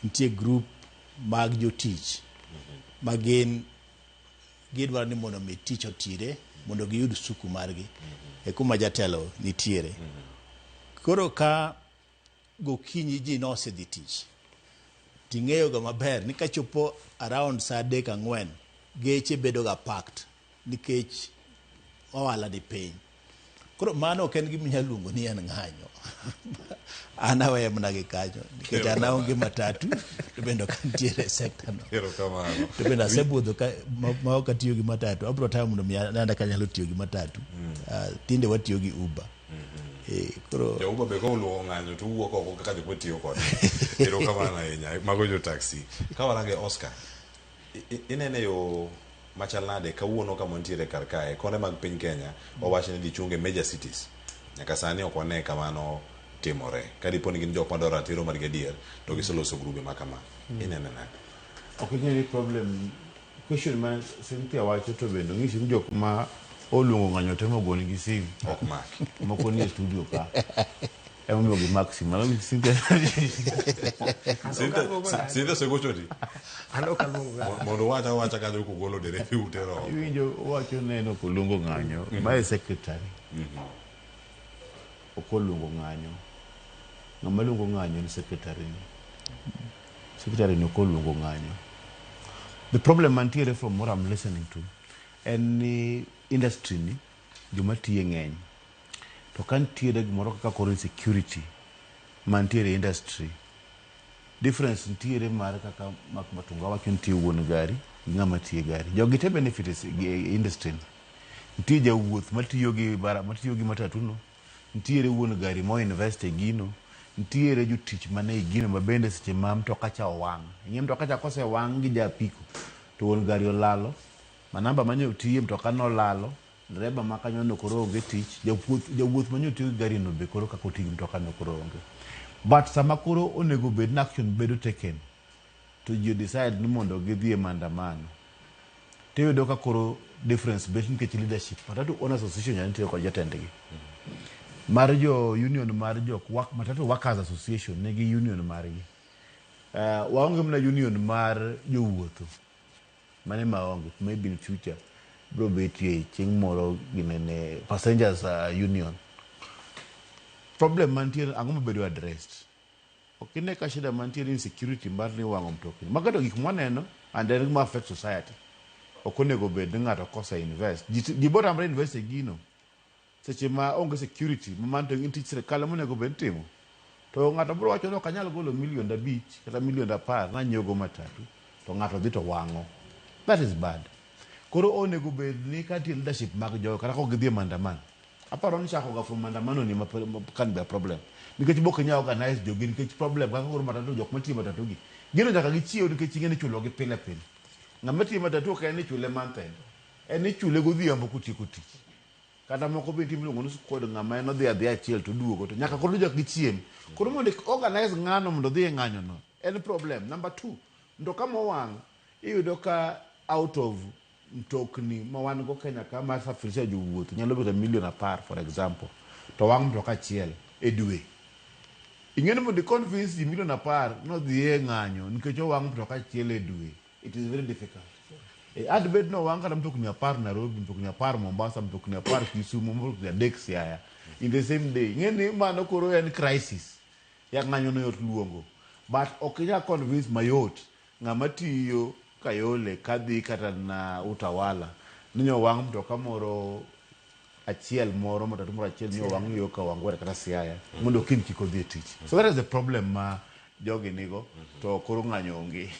nitie group mag jotich ma gin gidwaro ni mondo mi tich otire mondo giyud suku margi e kuma jatelo nitiere. Koro ka gokinyi ji nosedhi tich, ting'eyo ga maber ni kachopo around saa adek ang'wen, geche bedo ga packed nikech ohala ni piny. Koro mano ok en gima inyalo luongo ni en ng'anyo. An aweye mana gi kanyo nikech an aonge matatu to bende ok antiere e sekta no.
Erokamano.
To bende asebudho ka ma ok atiyo gi matatu. Abiro temo mondo mi anena ka anyalo tiyo gi matatu. Tinde watiyo gi Uber. Koro
Jo Uber be koluongo ng'anyo to wuok oko kaka jok matiyo kode. Erokamano ahinya. Mago jo taxi. Ka warange Oscar, inene yo machal nade kawuono kama wantiere kar kae konde mag piny Kenya wawach ni gichung e major cities. Nyaka sani ok wane kamano timore. Ka dipo ni gin jok madwaro ratiro margi adier to giseloso grube ma kama. Inene nade?
Ok ing'e ni problem question ma Cynthia wacho to bende onyisi ni jok ma oluongo ng'anyo temo goni gi simu
ok maki
moko nie studio ka emomiyo gimak simu. Mano Cynthia
Cynthia osegochoni?
An ok aluongo ga.
Mondo uwach awacha kanyo kugolo derepe utero oko.
Iwinjo owacho neno koluongo ng'anyo mae secretary ok oluongo ng'anyo. Ng'ama luongo ng'anyo en secretary ni. Secretary ni ok oluongo ng'anyo. The problem mantiere from what I'm listening to en ni industry ni joma tiye ng'eny. To ka nitiere gimoro kaka koro insecurity mantiere e industry, difference nitiere mar kaka Mark Matunga wacho nitie wuon gari gi ng'ama tiyo e gari. Jogi te benefit e industry ni. Nitie jawuoth matiyo gi bara matiyo gi matatu no, nitiere wuon gari mo invest e gino, nitiere jotich mane e gino ma bende seche ma mtoka cha owang'. Ing'e mtoka cha kosewang' gi ja apiko to wuon gari olalo, manamba mane otiye mtoka no olalo, dereba ma kanyo no koro onge tich, jawuoth mane otiyo gi gari no be koro kaka otiyo gi mtoka no koro onge. But sama koro onego bed ni action bedo taken to ji decide ni mondo gidhi e maandamano. Tiyudo ka koro difference bet nikech leadership. Matatu Owners Association nyalo nitiere kod jatendgi. Mar jo union mar jo Matatu Workers Association nigi union margi. Waonge mana union mar jowuotho. Mano ema waonge. Maybe in future biro betie chieng' moro ginene passengers union. Problem mantiere ang'o mabedo addressed? Ok ine ka shida mantiere insecurity mar ni wang'o mtokni. Mago to gik mwaneno and en gima affect society. Ok onego bed ni ng'ato kose invest. Ji botamre invest e gino. Seche ma onge security ma mano to en tich sirikal ema onego bed ni timo. To ng'ato biro wacho ni ok anyal golo milionde 5 kata milionde 10 nanyiew go matatu to ng'ato dhi to wang'o. That is bad. Koro onego bed ni ka nitie leadership mag jogo kata kok gidhi e maandamano. Aparo ni chako ga from maandamano ni can be a problem. Nikech bok inyal organize jogi nikech problem kaka koro matatu jok matiyo matatu gi. Gino nyaka gichiew nikech ing'e ni ichulo gi pile pile. Ng'ama tiyo matatu ok en ni ichule month end. En ichule godhiambo kotieko tich. Kata moko be nitie miluongo ni squad ng'ama en odhi adhiya achiel to oduogo to nyaka koro nyaka gichiem. Koro mondo organize ng'ano mondo odhi e ng'anyo no en problem. Number 2, mtoka mowang' iyudo ka out of mtokni ma wan go Kenya ka mar safirisha jowuoth nyalo bedo milion 10 for example to wang' mtoka achiel e dwe. Ing'e ni mondo i convince ji milion 10 nodhi e ng'anyo nikech owang' mtoka achiel e dwe it is very difficult. E, ad bed ni owang' kata mtokni 10 Nairobi, mtokni 10 Mombasa, mtokni 10 Kisumu, mtokni 3 Siaya in the same day. Ing'e ni mano koro en crisis. Ya ng'anyo no yot luongo. But ok inyal convince mayot ng'ama tiyo Kayole kadhi kata na Utawala ni owang' mtoka moro achiel moro matatu moro achiel ni owang' yo Kawangware kata Siaya mondo kiny kik odhi e tich. So that is the problem ma jogi nigo to koro ng'anyo onge.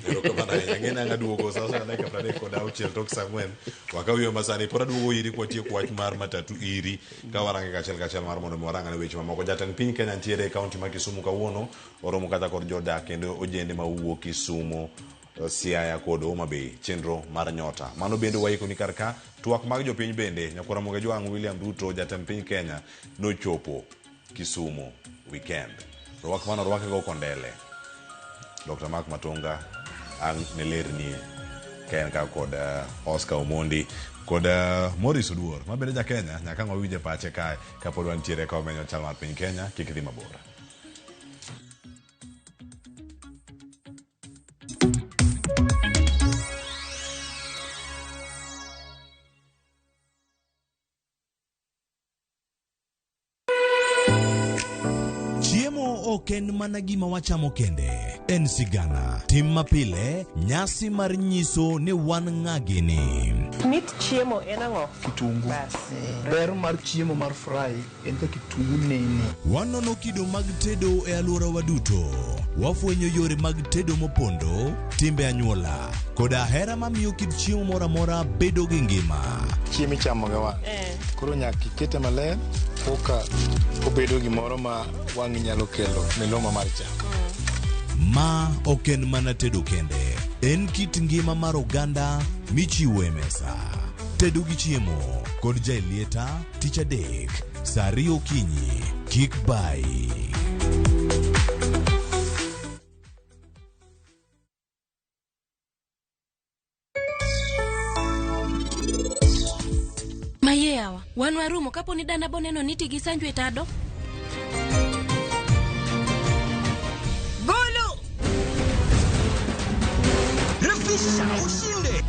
Erokamano ahinya. Ng'e nang'a duogo sa osea dakika 36 tok sa 4. Wakaw yo masani. Pod aduogo iri kwatieko wach mar matatu iri ka warange kachiel kachiel mar mondo mi warang ane weche mamoko. Jatend piny Kenya nitiere e kaunti ma Kisumu kawuono. Oromo kata kod jodak kendo ojende ma wuok Kisumu, Siaya kod Homa Bay chenro mar nyota. Mano bende waiko ni kar ka twak mag jopiny bende nyakwar Ramogi Ajwang' William Ruto jatend piny Kenya nochopo Kisumu weekend. Rwak mano rwake go kondele. Dr. Mark Matonga ang' ne lernie ka en ka kod Oscar Omondi kod Morris Oduor ma bende ja Kenya nyaka ang' wawinje pache kae kapod wantiere ka wamenyo chal mar piny Kenya kik idhi mabor.
Chiemo ok en mana gima wachamo kende, en sigana, tim mapile, nyasi mar nyiso ni wan ng'a gini.
Mit chiemo en ang'o?
Kitungu.
Bas.
Ber mar chiemo mar fry en ka kitungu nene.
Wanono kido mag tedo e alworawa duto. Wafwenyo yore mag tedo mopondo, timbe anyuola, koda hera mamiyo kit chiemo moro amora bedo gi ngima.
Chiemo ichamo gi wang'. Koro nyaka ikete maler koka obedo gimoro ma wang'i nyalo kelo miluma mar chamo.
Ma ok en mana tedo kende, en kit ngima mar oganda michiwo e mesa. Tedo gi chiemo kod Jaelieta tich adek saa 2 okinyi. Kik bayi.
Maye yawa, wan warumo kapo ni dana boneno ni ti gi sanju e tado.
Golo! Refisha ushinde!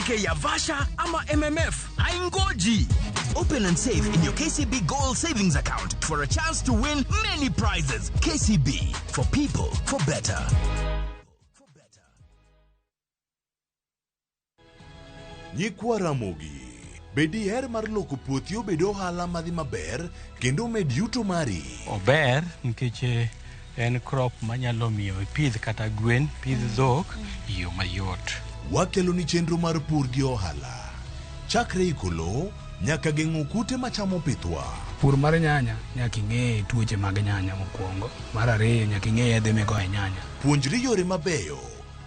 K ya Vasha ama MMF haingoji. Open and save in your KCB Gold Savings Account for a chance to win many prizes. KCB, for people, for better.
Nyikwa Ramogi, be diher mar loko puothi obed ohala madhi maber kendo omed yuto mari?
Ober nikech en crop manyalo miyo ipidh kata gwen, pidh dhok e yo mayot.
Wakeloni chenro mar pur gi ohala. Chakre iko lowo nyaka geng'o kute machamo pithwa.
Pur mar nyanya nyaka ing'e tuoche mag nyanya mokwongo. Mar ariyo nyaka ing'e yedhe migoyo e nyanya.
Puonjri yore mabeyo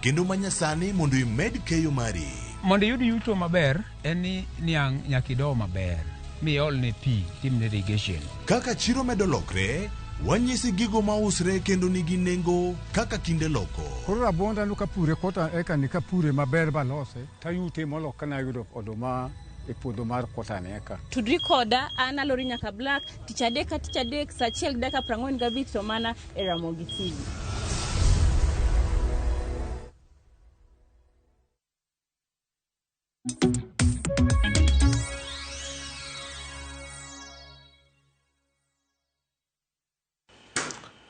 kendo manyasani mondo imed keyo mari.
Mondo iyud yuto maber en ni niang' nyaka ido maber miolne pi timne irrigation.
Kaka chiro medo lokre, wanyisi gigo mausre kendo nigi nengo kaka kinde loko.
Koro rabuonda no kapure kota eka ni kapure maber balose tayute molo kana yudo oduma e puodho mar kota ni eka.
Tudri koda an Alori nyaka Black tich adek ka tich adek saa 1 gi dakika 45 to mana e Ramogi TV.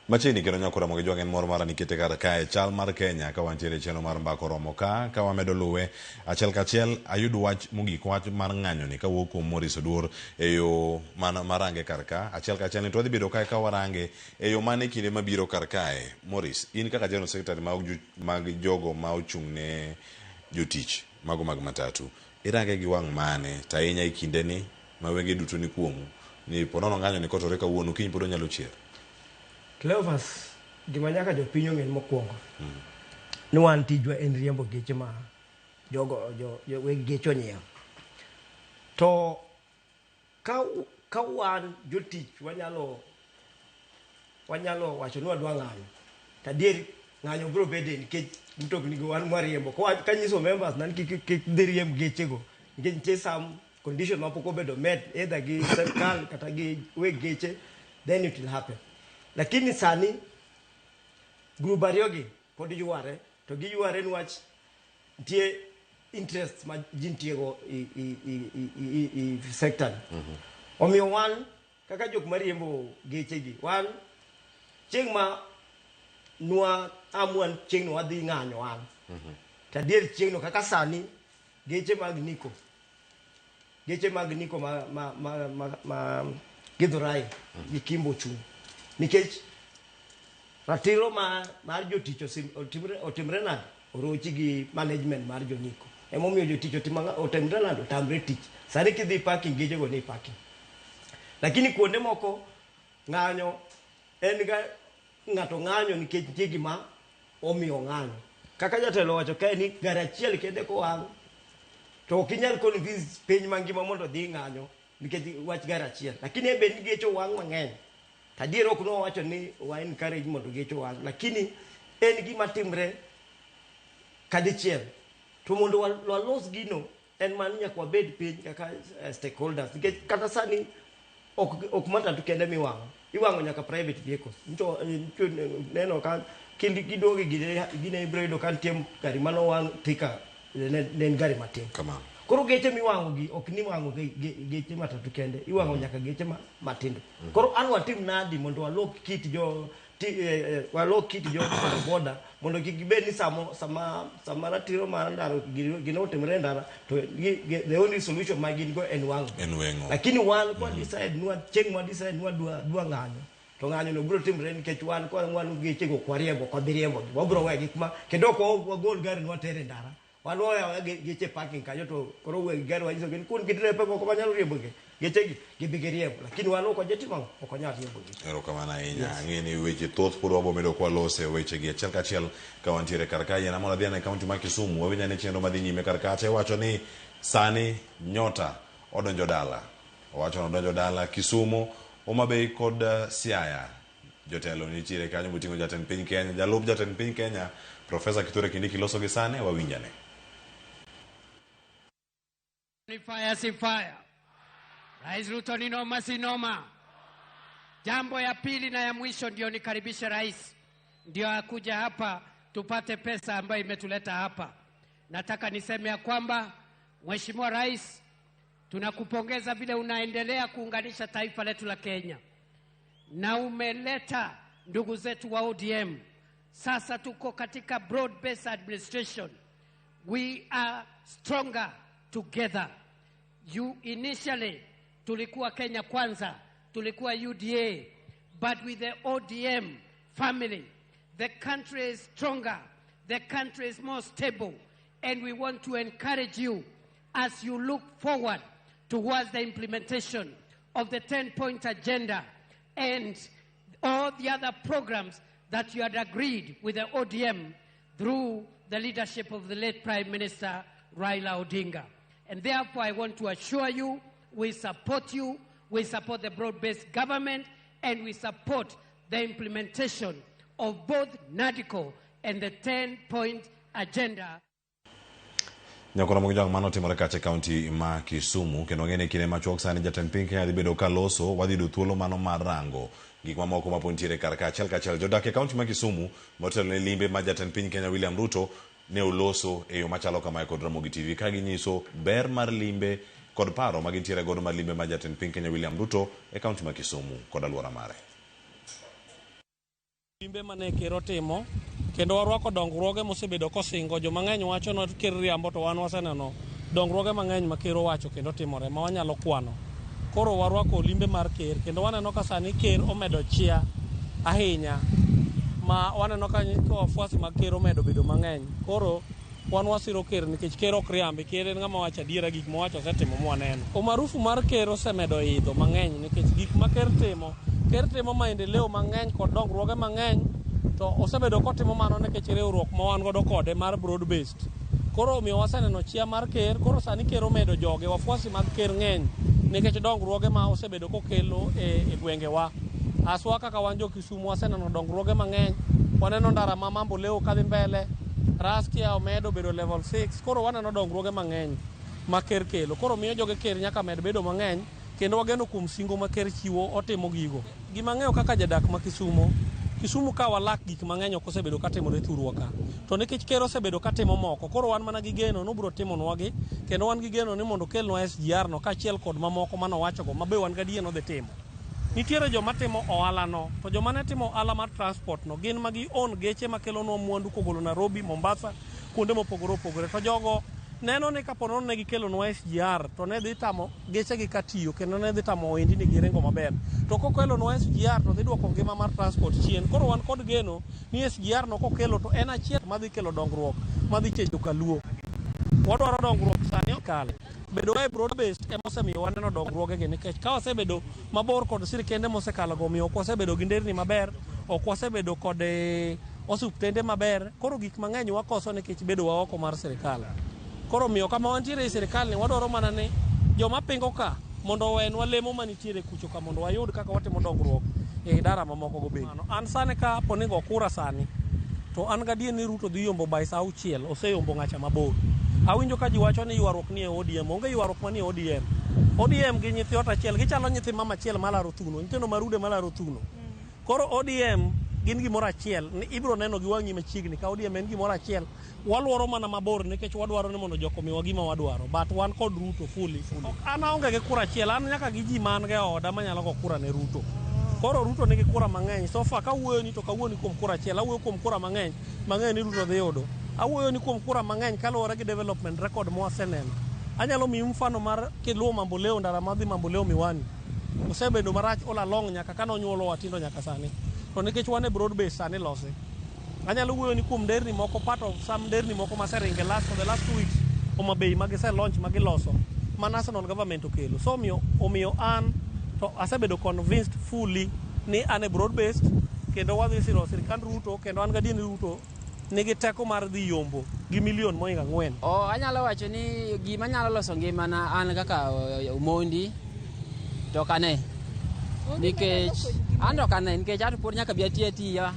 Machiegni kendo nyako Ramogi Jwang' en mor mara nikete kar kae chal mar Kenya ka wantiere e chenro mar mbaka oromo ka ka wamedo luwe achiel kachiel ayud wach mogik wach mar ng'anyo ni kawuok kuom Maurice Oduor e yo man marange kar ka achiel kachiel ni to wadhi bedo kae ka warange e yo mane kinde mabiro kar kae Maurice in kaka General Secretary mag jogo ma ochung' ne jotich mago mag matatu irange gi wang' mane to ahinya e kinde ni ma wenge duto ni kuomu ni ponono ng'anyo ni kotore kawuono kiny pod onyalo chier.
Cleophas, gima nyaka jopiny ong'e mokwongo ni wan tijwa en riembo geche ma jogo jo weg geche onyiewo. To ka wan jotich wanyalo wacho ni wadwa ng'anyo, to adier ng'anyo biro bede nikech mtokni go wan mwariembo. Kanyiso members na ni kik dhi riemb gechego nikech nitie some condition mapok obedo met either gi sirkal kata gi weg geche, then it will happen. Lakini sani group ariyogi pod yware, to giyware niwach nitie interest ma ji nitiego i sector ni. Omiyo wan kaka jok mariembo gechegi, wan chieng' ma nwa amua chieng'no wadhi ng'anyo wan. To adier chieng'no kaka sani geche mag Nico, geche mag Nico ma Githurai gi Kimbo chung'. Nikech ratiro mar jotich otimre nade orochi gi management mar jo Nico. Emomiyo jotich otimre nade otamre tich. Sani kidhi parking gechego ni parking. Lakini kuonde moko ng'anyo en ga ng'ato ng'anyo nikech nitie gima omiyo ng'anyo. Kaka jatelo owacho kae ni gari achiel kende kowang' to ok inyal convince piny mangima mondo odhi ng'anyo nikech wach gari achiel. Lakini e bed ni geche owang' mang'eny, to adier ok nowacho ni wa encourage mondo geche owang', lakini en gima timre kadichiel. To mondo walos gino en mana ni nyaka wabed piny kaka stakeholders, nikech kata sani ok matatu kende miwang'o, iwang'o nyaka private vehicles. Ncho neno ka kiduogo gine ibiro yudo ka nitie gari manowang' Thika, ne en gari matin. Koro geche miwang'o gi ok ni wang'o geche matatu kende, iwang'o nyaka geche matindo. Koro an watim nadi mondo walok kit jo walok kit jo boda mondo kik gibed ni sama ratiro mar ndara gino otimre e ndara to the only solution ma gin go en wang'o.
En weng'o.
Lakini wan kwa decide nwa chieng' mwa decide nwa dwa ng'anyo, to ng'anyo no biro timre nikech wan kwa wan geche go ok wariembo, ok wadhi riembo gi, wabiro wegi kuma kendo ok wagol gari nwater e ndara. Wan waweyo geche parking kanyo to koro weg gari wanyiso gi ni kun gi derep moko manyalo riembo gi geche gi gibi giriembo, lakini wan ok wajatimo ang'o, ok wanyal riembo gi.
Erokamano ahinya. Ang'e ni weche thoth pod wabo medo kwalose weche gi achiel kachiel ka wantiere kar ka. Yiena mondo adhi ane kaunti ma Kisumu, wawinj ane chenro madhi nyime kar kacha. Iwacho ni sani nyota odonjo dala. Owacho ni odonjo dala Kisumu, Homa Bay kod Siaya. Jotelo nitiere kanyo moting'o jatend piny Kenya, jalup jatend piny Kenya, Profesa Kithure Kindiki loso gi sani, wawinjane.
Ni fire si fire. Rais Ruto ni noma si noma. Jambo ya pili na ya mwisho ndio nikaribishe rais, ndio akuja hapa tupate pesa ambayo imetuleta hapa. Nataka niseme ya kwamba Mheshimiwa Rais, tunakupongeza vile unaendelea kuunganisha taifa letu la Kenya. Na umeleta ndugu zetu wa ODM. Sasa tuko katika broad-based administration. We are stronger together. You initially tulikuwa Kenya Kwanza, tulikuwa UDA, but with the ODM family, the country is stronger, the country is more stable, and we want to encourage you as you look forward towards the implementation of the 10-point agenda and all the other programs that you had agreed with the ODM through the leadership of the late Prime Minister Raila Odinga. And therefore, I want to assure you, we support you, we support the broad-based government, and we support the implementation of both NADCO and the 10-point agenda.
Nyakoro Mugijang mano timore kacha e kaunti ma Kisumu, kendo ng'e ni kinde machuok sani jatend piny Kenya dhi bedo ka loso, wadhi yudo thuolo mano mar rango gik mamoko ma pod nitiere kar ka achiel kachiel. Jodak e kaunti ma Kisumu motelo ne limbe ma jatend piny Kenya William Ruto ne oloso e yo machalo kamae kod Ramogi TV ka ginyiso ber mar limbe kod paro ma gintiere godo mar limbe ma jatend piny Kenya William Ruto e kaunti ma Kisumu kod alwora mare.
Limbe mane ker otimo kendo warwako dongruoge mosebedo kosingo. Joma ng'eny wacho ni ker riambo, to wan waseneno dongruoge mang'eny ma ker owacho kendo timore ma wanyalo kwano. Koro warwako limbe mar ker kendo waneno ka sani ker omedo chia ahinya, ma waneno ka wafuasi mag ker omedo bedo mang'eny. Koro Wan wasiro ker nikech ker ok riambi, ker en ng'ama wacho adiera, gik mowacho osetimo mwaneno. Umaarufu mar ker osemedo idho mang'eny nikech gik ma ker timo, ker timo maendeleo mang'eny kod dongruoge mang'eny, to osebedo kotimo mano nikech riwruok ma wan godo kode mar broad based. Koro omiyo waseneno chia mar ker, koro sani ker omedo joge, wafuasi mag ker ng'eny nikech dongruoge ma osebedo kokelo e gwengewa. Aswa kaka wan jo Kisumu waseneno dongruoge mang'eny, waneno ndara ma Mambo Leo kadhi mbele, Raskia omedo bedo level 6, koro waneno dongruoge mang'eny ma ker kelo. Koro miyo joge ker nyaka med bedo mang'eny, kendo wageno kuom singo ma ker chiwo otimo gigo. Gima ang'eyo kaka jadak ma Kisumu, Kisumu ka walak gik mang'eny ok osebedo katimore thurwa ka. To nikech ker osebedo katimo moko, koro wan mana gi geno ni obiro timonwa gi, kendo wan gi geno ni mondo okelnwa SGR no kaachiel kod mamoko manowachogo ma be wan gadier ni odhi timo. Nitiere joma timo ohala no, to joma ne timo ohala mar transport no gin ma gi own geche makelonwa mwandu kogolo Nairobi, Mombasa, kuonde mopogore opogore. To jogo neno ni kapo nono ne gikelonwa SGR to ne dhi tamo geche gi katiyo kendo ne dhi tamo ohendni gi ringo maber. To kokelonwa SGR to dhi duoko ngima mar transport chien. Koro wan kod geno ni SGR no kokelo to en achiel madhi kelo dongruok madhi chenjo kaluo. Wadwaro dongruok sani kal. Bedo e broad based ema osemiyo waneno dongruoge gi nikech ka wasebedo mabor kod sirkende mosekalo go omiyo ok wasebedo gi nderni maber, ok wasebedo kod osuptende maber. Koro gik mang'eny wakoso nikech bedo wa oko mar sirikal. Koro omiyo kama wantiere e sirikal ni wadwaro mana ni joma pingo ka mondo owenwa lemo manitiere kucho ka mondo wayud kaka watimo dongruok e idara mamoko go bende. An sani ka poni go kura sani to an gadier ni Ruto dhi yombo by sa 6, oseyombo ng'acha mabor. Awinjo ka ji wacho ni ywaruok ni e ODM, onge ywaruok manie ODM. ODM gi nyithi ot achiel, gichalo nyithi mama achiel malaro thuno, nyithindo marude malaro thuno. Koro ODM gin gimoro achiel, ni ibiro neno gi wang'i machiegni ka ODM en gimoro achiel. Waluoro mana mabor nikech wadwaro ni mondo jok omiwa gima wadwaro, but wan kod Ruto fully fully. An aonge gi kura achiel, an nyaka gi ji man go e oda manyalo go kura ne Ruto. Koro Ruto nigi kura mang'eny. So far kawuoyo ni to kawuoyo ni kuom kura achiel, awuoyo kuom kura mang'eny, mang'eny ni Ruto dhi yudo. Awuoyo ni kuom kura mang'eny kaluwore gi development record mwaseneno. Anyalo miyi mfano mar kiluwo Mamboleo, ndara madhi Mamboleo Miwani. Osebedo marach all along nyaka kane onyuolowa tindo nyaka sani. To nikech wan e broad base sani lose. Anyalo wuoyo ni kuom nderni moko, part of some nderni moko maseringe last for the last 2 weeks, Homa Bay magise launch magiloso, ma national government okelo. So omiyo an to asebedo convinced fully ni an e broad based kendo wadhi siro sirikand Ruto kendo an gadier ni Ruto nigi teko mar dhi yombo gi milion mohingo 4.
O, anyalo wacho ni gima nyalo loso ngimana an kaka Omondi to ok ane. Nikech an to ok ane nikech an pod nyaka bi ati atiya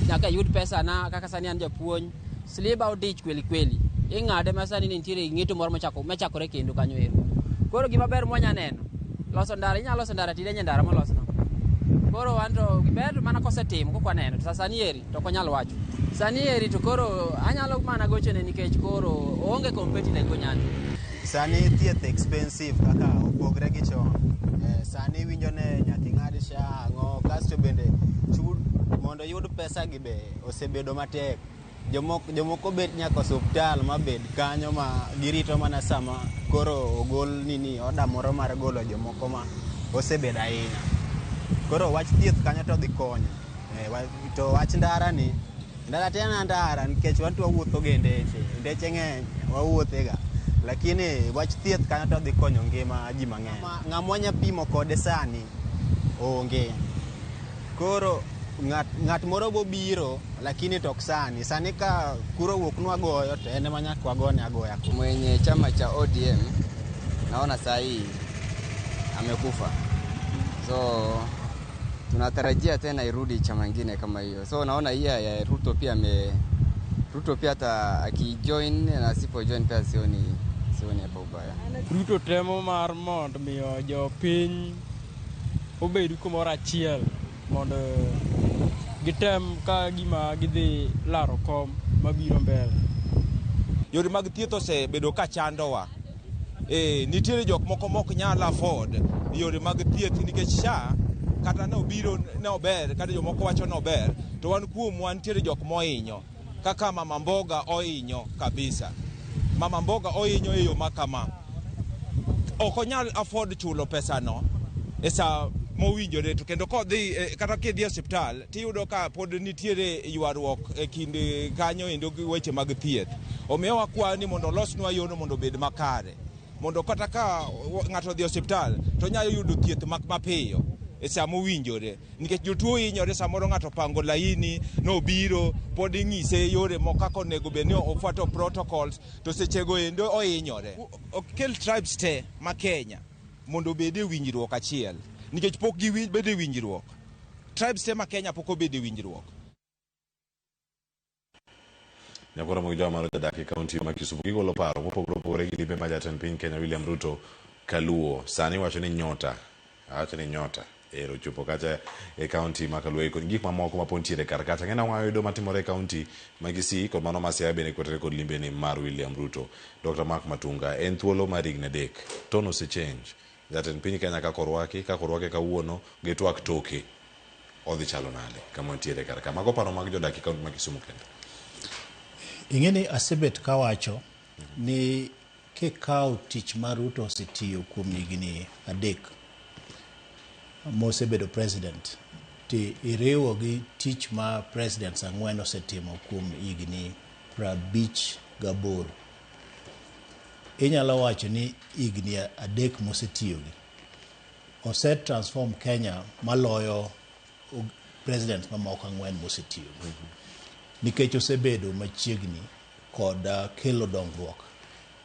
nyaka ayud pesa na kaka sani an japuonj sliba odich kweli kweli ing'ade ma sani nitiere ng'eto moro machakore kendo kanyo ero. Koro gima ber mwanya neno loso ndara, inyalo loso ndara tidenye ndara molosno. Koro wan to ber to mana kosetim kok waneno to sani eri to ok onyal wacho. Sani eri to koro anyalo mana gochone nikech koro oonge competitor gi Onyango.
Sani thieth expensive kaka opogre gi chon. Sani iwinjo ne nyaka ing'ad SHA ang'o kasto bende chud mondo iyud pesa gi be osebedo matek. Jomoko bet nyaka osuptal mabed kanyo ma girito mana sama koro ogol nini oda moro mar golo jomoko ma osebedo ahinya. Koro wach thieth kanyo to dhi konyo. To wach ndara ni, ndara to en ndara nikech wan to wawuotho gi ndeche, ndeche ng'eny wawuothe ga. Lakini wach thieth kanyo to dhi konyo ngima ji mang'eny. Ng'ama wanya pimo kode sani onge. Koro ng'at moro bobiro lakini to ok sani. Sani ka kura owuok nwagoyo to en ema nyaka wagone agoya.
Mwenye chama cha ODM naona saa hii amekufa. So tunatarajia tena irudi chama ingine kama hiyo. So naona hii ya Ruto pia Ruto pia hata akijoin na asipo join pia sioni hapa ubaya.
Ruto temo mar mondo miyo jopiny obed kumoro achiel mondo gitem ka gima gidhi laro kom mabiro mbele.
Yore mag thieth osebedo ka chandowa. Nitiere jok moko mok nyal afford yore mag thieth nikech SHA kata ne obiro ne ober, kata jomoko wacho ne ober, to wan kuomwa nitiere jok mohinyo kaka mama mboga ohinyo kabisa. Mama mboga ohinyo e yo ma kama. Ok onyal afford chulo pesano e sa mowinjore to kendo kodhi kata kidhi e osiptal tiyudo ka pod nitiere ywaruok e kind kanyo endo gi weche mag thieth. Omiyo wakwayo ni mondo olosnwa yono mondo obed makare mondo kata ka ng'ato odhi e osiptal to onyalo yudo thieth mapiyo e sa mowinjore nikech jotuo hinyore samoro ng'ato opango laini nobiro pod ing'ise yore moko kaka onego bed ni ofuato protocols to sechego endo ohinyore. Okel tribes te ma Kenya mondo obed e winjruok achiel nikech pok gibedo e winjruok. Tribes te ma Kenya pok obedo e winjruok.
Nyakoro mag jowa jodak e kaunti ma Kisumu gigolo paro mopogore opogore gi limbe ma jatend piny Kenya William Ruto kaluwo. Sani wacho ni nyota, wacho ni nyota ero ochopo kacha e kaunti ma Kaluo kod gik mamoko ma pod nitiere kar kacha. Ng'e nang'o wayudo matimore e kaunti ma Kisii kod mano ma Siaya bende kotenore kod limbe ni mar William Ruto. Dr. Mark Matunga en thuolo mar higni 3 tone osechange. Jatend piny Kenya kaka orwaki, kaka orwake kawuono gi twak toke odhi chalo nade kama wantiere kar ka. Mago paro mag jodak e kaunti ma Kisumu kende.
Ing'e ni asebet kawacho ni kikawo tich ma Ruto osetiyo kuom higni 3 mosebedo president ti iriwo gi tich ma presidents 4 osetimo kuom higni 58, inyalo wacho ni higni 3 mosetiyogi ose transform Kenya maloyo president mamoko 4 mosetiyo, nikech osebedo machiegni kod kelo dongruok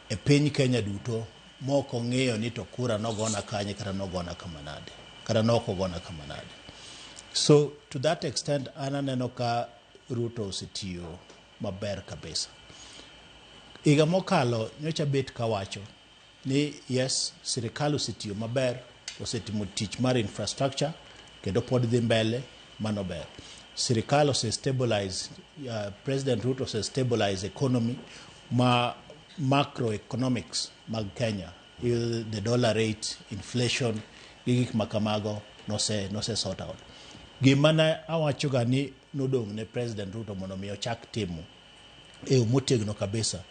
e piny Kenya duto mok ong'iyo ni to kura nogona kanye kata nogona kama nade kata nok ogona kama nade. So to that extent an aneno ka Ruto osetiyo maber kabisa. Higa mokalo nyocha bet kawacho ni yes, sirikal osetiyo maber, osetimo tich mar infrastructure kendo pod dhi mbele, mano ber. Sirikal ose stabilize, President Ruto ose stabilize economy ma macroeconomics mag Kenya, the dollar rate, inflation gi gik makamago nose sort out. Gima ne awachoga ni nodong' ne President Ruto mondo mi ochak timo e yo motegno kabisa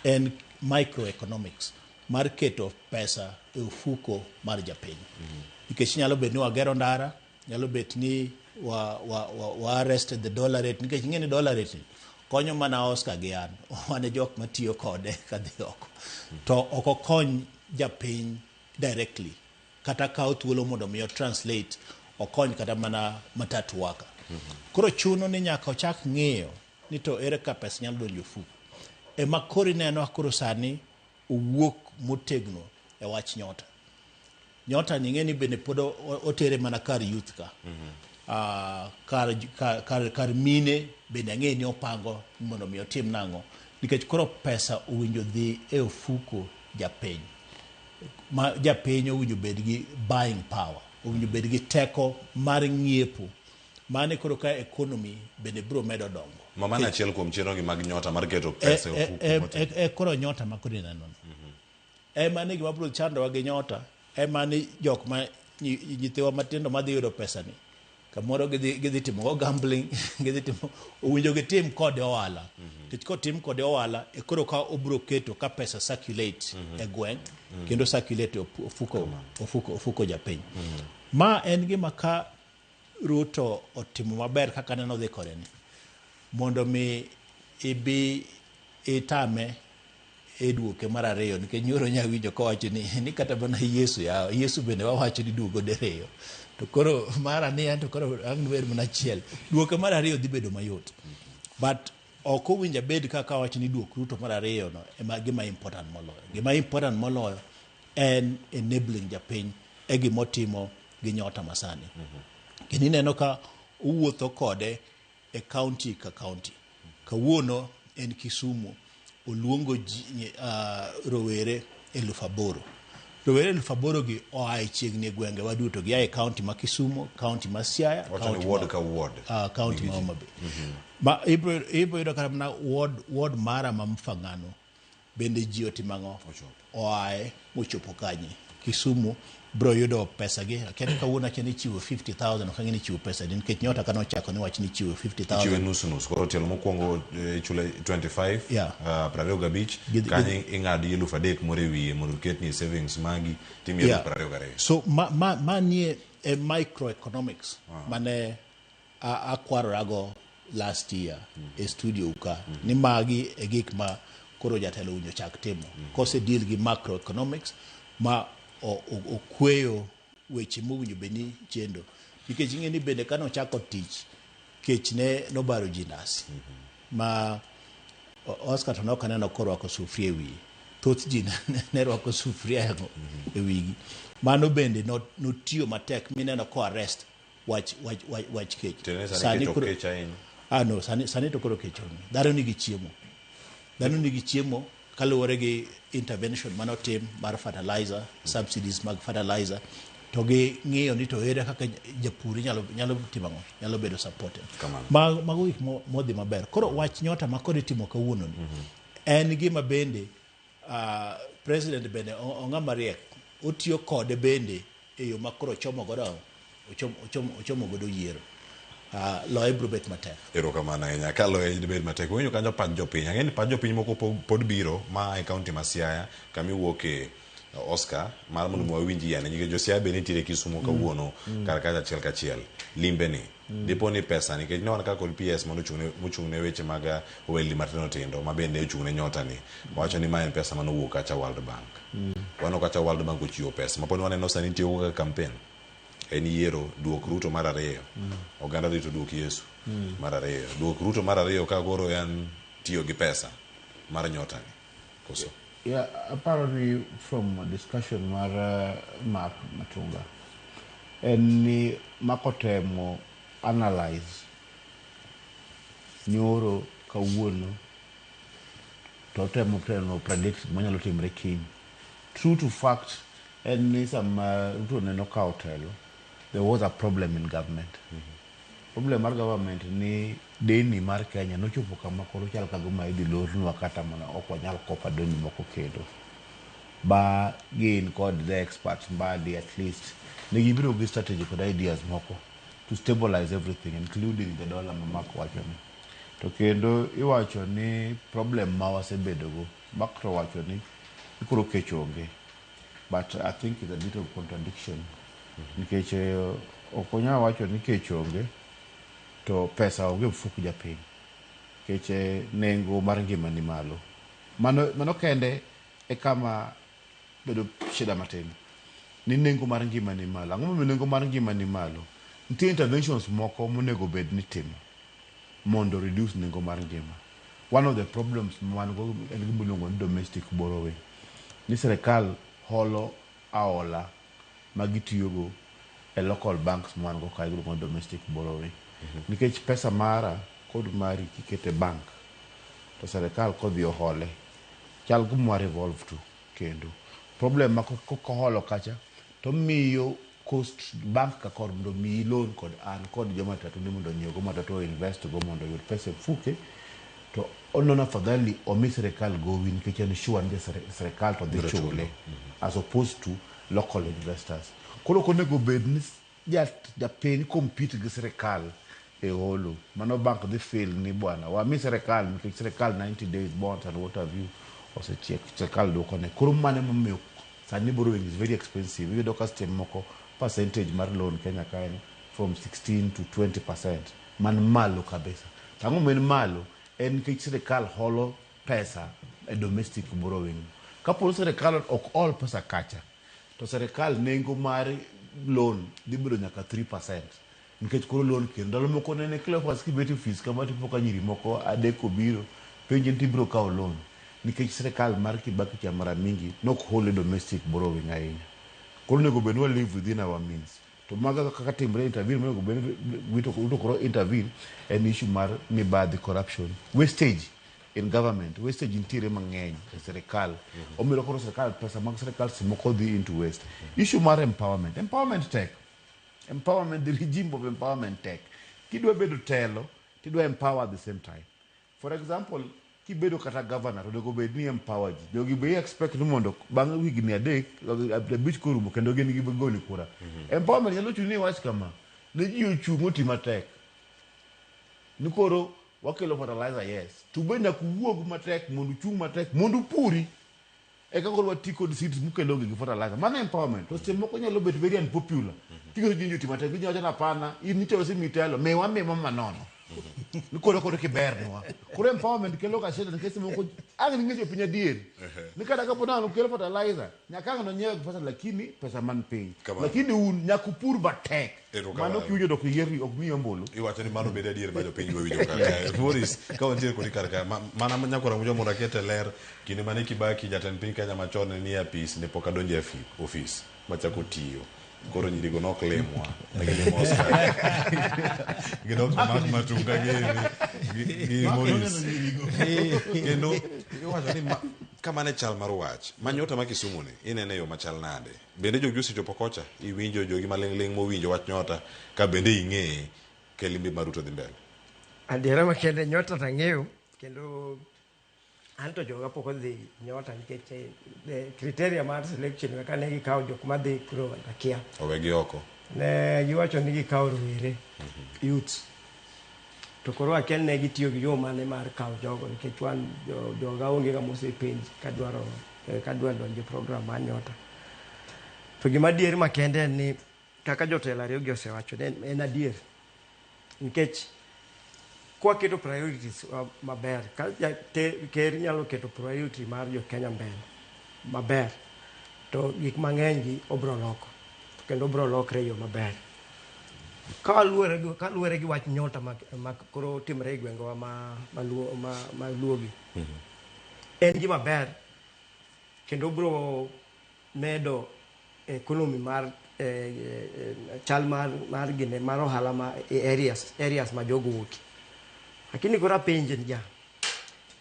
en microeconomics mar keto pesa e ofuko mar japiny. Nikech nyalo bet ni wagero ndara, nyalo bet ni wa arrested the dollar rate, nikech ing'e ni dollar rate konyo mana Oscar gi an, wan e jok matiyo kode kadhi oko. To ok okony japiny directly, kata kawo thuolo mondo mi translate okony kata mana matatu worker. Koro chuno ni nyaka ochak ng'iyo ni to ere ka pesa nyalo donjo ofuko. Ema koro ineno koro sani owuok motegno e wach nyota. Nyota ni ing'e ni bende pod otere mana kar youth ka. Kar mine bende ang'e ni opango mondo mi otim nang'o. Nikech koro pesa owinjo dhi e ofuko japiny. Ma japiny owinjo bed gi buying power, owinjo bed gi teko mar ng'iepo. Mane koro ka economy bende biro medo dongo.
Ma mano achiel kuom chenro gi mag nyota mar keto pesa e ofuko.
Koro nyota ma koro ineno ni. Ema ni gima biro chandowa gi nyota, ema ni jok ma nyithiwa matindo madhi yudo pesa ni, kamoro gidhi timo go gambling, gidhi timo, owinjo gitim kode ohala. Nikech kotim kode ohala, e koro ka obiro keto ka pesa circulate e gweng', kendo circulate ofuko japiny. Ma en gima ka Ruto otimo maber kaka neno dhi kode ni, mondo mi ibi itame e duoke mar ariyo, nikech nyoro nya winjo kowacho ni kata mana Yesu yawa, Yesu bende wawacho ni duogo diriyo, to koro mara ni en to koro ang' ber mana achiel, duoke mar ariyo dhi bedo mayot. But ok owinjo abed kaka wacho ni duok Ruto mar ariyo no ema gima important moloyo. Gima important moloyo en enabling japiny e gimotimo gi nyota masani. Kendo ineno ka owuotho kode e county ka county. Kawuono en Kisumu, oluongo rowere 8,000. Rowere 8,000 gi oa e chiegni e gwenge wa duto, gia e county ma Kisumu, county ma Siaya,
county ward ka ward,
county ma Homa Bay. Ma ibro yudo kata mana ward mara ma Mfangano bende ji otimo ang'o? Oae mochopo kanye. Kisumu bro yudo pesa gi. Akia ni kawuono akia ni chiwo 50,000, ok ang'e ni chiwo pesa di, nikech nyota kane ochako ni wach ni chiwo 50,000.
Ichiwe nusu nusu. Koro tielo mokwongo ichule 25, 25, kanyo ing'adi 3,000 moro e wiye mondo oketni e savings magi, timiyi 22.
So ma nie e microeconomics mane akwarorago last year e studio ka ni magi e gik ma koro jatelo owinjo chak timo kose deal gi macroeconomics ma okweyo weche mowinjo bed ni chendo nikech ing'e ni bende kane ochako tich kech ne nobaro ji nasi ma Oscar to nok aneno korwako sufria e wiye thoth ji ne rwako sufria e wigi mano bende notiyo matek mineno ko arrest wach kech.
Sani koro kech ahinya.
No, sani to koro kech onge. Dhano nigi chiemo. Dhano nigi chiemo kaluwore gi intervention manotim mar fertilizer, subsidies mag fertilizer, to gi ng'iyo ni to ere kaka japur nyalo timo ang'o, nyalo bedo supported. Mago gik modhi maber. Koro wach nyota ma koro itimo kawuono ni en gima bende president bende ong'ama riek otiyo kode bende e yo ma koro ochomo godo yiero. Loye biro bet matek.
Erokamano ahinya. Ka loye bet matek, winjo kanyo pach jopiny. Ang'e ni pach jopiny moko pod biro ma e kaunti ma Siaya kama iwuoke Oscar mar mondo wawinj yane nikech jo Siaya be nitiere Kisumu kawuono kar kacha achiel kachiel limbe ni dipo ni pesa nikech ne wan ka kod PS mondo ochung' ne weche mag ohelni matindo tindo ma bende ochung' ne nyota ni wacho ni ma en pesa manowuok kacha World Bank. Waneno kacha World Bank ochiwo pesa ma pod waneno sani tiyo kaka campaign en yiero duok Ruto mar ariyo. Oganda rito duok Yesu mar ariyo. Duok Ruto mar ariyo ka koro en tiyo gi pesa mar nyota ni koso.
Yeah, apparently from discussion mar Mark Matunga en ni makotemo analyze nyoro kawuono to temo predict manyalo timre kiny. True to fact en ni sama Ruto neno kawo telo, there was a problem in government. Problem mar government ni deni mar Kenya nochopo kama koro chal ka gima idhi lornwa kata mana ok wanyal kopa deni moko kendo. Ba gin kod the experts mbadi at least ne gibiro gi strategy kod ideas moko to stabilize everything including the dollar ma Mark wacho ni. To kendo iwacho ni problem ma wasebedogo, Mark to wacho ni koro kech onge. But I think it's a bit of contradiction. Nikech ok onyal wacho ni kech onge to pesa onge mfuk japiny. Nikech nengo mar ngima ni malo. Mano kende e kama bedo shida matin. Ni nengo mar ngima ni malo. Ang'o momiyo nengo mar ngima ni malo? Nitie interventions moko monego bed ni timo mondo reduce nengo mar ngima. One of the problems wan go en gima iluongo ni domestic borrowing. Ni sirikal holo aola ma gitiyogo e local banks ma wan go kae iluongo ni domestic borrowing. Nikech pesa mara kod mari kikete bank to sirikal kodhi ohole chal gima revolve to kendo. Problem ma koholo kacha to miyo cost bank ka kor mondo miyi loan kod an kod joma tatu ni mondo onyiew go matatu invest go mondo oyud pesa e mfuke to onono afadhali omi sirikal gowi nikech en sure ni sirikal to dhi chule as opposed to local investors. Koro ok onego bed ni japiny compete gi sirikal e holo. Mano bank dhi feel ni bwana wami sirikal nikech sirikal 90 days bonds and what have you osechiek sirikal duokone. Koro mano emomiyo sani borrowing is very expensive. Iyudo ka seche moko percentage mar loan Kenya ka en from 16 to 20% man malo kabisa. To ang'o ma en malo? En nikech sirikal holo pesa e domestic borrowing. Kapo ni sirikal ok hol pesa kacha, to sirikal nengo mar loan dhi bedo nyaka 3%. Nikech koro loan kendo ndalo moko nene Cleophas kibet e ofis kama tipo ka nyiri moko adek obiro penji ni tibiro kawo loan. Nikech sirikal mar Kibaki cha mara mingi nok hol e domestic borrowing ahinya. Koro onego bed ni wa live within our means. To mago kaka timre intervene monego bed ni Ruto koro intervene en issue mar mibadhi corruption. Wastage in government, wastage nitiere mang'eny e sirikal. Omiyo koro sirikal pesa mag sirikal seche moko dhi into waste. Issue mar empowerment. Empowerment tek. Empowerment, the regime of empowerment tek. Kidwa bedo telo, tidwa empower at the same time. For example, kibedo kata governor, onego bed ni empower ji. Jogi be expect ni mondo bang' higni 3 5 korumo kendo gin gigoni kura. Empowerment nyalo chuni ni iwach kama, ne ji ochung' oti matek. Ni koro wakelo fertilizer, yes. To be nyaka uwuog matek mondo uchung' matek mondo upuri. Eka koro wati kod seeds mukelo gi fertilizer. Mano empowerment. To seche moko nyalo bet very unpopular. Kiketo ji oti matek, ginyalo wacho ni hapana, in nitie osemiyi telo, miwa mima manono. Ni koro koro kibernwa. Koro empowerment kelo ga shida nikech moko ang' ni ng'e jopiny adier. Ni kata kapo ni ang' kelo fertilizer, nyaka ang' nonyiewe gi pesa lakini pesa man piny.
Kamano.
Lakini un nyaka upur matek.
Erokamano.
Mano kiwinjo to ok iyier ok miyi ombulu.
Iwacho ni mano bed adier ma jopiny dwa winjo kar kae. Morris, ka wantiere kodi kar kae, mana nyakwara Mujo mondo aket e ler, kinde mane Kibaki jatend piny Kenya machon ne nie apis, ne pok adonjo e ofis machako tiyo. Koro nyirigo nok limwa, ne gilimo Oscar. Gi Dr. Mark Matunga gi Morris. Kendo iwacho ni kamano e chal mar wach. Ma nyota ma Kisumu ni, inene e yo machal nade? Bende jogi osechopo kocha? Iwinjo jogi maling'ling' mowinjo wach nyota ka bende ing'eye ka limbe mar Ruto dhi mbele?
Adiera makende nyota to ang'eyo kendo an to joga pok odhi nyota nikech criteria mar selection kaka ne gikawo jok madhi koro akia.
Owegi oko.
Ne giwacho ni gikawo rowere, youths. To koro akia ni ne gitiyo gi yo mane mar kawo jogo nikech wan joga onge ng'ama osepenj kadwaro kadwa donjo e program mar nyota. To gima adier makende en ni kaka jotelo ariyo gi osewacho en adier. Nikech kwaketo priorities maber, ka ker nyalo keto priority mar jo Kenya mbele maber, to gik mang'eny gi obro loko, kendo obro lokre e yo maber. Kaluwore gi wach nyota ma koro timre e gwengewa ma luogi, en gima ber kendo obro medo economy mar chal mar gine mar ohala ma areas ma jogo wuokie. Lakini koro apenje ni ja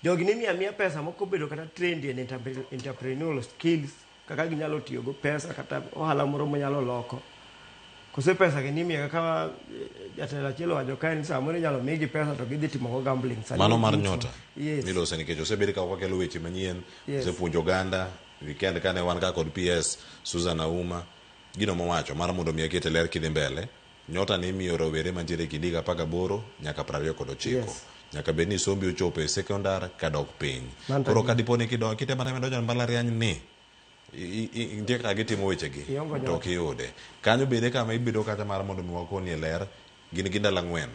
jogi ni miya miya pesa moko obedo kata trained in entrepreneurial skills kaka ginyalo tiyo go pesa kata ohala moro manyalo loko. Kose pesa gi nimiyo kaka jatelo achiel owacho kae ni samoro inyalo migi pesa to gidhi timo go gambling. Sani
Mano mar nyota.
Yes.
Milose nikech osebed ka wakelo weche manyien,
Yes.
osepuonjo oganda. Weekend kane wan ka kod PS Susan Auma, gino mowacho mar mondo mi akete ler kidhi mbele, nyota ni imiyo rowere mantiere e kind higa 18 nyaka 29.
Yes.
Nyaka bed ni sombi ochopo e sekondar kadok piny.
Mano to
Koro
adier.
ka dipo ni kitemo atema donjo e mbalariany ni nitie kaka gitimo wechegi
Iongo
to
nyota.
ok iyude. Kanyo bende kama ibedo kacha mar mondo mi wakoni e ler, gin gi ndalo 4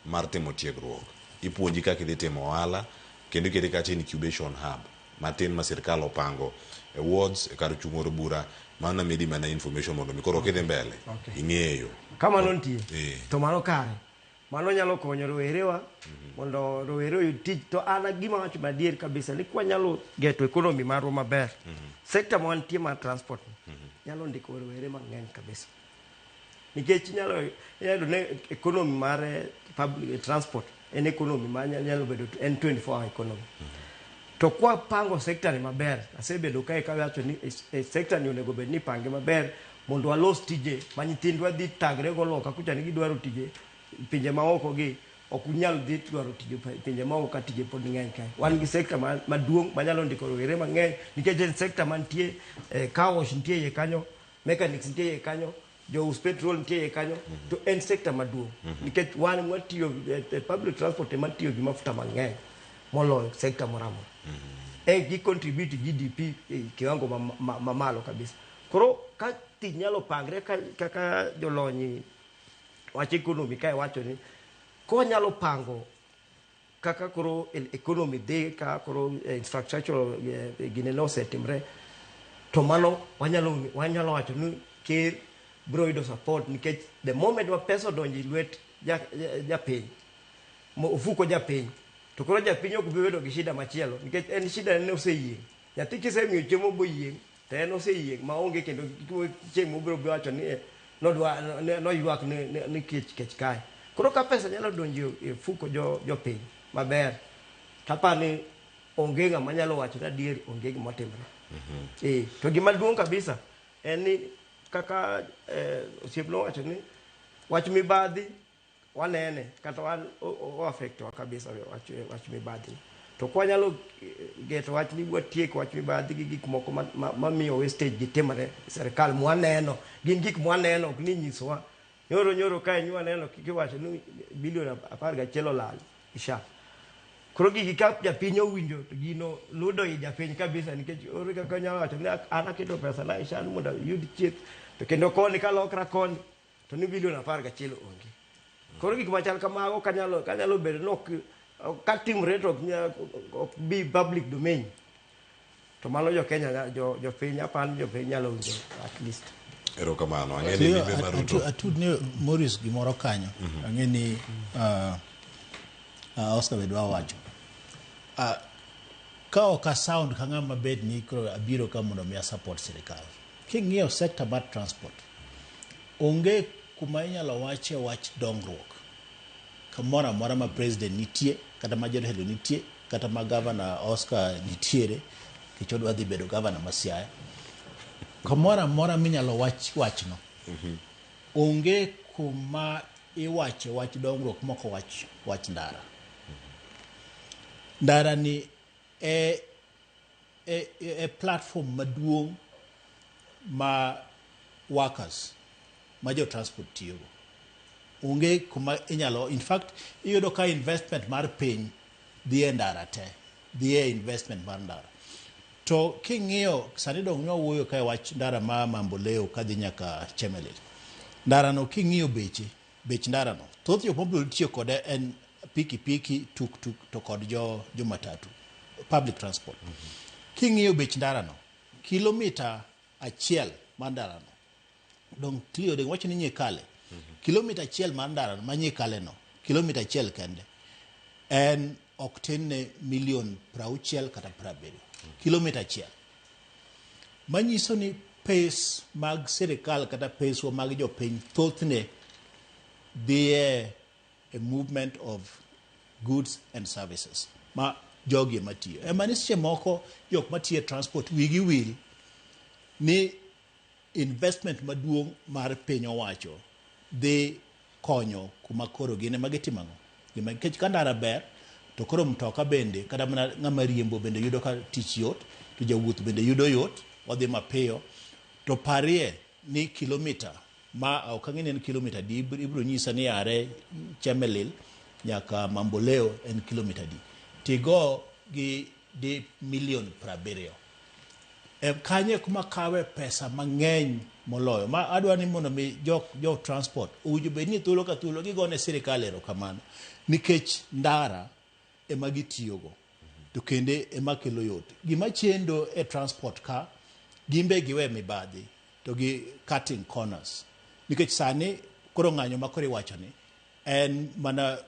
mar timo tiegruok. Ipuonji kaka idhi timo ohala kendo iketi kacha incubation hub matin ma sirkal opango e wards e kar chung' od bura. Mano namedi mana information mondo mi koro kidhi mbele
Okay.
ing'eyo.
Kamano nitie. To mano kare. Mano nyalo konyo rowerewa mondo rowere oyud tich. To an gima wacho madier kabisa ni kwanyalo geto economy marwa maber, sector ma wantie mar transport nyalo ndiko rowere mang'eny kabisa. Nikech inyalo yudo ni economy mar public transport en economy ma nyalo bedo en 24 hour economy. To kwapango sector ni maber, asebedo kae kawacho ni sector ni onego bed ni ipange maber mondo walos tije ma nyithindwa dhi thagre go loka kucha ni gidwaro tije pinje maoko gi ok unyal dhi dwaro tije pinje maoko ka tije pod ng'eny kae. Wan gi sector maduong' manyalo ndiko rowere mang'eny nikech en sector mantie car wash nitie iye kanyo, mechanics nitie iye kanyo, jous petrol nitie iye kanyo, to en sector maduong' nikech wan watiyo public transport ema tiyo gi mafuta mang'eny moloyo sector moro amora. Gi contribute GDP e kiwango mamalo kabisa. Koro ka tich nyalo pangre kaka jolony wach economy kae wacho ni konyalo pango kaka koro economy dhi ka koro infrastructural gine ne osetimre, to mano wanyalo wacho ni ker biro yudo support nikech the moment ma pesa odonjo e lwet japiny, ofuko japiny, to koro japiny ok bi bedo gi shida machielo nikech en shida ne oseyieng'. Nyathi kisemiyo chiemo boyieng' to en oseyieng' maonge kendo chieng' mobiro wacho ni noywak ni kech kae. Koro ka pesa nyalo donjo e ofuko jopiny maber, taparo ni onge ng'ama nyalo wacho ni adier onge gima otimore. To gima duong' kabisa en ni kaka osiepna owacho ni wach mibadhi wanene kata wan o affect wa kabisa wach mibadhi. To kwanyalo geto wach ni watiek wach mibadhi gi gik moko mamiyo wastage gi timore e sirkal mwaneno, gin gik mwaneno ok ni nyisowa. Nyoro kae nwaneno kiwacho ni bilion 11 olal isha. Koro gigi ka japiny owinjo to gino ludo i japiny kabisa nikech ore kaka onyalo wacho ni an aketo pesa na isha mondo ayud chieth to kendo koni kalokra koni To ni bilion 11 onge. Koro gik machal kamago kanyalo kanyalo bedo ni ok ka timre to ok bi public domain. To mano jo Kenya jo jopiny apani jopiny nyalo winjo at least.
Erokamano. Ang'e ni limbe mar Ruto.
Atud ni Maurice gimoro kanyo. Ang'e ni Oscar be dwa wacho. Ka ok a sound ka ng'ama bed ni koro abiro ka mondo mi a support sirikal. King'iyo sector mar transport, onge kuma inyalo wache wach dongruok kamoro amora ma president nitie, kata ma jatelo nitie, kata ma governor Oscar nitiere, nikech odwa dhi bedo governor ma Siaya. Kamoro amora minyalo wach wachno, onge kuma iwache wach dongruok moko wach wach ndara. Ndara ni e platform maduong' ma workers ma jo transport tiyogo. Onge kuma inyalo, in fact, iyudo ka investment mar piny dhi e ndara te, dhi e investment mar ndara. To king'iyo, sani dong' ne wawuoyo ka e wach ndara ma Mamboleo kadhi nyaka Chemelil. Ndara no king'iyo beche, bech ndara no, thoth jok mabiro tiyo kode en piki piki, tuk tuk to kod jo matatu, public transport. King'iyo bech ndara no, kilomita 1 mar ndara no, dong' Clio dong' wacho ni Nyikale, kilomita 1 mar ndara ma Nyikale no, kilomita 1 kende, en ok tin ne milion 60 kata 70. Kilomita 1. Manyiso ni pes mag sirikal kata peswa mag jopiny thothne dhi e movement of goods and services ma jogi ema tiyo. Ema ni seche moko jok matiyo e transport wigi wil ni investment maduong' mar piny owacho dhi konyo kuma koro gin ema gitimo ang'o? Nikech ka ndara ber to koro mtoka bende kata mana ng'ama riembo bende yudo ka tich yot, to jawuoth bende yudo yot, odhi mapiyo. To parie ni kilomita ma ok ang'e ni en kilomita di, ibiro nyisa ni are Chemelil nyaka Mamboleo en kilomita di. Tigo gi di milion 70. Kanye kuma kawe pesa mang'eny moloyo. Ma adwa ni mondo mi jo transport owinjo bed ni thuolo ka thuolo gigone sirikal erokamano nikech ndara ema gitiyogo to kende ema kelo yot. Gima chendo e transport ka gimbe giwe mibadhi to gi cutting corners. Nikech sani koro ng'anyo ma koro iwacho ni en mana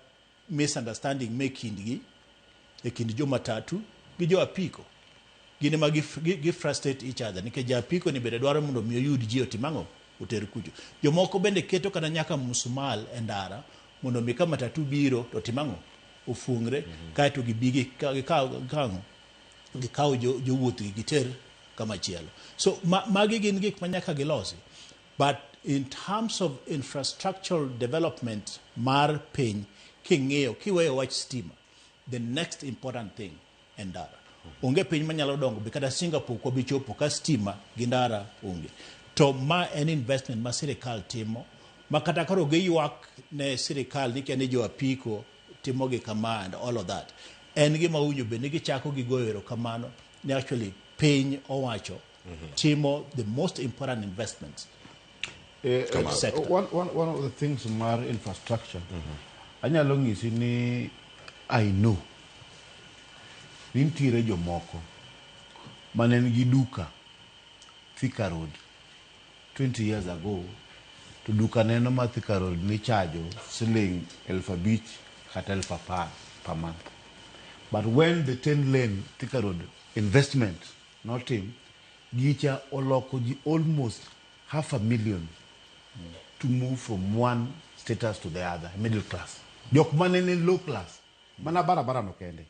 misunderstanding me kindgi e kind jo matatu gi jo apiko. Gin ema gi frustrate each other nikech jo apiko ni bende dwaro mondo mi oyud ji otim ang'o? Oter kucho. Jomoko bende keto kata nyaka musmal e ndara mondo mi ka matatu biro to otim ang'o? Ofungre kaeto gibi gikaw jowuoth gi giter kama chielo. So magi gin gik ma nyaka gilosi. But in terms of infrastructural development mar piny, king'iyo kiweyo wach stima, the next important thing en ndara. Onge piny manyalo dongo be kata Singapore kwa bichopo ka stima gi ndara onge. To ma en investment ma sirikal timo ma kata koro giywak ne sirikal ni kia ni jo apiko timo gi kama and all of that. En gima owinjo bed ni gichako gigoyo erokamano ni actually piny owacho timo the most important investments.
One of the things mar infrastructure, anyalo ng'isi ni I know ni nitiere jomoko mane nigi duka Thika Road 20 years ago, to duka neno ma Thika Road ni chajo siling 5,000 kata 10,000 per month. But when the 10 lane Thika Road investment notim, gicha oloko ji almost 500,000 to move from one status to the other, middle class. Jok mane ni low class, mana barabara no kende.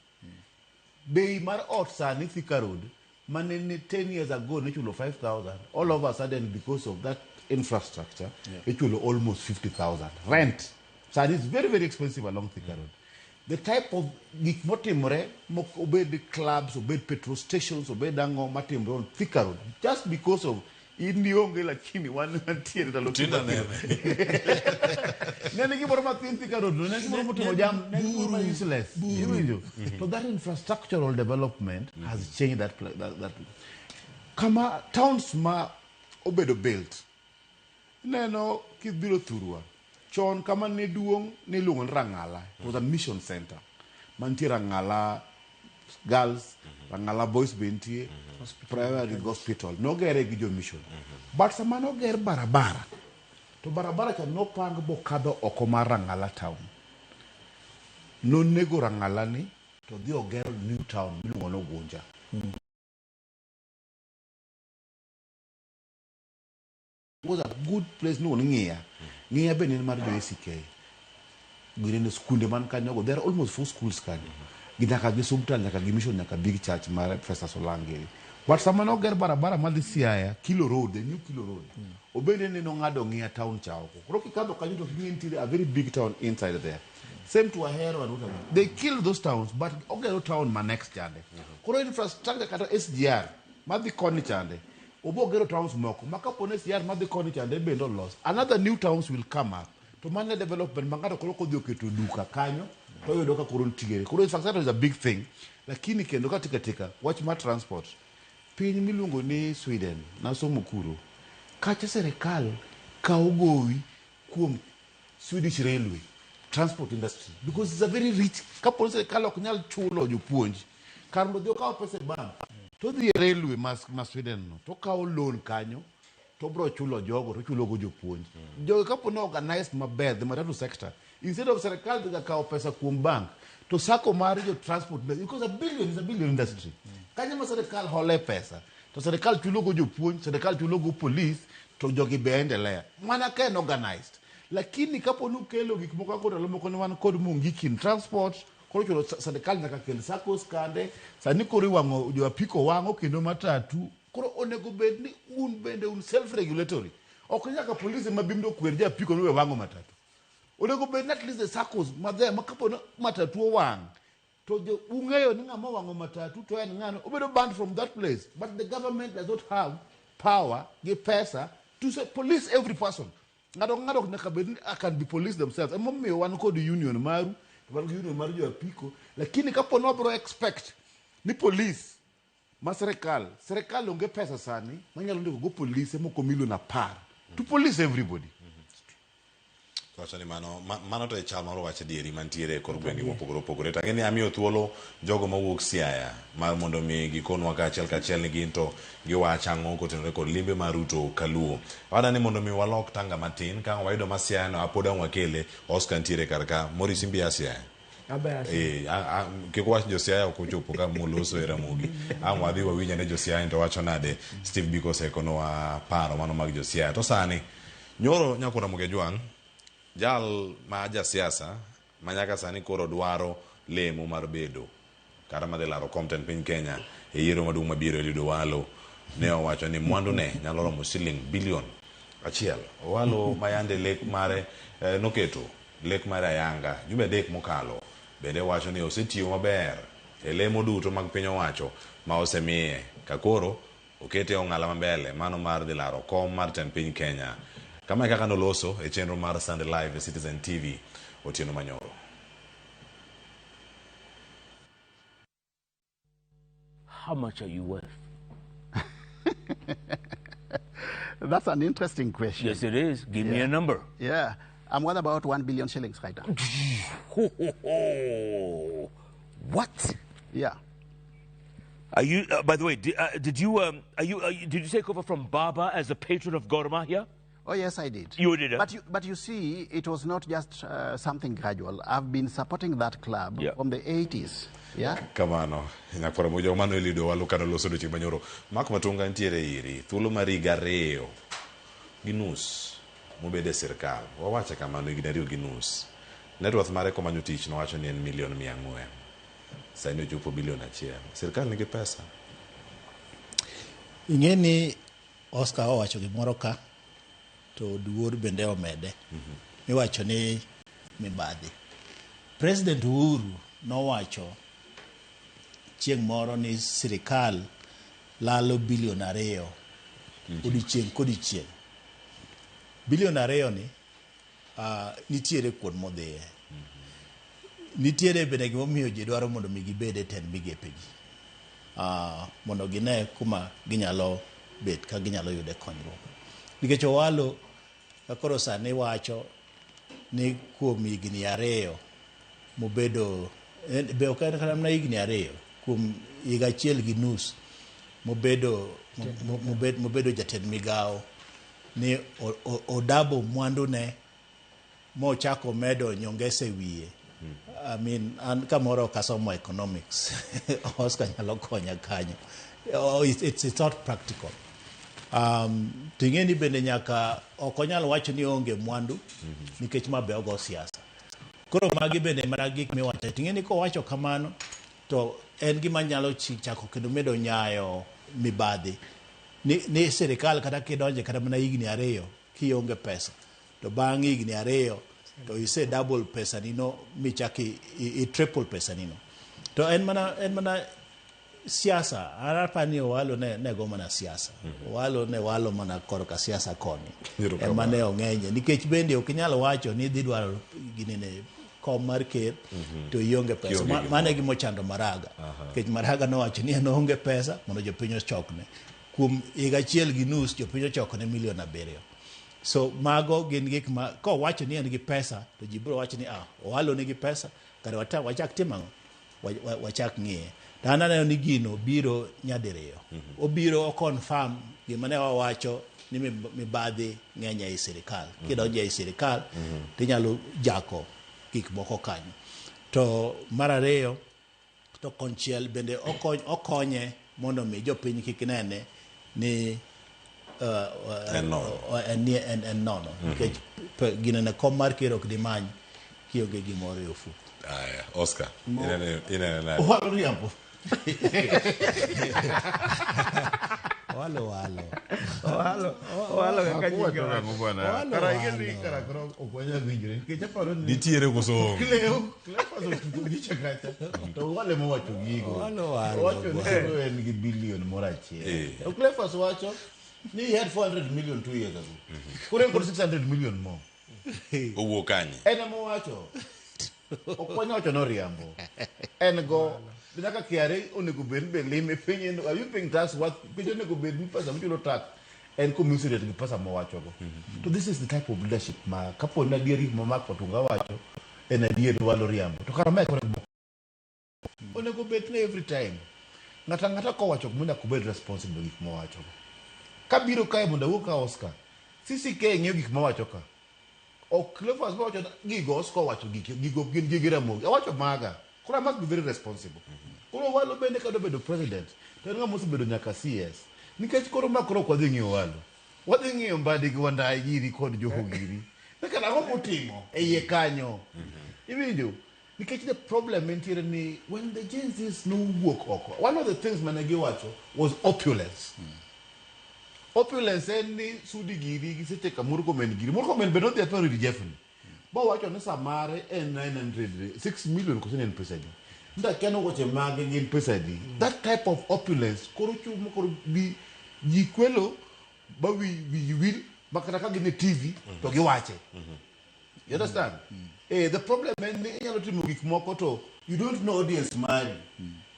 Bei mar ot sani Thika Road, mane ni 10 years ago nichulo 5,000, all of a sudden because of that infrastructure, ichulo almost 50,000. Rent, sani is very, very expensive along Thika Road. The type of gik motimore, obed clubs, obed petrol stations, obed ang'o matimore on Thika Road, just because of in ionge lakini wan mantiere ndalo
Tinda nene.
Nene gimoro mathin Thika Road, ne gimoro motimo jam, ne gimoro ma useless. Iwinjo? So that infrastructural development has changed that. Kama towns ma obedo built, Ineno kibiro thurwa, chon kama ne duong' ne iluongo ni Rang'ala. It was a mission center. Mantie Rang'ala girls, Rang'ala boys be nitie, private hospital. Nogere gi jo mission. But sama noger barabara, to barabara cha nopang bokadho oko mar Rang'ala town. Nonego Rang'ala ni to dhi ogero new town miluongo ni Ugunja. Was a good place miluongo ni Ng'iya. Ng'iya bende en mar jo ACK. Ginene skunde man kanyogo, there are almost 4 schools kanyo. Gi nyaka gi Subtal, nyaka gi Mission, nyaka Big Church mar Festus Olangi. But sama noger barabara madhi Siaya, Kilo Road, the new Kilo Road, obende ne nong'ado Ng'iya town cha oko. Koro kikadho kanyo to ing'e nitiere a very big town inside there. Same to Ahero and whatever. They killed those towns, but ogero town ma next chande. Koro infrastructure kata SGR madhi koni chande, obo gero towns moko ma kapo ni SGR madhi koni chande bende olos. Another new towns will come up. To mano e development ma ng'ato koro kodhi oketo duka kanyo to oyudo ka koro nitiere. Koro infrastructure is a big thing. Lakini kendo katika tika wach mar transport, piny miluongo ni Sweden, nasomo kuro, kacha serikal kawo gowi kuom Swedish Railway transport industry because it's a very rich. Kapo ni serikal ok nyal chulo jopuonj, kar mondo odhi okaw pesa e bank, to odhi e railway ma Sweden no, to okawo loan kanyo, to obro chulo jogo, to ochulo go jopuonj. Jogo kapo ni organized maber, the matatu sector, instead of serikal dhi ga kawo pesa kuom bank, to sacco mar jo transport, because a billion is a billion industry. Kanyo ma serikal hole pesa, to serikal chulo go jopuonj, serikal chulo go police, to jogi be endelea. Mana ka en organized. Lakini kapo ni ukelo gik moko kaka ndalo moko ne wan kod Mungiki in transport, koro chuno serikal nyaka kel saccos kande, sani koro iwang'o jo apiko wang'o kendo matatu. Koro onego bed ni un bende un self regulatory. Ok nyaka polisi ma bimdo kwer jo apiko ni we wang'o matatu. Onego bed ni at least the saccos ma there ma kapo ni matatu owang', to jo ung'eyo ni ng'ama owang'o matatu to en ng'ano, obedo banned from that place. But the government does not have power gi pesa to say police every person. Ng'ato ka ng'ato nyaka bed ni can be police themselves. Emomiyo wan kod union maru, to wan gi union mar jo apiko, lakini kapo ni wabro expect ni police ma serikal, serikal onge pesa sani manyalo ndiko go polise moko milion 10 to police everybody.
Wacho ni mano to e chal mar wach adieri mantiere e kor gwenge mopogore opogore. To ang'e ni amiyo thuolo jogo mawuok Siaya mar mondo mi gikonwa kaachiel kachiel ni gin to giwacho ang'o kotenore kod limbe mar Ruto Kaluo. Awada ni mondo mi walok tanga matin ka wayudo ma Siaya no pod ang' wakele. Oscar nitiere kar ka. Maurice Imbi Siaya. Kik wach jo Siaya ok ochopo ka moloso e Ramogi. Ang' wadhi wawinj ane jo Siaya to wacho nade. Steve Biko osekonwa paro mano mag jo Siaya. To sani nyoro nyako Ramogi Ajwang' jal ma jasiasa ma nyaka sani koro dwaro lemo mar bedo kata madhi laro kom tend piny Kenya e yiero maduong' mabiro Eliud Owalo ne owacho ni mwandu ne nyalo romo siling bilion 1. Owalo ma yande lek mare noketo lek mare ayanga jumbe 3 mokalo bende wacho ni osetiyo maber e lemo duto mag piny owacho ma osemiye ka koro okete ong'ala mambele mano mar dhi laro kom mar tend piny Kenya. Kama e kaka noloso e chenro mar Sunday Live e Citizen TV otieno manyoro.
How much are you worth?
That's an interesting question.
Yes, it is. Give me a number.
Yeah. I'm worth about 1 billion shillings right now.
Ho, ho, ho. What?
Yeah.
Are you? By the way, did you? Are you? Did you take over from Baba as a patron of Gor Mahia?
Oh yes, I did.
You did.
But you see, it was not just something gradual. I've been supporting that club from the 80s. Yeah.
Kamano, nyakwara moja mano Eliud Owalo kano loso odiochieng' manyoro. Mark Matunga nitiere iri thuolo mar higa 2.5 mobedo e sirkal. Wawache kamano higni 2.5. Net worth mare komanyo tich nowacho ni en milion 400. Sani ochopo bilion 1. Sirkal nigi pesa.
Ing'e ni Oscar owacho gimoro ka to duor bende omede. Miwacho ni mibadhi. President Uhuru nowacho chieng' moro ni sirikal lalo bilion 2 odiochieng' kodiochieng'. Bilion 2 ni nitiere kuond modhiye. Nitiere bende gimomiyo ji dwaro mondo mi gibed e tend migepegi. Mondo gine kuma ginyalo bet ka ginyalo yude konyruok. Nikech Owalo Ka koro sani wacho ni kuom higni 2 mobedo, be ok en kata mana higni 2, kuom higa 1.5 mobedo jatend migawo, ni odabo mwandune mochako medo nyongesa e wiye. I mean, an kamoro ok asomo economics. Oscar nyalo konya kanyo. Oh, it's not practical. To ing'e ni bende nyaka ok onyal wacho ni onge mwandu nikech ma be ogo siasa. Koro magi bende mana gik miwacho. To ing'e ni kowacho kamano to en gima nyalo chako kendo medo nyayo mibadhi. Ni sirikal kata kidonje kata mana higni 2 kionge pesa, to bang' higni 2 to ise double pesa nino michak i triple pesa nino. To en mana siasa. An aparo ni Owalo ne go mana siasa. Owalo ne walo mana korka siasa koni. Ema ne ong'enye. Nikech bende ok inyal wacho ni idhi dwaro ginene kom mar ker to ionge pesa. Mano e gima ochando Maraga. Nikech Maraga nowacho ni en oonge pesa mondo jopiny ochokne. Kuom higa 1.5 jopiny ochokne milion 7. So mago gin gik ma kowacho ni en gi pesa to ji biro wacho ni Owalo nigi pesa, kare wachak timo ang'o? Wachak ng'iye. To an aneno ni gino biro nyadiriyo. Obiro o confirm gima ne wawacho ni mibadhi ng'eny ei sirikal. Kidonjo ei sirikal tinyalo jako gik moko kanyo. To mar ariyo, to konchiel bende okonye mondo mi jopiny kik nene ni
en nono.
En nono. Nikech ginene kom mar ker ok dimany kionge gimoro e ofuko.
Aya, Oscar, inene nade?
Owalo riambo.
Owalo walo.
Owalo kaka nyinge wacho.
Owalo
Kara
walo.
ing'e ni kara koro ok wanyal winjore. Nikech aparo ni
Nitiere koso onge?
Cleo, Cleophas otugo nyicha kacha. To Owalo ema owacho gigo.
Owalo walo,
Owacho ni
bwana.
koro en gi bilion moro achiel. To Cleophas wacho ni he had 400 million 2 years ago. Koro en kod 600 million more.
Owuok kanye?
En ema owacho. Ok wanyal wacho ni oriambo. En go nyaka KRA onego bed ni be lime piny en, are you paying tax worth piny onego bed ni pesa michulo tax en commensurate gi pesa mowachogo. To this is the type of leadership ma kapo ni adier gik ma Mark Otunga wacho en adier ni walo riambo. To kara mae koro onego bed ni every time ng'ato ang'ata kowacho gimoro nyaka obed responsible gik mowachogo. Kabiro kae mondo awuo ka Oscar, CCK ng'iyo gik mowacho ka. Ok Cleophas mowacho gigo, Oscar owacho gigo gin gige Ramogi. Awacho maga. Koro I must be very responsible. Koro Owalo bende ka dobedo president, to en ng'ama osebedo nyaka CS. Nikech koro ma koro ok wadhi ng'iyo Owalo. Wadhi ng'iyo Mbadi gi Wandayi giri kod Joho giri. Nikech ang'o motimo e iye kanyo? Iwinjo? Nikech the problem entiere ni when the Gen Zs nowuok oko, one of the things mane giwacho was opulence. Opulence en ni Sudi giri giseche ka Murkomen giri. Murkomen be nodhi aparo ir Jeffrey. Bowacho ni samare en 900, 6 million koso ne en pesa adi. Ndakia ni weche mage gin pesa adi. That type of opulence koro chumo koro bi ji kwelo ba wi wil ma kata ka gin e TV to giwache. You understand? The problem en ni inyalo timo gik moko to you don't know audience mari.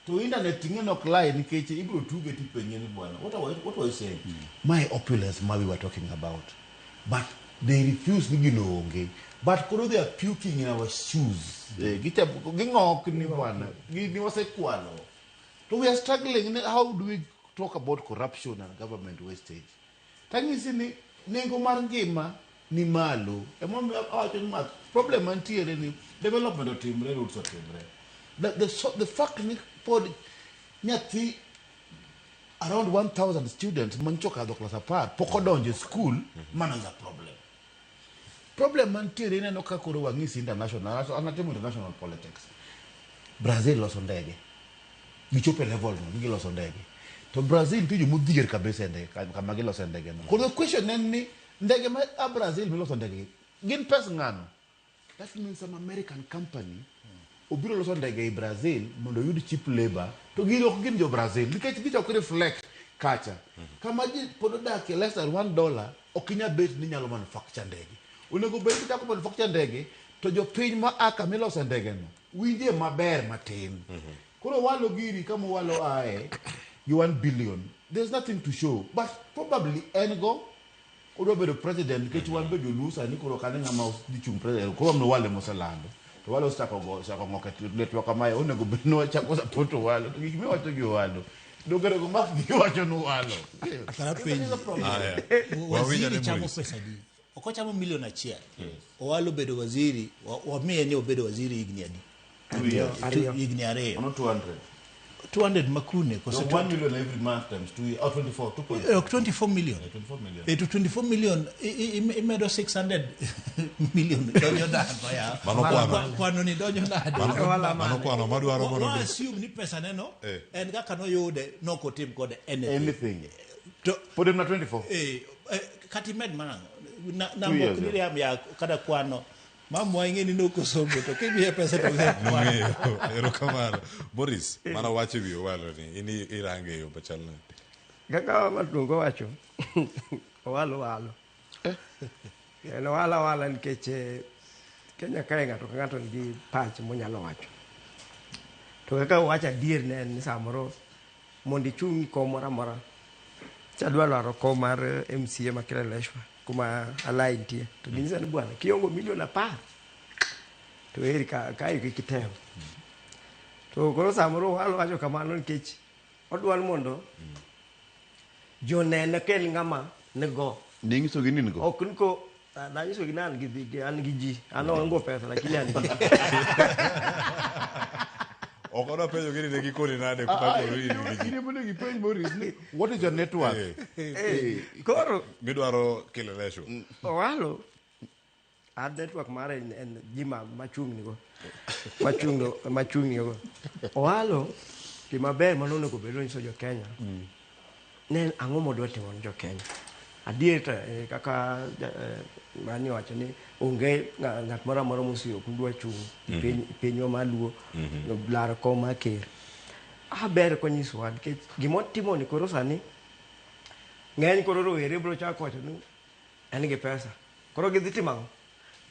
To internet ing'e nok lie nikech ibiro tuge tipenje ni bwana, what were you saying? My opulence ma we were talking about. But they refuse ni gino onge. But koro they are puking in our shoes. Ging'ok ni bwana, gini wasekwalo. To we are struggling. How do we talk about corruption and government wastage? Tanyisi ni nengo mar ngima ni malo. Emomiyo awacho ni ma problem mantiere ni development otimre, roads otimre. The fact ni pod nyathi around 1,000 students mancho okadho klas 10 pok odonjo e school, mano is a problem. Problem mantiere ineno ka koro wang'isi international, an atimo international politics. Brazil loso ndege. Gichopo e level no, giloso ndege. To Brazil nitie jomodhier kabisa e ndege, kama giloso ndege no. Koro the question en ni ndege ma a Brazil miloso ndege gi, gin pes ng'ano? That means some American company obiro loso ndege e Brazil mondo oyud cheap labor, to gin ok gin jo Brazil nikech gichok reflect kacha. Kama ji pod odakie less than $1 ok inyal bet ni inyalo manufacture ndege. Onego bed ni ichako manufacture ndege to jopiny ma a kama ilose ndege no winje maber matin. Koro walo giri kama walo ae gi 1 billion. There's nothing to show, but probably en go Odwa bedo president nikech wan be joluo sani koro ok ane ng'ama dhi chung' president. Koro wan Owalo moselando. To Owalo osechako go osechako ng'ok e letwa kamae onego bed ni wachako support Owalo. To gik miwacho gi Owalo. Donge onego mak giwacho ni Owalo.
Akara penji.
Aya.
Waziri chamo pesa adi? Ok ochamo milion achiel. Owalo bedo waziri, wamiye ni obedo waziri higni adi?
Ariyo.
Higni ariyo.
Mano 200.
200 makune koso
So 1 million every month times 2 oh, 24, 2.4.
Ok 24 million.
Yeah, 24 million.
E to 24 million imedo 600 million donjo nade ya.
Mano kwano.
Kwano ni donjo nade.
Mano kwano madwaro mondo
Wa
mi-
assume ni pesa ne no
Eh.
en kaka noyude nokotim kode anything.
Anything.
To
Pod en na 24.
Kata imed mana
Two
namba
years,
ok niriam ya kata kwano. Mamwa ing'e ni nokosomo to kimiye pesa to ong'e kwano.
Nong'eyo. Erokamano. Boris, mana wach e wi Owalo ni in irange e yo machal nade?
Kaka Matungo wacho, Owalo walo. En owalo awala nikech Kenya kae ng'ato ka ng'ato nigi pache monyalo wacho. To kaka owacho adier ne en ni samoro mondo ichung' kom moro amora. Chadwa laro kom mar MCA ma Kileleshwa kuma Alai nitie. To ginyisa ni bwana kiongo milion 10 to eri ka kae kik item. To koro samoro Owalo wacho kamano nikech odwaro mondo jonene kel ng'ama nigo.
Ninyiso gi ni nigo.
Ok niko nanyiso gi ni an gi an gi ji. An onge pesa lakini an gi.
Ok odwa penjo gi ni ne gikoni nade kuma koro in gi ji.
In ema onego ipenj Maurice ni what is your net worth?
Koro
midwaro Kileleshwa.
Owalo ad network mare en ji machung' nigo. Machung' nigo. Owalo gima ber mano onego bed ni onyiso jo Kenya. Ne en ang'o modwa timo ne jo Kenya. Adier to kaka mani owacho ni onge ng'at moro amora mosiyo kudwa chung' pinywa maluo laro kom mar ker. Ber konyisowa nikech gimotimo ni koro sani ng'eny koro rowere biro chako wacho ni en gi pesa. Koro gidhi timo ang'o?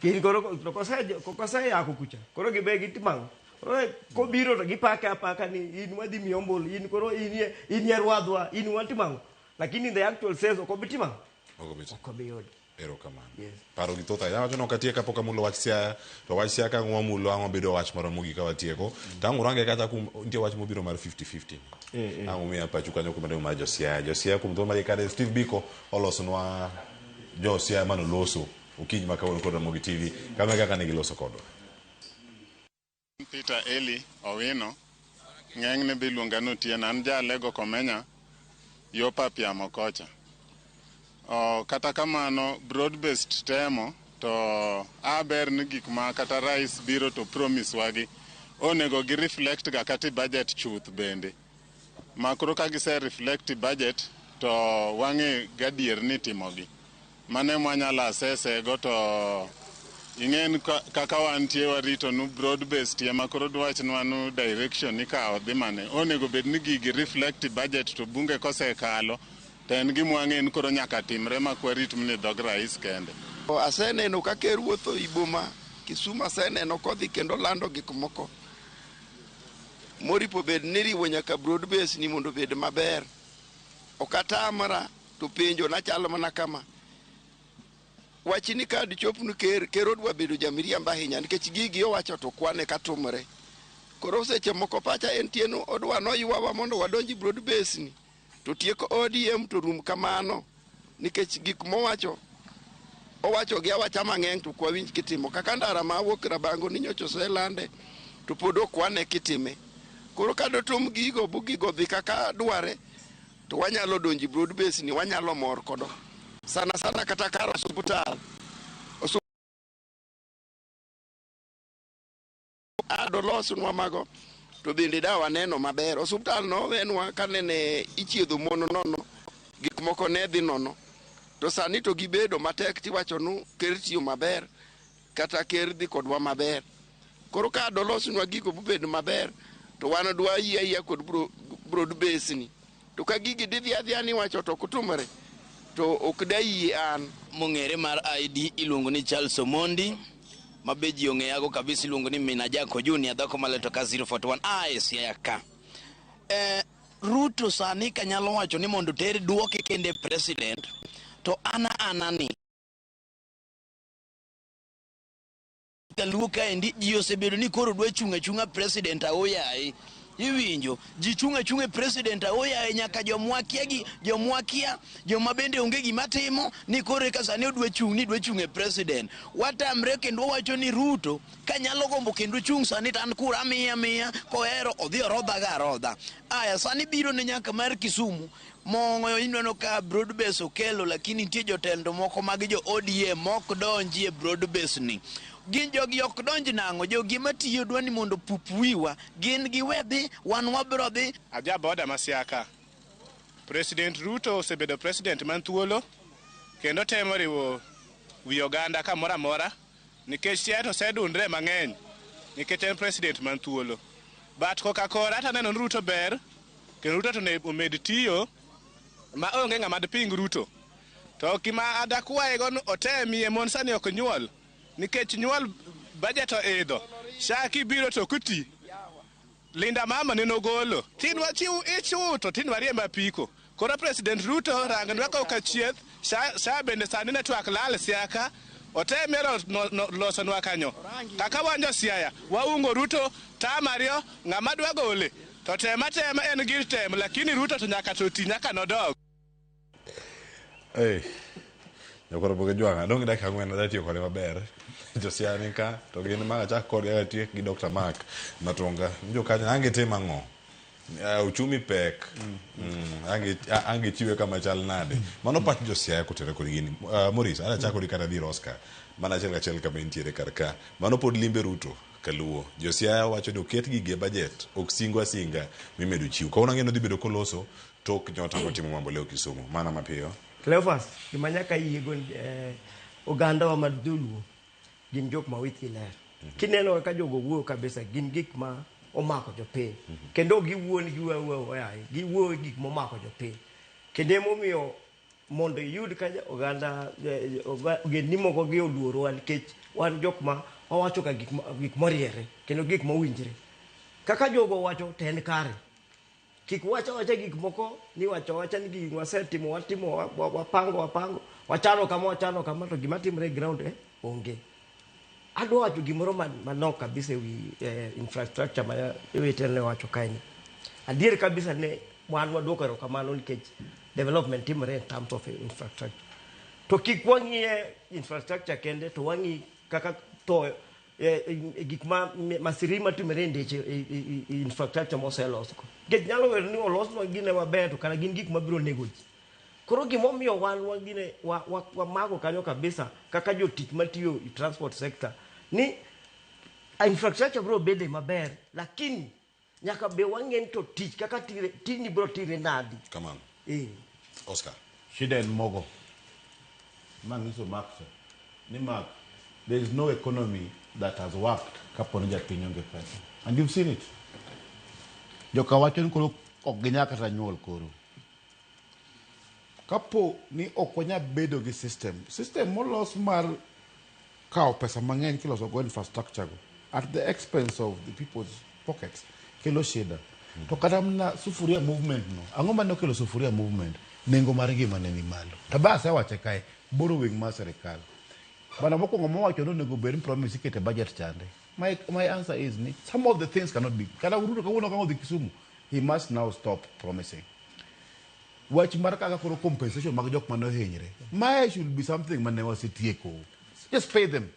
Gin koro to koseyako kucha koro gibe gitimo ang'o? Koro kobiro to gipake apaka ni in wadhi miyi ombulu, in koro in ye rwadhwa, in watimo ang'o? Lakini the actual sense ok obi timo ang'o?
Ok obi timo.
Ok obi yudo.
Erokamano.
Yes.
Paro gi thoth ahinya. Awacho ni ok atiek kapok amulo wach Siaya, to wach Siaya ka ang' wamulo ang' wabedo wach moro mogik ka watieko. To ang' urange kacha kum nitie wach mobiro mar 50-50. Ang' umiya pachu kanyo kuma mar jo Siaya. Jo Siaya kuom thuolo mar kare Steve Biko olosonwa jo Siaya manoloso okinyi ma kawuono kod Ramogi TV. Kama e kaka ne giloso kodwa.
Peter Eli Owino, ng'enyne be iluonga ni Otieno, an ja Alego Komenya, yo Papiamo kocha. Kata kamano, broad based temo to aber ni gik ma kata rais biro to promise wagi onego gi reflect ga kata i budget chuth bende. Ma koro ka gise reflect i budget to wang'e gadier ni timogi. Mano ema wanyalo assess go to ing'en kaka wantie warito nu broad based ema koro dwachnwa nu direction ikawo dhi mane. Onego bed ni gigi reflect i budget to bunge kosekalo to en gima wang'e ni koro nyaka timre mak warit mana e dhog rais kende.
Aseneno ka ker wuotho i boma Kisumu, aseneno kodhi kendo lando gik moko moripo bed ni riwo nyaka broad base ni mondo obed maber. Ok atamra to penjo nachalo mana kama. Wachni ka dichopnu ker, ker odwa bedo jamiriambo ahinya nikech gigi owacho to kwane katimore. Koro seche moko pacha en tieno odwa noywawa mondo wadonji broad base ni to tieko ODM to rum kamano nikech gik mowacho owacho gi awacha mang'eny to ok wawinj kitimo. Kaka ndara ma wuok Rabango ni nyocha oselande to pod ok wane kitime. Koro ka dotom gigo bu gigo dhi kaka dware to wanyalo donji broad base ni wanyalo mor kodo. Sana sana kata kar osuptal. Adolosnwa mago to bende da waneno maber. Osuptal nowenwa kanene ichiedho mon nono, gik moko ne dhi nono. To sani to gibedo matek tiwacho nu ker tiyo maber kata ker dhi kodwa maber. Koro ka dolosnwa gigo bobed maber to wan dwa yie ayia kod broad base ni. To ka gigi didhi adhiya ni wacho to ok timore to ok dayie an.
Mong'ere mar ID iluongo ni Charles Omondi, ma be ji ong'eyago kabisa iluongo ni Mina Jako Junior, dhako maleto ka 041 a e Siaya ka. Ruto sani kanyalo wacho ni mondo ter duoke kende president, To ana anani Kaluo kaendi ji osebedo ni koro dwa chung' achung'a president aoyaye. Iwinjo, ji chung' achung'a e president aoyaye nyaka jomwakia gi jomwakia joma bende onge gima timo ni koro eka sani odwa chung' ni dwa chung' e president. Watamre kendo wawacho ni Ruto ka nyalo gombo kendo chung' sani to an kura amiye amiya kohero odhi orodha ga arodha. Aya sani biro ne nyaka mar Kisumu Mong'oyo ineno ka broad base okelo lakini nitie jotelo moko mag jo ODM mok donji e broad base ni. Gin jogi ok donj nang'o? Jogi ema tiyo dwa ni mondo opup wiwa. Gin giwe dhi, wan wabiro dhi.
Aja boda ma Siaka. President Ruto osebedo president man thuolo kendo temo riwo wi oganda kamoro amora nikech Siaya to osedundre mang'eny nikech en president man thuolo. But koka kora to aneno ni Ruto ber Kendo Ruto to onego omed tiyo ma onge ng'ama diping Ruto. To gima adakwaye go ni otemie mon sani ok nyuol nikech nyuol budget oidho. SHA kibiro to ok oti. Linda mama nene ogolo. Tin wachiw ich to tin wariemb apiko. Koro President Ruto rangnwa koka chieth, SHA, SHA bende sani network lal Siaka. Otemie losonwa kanyo. Kaka wan jo Siaya, waungo Ruto tam ariyo, ng'ama dwa gole to tem atema en gir tem, lakini Ruto to nyaka to ti nyaka nodog.
Hey. Nyakoro Boge Jwang', adong' gi dakika ang'wen adwa tiyo kode maber. Jo Siaya ni ka, to gin ma achak kodgi atiek gi Dr. Mark Matunga. Jo kanyo ang' gitim ang'o? Uchumi pek. Ang' gichiwe kama chal nade? Mano pach jo Siaya kotenore kod gini. Maurice, adwa chako kodi kata dhi ir Oscar. Mana achiel kachiel kama intiere kar ka. Mano pod limbe Ruto kaluo. Jo Siaya wacho ni oket gigi e budget, ok singo asinga mimedo chiwo. Kawuono ang'e ni odhi bedo koloso tok nyota motimo mambo leo Kisumu. Mana mapiyo.
Cleophas, gima nyaka yiego oganda wa mar dholuo gin jok ma wigi ler. Kineno kaka jogo wuoyo kabisa, gin gik ma omako jopiny. Kendo ok giwuo ni giwuoyo awuoya oyaye, giwuoyo gik momako jopiny. Kendo emomiyo mondo iyud ka oganda ogendni moko gi oluorowa nikech wan jok ma wawacho ka gik moriere kendo gik mowinjre. Kaka jogo owacho to en kare. Kik wach awacha gik moko ni wacho awacha ni gini wasetimo, watimo, wapango, wapango, wachano kama, wachano kama, to gima timre e ground onge. Adwa wacho gimoro manok kabisa ewi infrastructure ma Ewetene ne owacho kae ni. Adier kabisa ne wan waduoko erokamano nikech development timore in terms of infrastructure. To kik wang'iye infrastructure kende to wang'i kaka to gik ma masiri matimore e ndeche e infrastructure moselos go. Nikech nyalo bedo ni olosnwa gine maber to kara gin gik mabiro nego ji. Koro gimomiyo wan wagine wamako kanyo kabisa kaka jotich matiyo e transport sector ni infrastructure biro bede maber lakini nyaka be wang'e ni to tich kaka tire, tijni biro tire nadi.
Kamano. Oscar.
Shida en mogo. Ma nyiso Mark cha. Ni Mark, there is no economy that has worked kapo ni japiny onge pesa. And you've seen it. Joka wacho ni koro ok ginyal kata nyuol koro. Kapo ni ok wanyal bedo gi system, system molos mar kawo pesa mang'eny kiloso go infrastructure go at the expense of the people's pockets kelo shida. To kata mana sufuria movement no, ang'o mane okelo sufuria movement? Nengo mar ngima ne ni malo. To be asewache kae, borrowing mar sirikal. Bana mokwongo mowacho ni onego bed ni promise ikete budget chande. My answer is ni some of the things cannot be. Kata Ruto kawuono ka odhi Kisumu, he must now stop promising. Wach mar kaka koro compensation mag jok mane ohinyre. Mae should be something mane wasetieko. Just pay them.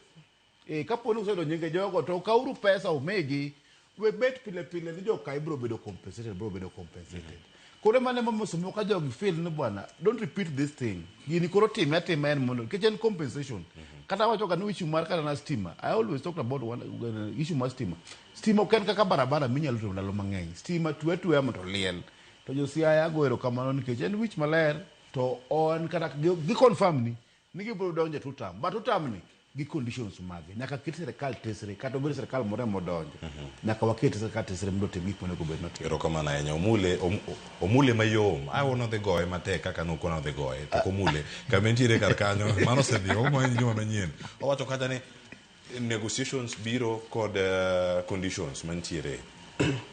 Kapo ni useyudo nyinge jogo to kauru pesa umigi. We bet pile pile ni joka ibiro bedo compensated, biro bedo compensated. Koro mano emomiyo samoro ka jogi feel ni bwana, don't repeat this thing. Gini koro time atima en mondo, nikech en compensation. Kata wacho ga ni issue mar kata na stima. I always talk about one issue mar stima. Stima ok en kaka barabara minyalo timo ndalo mang'eny. Stima twe atweya mondo oliel. To jo Siaya go erokamano nikech en wich maler to on kata gi confirm ni gibiro donjo e two term. But two term ni gi conditions mage. Nyaka ket sirikal tesre, kata obed sirikal moro emodonjo. Nyaka waket sirikal tesre mondo otim gik monego bed notimo.
Erokamano ahinya. Omule, omule mayom. Awono dhi goye matek kaka nukono dhi goye. To komule. Kama entiere kar kanyo, mano osedhi, omanyo juma manyien. Owacho kacha ni negotiations biro kod conditions mantiere.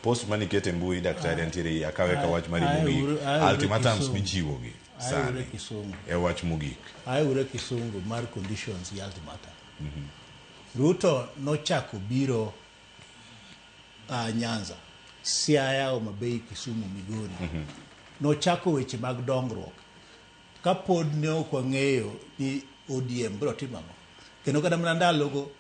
Post manikete mbui daktari antiere akawe ka wach mari mogik. Ultimatums michiwo gi.
Ayure
sani
Kisungu.
e wach mogik.
Ayure Kisungu mar conditions gi ultimatum. Ruto nochako biro Nyanza, Siaya, Homa Bay, Kisumu, Migori. Nochako weche mag dongruok. Kapod ne ok wang'eyo ni ODM biro timo ang'o. Kendo kata mana ndalogo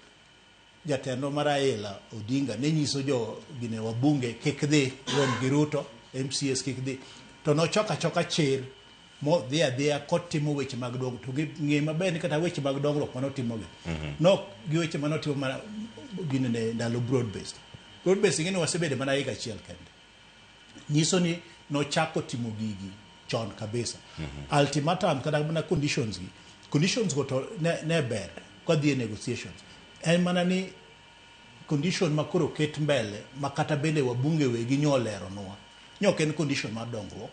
jatendwa mar Raila Odinga ne nyiso jo gine wabunge kik dhi rom gi Ruto, MCAs kik dhi. To nochoko achoka chir modhi adhiya kotimo weche mag dongruok. To ng'e maber ni kata weche mag dongruok manotimogi nok gi weche manotimo mana gine ne ndalo broad based. Broad based ing'e ni wasebedo mana higa achiel kende. Nyiso ni nochako timo gigi chon kabisa. Ultimatum kata mana conditions gi. Conditions go to ne ber kodhi e negotiations. En mana ni condition ma koro ket mbele ma kata bende wabunge wegi nyoleronwa. Nyok en condition mar dongruok.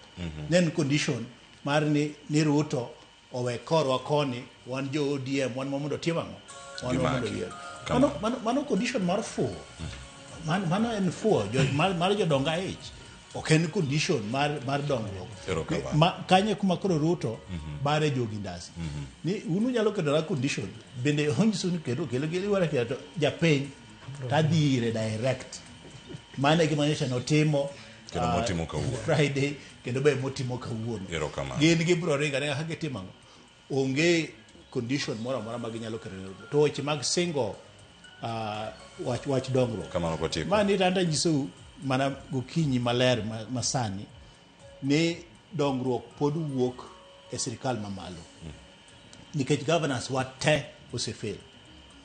Ne en condition mar ni Ruto owe korwa koni wan jo ODM wan mondo tim ang'o? Wan mondo yier. Mano condition mar fuwo. Mano en fuwo mar jodongo aich. Ok en condition mar dongruok. Kanye kuma koro Ruto bare jogi ndasi. Ni unu nyalo keto na condition bende onyiso ni kelo kelo to japiny tadhi ire direct. Mano e gima nyocha notimo
kendo motimo kawuono.
Friday kendo be motimo kawuono. Gin gibiro ringo aringa kaka gitimo ang'o? Onge condition moro amora ma ginyalo keto. To weche mag singo wach dongruok.
Kamano kotieko.
Mani to anyisou mana gokinyi maler masani ni dongruok pod wuok e sirikal mamalo. Nikech governance wa te osefail.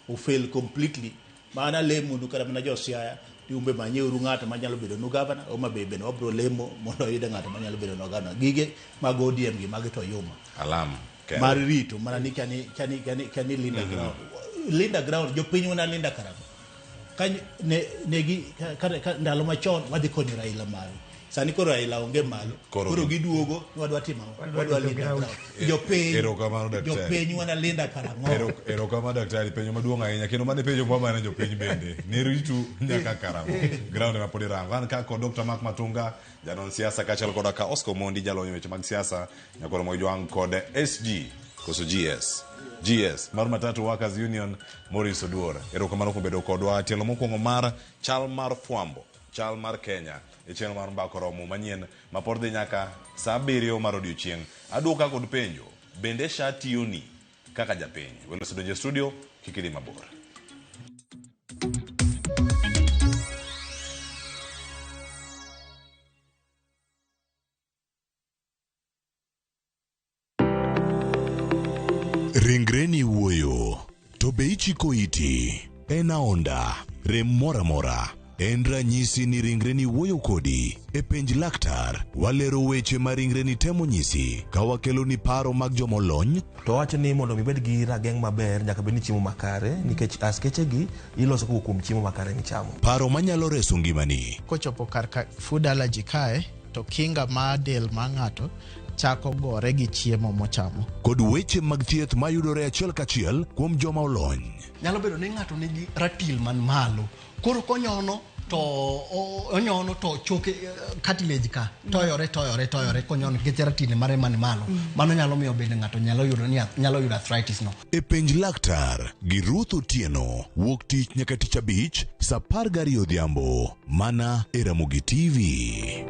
Ofail completely. Mana lemo nu kata mana jo Siaya ni umbe manyeuru ng'ato manyalo bedo nu governor, Homa Bay bende wabiro lemo mondo oyud ng'ato manyalo bedo nu governor. Gige mag ODM gi magi to yuma.
Alam.
Mar rito mana ni kani Linda ground. Linda ground jopiny wana Linda karang'o. Ka negi ndalo machon wadhi konyo Raila malo. Sani koro Raila onge malo. Koro giduogo wadwa timo ang'o? Wadwa Linda ground. Jopiny.
Erokamano daktari.
Jopiny wana Linda karang'o.
Erokamano daktari, penjo maduong' ahinya kendo mane penjo kwa mana jopiny bende. Ne ritu nyaka karang'o. Ground ema pod irango. An ka kod Dr. Mark Matunga, janon siasa kaachiel koda ka Oscar Omondi jalony e weche mag siasa, nyakoro Mojwang' kod SG koso GS. GS mar Matatu Workers Union Maurice Oduor. Erokamano kuom bedo kodwa tielo mokwongo mar chal mar fwambo, chal mar Kenya e chenro mar Mbaka Oromo manyien ma pod dhi nyaka saa 7 mar odiochieng'. Aduoka kod penjo, bende SHA tiyoni kaka japiny? Welo osedonjo e studio, kik idhi mabor.
Ringreni wuoyo, to be ichiko iti? En aonda, rem moro amora. En ranyisi ni ringreni wuoyo kodi. E penj laktar, walero weche ma ringreni temo nyisi ka wakeloni paro mag jomolony.
To wacho ni mondo mi ibed gi rageng' maber nyaka bed ni chiemo makare nikech askeche gi iloso kowuok kuom chiemo makare michamo.
Paro manyalo reso ngimani.
Kochopo kar ka food allergy kae to kinga mar del mar ng'ato chako gore gi chiemo mochamo.
Kod weche mag thieth mayudore achiel kachiel kuom joma olony.
Nyalo bedo ni ng'ato nigi ratil man malo, koro konyono to onyono to choke cartilage ka toyore toyore toyore konyono nikech ratil mare man malo. Mano nyalo miyo bende ng'ato nyalo yudo ni nyalo yudo arthritis no.
E penj laktar gi Ruth Otieno wuok tich nyaka tich abich saa 12 odhiambo mana e Ramogi TV.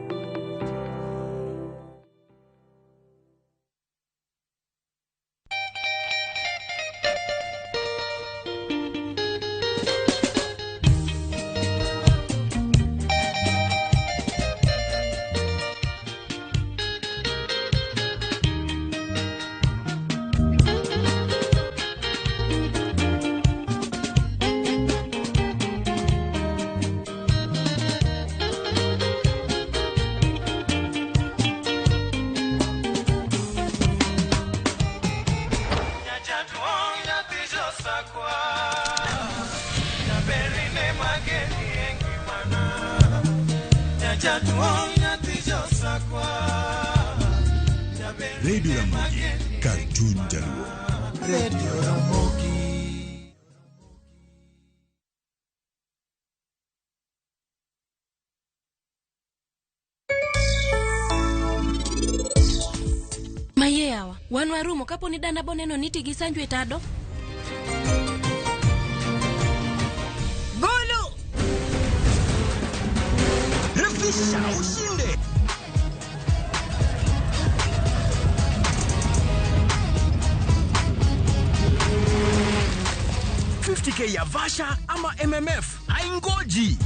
Radio Ramogi, kar chuny Jaluo.
Radio Ramogi.
Mayie yawa, wan warumo kapo ni dana boneno ni ti gi sanju e tado.
Golo! Refisha ushinde! K ya Vasha ama MMF haingoji.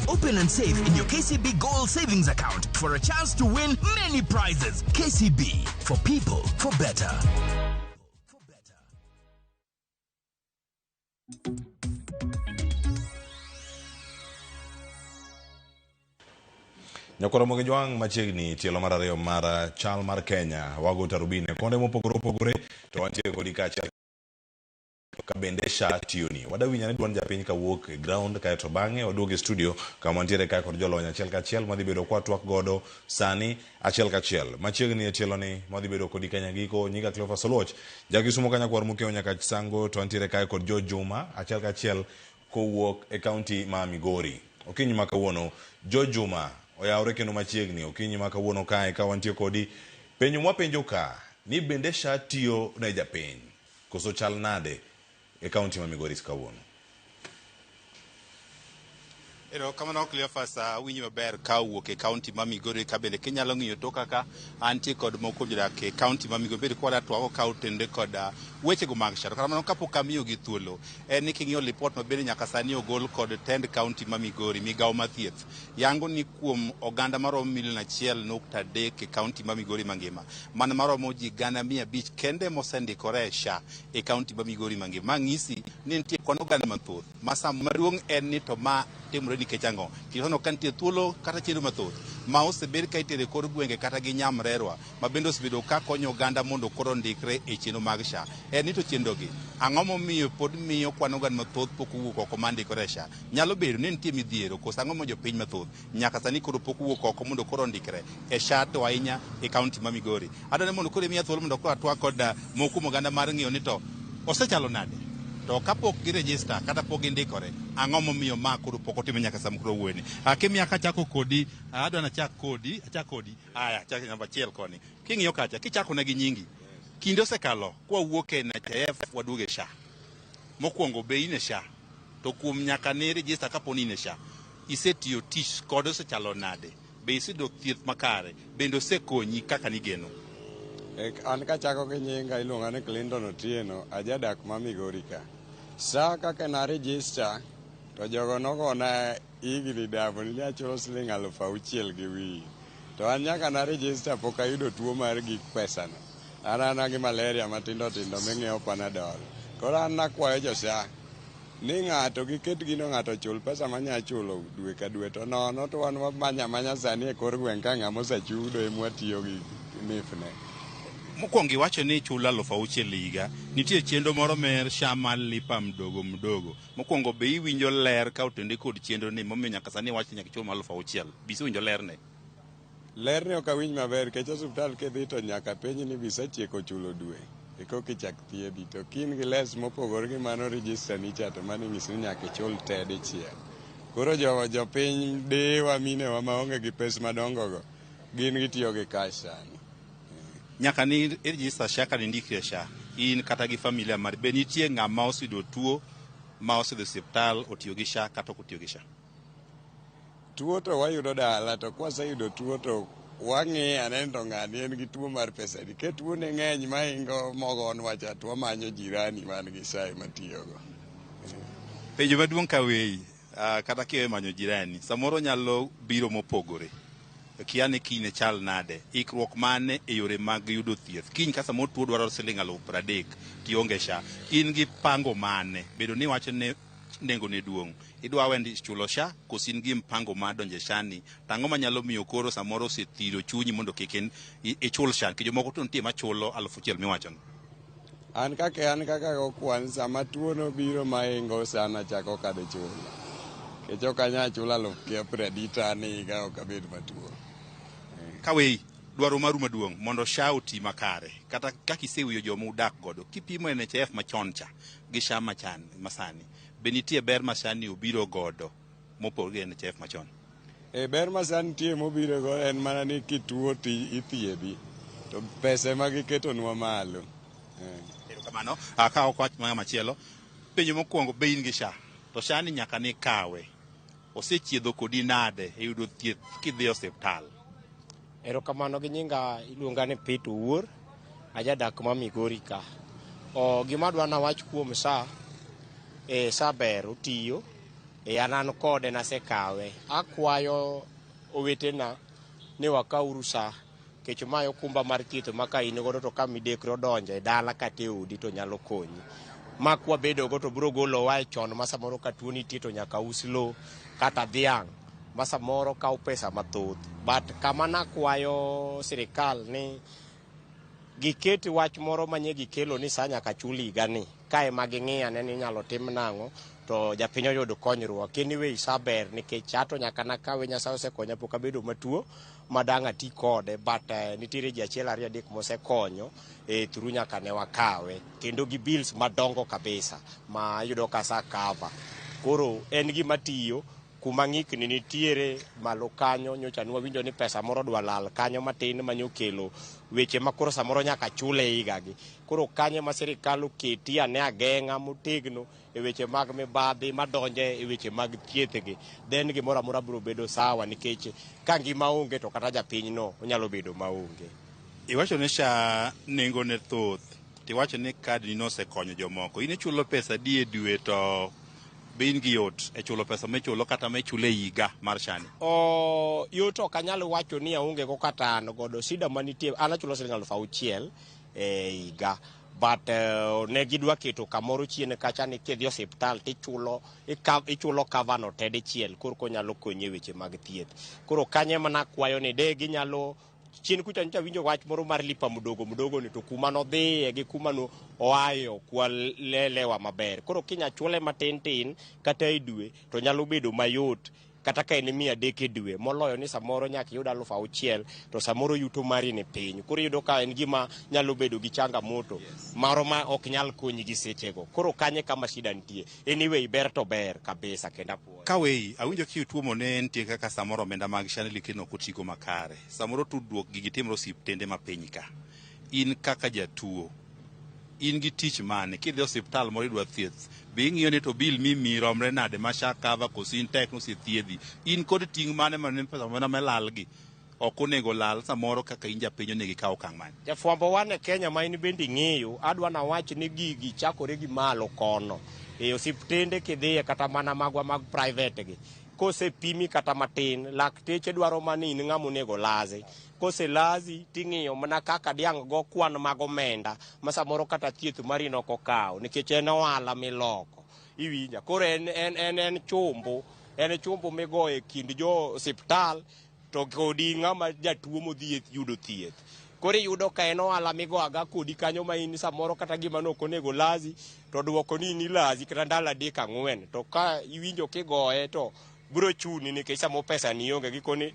Open and save in your KCB Gold Savings Account for a chance to win many prizes. KCB, for people, for better.
Nyakoro Mogejwang' machiegni tielo mar ariyo mar chal mar Kenya wago tarubini konde mopogore opogore to wantie kodi kaachiel ka bende SHA tiyoni. Wadawinjo ni duond japiny kawuok e ground kaeto bang'e waduog e studio kama wantiere kae kod jolony achiel kachiel madhi bedo kwatwak godo sani achiel kachiel. Machiegni e tielo ni madhi bedo kodi Kenya giko nyinga Cleophas Oluoch jakisumo kanyakwar Mukeo nyaka Sango to wantiere kae kod George Juma achiel kachiel kowuok e kaunti ma Migori. Okinyi ma kawuono George Juma oyawre kendo machiegni okinyi ma kawuono kae ka wantie kodi penjo mwapenjo ka ni bende SHA tiyo ne japiny koso chal nade e kaunti ma Migori kawuono?
Erokamano Cleophas, awinji maber ka owuok e kaunti ma Migori ka bende kinyalo ng'iyo to kaka antie kod moko kuom jodak e kaunti ma Migori bende kwada twako ka otenore kod wechego mag SHA. To kata kamano kapok amiyogi thuolo, en ni king'iyo lipot ma bende nyaka sani ogol kod tend kaunti ma Migori, migawo mar thieth, yango ni kuom oganda maromo milion 1.3 e kaunti ma Migori mangima, mana maromo ji 500,000 kende mosendikore e SHA e kaunti ma Migori mangima. Ma ng'isi ni nitie kwan oganda mathoth ma sama maduong' en ni to ma timore nikech ang'o? Nikech ka nitie thuolo kata chenro mathoth ma osebed ka itere kor gwenge kata gi nyamrerwa ma bende osebedo ka konyo oganda mondo koro ondikre e chenro mag SHA. En ni to chenrogi ang'o momiyo pod miyo kwan oganda mathoth pok owuok oko mar ndikore e SHA? Nyalo bedo ni nitie midhiero koso ang'o momiyo jopiny mathoth nyaka sani koro pok owuok oko mondo koro ondikre e SHA to ahinya e kaunti ma Migori. Adwaro ni mondo koro imiya thuolo mondo koro atwak kod moko kuom oganda mar ng'iyo ni to osechalo nade? To kapok girejista kata pok gindikore, ang'o momiyo ma koro pok otime nyaka sama koro wuoyeni? Kimiya kachako kodi, adwa nachak kodi, achak kodi. Aya, achak namba 1 koni. King'iyo kacha, kichako ne gi nyingi. Kinde osekalo kwawuok e NHIF waduogo e SHA. Mokwongo be in e SHA? To kuom nyaka ne rejista kapo ni in e SHA, isetiyo tich kode osechalo nade? Be iseyudo thieth makare? Bende osekonyi kaka nigeno?
An kachako gi nyinga iluonga ni Clinton Otieno, ajadak ma Migori ka. SHA kaka na register to jogo nogona higni dabo ni achulo siling 6,200. To an nyaka na register pok ayudo tuo mar gik pesano. An ana gi malaria matindo tindo ming'iewo Panadol. Koro an nakwayo jo SHA ni ng'ato giket gino ng'ato chul pesa manya chulo dwe ka dwe to nono to wan wamanya amanya sani e kor gweng' ka ng'ama osechudo ema watiyo gi NHIF ne.
Mokwongo iwacho ni ichulo 6,000 e higa. Nitie chenro moro mar SHA mar lipa mdogo mdogo. Mokwongo be iwinjo ler ka otende kod chenro ni momiyo nyaka sani iwacho ni nyaka ichul 6,000. Be isewinjo lerne?
Lerni ok awinj maber nikech osiptal kidhi to nyaka penji ni be isetieko chulo dwe ekoka ichak thiedhi. To ka in gi les mopogore gi mano register ni cha to mano nyisi ni nyaka ichul te dichiel. Koro jopiny diwa minewa maonge gi pes madongo go, gin gitiyo gi cash sani.
Nyaka ni register SHA kata indikri e SHA, in kata gi familia mari, be nitie ng'ama oseyudo tuo ma osedhi e osiptal otiyo gi SHA kata ok otiyo gi SHA?
Tuo to wayudo dala, to kwaseyudo tuo to wang'iyo ane to ng'ani en gi tuo mar pesadi. Ka tuo ne ng'eny mahingo mogonwa cha to wamanyo jirani man gi SHA ema tiyogo.
Penjo maduong' ka weyi, kata kiwe manyo jirani, samoro nyalo biro mopogore. Kia ni kiny ne chal nade, ikruok mane e yore mag yudo thieth. Kiny ka samoro tuo dwaro siling 30,000 tionge SHA, in gi pango mane? Bedo ni iwacho ni nengo ne duong', idwa wendi chulo SHA koso in gi mpango mar donjo e SHA ni? To ang'o manyalo miyo koro samoro osethiro chunyi mondo kik ichul SHA? Nikech jomoko to nitie machulo 6,000 miwachono.
An kaka okwan sama tuo nobiro mahingo sana chako kadhi chulo. Nikech ok anyal chulo 30,000 ni higa ok abed matuo.
Kaweyi, dwaro maru maduong' mondo SHA oti makare kata kaka isewiyo joma udak godo kipimo NHIF machon cha gi SHA masani, be nitie ber ma SHA ni obiro godo mopogore gi NHIF machon?
E ber ma SHA nitie mobiro go en mana ni kituo to ithiedhi. To pesa ema giketonwa malo.
Erokamano. Ka ok wach mana machielo, penjo mokwongo, be in gi SHA? To SHA ni nyaka ni kawe. Osechiedho kodi nade e yudo thieth kidhi e osiptal?
Erokamano gi nyinga iluonga ni Peter Owuor, ajadak ma Migori ka. O, gima adwa nawach kuom SHA, e SHA ber otiyo, e an an kode nasekawe. Akwayo owetena ni wakawuru SHA, nikech mae okumba mar thieth ma ka in godo to ka midekre odonjo e dala kata e odi to nyalo konyi. Ma kwabedogo to biro golowa e chon ma samoro ka tuo nitie to nyaka us lo kata dhiang' ma samoro kawo pesa mathoth. But kama nakwayo sirikal ni giket wach moro manye gikelo ni sa nyaka chul higani. Kae ma ging'iyo ane ni inyalo tim nang'o to japiny oyud konyruok. Anyway, sa ber nikech ato nyaka nakawe Nyasaye osekonya pok abedo matuo madang' ati kode but nitiere ji achiel ariyo adek mosekonyo through nyaka ne wakawe kendo gi bills madongo kabisa ma iyudo ka sa cover. Koro en gima tiyo kuma ng'ikni nitiere malo kanyo nyocha nwawinjo ni pesa moro dwa lal kanyo matin manyokelo weche ma koro samoro nyaka chule higagi. Koro kanyo ma sirikal oketi ane ageng'a motegno e weche mag mibadhi madonje e weche mag thieth gi, then gimoro amora biro bedo sawa nikech ka ngima onge to kata japinyno onyalo bedo maonge.
Iwacho ni SHA nengo ne thoth, tiwacho ni kad ni nosekonyo jomoko. In ichulo pesa adi e dwe to be in gi yot e chulo pesa michulo kata michulo e higa mar SHA ni?
O, yot ok anyal wacho ni aonge go kata an godo. Shida manitie, an achulo siling 6,000 e higa. But ne gidwa keto kamoro chien kacha ni kidhi osiptal tichulo ichulo cover no te dichiel koro onyalo konyi e weche mag thieth. Koro kanyo ema nakwayo ni de ginyalo chien kucha nyocha winjo wach moro mar lipa mdogo mdogo ni to kuma nodhiye gi kuma no oaye ok walelewa maber. Koro kinya chule matin tin kata e dwe to nyalo bedo mayot kata ka en 300 e dwe moloyo ni samoro nyaka iyud 6,000 to samoro yuto mari ni piny. Koro iyudo ka en gima nyalo bedo gi changamoto maro ma ok nyal konyi gi sechego. Koro kanyo kama shida nitie. Anyway, ber to ber kabisa kendo apuoyo.
Kawei, awinjo kituomo ne nitie kaka samoro omenda mag SHA ni ok otigo makare. Samoro tudruok gigi timore osiptende ma piny ka. In kaka jatuo, in gi tich mane? Kidhi osiptal moro idwa thieth, be ing'iyo ni to bill mimiyi romre nade ma SHA cover koso in tek nosethiedhi? In kod ting' mane ma pesa mana melal gi ok onego lal samoro kaka in japiny onego ikaw okang' mane?
Jafwambo wan e Kenya ma in bende ing'eyo, adwa nawach ni gigi chakore gi malo kono. E osiptende kidhiye kata mana magwa mag private gi, kosepimi kata matin, lakteche dwaro mana in ng'ama onego lazi. Koselazi ting'iyo mana kaka diang' go kwan mag omenda ma samoro kata thieth mari nok okawo nikech en ohala miloko. Iwinja? Koro en, en, en, en chumbu, en chumbu migoyo e kind jo osiptal to kodi ng'ama jatuo modhi yudo thieth. Koro iyudo ka en ohala migo aga kodi kanyo ma in samoro kata gima nok onego lazi to duoko ni in ilazi kata ndalo 3 4 to ka iwinjo kigoye to biro chuni nikech samoro pesa ni onge gikoni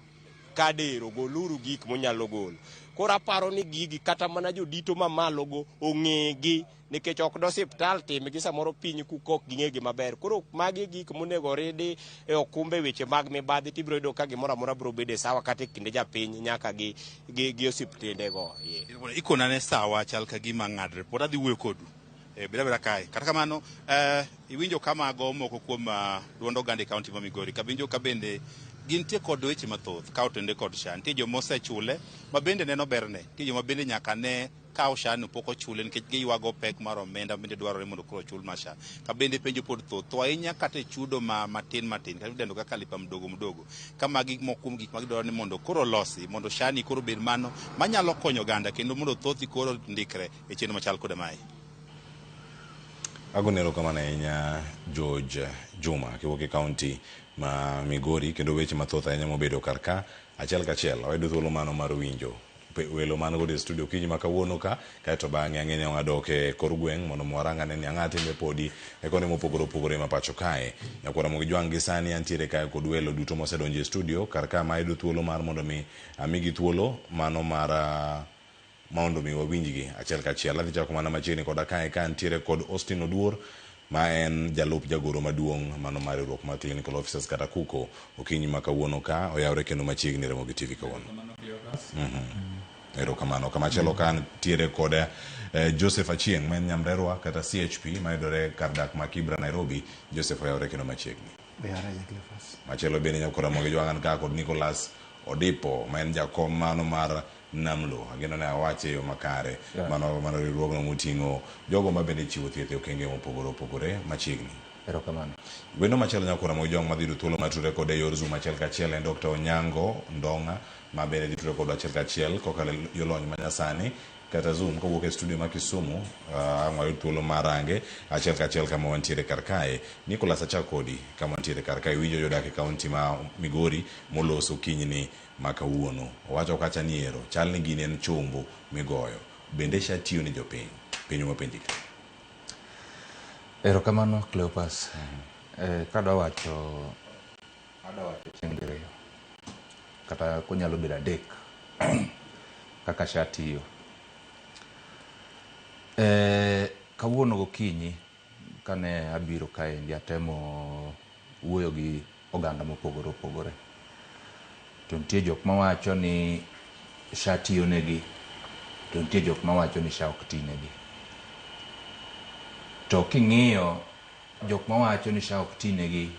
kadero goluru gik monyalo golo. Koro aparo ni gigi kata mana jodito mamalo go ong'egi nikech ok do osiptal timgi samoro piny kukok ging'egi maber. Koro magi gik monego ridi e okumbe weche mag mibadhi tibiro yudo ka gimoro amora biro bedo sawa kata e kinde japiny nyaka gi, gi, gi osiptende go. Yeah.
Ikona ne sawa chal ka gima ng'adre pod adhi wuoyo kodu. Beda beda kae. Kata kamano, iwinjo ka mago moko kuom duond oganda e kaunti ma Migori. Kawinjo ka bende gintie kod weche mathoth ka otende kod SHA. Nitie joma osechule ma bende neno berne. Nitie joma bende nyaka ne kaw SHA no pok ochule nikech giywago pek mar omenda bende dwarore mondo koro ochul mar SHA. Ka bende penjo pod thoth. To ahinya kata e chudo ma matin matin kata idendo kaka lipa mdogo mdogo. Ka magi moko kuom gik ma gidwaro ni mondo koro olosi mondo SHA ni koro bed mano manyalo konyo oganda kendo mondo thothi koro ndikre e chenro machal koda mae.
Agone erokamano ahinya George Juma kiwuok e kaunti ma Migori kendo weche mathoth ahinya mobedo kar ka achiel kachiel wayudo thuolo mano mar winjo welo man godo e studio okinyi ma kawuono ka kaeto bang'e ang'e ni wadok e kor gweng' mondo warang ane ni ang'a timre podi e konde mopogore opogore ma pacho kae. Nyakwara Ramogi Jwang' gi sani antiere kae kod welo duto mosedonjo e studio kar ka ma ayudo thuolo mar mondo mi amigi thuolo mano mar mondo mi wawinjgi achiel kachiel. Adhi chako mana machiegni koda kae ka antiere kod Austin Oduor ma en jalup jagoro maduong' mano mar riwruok mar Clinical Officers kata KUCO okinyi ma kawuono ka oyawre kendo machiegni Ramogi TV kawuono. Erokamano. Kamachielo ka ntiere kod Joseph Achieng' ma en nyamrerwa kata CHP mayudore kar dak ma Kibra Nairobi. Joseph oyawore kendo machiegni. Machielo bende nyakora Ramogi Jwang'an ka kod Nicholas Odipo ma en jakom mano mar Namlo. Ageno ne awache e yo makare. Mano riwruogno moting'o jogo ma bende chiwo thieth e okenge mopogore opogore machiegni.
Erokamano.
Wendo machielo nyakora Ramogi Jwang' madhi yudo thuolo mar tudore kode e yor Zoom achiel kachiel en Dr. Onyango Ndong'a ma bende dhi tudore kodwa achiel kachiel kokalo e lony manyasani kata Zoom kowuok e studio ma Kisumu. Ang' wayud thuolo mar range achiel kachiel kama wantiere kar kae. Nicholas, achak kodi kama wantiere kar kae. Winjo jodak e kaunti ma Migori moloso kinyni ma kawuono. Owacho kacha ni ero chal ni gini en chombo migoyo. Bende SHA tiyo ni jopiny? Penjo mapenji ka.
Erokamano Cleopas. Kadwa wacho chieng' diriyo kata konyalo bedo adek kaka SHA tiyo. Kawuono gokinyi kane abiro kaendi atemo wuoyo gi oganda mopogore opogore. To nitie jok mawacho ni SHA tiyo negi, to nitie jok mawacho ni SHA ok ti negi. To king'iyo jok mawacho ni SHA ok ti negi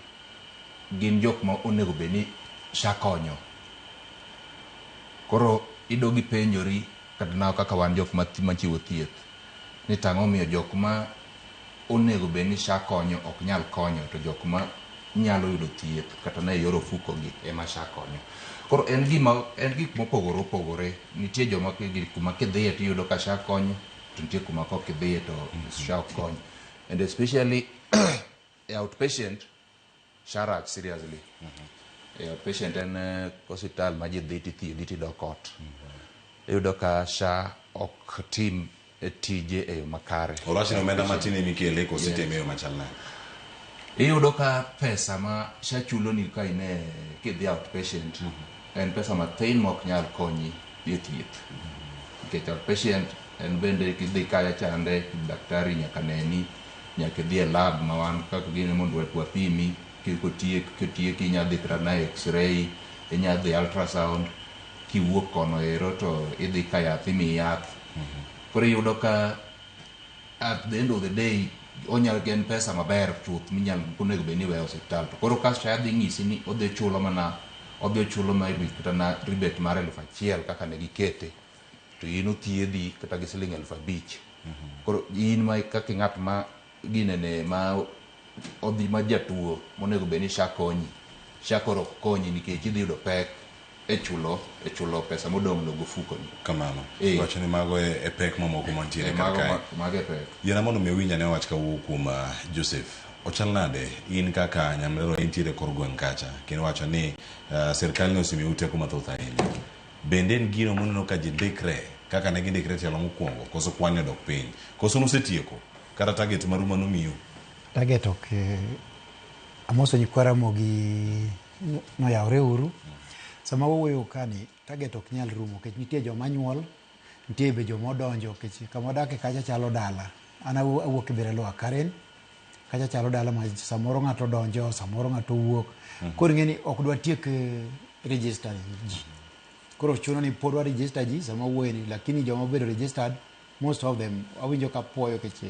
gin jok ma onego bed ni SHA konyo. Koro idog ipenjori kata na kaka wan jok machiwo thieth ni tang'o miyo jok ma onego bed ni SHA konyo ok nyal konyo to jok ma nyalo yudo thieth kata na e yor ofuko gi ema SHA konyo. Koro en gik mopogore opogore. Nitie joma kuma kidhiye tiyudo ka SHA konyo, to nitie kuma kok idhiye to SHA ok kony. And especially e outpatient, SHA rach seriously. E outpatient en hospital ma ji dhi tithiedhi tidok ot. Iyudo ka SHA ok tim tije e yo makare.
Owach ni omenda matin emikele koso itime e yo machal nade?
Iyudo ka pesa ma SHA chuloni ka ine kidhi outpatient en pesa mathin ma ok nyal konyi e thieth. Nikech outpatient en bende kidhi kacha chande daktari nyaka neni, nyaka idhi e lab ma wan kaka gine mondo wapimi, kotieki inya dhi kata na x-ray, inya dhi ultrasound, kiwuok kono ero to idhi ka yath imiyi yath. Koro iyudo ka at the end of the day onyalo en pesa maber chuth minyalo onego bed ni iweyo osiptal. To koro ka SHA dhi ng'isi ni odhi chulo mana odhi ochulo maybe kata na rebate mar 1000 kaka ne gikete, to in othiedhi kata gi siling 5000. Koro in ma kaka ng'at ma ginene ma odhi ma jatuo monego bed ni SHA konyi, SHA koro ok konyi nikech idhi yudo pek e chulo pesa modong' no gofukoni.
Kamano. Wacho ni mago e pek mamoko mantiere kar kae.
Mago e pek.
Yiena mondo mi awinj ane wach kawuok kuom Joseph. Ochal nade in kaka nyamrerwa intiere kor gweng' kacha kendo wacho ni sirkal ne osemiyo teko mathoth ahinya. Bende en gino muneno ka ji ndikre kaka ne gindikre tielo mokwongo koso kwan ne odok piny? Koso nusetieko kata target maru manomiu?
Target ok amoso nyikwa Ramogi noyawre uru. Sama wawuoyo kani target ok nyal rumo nikech nitie joma nyuol, nitie be joma odonjo nikech kama wadake kacha chalo dala. An awuok Kibera Lower Karen, kacha chalo dala ma samoro ng'ato donjo, samoro ng'ato wuok. Koro ing'e ni ok dwa tiek register ji. Koro chuno ni pod wa register ji sama wuoyo ni, lakini joma obedo registered most of them awinjo ka puoyo nikech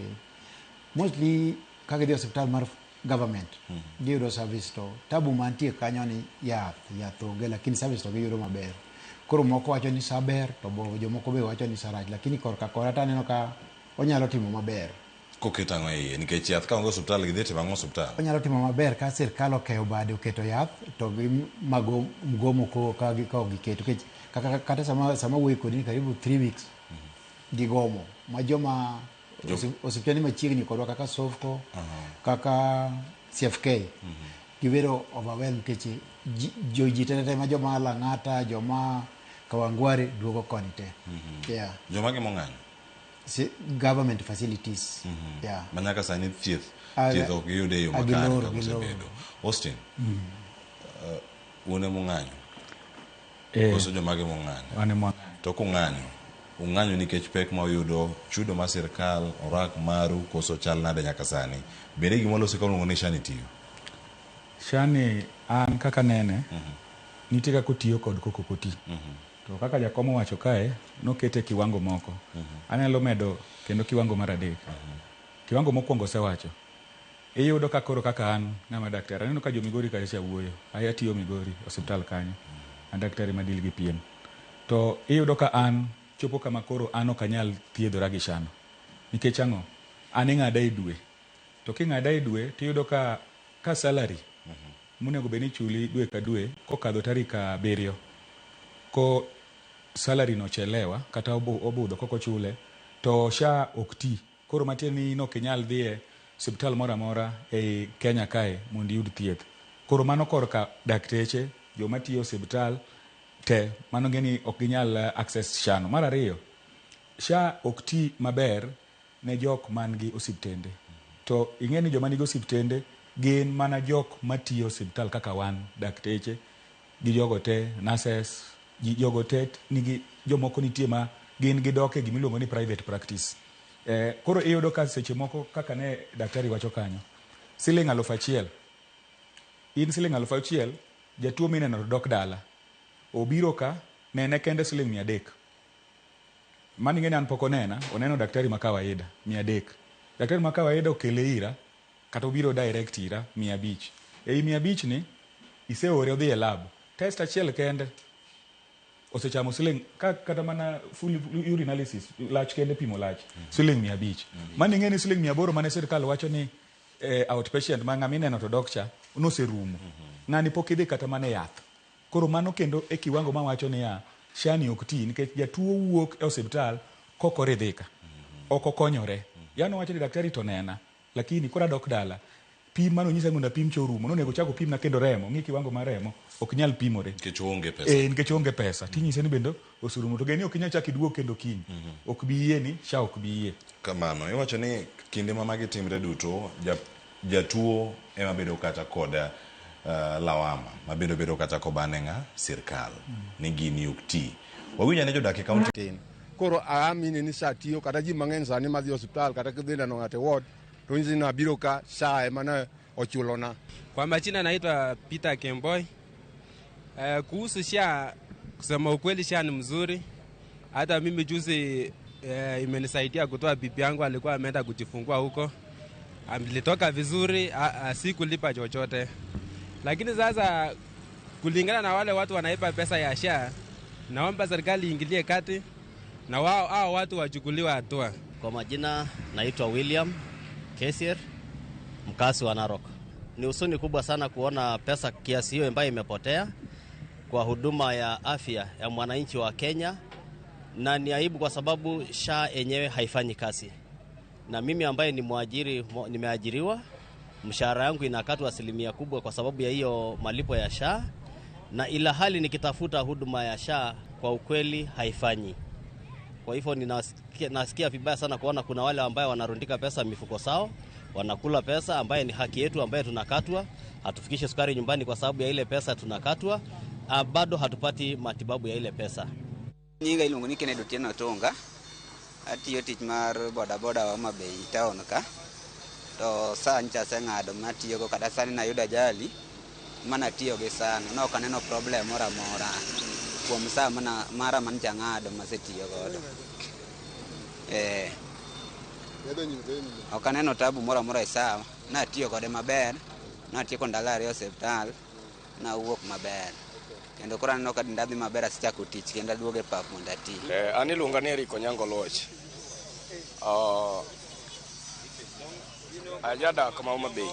mostly ka gidhi e osiptal mar government giyudo service to tabu mantie kanyo ni yath onge, lakini service to giyudo maber. Koro moko wacho ni sa ber to jomoko be wacho ni sa rach, lakini korka kora to aneno ka onyalo timo maber.
Koketo ang'o e iye? Nikech yath ka onge osiptal gidhi timo ang'o osiptal?
Onyalo timo maber ka sirkal okeyo bade oketo yath to gi mago mgomo ko ka gi ka giketo nikech kata sama wuoyo kodi ni karibu 3 weeks gigomo ma joma osiptende machiegni kodwa kaka Sofco, kaka CFK gibedo overwhelmed nikech ji te ma joma Lang'ata, joma Kawangware duogo koni te. Yeah.
Joma gi mong'anyo?
Government facilities. Yeah.
Ma nyaka sani thieth ok giyudo e yo makare kaka osebedo. Austin, un ema ung'anyo? Koso joma gi mong'anyo?
Wan ema wang'anyo.
To kung'anyo, ung'anyo nikech pek ma uyudo, chudo mar sirkal, orak maru, koso chal nade nyaka sani? Bende gima olosi ka uluongo ni SHA ni tiyo?
SHA ni an kaka nene, nitie kaka otiyo kod kaka ok oti.
To kaka jakom owacho kae, nokete kiwango moko. Anyalo medo kendo kiwango mar adek. Kiwango mokwongo osewacho. Iyudo ka koro kaka an ng'ama daktari, aneno ka jo Migori kacha wuoyo. Ai atiyo Migori, osiptal kanyo. An daktari ma deal gi pien. To iyudo ka an chopo kama koro an ok anyal thiedhora gi SHA no. Nikech ang'o? An ing'ada e dwe. To king'ada e dwe, tiyudo ka ka salary monego bed ni ichuli dwe ka dwe kokadho tarik 7 ko salary no chelewa kata obudho kok ochule to SHA ok ti. Koro matiende ni in ok inyal dhiye osiptal moro amora ei Kenya kae mondo iyud thieth. Koro mano korka dakteche, joma tiyo e osiptal te, mano ng'e ni ok ginyal access SHA no. Mar ariyo, SHA ok ti maber ne jok man gi osiptende. To ing'e ni joma nigi osiptende gin mana jok matiyo osiptal kaka wan dakteche gi jogo te, nurses, jogo te nigi jomoko nitie ma gin gidok e gimiluongo ni private practice. Koro iyudo ka seche moko kaka ne daktari wacho kanyo, siling 1000, in siling 6000, jatuo mineno to dok dala. Obiro ka, nene kende siling 300. Mano ing'e ni an pok onena, oneno daktari ma kawaida, 300. Daktari ma kawaida okele ira, kata obiro direct ira, 500. Ei 500 ni, iseore odhi e lab. Test achiel kende, osechamo siling, ka kata mana full urine analysis, lach kende pimo lach, siling 500. Mano ing'e ni siling 800 mane sirkal wacho ni outpatient ma ng'ama ineno to dok cha, noserumo. Ng'ani pok idhi kata mana e yath. Koro mano kendo e kiwango mawacho niya, SHA ni ok ti nikech jatuo wuok e osiptal kok oridhika. Ok okonyore. Yaani owacho ni daktari to nena, lakini koro adok dala. Pim mane onyisa mondo apim cha orumo. Nonego ochak opimna kendo remo, ng'i kiwango mar remo, ok nyal pimore.
Nikech oonge pesa.
Nikech oonge pesa. Tinyise ni bende oserumo. To geni ok inyal chak iduog kendo kiny. Ok bi yie ni SHA ok bi yie.
Kamano, iwacho ni kinde ma magi timre duto, jatuo ema bedo kata kod lawama, ma bende bedo kata kobane ng'a sirkal, ni gini ok ti. Wawinjo ane jodak e kaunti.
Tin. Koro aamini ni SHA tiyo, kata ji mang'eny sani madhi osiptal kata kidhi neno ng'ato e ward to nyisi ni abiro ka SHA ema ne ochulona.
Kwa majina naitwa Peter Kemboi. Kuhusu SHA, kusema ukweli SHA ni mzuri. Hata mimi juzi imenisaidia kutoa bibi yangu alikuwa ameenda kujifungua huko. Alitoka vizuri, sikulipa chochote. Lakini sasa kulingana na wale watu wanaiba pesa ya SHA, naomba serikali iingilie kati na wao hao watu wachukuliwe hatua.
Kwa majina naitwa William Kesier, mkazi wa Narok. Ni huzuni kubwa sana kuona pesa kiasi hiyo ambayo imepotea kwa huduma ya afya ya mwananchi wa Kenya, na ni aibu kwa sababu SHA yenyewe haifanyi kazi. Na mimi ambaye ni mwajiri, nimeajiriwa, mshahara yangu inakatwa asilimia kubwa kwa sababu ya hiyo malipo ya SHA, na ila hali nikitafuta huduma ya SHA kwa ukweli haifanyi. Kwa hivyo nasikia vibaya sana kuona kuna wale ambao wanarundika pesa mifuko zao, wanakula pesa ambaye ni haki yetu ambaye tunakatwa, hatufikishi sukari nyumbani kwa sababu ya ile pesa tunakatwa, bado hatupati matibabu ya ile pesa.
Nyinga iluongo ni Kennedy Otieno Otunga. Atiyo tich mar boda boda wa Homa Bay town ka. To saa nyocha aseng'ado matiyogo kata sani nayudo ajali manatiyo gi sana. Ne ok aneno problem moro amora kuom saa mana mara manyocha ang'ado masetiyo godo. Ok aneno tabu moro amora e saa. Natiyo kode maber, natieko ndalo 2 e osiptal, nawuok maber. Kendo koro aneno ka denda dhi maber, asechako tich kendo aduogo e pap mondo ati.
An iluonga ni Eric Onyango Oluoch. Ajadak ma Homa Bay.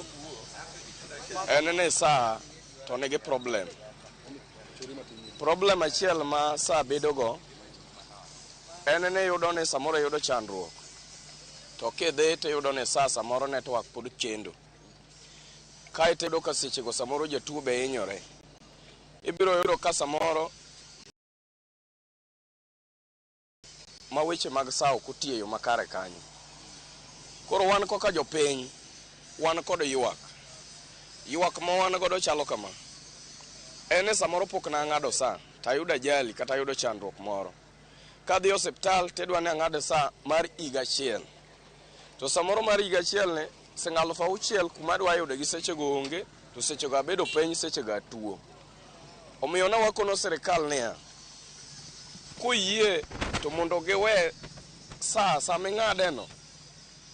En ni saa to nigi problem. Problem achiel ma saa bedogo en ni iyudo ni samoro iyudo chandruok. To kidhi to iyudo ni saa samoro network pod chendo. Kaeto iyudo ka sechego samoro jatuo be hinyore. Ibiro yudo ka samoro ma weche mag saa ok otiyo e yo makare kanyo. Koro wan kaka jopiny, wan kod ywak. Ywak ma wan godo chalo kama. En ni samoro pok nang'ado saa, tayudo ajali kata ayudo chandruok moro. Kadhi e osiptal tidwa ni ang'ad saa mar higa achiel. To samoro mar higa achiel ni siling 6,000 kuma adwa yudo gi sechego onge, to sechego abedo piny, sechego atuo. Omiyo ne wakono sirikal niya, Koyie to mondo giwe SHA sama ing'adeno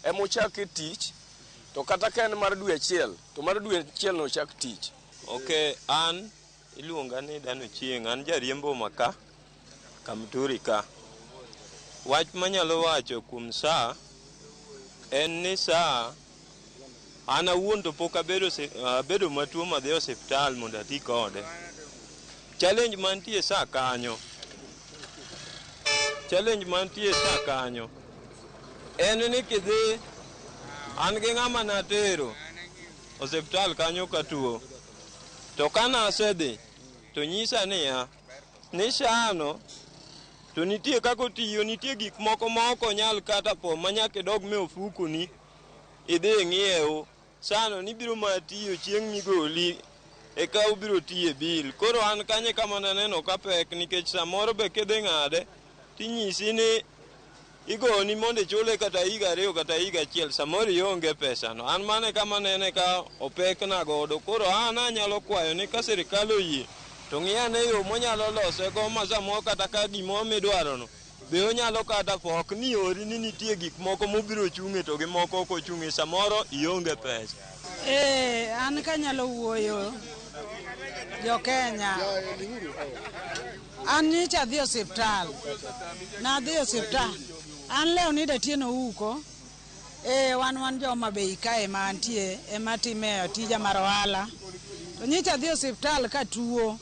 ema ochake tich to kata ka en mar dwe achiel to mar dwe achiel no ochak tich.
Ok, an iluonga ni Dan Ochieng', an jariembo maka Kamturi ka. Wach manyalo wacho kuom SHA en ni SHA an awuon to pok abedo abedo matuo madhi e osiptal mondo ati kode. Challenge mantie SHA kanyo, challenge mantie SHA kanyo en ni kidhi an gi ng'ama natero osiptal kanyo katuo to kanasedhi to nyisa niya ni SHA no to nitie kaka otiyo nitie gik moko ma ok onyal kata po ma nyaka idog me ofukoni idhi ing'iew SHA no nibiro mana tiyo chieng' migoli eka obiro tiyo e bill. Koro an kanyo kama naneno ka pek nikech samoro be kidhi ng'ade tinyisi ni igoni mondo ichule kata higa ariyo kata higa achiel samoro ionge pesa no. An mano e kama nene ka opekna godo. Koro an anyalo kwayo ni ka sirikal oyie to ng'i ane yo monyalo losego ma samoro kata ka gimoro midwaro no be onyalo kata po ok ni ori ni nitie gik moko mobiro chung'e to gi moko ok ochung'e samoro ionge pesa.
Ee, an kanyalo wuoyo jo Kenya. An nyocha adhi osiptal. Nadhi osiptal. An Leonida Atieno Uko. Ee, wan jo Homa Bay kae ma antie ema time tija mar ohala. To nyocha adhi osiptal katuo.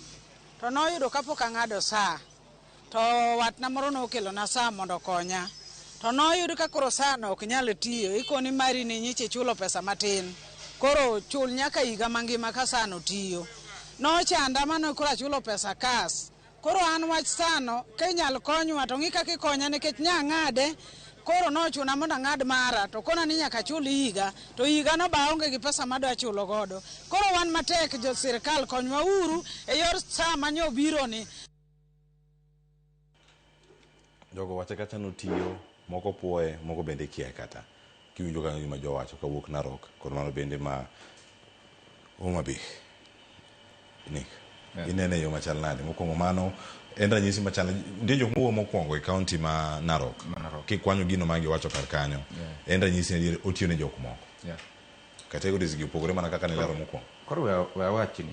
To noyudo kapok ang'ado SHA. To watna moro nokelona SHA mondo okonya. To noyud ka koro SHA no ok nyal tiyo. Ikoni mari ni nyocha ichulo pesa matin. Koro chul nyaka higa mangima ka SHA no tiyo. Nochanda mane koro achulo pesa cash. Koro an wach SHA no ka inyal konywa to ng'i kaka ikonya nikech nya ang'ade. Koro nochuna mondo ang'ad mara to kona ni nyaka achul higa to higa no be aonge gi pesa madwa chulo godo. Koro wan matek jo sirkal konywa uru e yor SHA manyo biro ni.
Jogo wacho kata notiyo, moko puoye, moko bende kia kata. Kiwinjo kanyo gima jowacho kawuok Narok kod mano bende ma Homa Bay. Nick, inene e yo machal nade? Mokwongo mano en ranyisi machal nitie jok mowuoyo mokwongo e kaunti ma Narok. Kikwanyo gino ma giwacho kar kanyo, en ranyisi ni otiyo ne jok moko. Categories gi opogore mana kaka nilero mokwongo.
Koro we awachni.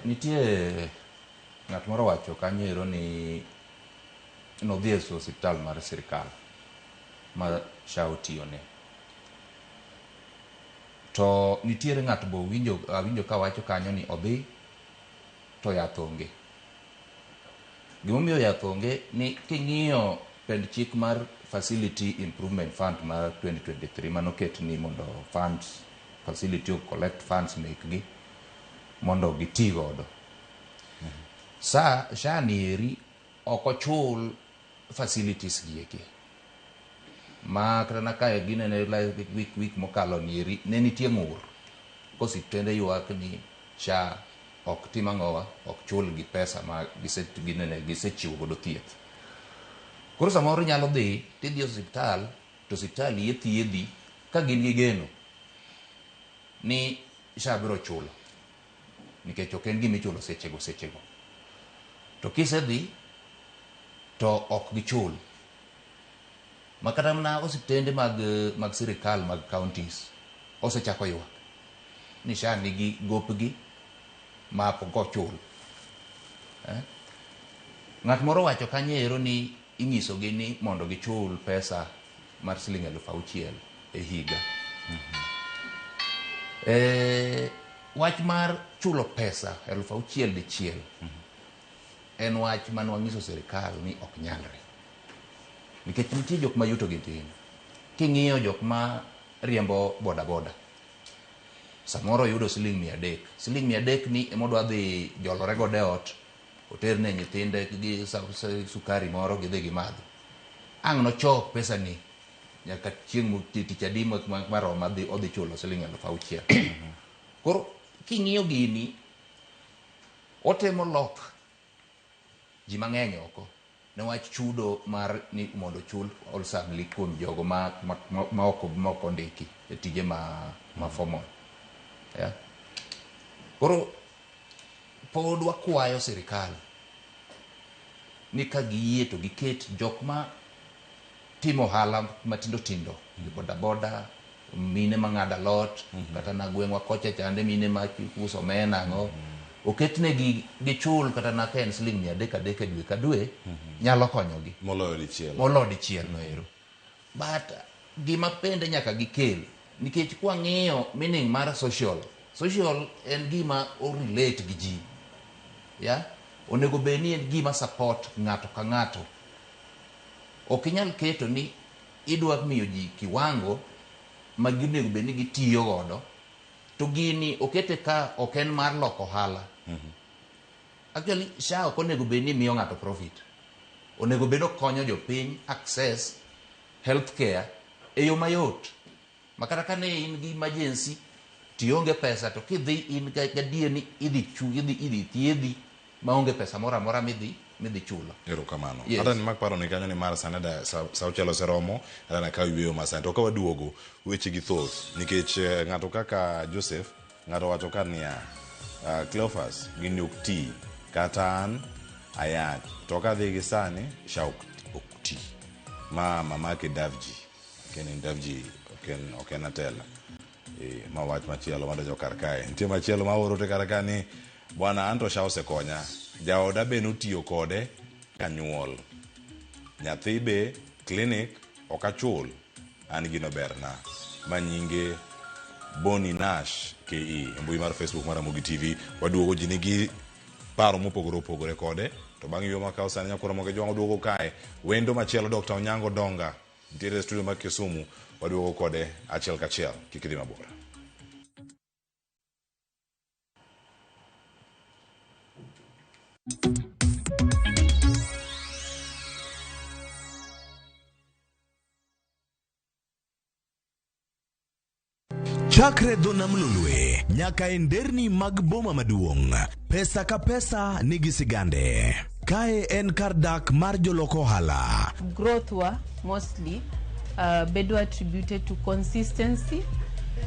Nitie ng'at moro wacho kanyo ero ni nodhi e osiptal mar sirikal ma SHA otiyone. To nitiere ng'ato be owinjo awinjo ka wacho kanyo ni odhi to yath onge. Gimomiyo yath onge ni king'iyo pend chik mar Facility Improvement Fund mar 2023 manoket ni mondo funds facility o collect funds mekgi mondo giti godo. Sa SHA ni eri ok ochul facilities gi eki. Ma kata na kae ginene like week mokalo ni eri ne nitie ng'ur kosiptende ywak ni SHA ok tim ang'owa ok chul gi pesa ma ginene gisechiwo godo thieth. Koro samoro inyalo dhi tidhi e osiptal to osiptal yie thiedhi ka gin gi geno ni SHA biro chulo nikech ok en gima ichulo sechego sechego. To kisedhi to ok gichul. Ma kata mana osiptende mag sirikal mag counties osechako ywak ni SHA nigi gopgi ma pok ochul. Ng'at moro owacho kanyo ero ni inyisogi ni mondo gichul pesa mar siling 6,000 e higa. Wach mar chulo pesa 6,000 dichiel en wach mane wanyiso sirikal ni ok nyalre. Nikech nitie jok ma yuto gi tin. King'iyo jok ma riembo boda boda, samoro oyudo siling 300. Siling 300 ni emodwa dhi jolore godo e ot, oterne nyithinde gi sukari moro gidhi gimadhi. Ang' nochok pesa ni nyaka chieng' tich adi maroma odhi chulo siling 6,000. Koro king'iyo gini, otemo lok ji mang'eny oko newach chudo mar ni mondo ochul wholesomely kuom jogo ma ok ondiki e tije ma formal. Yeah. Koro Pod wakwayo sirikal ni ka giyie to giket jok ma timo ohala matindo tindo, boda boda, mine mang'ado alot, kata na gweng'wa kocha chande mine ma uso omena ang'o, oketnegi gichul kata na ka en siling 300 300 e dwe ka dwe, nyalo konyogi
moloyo dichiel,
moloyo dichiel no ero. But gima bende nyaka gikel, nikech kwang'iyo meaning mar social, social en gima o relate gi ji, ya onego bed ni en gima support ng'ato ka ng'ato. Ok inyal keto ni idwa miyo ji kiwango ma ginego bed ni gitiyo godo, to gini okete ka ok en mar loko ohala. Actually, SHA ok onego bed ni miyo ng'ato profit. Onego bed ni okonyo jopiny access healthcare e yo mayot. Ma kata ka ne in gi emergency tionge pesa, to kidhi in gadier ni idhi idhi thiedhi maonge pesa moro amora midhi chulo.
Erokamano.
Yes.
Hata ni mak paro ni kanyo ni mar sani da sa 6 oseromo, hata na kaw yueyo ma sani. To ka waduogo, weche gi thoth. Nikech ng'ato kaka Joseph, ng'ato wacho ka niya, Cleophas, gini ok ti, kata an ayach. To kadhi gi sani, SHA ok ti. Ma mamake Davji. Ken Davji, ok en atela. Ma wach machielo madonjo kar kae. Nitie machielo ma oro te kar ka ni, bwana anto SHA osekonya. Jaoda be notiyo kode kanyuol. Nyathi be clinic ok achul. An gino berna. Ma nyinge Boni Nash KE. E mbui mar Facebook mar Ramogi TV. Waduogo ji nigi paro mopogore opogore kode. To bang' yueyo makawo sani nyakoro Ramogi Jwang' duogo kae. Wendo machielo Dr. Onyango Donga. Nitiere e studio mar Kisumu. Waduogo kode achiel kachiel. Kik idhi mabor.
Chakre dho nam Lolwe nyaka e nderni mag boma maduong', pesa ka pesa nigi sigande. Kae en kar dak mar jolok ohala.
Growth wa mostly bedo attributed to consistency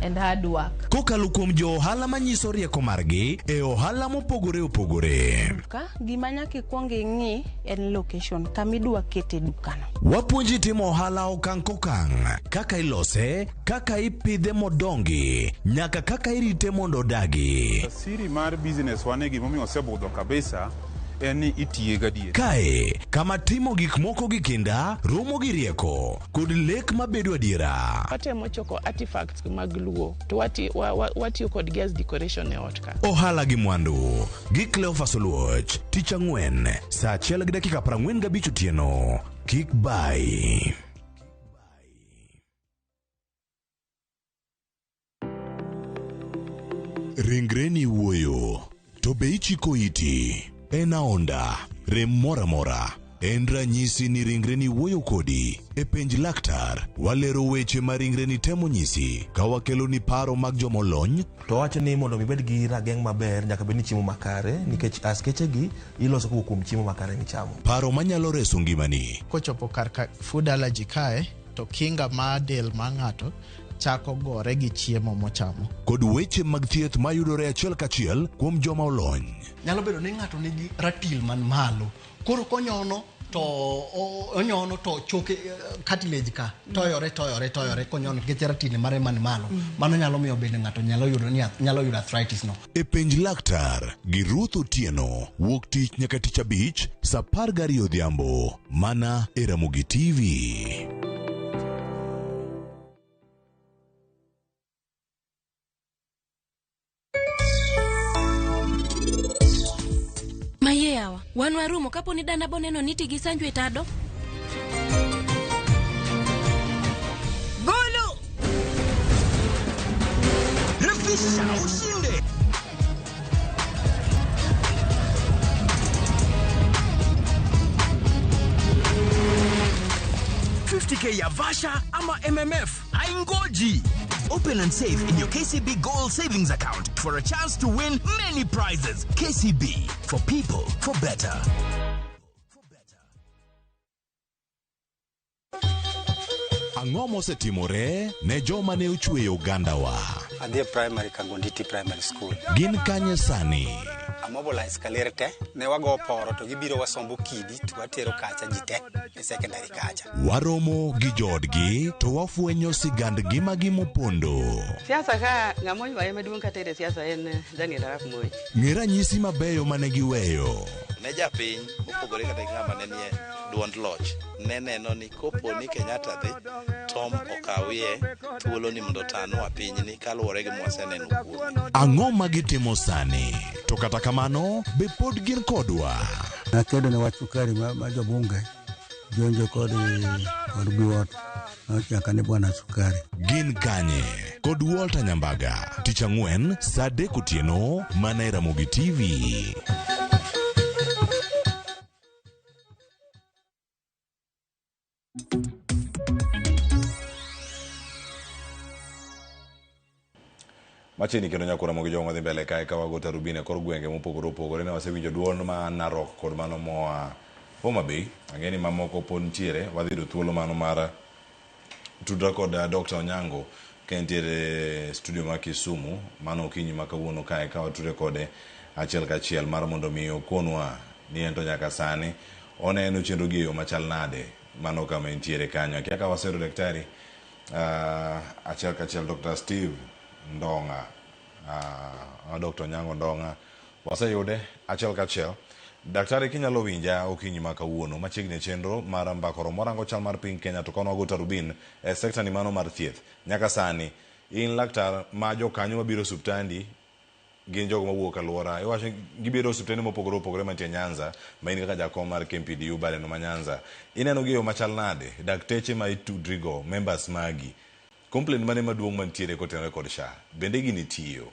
and hard work.
Kokalo kuom jo ohala manyiso rieko margi e ohala mopogore opogore.
Duka, gima nyaka ikwong ing'i en location kama idwa kete dukano.
Wapuonji timo ohala okang' kokang', kaka ilose, kaka ipidhe modongi, nyaka kaka irite mondo odagi.
Siri mar business wane gimomiyo osebudho kabisa en ni itiye gadier.
Kae, kama timo gik moko gi kinda, romo gi rieko, kod lek mabedo adiera.
Watemo choko artifacts mag Luo to watiyo kodgi as decoration e ot ka.
Ohala gi mwandu gi Cleophas Oluoch, tich ang'wen, saa 1:45 otieno. Kik bai. Ringreni wuoyo, to be ichiko iti? En aonda, rem moro amora. En ranyisi ni ringreni wuoyo kodi. E penj laktar, walero weche ma ringreni temo nyisi ka wakeloni paro mag jomolony.
To wacho ni mondo mi ibed gi rageng' maber nyaka bed ni chiemo makare, nikech askeche gi iloso kowuok kuom chiemo makare michamo.
Paro manyalo reso ngimani.
Kochopo kar ka food allergy kae, to kinga mar del mar ng'ato chako gore gi chiemo mochamo.
Kod weche mag thieth mayudore achiel kachiel kuom joma olony.
Nyalo bedo ni ng'ato nigi ratil man malo, koro konyono to onyono to choke cartilage ka toyore toyore toyore konyono nikech ratil mare man malo. Mano nyalo miyo bende ng'ato nyalo yudo ni nyalo yudo arthritis no.
E penj laktar gi Ruth Otieno, wuok tich nyaka tich abich saa 12 odhiambo, mana e Ramogi TV.
Maye yawa, wan warumo kapo ni dana boneno ni tigi sanju e tado.
Golo! Refisha ushinde! $50K ya Vasha ama MMF haingoji. Open and save in your KCB Gold Savings Account for a chance to win many prizes. KCB, for people, for better.
Ang'o mosetimore ne joma ne ochweyo ogandawa?
Adhi e primary Kangonditi Primary School.
Gin kanye sani?
Amobilize Kaler te, ne wago poro to gibiro wasombo kidi to watero kacha ji te e secondary kacha.
Waromo gi joodgi to wafwenyo sigand ngimagi mopondo.
Siasa ka ng'ama oywaye maduong' katere siasa en Daniel Arap Moi.
Ng'e ranyisi mabeyo mane giweyo.
Ne japiny mopogore kata gi ng'ama ne nie duond loch ne neno ni kopo ni Kenyatta dhi Tom okawie thuolo ni mondo otanwa pinyni kaluwore gi mwaseneno kuome.
Ang'o ma gitimo sani? To kata kamano, be pod gin kodwa?
Nakedo ne wach sukari ma, ma jobunge jonjo kod kod Biwott nochaka ni bwana sukari.
Gin kanye? Kod Walter Nyambaga, tich ang'wen saa 3 otieno mana e Ramogi TV.
Machiegni kendo nyakora mogi jong'o dhi mbele kae ka wago tarubin e kor gwenge mopogore opogore ne wasewinjo duond ma Narok kod mano moa Homa Bay. Ang'e ni mamoko pod nitiere, wadhi yudo thuolo mano mar tudra kod Dr. Onyango ka entiere studio ma Kisumu mano okinyi ma kawuono kae ka watudre kode achiel kachiel mar mondo mi okonwa ni en to nyaka sani oneno chenro gi e yo machal nade mano kama entiere kanyo. Akia ka waseyudo daktari achiel kachiel Dr. Steve Ndong'a Dr. Onyango Ndong'a waseyude achiel kachiel. Daktari kinyalo winja okinyi ma kawuono machiegni e chenro mar mbaka oromo warango chal mar piny Kenya to kono wago tarubin e sekta ni mano mar thieth. Nyaka sani in laktar ma jokanyo mabiro osuptandi gin jogo mawuok alwora iwacho gibiro osuptende mopogore opogore mantie Nyanza ma in kaka jakom mar KMPDU badeno ma Nyanza ineno gi e yo machal nade dakteche ma itudrigo members magi complaint mane maduong' mantiere kotenore kod SHA bende gini tiyo?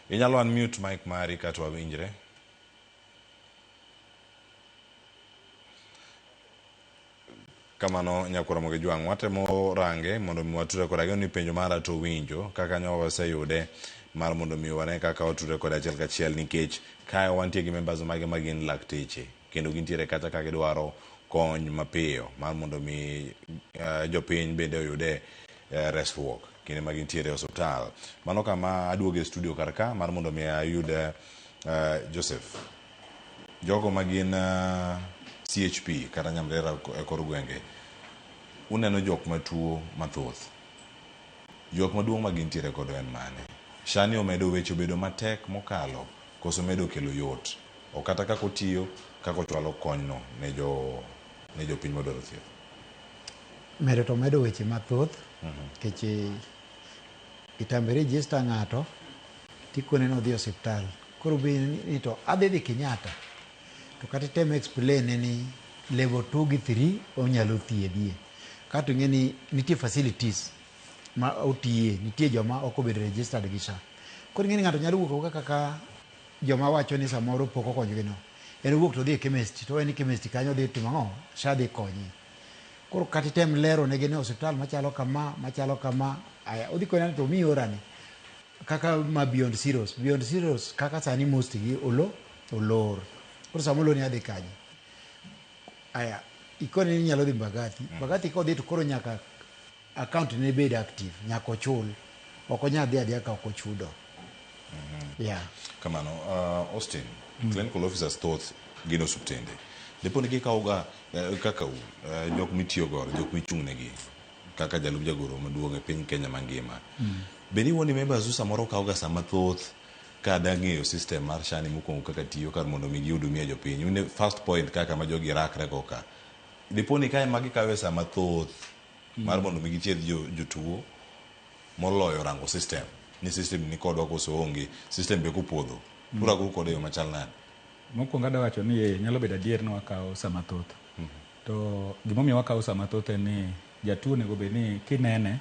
Inyalo unmute mic mari kato wawinjre. Kamano nyakwar Ramogi Jwang' watemo range mondo mi watudre kode. Ageno ni penjo mara to winjo kaka nyo waseyude mar mondo mi wane kaka watudre kode achiel kachiel nikech kae wantie gi members mage ma gin lakteche kendo gintiere kata ka gidwaro kony mapiyo mar mondo mi jopiny bende oyude resruok kinde ma gintiere e osuptal. Mano kama aduogo e studio kar ka mar mondo mi ayud Joseph jogo ma gin CHP kata nyamrera e kor gwenge uneno jok matuo mathoth. Ywak maduong' ma gintiere godo en mane? SHA ni omedo weche obedo matek mokalo koso omedo kelo yot? O kata kaka otiyo, kaka ochwalo konyno ne jo ne jopiny madwaro thieth.
Medo to omedo weche mathoth nikech kitambo register ng'ato tikone ni odhi e osiptal. Koro be ni to adhi dhi Kenyatta to kata item explain ne ni level 2 gi 3 onyalo thiedhie. Kato ing'e ni nitie facilities ma otiye, nitie joma ok obedo registered gi SHA. Koro ing'e ni ng'ato nyalo wuok awuoka kaka joma wacho ni samoro pok okonyogi no. En owuok to odhi e chemist to en chemist kanyo odhi timo ang'o? SHA dhi konye. Koro kata item lero negi ni osiptal machalo kama, machalo kama, aya odhi koni to omiyi orani. Kaka ma Beyond Zeros. Beyond Zeros kaka sani most gi olor. Koro sama olor ni adhi kanye? Aya, ikone ni inyalo dhi Mbagathi. Mbagathi kodhi to koro nyaka account ne bed active, nyaka ochul. Ok onyal dhi adhiya ka ok ochudo. Yeah.
Kamano, Austin, clinical officers thoth gin osuptende. Dipo ni gikawoga kaka u, jok mitiyo godo, jok michung' negi kaka jalup jagoro maduong' e piny Kenya mangima. Be ni wuoni members u samoro kawoga sa mathoth ka da ng'eyo system mar SHA ni mokwongo kaka tiyo kar mondo mi gihudumia jopiny. Un e first point kaka ma jogi rakre go ka. Dipo ni kae ma gikawe sa mathoth mar mondo mi gichiedh jotuo moloyo rango system ni system ni kodwa koso onge system be kopodho urakoru kode e yo machal nade?
Mokwongo adwa wacho ni nyalo bedo adier ni wakawo sa mathoth. To gimomiyo wakawo sa mathoth en ni jatuo onego bed ni kinene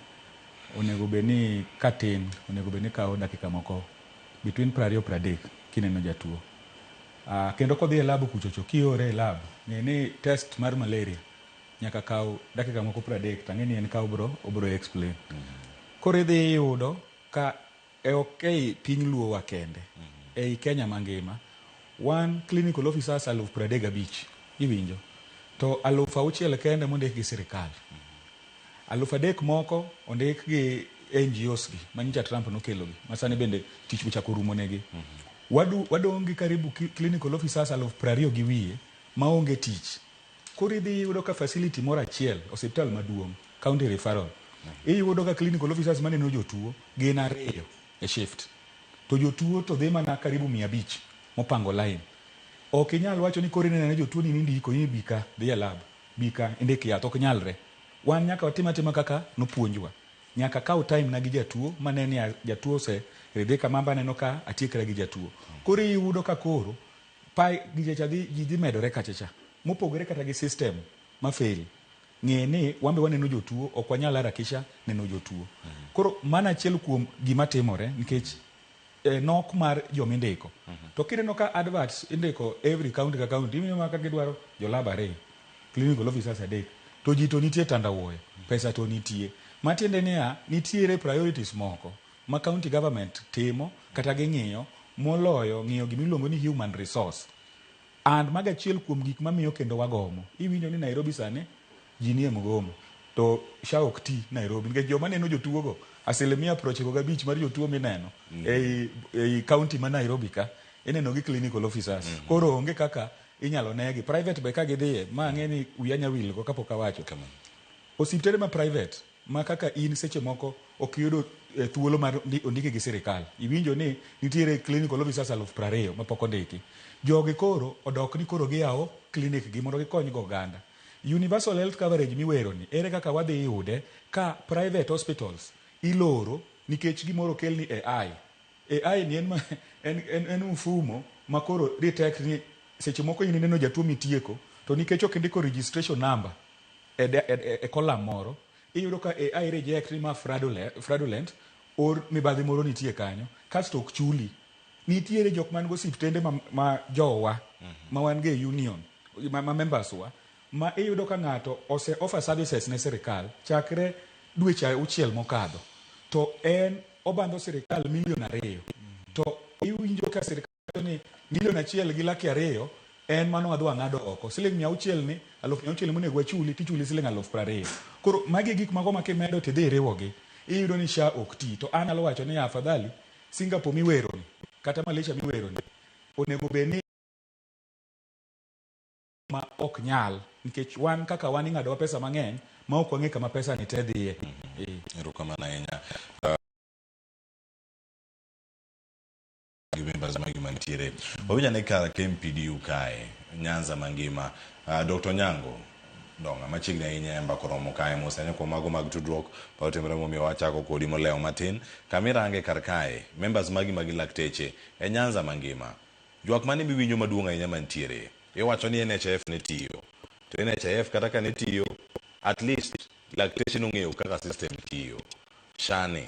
onego bed ni katin onego bed ni kawo dakika moko between 20 30 kineno jatuo. Kendo kodhi e lab kuchocho kiore e lab ng'e ni test mar malaria nyaka kaw dakika moko 30 tang'e ni en ka obro explain. Koro idhi yudo ka e ok ei piny luo wa kende, ei Kenya mangima, wan clinical officers 35,000 iwinjo, to 6,000 kende mondik gi sirikal. 3,000 moko ondik gi NGOs gi manyicha Trump nokelo gi ma sani bende tich ochako rumo negi. Wadong' gi karibu clinical officers 20,000 maonge tich. Koro idhi iyudo ka facility moro achiel, osiptal maduong', county referral, iyudo ka clinical officers maneno jotuo gin ariyo e shift. To jotuo to dhi mana karibu 500 mopango line. Ok inyal wacho ni koro ineno jotuo ni indiko ni bi ka, dhi e lab, bi ka, indik yath, ok nyalre. Wan nyaka watim atima kaka nopuonjwa. Nyaka kaw time na gi jatuo mane ni jatuo ose ridhi kama amba aneno ka atiekra gi jatuo. Koro iyudo ka koro pai gicha dhi ji dhi medore kacha cha. Mopogore kata gi system ma fail. Ng'e ni wan be waneno jotuo, ok wanyal harakisha neno jotuo. Koro mano achiel kuom gima timore nikech nok mar jomindiko. To kineno ka adverts indiko every county ka county, iwinjo mana ka gidwaro jolab ariyo, clinical officers adek, to ji to nitie tandawuoyo, pesa to nitie. Matiende niya, nitiere priorities moko ma county government timo kata ging'iyo moloyo ng'iyo gimiluongo ni human resource. And mago achiel kuom gik mamiyo kendo wagomo. Iwinjo ni Nairobi sani ji nie mgomo to SHA ok ti Nairobi nikech joma neno jotuo go 95% mar jotuo mineno ei county ma Nairobi ka ineno gi clinical officers. Koro onge kaka inyalo negi. Private be ka gidhiye ma ang'e ni wiya nya wil go kapok awacho. Osiptende ma private ma kaka in seche moko ok iyudo thuolo mar ondiki gi sirikal. Iwinjo ni nitiere clinical officers 20,000 mapok ondiki. Jogi koro odok ni koro giyawo clinic gi mondo gikony go oganda. Universal health coverage miwero ni ere kaka wadhi yude ka private hospitals iloro nikech gimoro okel ni AI. AI ni en mfumo ma koro detect ni seche moko in ineno jatuo mitieko to nikech ok indiko registration number e column moro iyudo ka AI reject ni ma fraudulent or mibadhi moro nitie kanyo kasto ok chuli. Nitiere jok man go osiptende ma jowa ma wan go e union ma members wa ma iyudo ka ng'ato ose offer services ne sirikal chakre dweche 6 mokadho to en obandho sirikal milion 2 to iwinjo ka sirikal ni milion 1,200,000 en mano wadhi wang'ado oko siling 600 ni 600,000 monego wachuli tichuli siling 20,000. Koro magi e gik mago ma kimedo tidhi iriwogi iyudo ni SHA ok ti. To an anyalo wacho ni afadhali Singapore miwero ni kata Malaysia miwero ni onego bed ni ma ok nyal nikech wan kaka wan ing'adowa pesa mang'eny ma ok wang'e kama pesa ni te dhiye.
Erokamano ahinya. Gi members magi mantiere. Wawinjo ane kar KMPDU kae, Nyanza mangima. Dr. Onyango Donga machiegni ahinya e mbaka oromo kae mos ahinya kuom mago mag tudruok ma otimore momiyo wachako kodi molewo matin. Kama irange kar kae, members magi mag lakteche e Nyanza mangima. Ywak mane miwinjo maduong' ahinya mantiere? Iwacho ni NHIF ne tiyo. To NHIF kata ka ne tiyo, at least lakteche nong'eyo kaka system tiyo. SHA ni,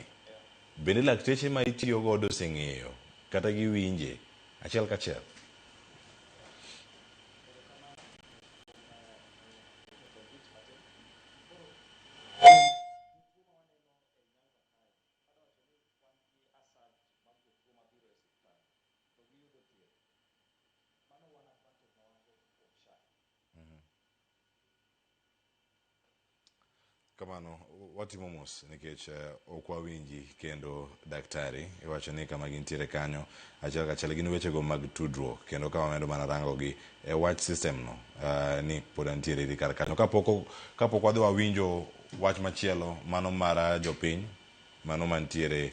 bende lakteche ma itiyo godo oseng'eyo kata giwinje achiel kachiel? Kamano watimo mos nikech ok wawinji kendo daktari iwacho ni kama gintiere kanyo achiel kachiel gin wechego mag tudruok kendo ka wamedo mana rango gi e wach system no ni pod antiere iri kar kanyo kapok wadhi wawinjo wach machielo mano mar jopiny mano mantiere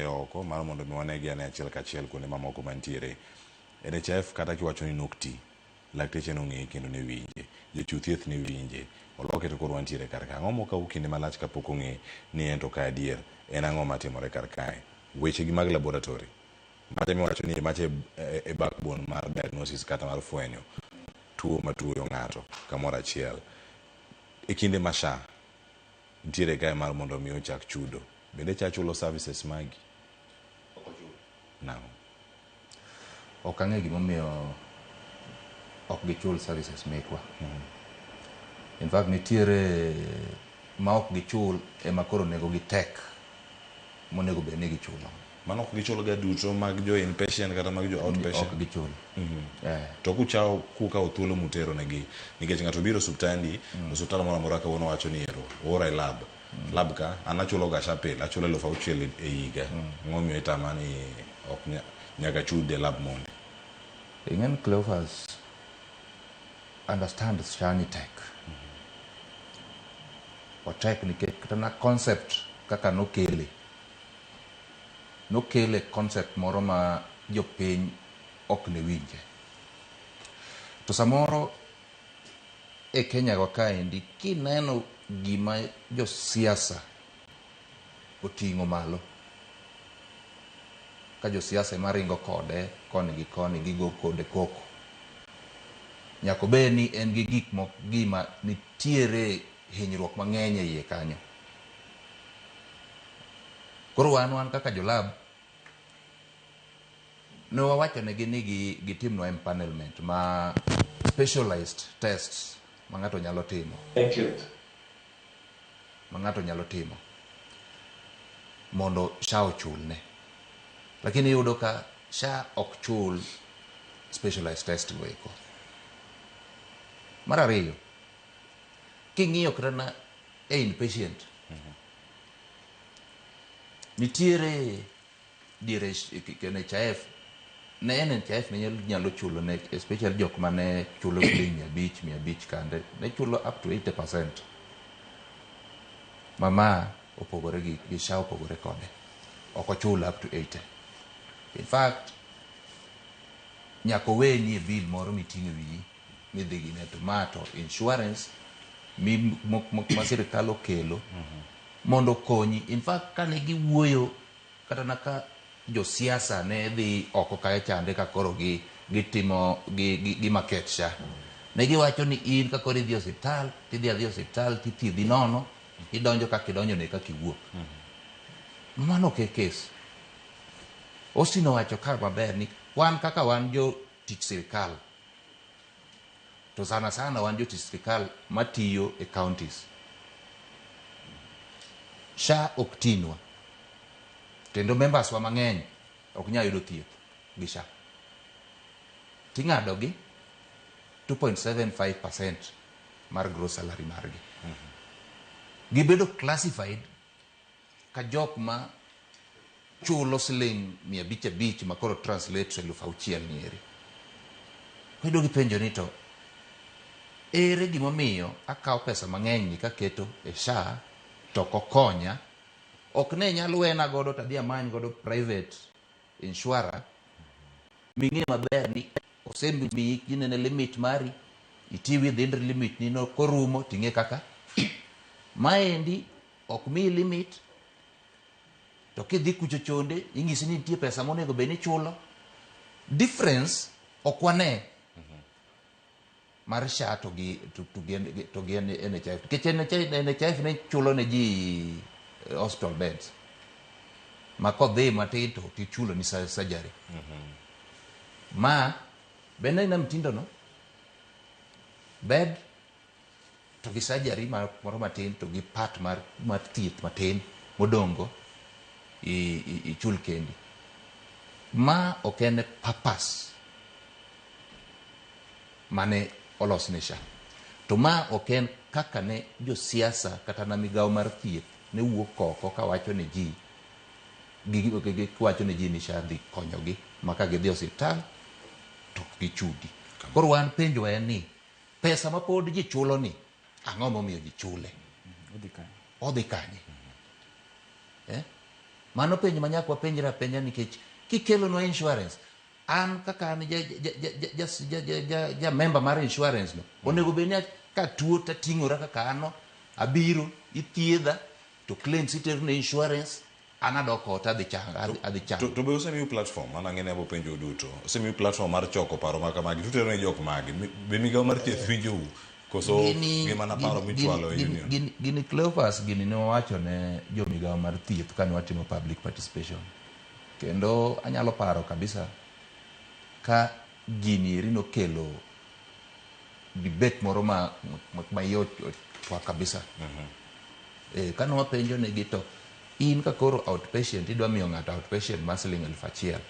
oko mano mondo mi wanegi ane achiel kachiel kuonde mamoko mantiere NHIF kata kiwacho ni nok ti lakteche nong'eye kendo ne winje, jochiw thieth ne winje, oloke to koro wantiere kar ka. Ang'o mokawo kinde malach kapok ong'e ni en to ka adier en ang'o matimore kar kae? Weche gi mag laboratory, macha miwacho ni macha e backbone mar diagnosis kata mar fwenyo tuo matuoyo ng'ato kamoro achiel. E kinde ma SHA nitiere kae mar mondo mi ochak chudo, bende SHA chulo services magi? Nang'o?
Ok ang'e gimomiyo ok gichul services mekwa. In fact nitiere ma ok gichul ema koro nengo gi tek monego bed ni gichulo.
Mano ok gichul ga duto mag jo inpatient kata mag jo outpatient?
Ok gichul.
To kuchawo kukawo thuolo mutero negi nikech ng'ato biro osiptandi, osiptal moro amora kawuono wacho ni ero oora e lab. Lab ka an achulo ga SHA pile, achulo 6000 e higa. Ang'o momiyo itama ni ok nyaka chud e lab mondi?
Ing'e ni Cleophas understand SHA ni tek. Otek nikech kata na concept kaka nokele. Nokele concept moro ma jopiny ok ne winje. To samoro e Kenya wa kaendi kineno gima josiasa oting'o malo, ka josiasa ema ringo kode koni gi koni gigo kode koko, nyaka obed ni en gi gik moko gima nitiere hinyruok mang'eny e iye kanyo. Koro wan kaka jolab ne wawacho negi ni gitimnwa empanelment ma specialized tests ma ng'ato nyalo timo.
Thank you.
Ma ng'ato nyalo timo mondo SHA ochulne. Lakini iyudo ka SHA ok chul specialized test go eko. Mar ariyo, king'iyo kata na e inpatient, nitiere diere NHIF, ne NHIF ne nyalo chulo ne especially jok mane chulo siling 500, 500 kande, ne chulo up to 80%. Mama opogore gi SHA opogore kode. Ok ochul up to 80. In fact, nyaka oweni e bill moro miting'o e wiyi midhi gine to ma to insurance ma sirikal okelo mondo okonyi. In fact, kane giwuoyo kata na ka josiasa ne dhi oko kae chande ka koro gi gitimo gi market SHA. Ne giwacho ni in ka koro idhi osiptal, tidhi adhi osiptal tithiedhi nono, idonjo kaka idonjo ne kaka iwuok. Mano ok e kes. Austin owacho ka maber ni wan kaka wan jotich sirikal, to sana sana wan jotich sirikal matiyo e counties. SHA ok tinwa. Kendo members wa mang'eny ok nyal yudo thieth gi SHA. Ting'ado gi 2.75% mar gross salary margi. Gibedo classified ka jok ma chulo siling 500 ma koro translate to 6000 ni eri. Koro gipenjo ni to ere gimomiyo akawo pesa mang'eny ni kaketo e SHA to ok okonya, ok ne nyal wena godo to adhi amany godo private insurer ming'e maber ni osemiyi ginene limit mari, iti within limit ni no korumo ting'e kaka maendi ok miyi limit to kidhi kucho chonde inyisi ni nitie pesa monego bed ni ichulo. Difference ok wane mar SHA to gi NHIF. Nikech NHIF ne chulo ne ji hospital beds. Ma kodhi matin to tichulo ni surgery. Ma bende ina mtindo no bed to gi surgery moro matin to gi part mar thieth matin modongo ichul kendi. Ma ok en purpose mane olos ne SHA. To ma ok en kaka ne josiasa kata na migawo mar thieth ne wuok oko kawacho ne ji giwacho ne ji ni SHA dhi konyogi ma ka gidhi osiptal to gichudi. Koro wan penjo en ni pesa ma pod ji chulo ni ang'o momiyo ji chule? Odhi kanye? Mano penjo ma nyaka wapenjre apenja nikech kikelonwa insurance, an kaka an ja member mar insurance no, onego bed ni ka tuo tating'ora kaka an no, abiro ithiedha to claims itero ne insurance, an adok ot adhi chango.
To be osemiu platform, an ang'e ni abo penjo duto. Osemiu platform mar choko paro ma kamagi, tutero ne jok magi. Be migawo mar thieth winjou? Koso gima na paro michwalo e union?
Gini Cleophas gini ne wawacho ne jo migawo mar thieth kane watimo public participation. Kendo anyalo paro kabisa ka gini eri nokelo debate moro ma iye ochwak kabisa. Kane wapenjo negi to In ka koro outpatient idwa miyo ng'ato outpatient mar siling 1000.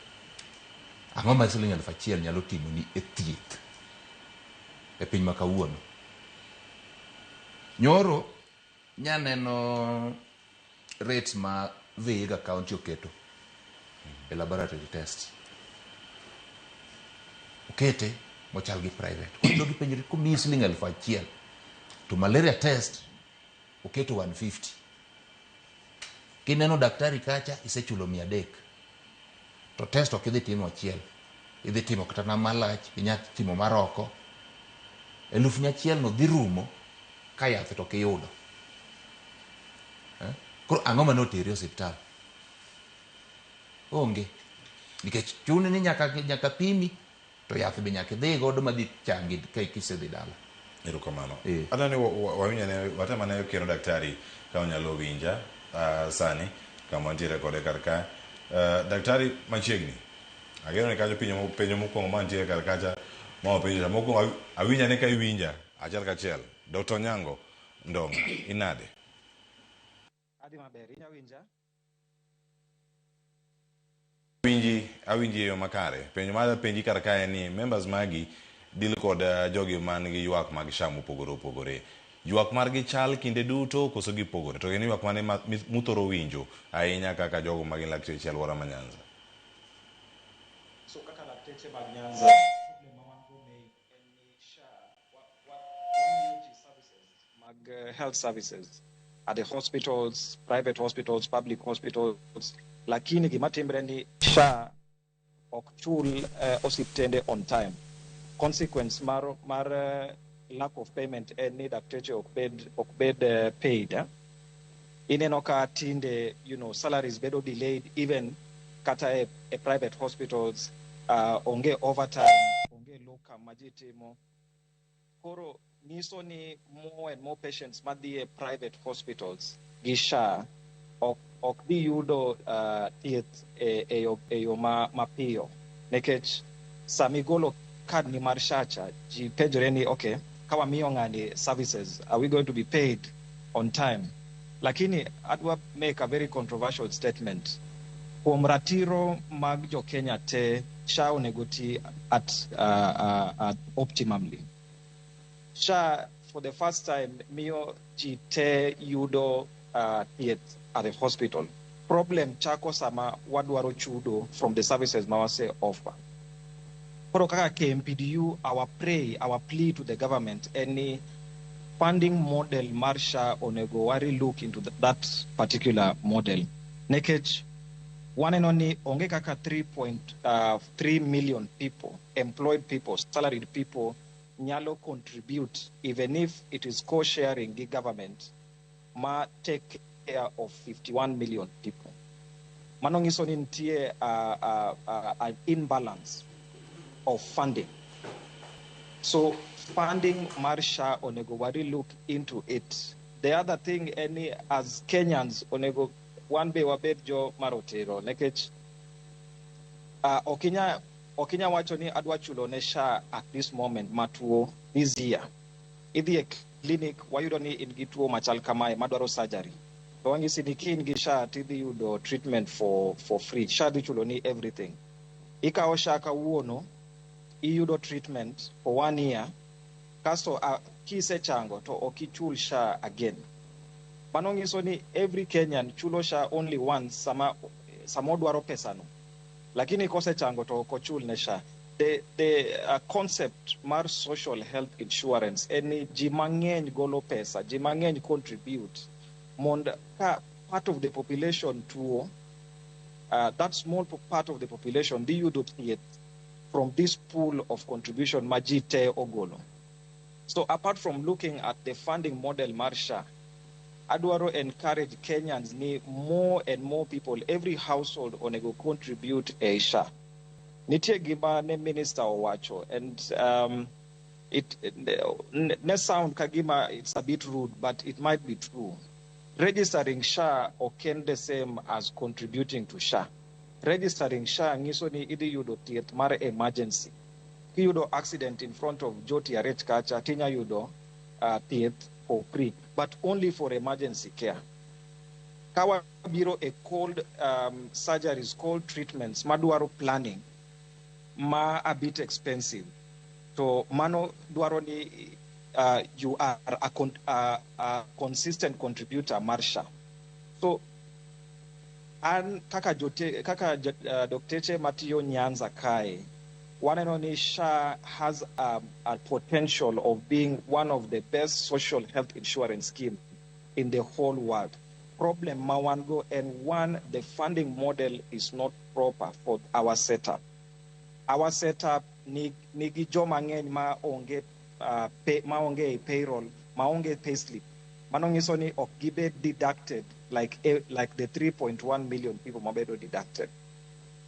Ang'o ma siling 1000 nyalo timoni e thieth e piny ma kawuono? Nyoro nyaneno rates ma Vihiga County oketo e laboratory test. Okete mochal gi private. Koro idog ipenjori komiyi siling 1000 to malaria test oketo 150. Kineno daktari kacha isechulo 300. To test ok idhi timo achiel. Idhi timo kata na malach, inya timo mar oko. 1,100 no dhi rumo ka yath to ok iyudo. Koro ang'o mane oteri e osiptal? Onge. Nikech chuni ni nyaka pimi to yath be nyaka idhi godo madhi changi ka kisedhi dala.
Erokamano. Adwa ni wawinj ane, watem ane kendo daktari ka onyalo winja sani kama wantiere kode kar ka. Daktari machiegni. Ageno ni kanyo penjo mokwongo mantiere kar kacha ma wapenjo cha. Mokwongo awinj ane ka iwinja achiel kachiel. Dr. Onyango Ndonga, inade?
Adhi maber, inya winja?
Awinji, awinji e yo makare. Penjo mar penji kar kae en ni members magi deal kod jogi man gi ywak mag SHA mopogore opogore. Ywak margi chal kinde duto koso gipogore? To gin ywak mane muthoro winjo ahinya kaka jogo ma gin lakteche e alwora ma Nyanza?
So kaka lakteche mag Nyanza, problem ma wan go main en ni SHA wamiyo ji services mag health services at the hospitals, private hospitals, public hospitals, lakini gima timre ni SHA ok chul osiptende on time. Consequence mar lack of payment en ni dakteche ok bed paid. Eh? Ineno ka tinde salaries bedo delayed even kata e private hospitals, onge overtime, onge locum ma ji timo. Koro nyiso ni more and more patients madhi e private hospitals gi SHA ok dhi yudo thieth e yo mapiyo nikech sama igolo card ni mar SHA cha, ji penjore ni, okay, ka wamiyo ng'ani services, are we going to be paid on time? Lakini adwa make a very controversial statement. Kuom ratiro mag jo Kenya te, SHA onego ti at optimally. SHA for the first time miyo ji te yudo thieth at the hospital. Problem chako sama wadwaro chudo from the services ma wase offer. Koro kaka KMPDU, our pray, our plea to the government en ni funding model mar SHA onego wari look into that particular model. Nikech waneno ni onge kaka 3.3 million people, employed people, salaried people, nyalo contribute even if it is co-sharing gi government ma take care of 51 million people. Mano nyiso ni nitie an imbalance of funding. So funding mar SHA onego wari look into it. The other thing en ni as Kenyans onego wan be wabed jo marotero nikech okinya wacho ni adwa chulo ne SHA at this moment matuo this year. Idhi e clinic, wayudo ni in gi tuo machal kamae madwaro surgery. To wanyisi ni ki in gi SHA tidhi yudo treatment for free. SHA dhi chulo ni everything. Ikawo SHA kawuono, iyudo treatment for one year, kasto kisechango to ok ichul SHA again. Mano nyiso ni every Kenyan chulo SHA only once sama odwaro pesano. Lakini kosechango to ok ochul ne SHA. The concept mar social health insurance en ni ji mang'eny golo pesa, ji mang'eny contribute mond ka part of the population tuo, that small part of the population dhi yudo thieth from this pool of contribution ma ji te ogolo. So apart from looking at the funding model mar SHA, adwaro encourage Kenyans ni more and more people, every household onego contribute e SHA. Nitie gima ne minister owacho and it ne sound kagima it's a bit rude, but it might be true. Registering SHA ok en the same as contributing to SHA. Registering SHA nyiso ni idhi yudo thieth mar emergency. Kiyudo accident in front of Joti Arech kacha, tinya yudo thieth for free, but only for emergency care. Ka wabiro e cold surgeries, cold treatments madwaro planning ma a bit expensive, to mano dwaro ni you are a consistent contributor mar SHA. So an kaka jote, kaka dokteche matiyo Nyanza kae, waneno ni SHA has a potential of being one of the best social health insurance scheme in the whole world. Problem ma wan go en one, the funding model is not proper for our setup. Our setup nigi joma ng'eny ma onge pay, ma onge e payroll, ma onge payslip. Mano nyiso ni ok gibed deducted like the 3.1 million people mabedo deducted.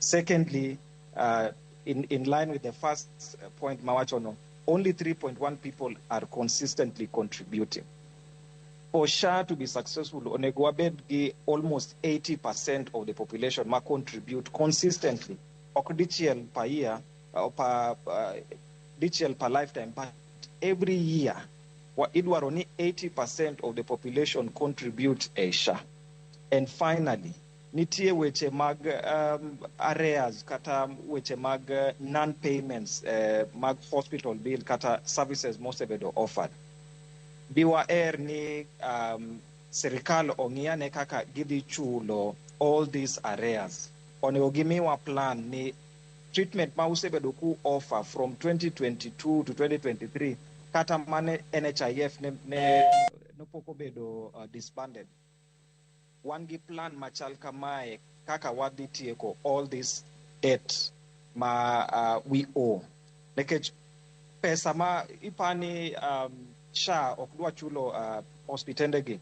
Secondly, in line with the first point mawachono, only 3.1 people are consistently contributing. For SHA to be successful, onego wabed gi almost 80% of the population ma contribute consistently. Ok dichiel per year, or per, dichiel per lifetime, but every year, idwaro ni 80% of the population contribute e SHA. And finally, nitie weche mag arrears kata weche mag non-payments mag hospital bill kata services mosebedo offered. Diwaher ni sirikal ong'iyane kaka gidhi chulo all these arrears. Onego gimiwa plan ni treatment ma usebedo ku offer from 2022 to 2023 kata mane NHIF ne pok obedo disbanded. Wan gi plan machal kamae kaka wadhi tieko all this debt ma we owe. Nikech pesa ma ipani SHA ok dwa chulo hospitende gi.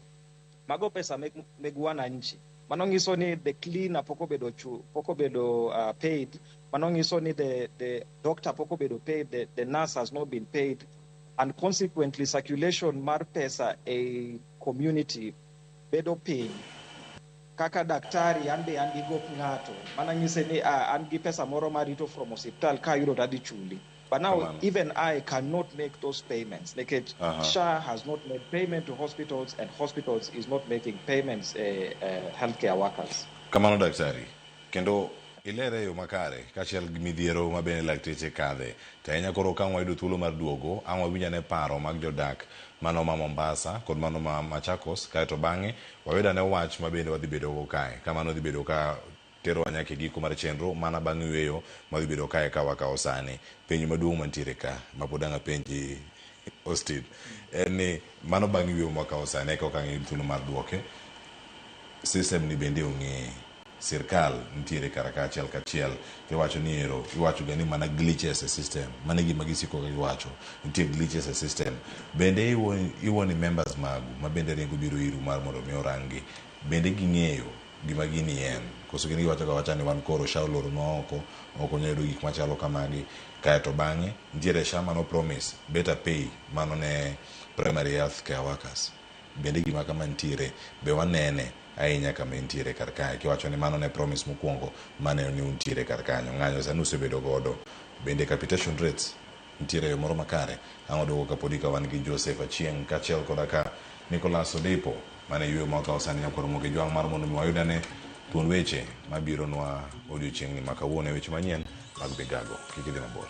Mago pesa meg wananchi. Mano nyiso ni the cleaner pok obedo paid. Mano nyiso ni the doctor pok obedo paid, the nurse has not been paid. And consequently, circulation mar pesa e community bedo piny. Kaka daktari, an be an gi gop ng'ato. Mana nyise ni an gi pesa moro marito from osiptal ka ayudo to adhi chuli. But now
Kamano.
Even I cannot make those payments. Nikech SHA has not made payment to hospitals and hospitals is not making payments healthcare workers.
Kamano daktari, kendo ilere e yo makare kaachiel gi midhiero ma bende lakteche kadhe. To ahinya koro ka ang' wayudo thuolo mar duogo, ang' wawinj ane paro mag jodak mano ma Mombasa kod mano ma Machakos, kaeto bang'e wayud ane wach ma bende wadhi bedo go kae. Kamano dhi bedo ka terowa nyaka e giko mar chenro mana bang' yueyo madhi bedo kae ka wakawo sani. Penjo maduong' mantiere ka ma pod ang' apenji Austin en ni mano bang' yueyo mwakawo sani eka ok ang' iyud thuolo mar duoke. System ni bende ong'e sirkal nitiere kar ka achiel kachiel iwacho ni ero iwacho ga ni mana glitches e system mano e gima gisiko ka giwacho nitie glitches e system bende iwuo ni members magu ma bende ringo biro iru mar mondo mi oranggi bende ging'eyo gima gini en koso gin giwacho ga wacha ni wan koro SHA oloronwa oko ok wanyal yudo gik machalo kamagi kaeto bang'e nitiere SHA mano promise better pay mano ne primary health care workers bende gima kama nitiere be wanene ahinya kama entiere kar kae kiwacho ni mano ne promise mokwongo mane ni untiere kar kanyo ng'anyo sani usebedo godo bende capitation rates nitiere e yo moro makare ang' waduogo kapodi ka wan gi Joseph Achieng' kaachiel koda ka Nicholas Odipo mane yueyo mwakawo sani nyakwar Ramogi Jwang' mar mondo mi wayud ane thuond weche mabironwa odiochieng'ni ma kawuono e weche manyien mag Migago kik idhi mabor.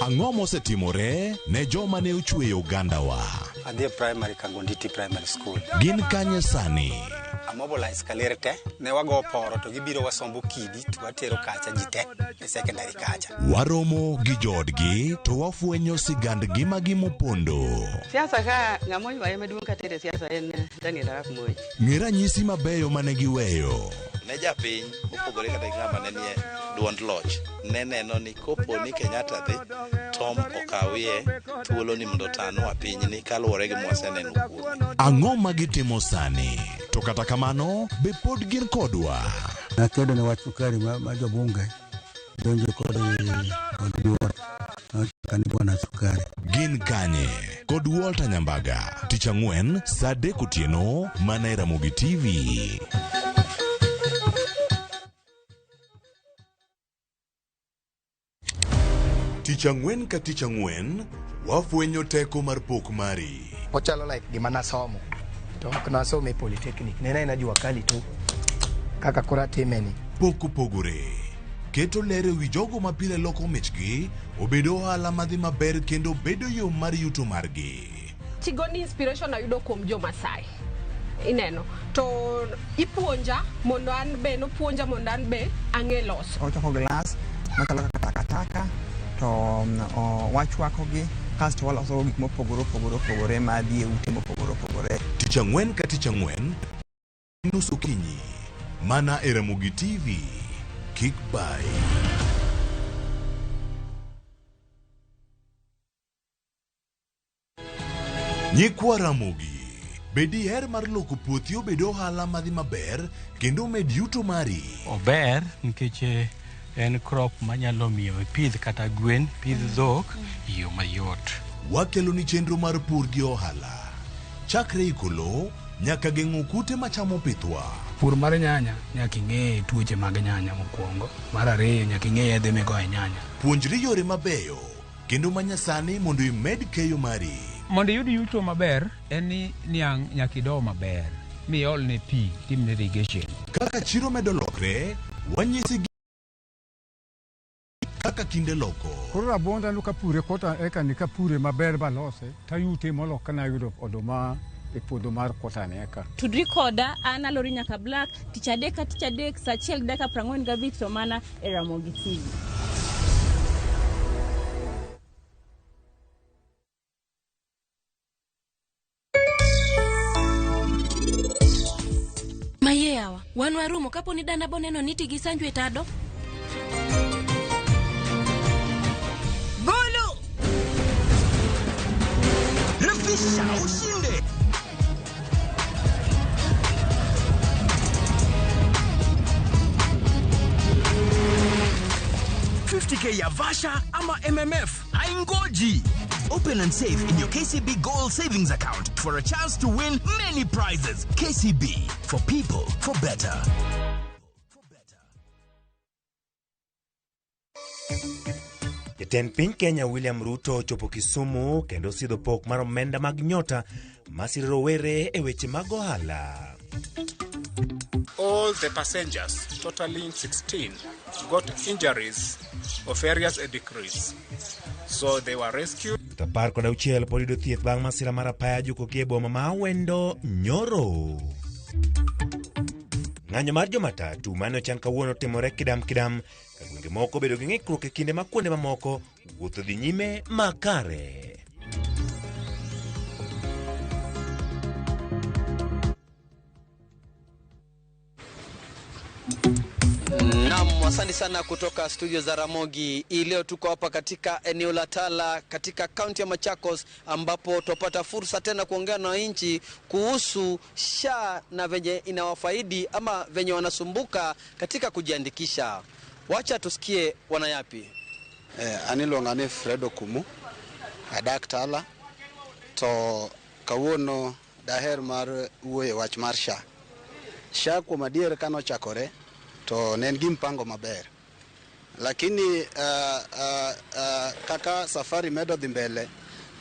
Ang'o mosetimore ne joma ne ochweyo ogandawa?
Adhi e primary Kagonditi Primary School.
Gin kanye sani?
Amobilize kaler te, ne wago poro to gibiro wasombo kidi to watero kacha ji te e secondary kacha.
Waromo gi joodgi to wafwenyo sigand ngimagi mopondo.
Siasa ka ng'ama oywaye maduong' katere siasa en Daniel Arap Moi.
Ng'e ranyisi mabeyo mane giweyo.
Ne japiny mopogore kata gi ng'ama ne nie duond loch ne neno ni kopo ni Kenyatta dhi Tom okawie thuolo ni mondo otanwa pinyni kaluwore gi mwaseneno kuome.
Ang'o ma gitimo sani? To kata kamano, be pod gin kodwa?
Nakedo ne wach sukari ma jobunge donjo kod duol nochaka ni bwana sukari.
Gin kanye? Kod Walter Nyambaga, tich ang'wen saa 3 otieno mana e Ramogi TV. Tich ang'wen ka tich ang'wen, wafwenyo teko mar pok mari.
Ochalo like gima nasomo to ok nasomo e polytechnic ne en jua kali to kaka koro atime ni.
Pok opogore. Keto ler e wi jogo ma pile loko michgi obedo ohala madhi maber kendo bedo yo mar yuto margi.
Chigoni inspiration ayudo kuom jo Masai. Ineno to ipuonja mondo an be nopuonja mondo an be ang'e loso.
Ochoko glass machalo kaka takataka to wachwakogi kasto waloso gik mopogore opogore opogore madhi e ute mopogore opogore.
Tich ang'wen ka tich ang'wen nus okinyi mana e Ramogi TV. Kik bai. Nyikwa Ramogi, be diher mar loko puothi obed ohala madhi maber kendo omed yuto mari?
Ober nikech en crop manyalo miyo ipidh kata gwen, pidh dhok e yo mayot.
Wakeloni chenro mar pur gi ohala. Chakre iko lowo nyaka geng'o kute machamo pithwa.
Pur mar nyanya nyaka ing'e tuoche mag nyanya mokwongo. Mar ariyo nyaka ing'e yedhe migoyo e nyanya.
Puonjri yore mabeyo kendo manyasani mondo imed keyo mari.
Mondo iyud yuto maber en ni niang' nyaka ido maber miolne pi timne irrigation.
Kaka chiro medo lokre, wanyisi kaka kinde loko.
Koro rabuonda no kapure kota eka ni kapure maber balose tayute molo kana yudo oduma e puodho mar kota ni eka.
Tudri koda an Alori Nyaka Black tich adek ka tich adek saa achiel gi dakika 45 to mana e Ramogi TV.
Maye yawa, wan warumo kapo ni dana boneno ni tigi sanju e tado.
Golo! Refisha ushinde! K ya Vasha ama MMF haingoji. Open and save in your KCB Gold Savings Account for a chance to win many prizes. KCB, for people, for better.
Jatend piny Kenya William Ruto ochopo Kisumu kendo sidho pok mar omenda mag nyota masiro rowere e weche mag ohala.
All the passengers, totaling 16, got injuries of various degrees. So they were rescued.
16 pod yudo thieth bang' masira mar apaya jukogi e boma ma Awendo nyoro. Ng'anyo mar jomatatu mane ochan kawuono timore kidam kidam ka gwenge moko obedo gi ng'ikruok e kinde ma kuonde mamoko wuoth odhi nyime makare.
Naam, asante sana kutoka studio za Ramogi. Hii leo tuko hapa katika eneo la Tala katika kaunti ya Machakos ambapo tupata fursa tena kuongea na wananchi kuhusu SHA na venye inawafaidi ama venye wanasumbuka katika kujiandikisha. Wacha tusikie wanayapi.
An iluonga ni Fred Okumu, adak Tala, to kawuono daher mar wuoyo e wach mar SHA. SHA kuom adier kanochakore to ne en gi mpango maber, lakini kaka safari medo dhi mbele,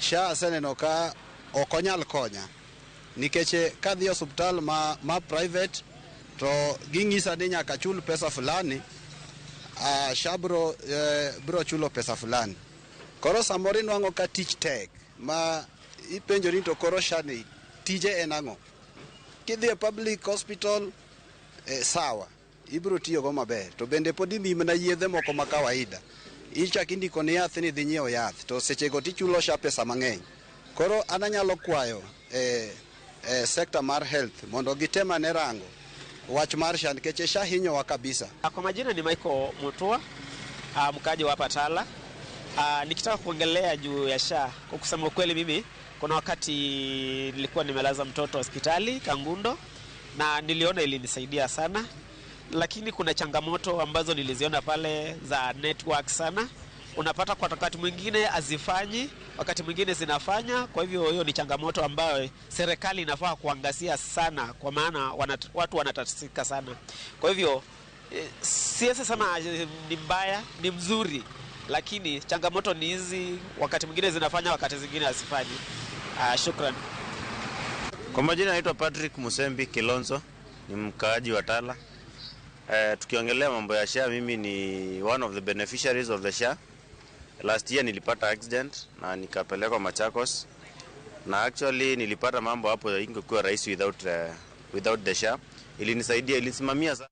SHA aseneno ka ok onyal konya nikech kadhi e osuptal ma private to ging'isa ni nyaka achul pesa fulani, SHA bro chulo pesa fulani. Koro samoro inwang'o ka tich tek ma ipenjori to koro SHA ni tije en ang'o? Kidhi e public hospital sawa, ibiro tiyogo maber, to bende pod imiyi mana yedhe moko ma kawaida. Ichak indiko ni yath ni dhi nyiewo yath, to sechego tichulo SHA pesa mang'eny. Koro an anyalo kwayo sekta mar health mondo gitem ane rango wach mar SHA nikech SHA hinyowa kabisa.
Kwa majina ni Michael Mutua, mkaji wa hapa Tala. Nikitaka kuongelea juu ya SHA, kwa kusema ukweli mimi kuna wakati nilikuwa nimelaza mtoto hospitali Kangundo na niliona ilinisaidia sana, lakini kuna changamoto ambazo niliziona pale za network sana. Unapata kwa wakati mwingine hazifanyi, wakati mwingine zinafanya. Kwa hivyo hiyo ni changamoto ambayo serikali inafaa kuangazia sana, kwa maana watu wanatatizika sana. Kwa hivyo siwezi sema ni mbaya, ni mzuri, Lakini changamoto ni hizi, wakati mwingine zinafanya, wakati zingine hazifanyi. Shukran.
Kwa majina naitwa Patrick Musembi Kilonzo, ni mkaaji wa Tala. Tukiongelea mambo ya SHA, mimi ni one of the beneficiaries of the SHA. Last year nilipata accident na nikapelekwa Machakos, na actually nilipata mambo hapo ingekuwa rahisi without the SHA. Ilinisaidia, ilisimamia sana.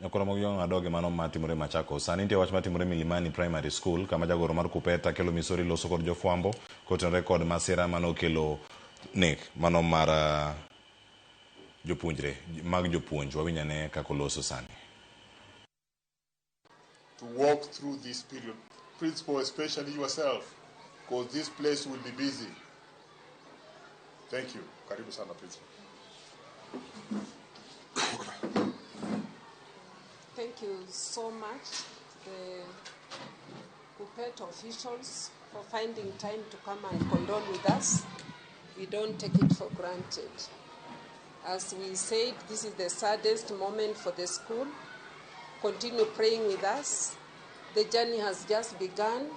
Nyakoro mag jwang'o adoge mano matimore Machakos. Sani nitie wach matimore Milimani Primary School kama jagoro mar Kupeta Kelo Misori loso kod jofwambo kotenore kod masira manokelo nek mano mar jopuonjre mag jopuonj. Wawinj ane kaka oloso sani.
To walk through this period, principal, especially yourself, because this place will be busy. Thank you. Karibu sana, principal.
Thank you so much, the Kuppet officials, for finding time to come and condole with us. We don't take it for granted. As we said, this is the saddest moment for the school. Continue praying with us. The journey has just begun,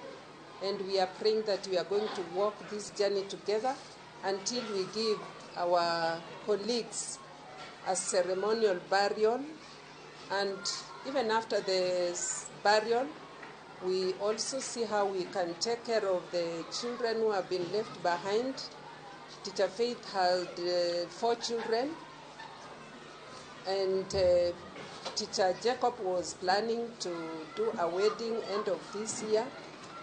and we are praying that we are going to walk this journey together until we give our colleagues a ceremonial burial. And even after the burial, we also see how we can take care of the children who have been left behind. Teacher Faith had 4 children, and Teacher Jacob was planning to do a wedding end of this year.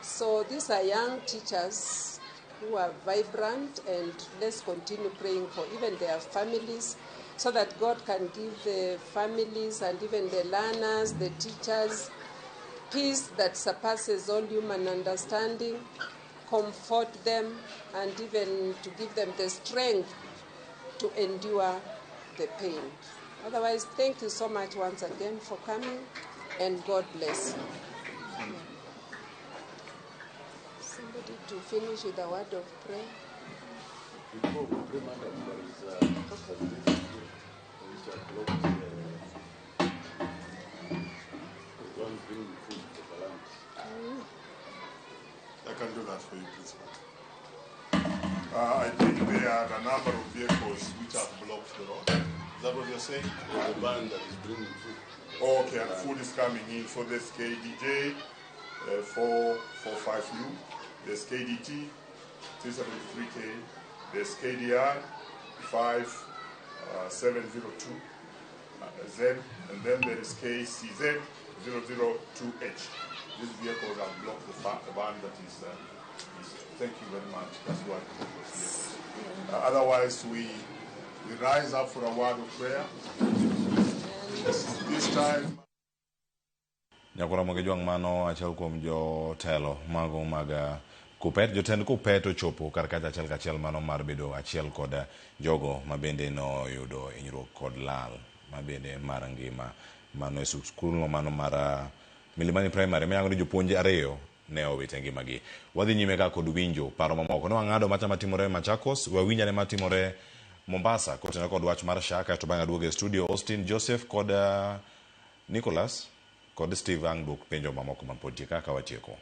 So these are young teachers who are vibrant, and let's continue praying for even their families, so that God can give the families and even the learners, the teachers, peace that surpasses all human understanding, comfort them, and even to give them the strength to endure the pain. Otherwise, thank you so much once again for coming, and God bless you. Somebody to finish with a word of prayer.
Before we pray, madam, there is which are blocked, the one bringing food for the lunch. I can do that for you, Principal. I think there are a number of vehicles which have blocked the road. Is that what you're saying?
There's a van that is bringing food.
Oh, okay, and food is coming in. So there's KDJ 445U, there's KDT 373K, there's KDR 5702 Z, and then there is KCZ 002H. These vehicles have blocked the van that is. Thank you very much. That's what it was. Otherwise, we rise up for a word of prayer. This time.
Nyakora Mogi mano achiel kuom jotelo mago mag Kuppet. Jotend Kuppet ochopo kar kacha achiel kachiel mano mar bedo achiel kod jogo mabende noyudo hinyruok kod lal mabende mar ngima mano e skulno mano mar Milimani Primary miyango ni jopuonj 2 ne owito ngimagi. Wadhi nyime ka kod winjo paro mamoko. Ne wang'ado macha matimore Machakos, wawinjo ne matimore Mombasa kotenore kod wach mar SHA, kaeto bang'e aduogo e studio Austin Joseph kod Nicholas kod Steve ang' duok penjo mamoko mapod nitie kaka watieko.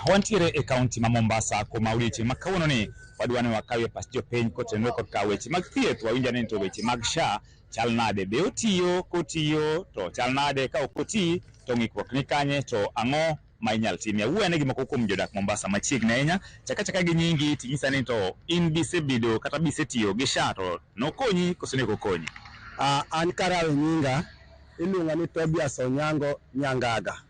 Wantiere e kaunti ma Mombasa kuma odiochieng' ma kawuono ni wadwa ni wakawie pach jopiny kotenore kod kawo weche mag thieth. Wawinjo ni to weche mag SHA chal nade, be otiyo, kotiyo to chal nade, ka ok oti to ng'ikruok ni kanye, to ang'o ma inyal timie. Awuoyo ane gi moko kuom jodak Mombasa machiegni ahinya, chaka chaka gi nyingi ting'isa ni to in bisebedo kata bisetiyo gi SHA to nokonyi koso ne ok okonyi?
An karawe nyinga iluonga ni Tobias Onyango Nyangaga.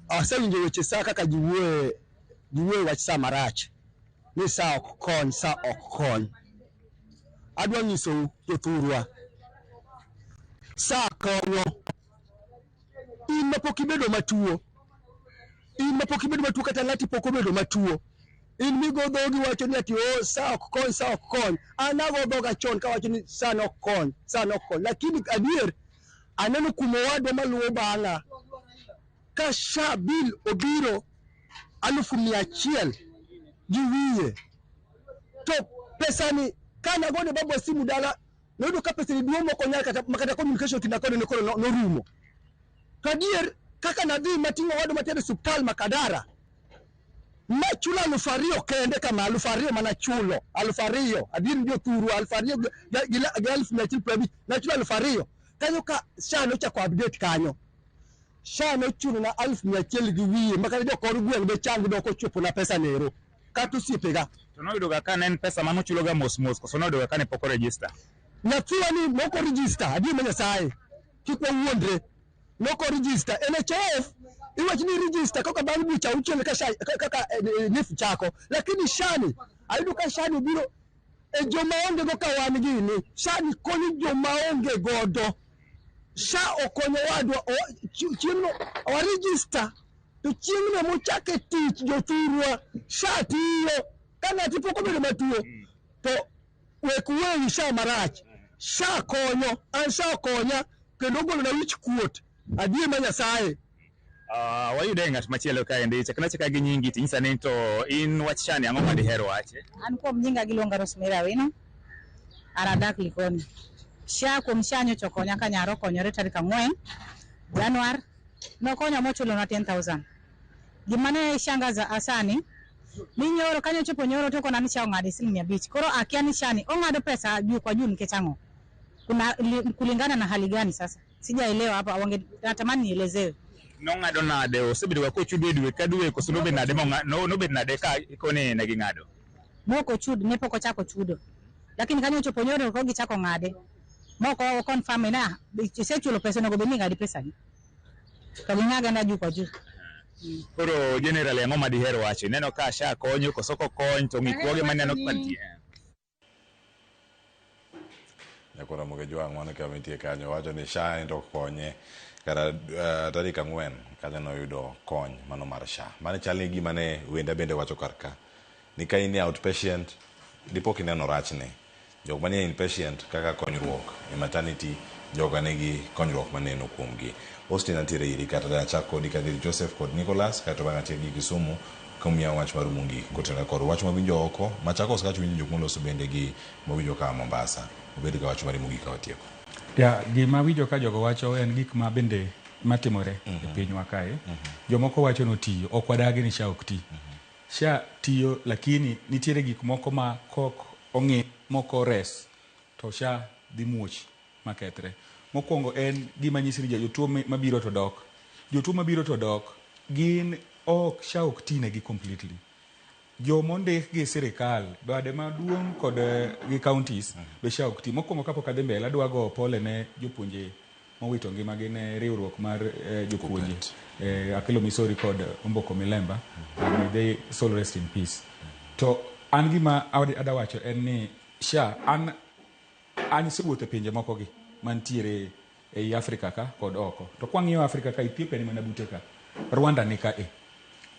Asewinjo weche SHA kaka ji wuoye wach SHA marach, ni SHA ok kony, SHA ok kony. Adwa nyisou jothurwa, SHA konyo. In mapok ibedo matuo, in mapok ibedo matuo kata ng'ati pok obedo matuo, in migo dhogi wacho ni ati oh, SHA ok kony, SHA ok kony. An ago dhoga chon kawacho ni SHA nok kony, SHA nok kony. Lakini adier aneno kuom owadwa maluwo bang'a ka SHA bill obiro 100,000 gi wiye, to pesani kana gone babwa simu dala noyudo ka pesani duong' mok onyal kata makata communication kinda kode ne koro norumo. To adier kaka nadhi mating'o owadwa matere osiptal Makadara, nachulo 2000 kende kama, 2000 mana chulo, 2000, adier ni jothurwa, 2000 gi 1150, nachulo 2000. Kanyo ka SHA nochako update kanyo. SHA nochulo na 1,100 gi wiye, ma kata jokor gweng' be chang dok ochopo na pesa nero, kata osiepega.
To noyudo ga ka ne en pesa mano chulo ga mos mos, koso noyudo ga ka ne pok oregister?
Nyathiwa ni moko register, adier ma Nyasaye, kik wawuondre. Moko register, NHIF iwacho ni register kaka bang' dweche auchiel ka SHA, kaka NHIF chako, lakini SHA ni ayudo ka SHA ni obiro e joma onge go ka wan gini. SHA ni konyo joma onge godo. SHA okonyo wadwa, chieng'no wa register to chieng'no mochake tich jothurwa, SHA tiyo. Ka ng'ati pok obedo matuo to wek weyi SHA marach. SHA konyo, an SHA okonya kendo ogolona wich kuot, adier ma Nyasaye.
Wayude ng'at machielo kaendi, chakna chaka gi nyingi tinyisa ni to in wach SHA ni ang'o ma diher wache?
An kuom nyinga giluonga Rosemary Awino, an adak Likoni. SHA kuom SHA nyocha okonya ka nyaro okonyore tarik 4 Januar, nokonya mochulona 10,000. Gima ne shangaza asani, ni nyoro kanyo chopo nyoro to kona ni SHA ong'ado siling 500. Koro akia ni SHA ni ong'ado pesa juu kwa juu nikech ang'o? Kuna kulingana na hali gani sasa? Sijaelewa hapa, natamani nielezewe.
Nong'ado nade? Osebedo ga kochudo dwe ka dwe koso nobet nade nobet nade ka ikone ne ging'ado?
Moko chud, ne pok ochako chudo. Lakini kanyo chopo nyoro ko gichako ng'ade. Moko o confirm na isechulo pesa onego bed ni ing'adi pesa ni. To ging'ade na juu kwa juu.
Koro general ang'o ma diher wacho? Ineno ka SHA konyo koso ok okony to ng'ikruoge maneno ka nitie?
Nyakora Moge Jwang' mano kama nitie kanyo wacho ni SHA en to konye kata tarik 4 kanyo noyudo kony mano mar SHA. Mano chal ni gima ne wenda bende wacho kar ka ni ka in e outpatient dipo kineno rachne. Jok manie inpatient kaka konyruok e maternity joga nigi konyruok maneno kuomgi. Austin antiere iri kata achak kodi kadhi Joseph kod Nicholas kaeto bang'e atiek gi Kisumu komiya wach mar mogik kotenore kod wach mawinjo oko Machakos kacha winjo jok moloso bende gi mawinjo ka Mombasa. Obed ga wach mari mogik ka watieko.
Ya, gima winjo ka jogo wacho en gik ma bende matimore e pinywa kae. Jomoko wacho ni otiyo, ok wadagi ni SHA ok ti. SHA tiyo lakini nitiere gik moko ma kok ong'i moko res to SHA dhi muoch makethre. Mokwongo en gima nyisi ni jotuo mabiro to dok. Jotuo mabiro to dok gin ok SHA ok tinegi completely. Jomondik gi sirikal bade maduong' kod gi counties be SHA ok ti. Mokwongo kapok adhi mbele adwa go pole ne jopuonje mowito ngimagi ne riwruok mar jopuonje Akelo Misori kod Omboko Milemba. May they soul rest in peace. To an gima adwa wacho en ni SHA an asewuotho e pinje moko gi mantiere ei Afrika ka kod oko. To kwang'iyo Afrika ka, Ethiopia ni mana bute ka, Rwanda ni ka e.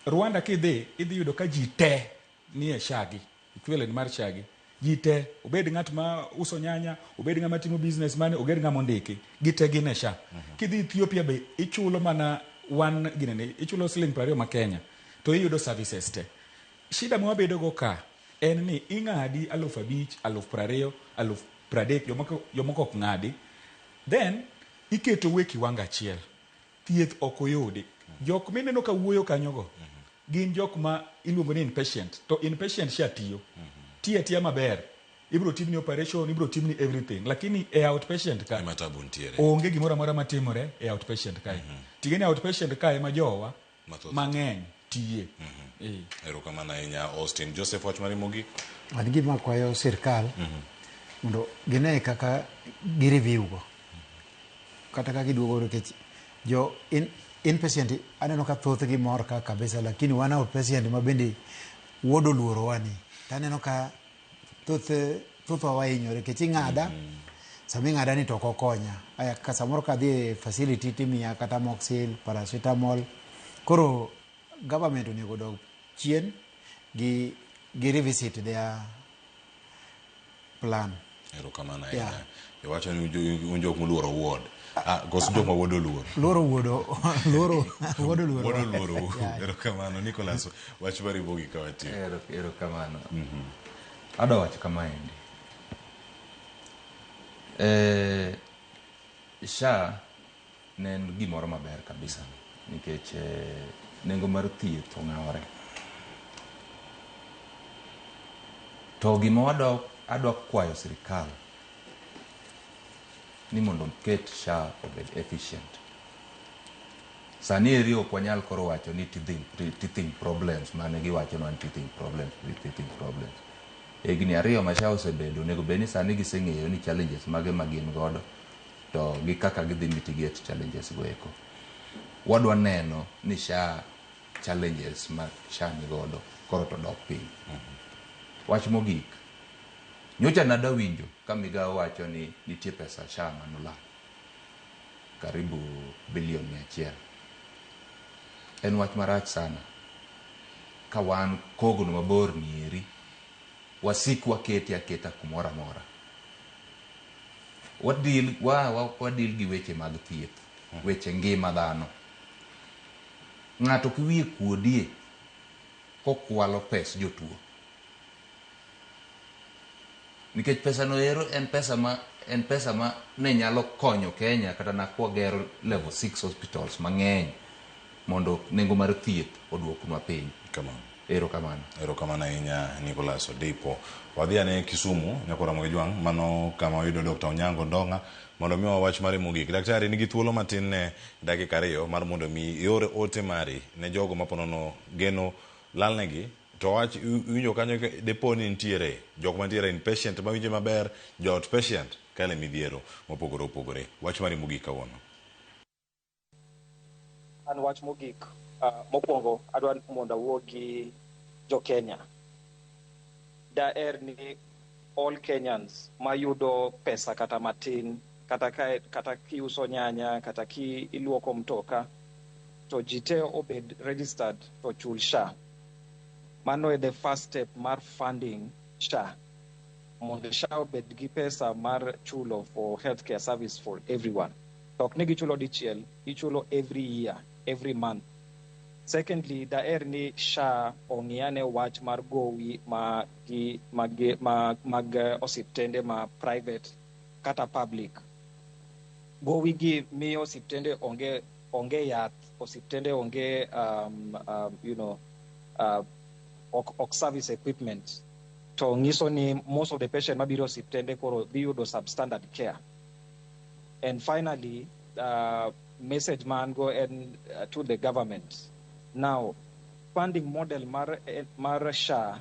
Rwanda kidhi, idhi yudo ka ji te ni e SHA gi, equivalent mar SHA gi. Ji te, obed ng'at ma uso nyanya, obed ng'ama timo business mane, obed ng'ama ondiki, gi te gin e SHA. Kidhi Ethiopia be ichulo mana one ginene, ichulo siling 20 ma Kenya, to iyudo services te. Shida ma wabedo go ka en ni ing'adi 5,000, 20,000, 30,000, jomoko ok ng'adi. Then iketo we kiwango achiel. Thieth ok oyudi. Jok mineno ka wuoyo kanyogo gin jok ma iluongo ni inpatient. To inpatient SHA tiyo. Tiyo atiya maber. Ibiro timni operation, ibiro timni everything. Lakini e outpatient ka
Ema tabu nitiere.
onge gimoro amora matimore e outpatient kae. Ting'e ni outpatient kae ema jowa
Mathoth.
mang'eny tiye.
Erokamano ahinya Austin. Joseph wach mari mogik?
An gima kwayo sirkal mondo gine kaka gi review go kata ka giduogo nikech jo inpatient aneno ka thothgi mor ka kabisa, lakini wan outpatient ma bende wuod oluorowa ni taneno ka thothwa wahinyore nikech ing'ada sama ing'ada ni to ok okonya. Aya, ka samoro kadhi e facility timiya kata Amoxil, paracetamol. Koro government onego dog chien gi revisit their plan.
Erokamano ahinya. Iwacho ni un jok moluoro ward. Ah, koso jok ma wuod oluoro.
Luoro wuodo, luoro wuod oluoro.
Wuod oluoro. Erokamano Nicholas, wach mari mogik ka watieko.
Erokamano. Adwa wacho kamaendi. SHA Ne en gimoro maber kabisa nikech nengo mar thieth ong'awore. To gima adwa kwayo sirikal ni mondo oket SHA obed efficient. Sani eri ok wanyal koro wacho ni teething problems mane giwachonwa ni teething problems, teething problems. Higni 2 ma SHA osebedo, onego bed ni sani giseng'eyo ni challenges mage ma gin godo to gi kaka gidhi mitigate challenges go eko. Wadwa neno ni SHA challenges ma SHA ni godo koro to dok piny. Wach mogik, nyocha nada winjo ka migawo wacho ni nitie pesa SHA manolal karibu bilion 100. En wach marach sana ka wan kogno mabor ni eri wasik waketi aketa kumoro amora. Wadil wadil gi weche mag thieth, weche ngima dhano. Ng'ato kiwiye kuodie kokwalo pes jotuo. Nikech pesa no ero en pesa ma ne nyalo konyo Kenya kata nakwa gero level 6 hospitals mang'eny mondo nengo mar thieth oduoknwa piny.
Kamano.
Erokamano.
Erokamano ahinya Nicholas Odipo. Wadhi ane Kisumu, nyakora Jwang', mano kama wayudo Dr. Onyango Ndong'a mondo mi wach mare mogik. Daktari nigi thuolo matin ne dakika 2 mar mondo mi ior ote mari ne jogo maponono geno lalnegi. To wach iwinjo kanyo depo ni nitiere jok mantiere inpatient mawinjo maber, jo outpatient kale midhiero mopogore opogore. Wach mari mogik kawuono.
An wach mogik mokwongo adwa mondo awuo gi jo Kenya. Daher ni all Kenyans mayudo pesa kata matin, kata kiuso nyanya, kata ki iluoko mtoka, to ji te obed registered to chul SHA. Mano e the first step mar funding SHA. Mondo SHA obed gi pesa mar chulo for healthcare service for everyone. To ok ni gichulo dichiel, ichulo every year, every month. Secondly, daher ni SHA ong'iyane wach mar gowi mag osiptende ma private kata public. Gowi gi miyo osiptende onge yath, osiptende onge ok service equipment. To nyiso ni most of the patient mabiro osiptende koro dhi yudo substandard care. And finally, message man go and to the government. Now, funding model mar SHA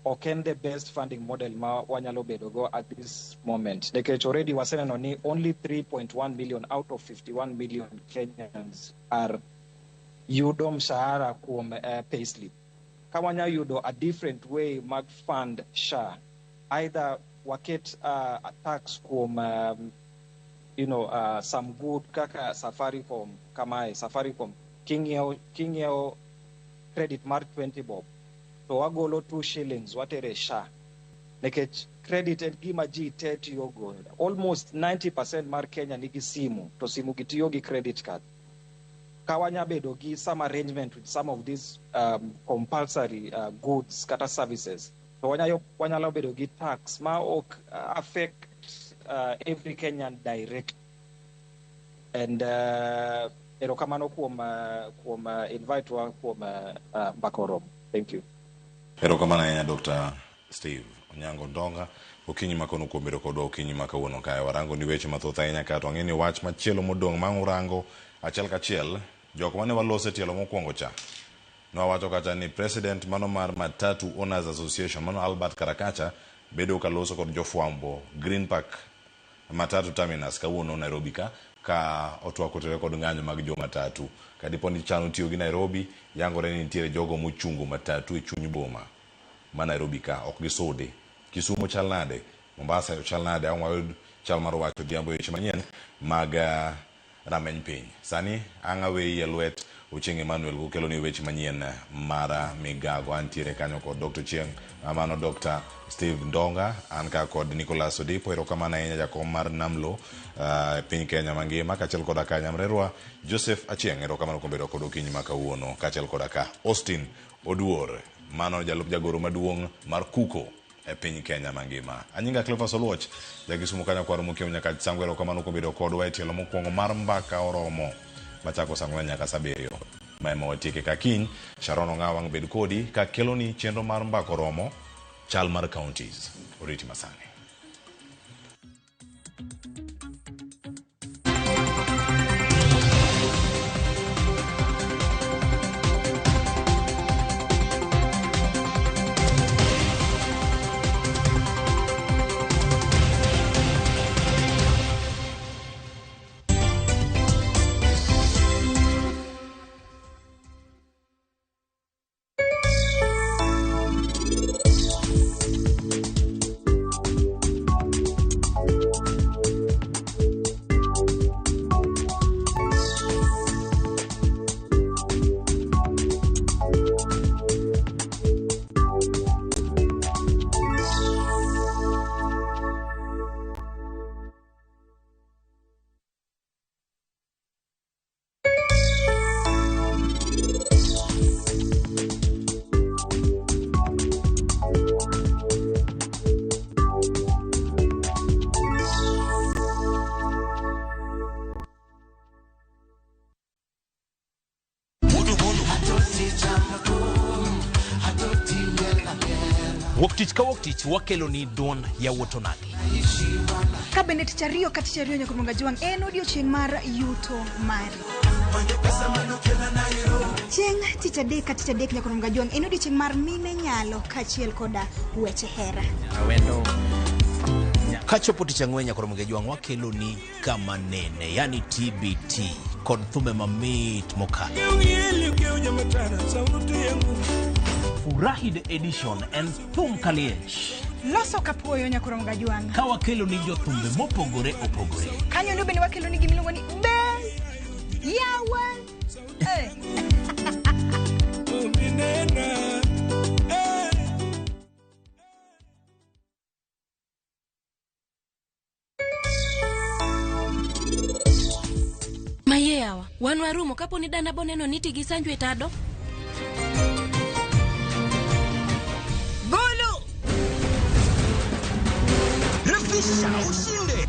ok en the best funding model ma wanyalo bedo go at this moment. Nikech already waseneno ni only 3.1 million out of 51 million Kenyans are yudo mshahara kuom payslip. Ka wanya yudo a different way mag fund SHA, either waket a tax kuom some good kaka Safaricom, kamae Safaricom king'iewo credit mar 20 bob to wagolo 2 shillings watere SHA. Nikech credit en gima ji te tiyogo. Almost 90% mar Kenya nigi simu, to simu gitiyo gi credit card. Ka wanya bedo gi some arrangement with some of these compulsory goods kata services, to wanyalo bedo gi tax ma ok affect every Kenyan direct. And erokamano kuom invite wa kuom mbaka. Thank you.
Erokamano ahinya Dr. Steve Onyango Ndonga. Okinyi makono kuom bedo kodwa okinyi ma kawuono kae. Warango ni weche mathoth ahinya ka to ang'e ni wach machielo modong' ma urango achiel kachiel jok mane walose tielo mokwongo cha nowacho kacha ni president mano mar Matatu Owners Association mano Albert Karakacha bedo kaloso kod jofwambo Green Park Matatu Terminus kawuono Nairobi ka otwako tere kod ng'anyo mag jo matatu. Kadipo ni chano tiyo gi Nairobi, yangore ni nitiere jogo mochungo matatu e chuny boma ma Nairobi ka ok gisudi. Kisumu chal nade? Mombasa chal nade? Ang' wayud chal mar wach odhiambo weche manyien mag rameny piny. Sani ang' aweyi e lwet Ochieng' Emmanuel kokelo ni weche manyien mar migago. Antiere kanyo kod Dr. Chieng' mano Dr. Steve Ndonga, an ka kod Nicholas Odipo. Erokamano ahinya jakom mar Namlo piny Kenya mangima, kaachiel koda ka nyamrerwa Joseph Achieng'. Erokamano kuom bedo kod okinyi ma kawuono, kaachiel koda ka Austin Oduor, mano jalup jagoro maduong' mar Kuko. e piny Kenya mangima. Anyinga Cleophas Oluoch, ja Kisumu kanyo kwaro mokiewo nyaka Sango erokamano kuom bedo kodwa e tielo mokwongo mar mbaka oromo machako saa 4 nyaka saa 7. Ma ema watieke ka kiny, Sharon Ong'awa ang' bed kodi ka keloni chenro mar mbaka oromo chal mar counties. Oriti masani.
Wuok tich ka wuok tich wakelo ni duond yawuot onagi.
Ka bende tich ariyo ka tich ariyo nyaka Jwang' en odiochieng' mar yuto mari. Chieng' tich adek ka tich adek nyaka Jwang' en odiochieng' mar mine nyalo kaachiel koda weche hera.
Kachopo tich ang'wen nyaka Ramogi Jwang' wakelo ni kama nene, yani TBT kod thumbe mamit mokalo. Furahi the edition en thum kaliech.
Loso kapuoyo nyaka Jwang'.
Ka wakelo ni jothumbe mopogore opogore.
Kanyo ndo bende wakelo ni gimiluongo ni be yawa. Eh.
Maye yawa, wan warumo kapo ni dana boneno ni tigi sanju e tado.
Golo! Refisha ushinde!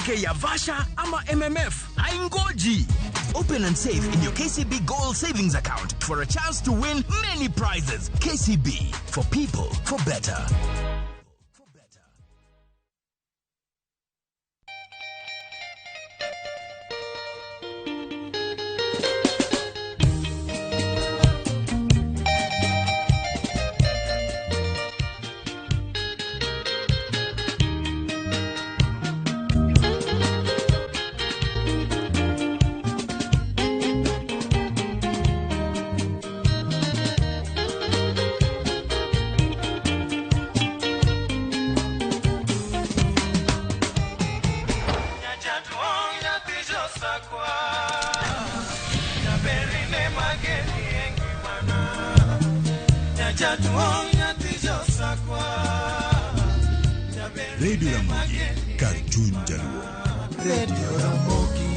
K ya Vasha ama MMF haingoji.
Open and save in your KCB Gold Savings Account for a chance to win many prizes. KCB, for people, for better.
Radio Ramogi, kar chuny jaluo.
Radio Ramogi.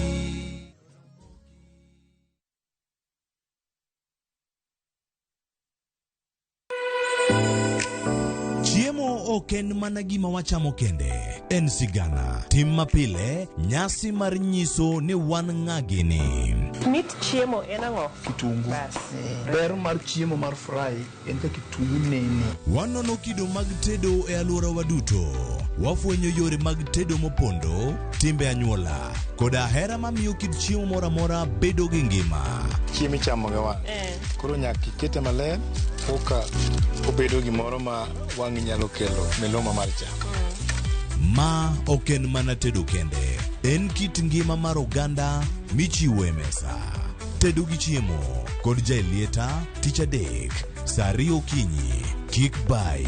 Chiemo ok en mana gima wachamo kende, en sigana, tim mapile, nyasi mar nyiso ni wan ng'a gini.
Mit chiemo en ang'o?
Kitungu.
Bas.
Ber mar chiemo mar fry en ka kitungu nene.
Wanono kido mag tedo e alworawa duto. Wafwenyo yore mag tedo mopondo, timbe anyuola, koda hera mamiyo kit chiemo moro amora bedo gi ngima.
Chiemo ichamo gi wang'. Koro nyaka ikete maler koka obedo gimoro ma wang'i nyalo kelo miluma mar chamo.
Ma ok en mana tedo kende, en kit ngima mar oganda michiwo e mesa. Tedo gi chiemo kod Jaelieta tich adek saa 2 okinyi. Kik bai.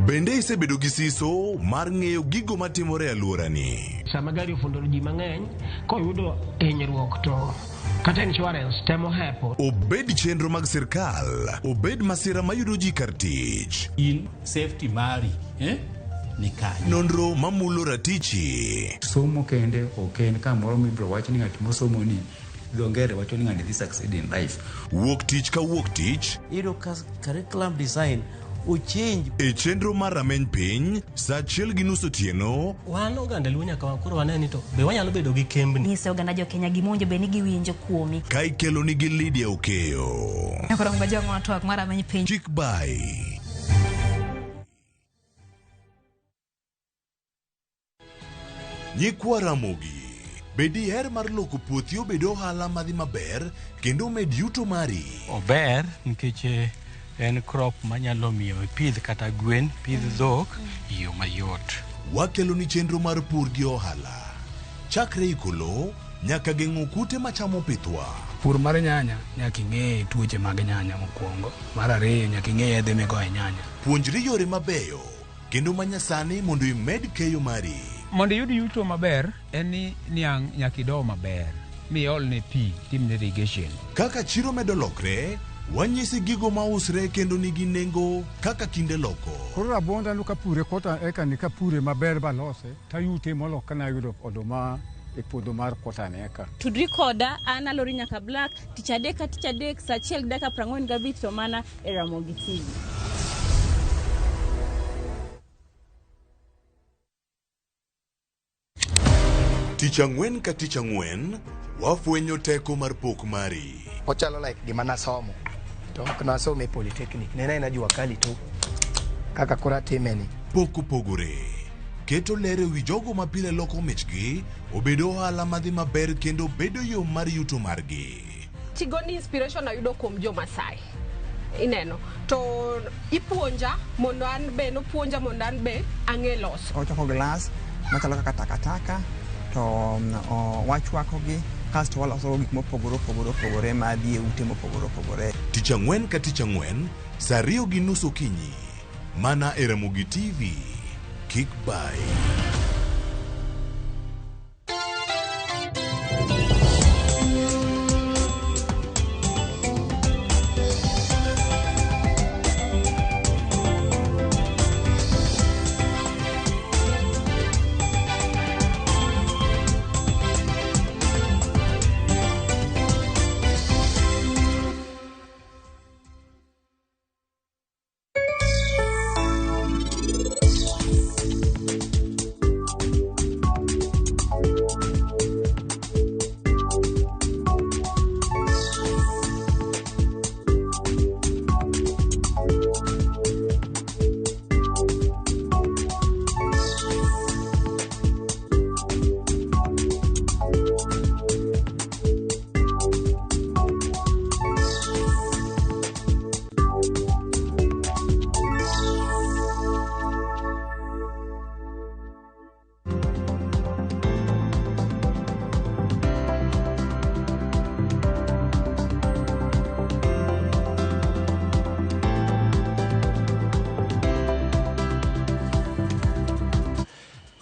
Bende isebedo gi siso mar ng'eyo gigo matimore e alworani?
Sama gari ofundo ji mang'eny, koyudo hinyruok to Kata insurance temo hepo.
Obed chenro mag sirkal, obed masira mayudo ji kar tich.
In safety mari, ni kanye?
Nonro mamulo ratichi.
Somo kende ok en kamoro mibiro wach ni ng'at mosomo ni dho ngere wacho ni ng'ani dhi succeed in life.
Wuok tich ka wuok tich.
Iyudo ka curriculum design ochange.
E chenro mar rameny piny, saa 1:30 otieno.
Wan oganda Luo nyaka koro wane ni to be wanyalo bedo gi kembni.
Nyise oganda jo Kenya gima owinjo bed ni giwinjo kuomi.
Ka ikelo nigi Lydia Okeyo.
Koro ngajong'o twak mar rameny piny.
Chik bai. Nyikwa Ramogi, be diher mar loko puothi obed ohala madhi maber kendo omed yuto mari?
Ober nikech en crop manyalo miyo ipidh kata gwen, pidh dhok e yo mayot.
Wakelo ni chenro mar pur gi ohala. Chakre iko lowo nyaka geng'o kute machamo pithwa.
Pur mar nyanya nyaka ing'e tuoche mag nyanya mokwongo. Mar ariyo nyaka ing'e yedhe migoyo e nyanya.
Puonjri yore mabeyo kendo manyasani mondo imed keyo mari.
Mondo iyud yuto maber en ni niang' nyaka ido maber miolne pi timne irrigation.
Kaka chiro medo lokre, wanyisi gigo mausre kendo nigi nengo kaka kinde loko.
Koro rabuonda no kapure kota eka ni kapure maber balose tayute molo kana yudo oduma e puodho mar kota eka.
Tudri koda an Alori nyaka Black tich adek ka tich adek saa 1:45 to mana e Ramogi TV.
Tich ang'wen ka tich ang'wen, wafwenyo teko mar pok mari.
Ochalo like gima nasomo. To ok nasomo e polytechnic. Ne en jua kali to kaka koro atime ni.
Pok opogore. Keto ler e wi jogo ma pile loko michgi, obedo ohala madhi maber kendo bedo yo mar yuto margi.
Tigoni inspiration ayudo kuom jo Masai. Ineno. To ipuonja mondo an be, nopuonja mondo an be ang'e loso.
Ochoko glass machalo kaka takataka to wachwakogi kasto waloso gik mopogore opogore opogore madhi e ute mopogore opogore.
Tich ang'wen ka tich ang'wen, saa 2:30 okinyi, mana e Ramogi TV. Kik bai.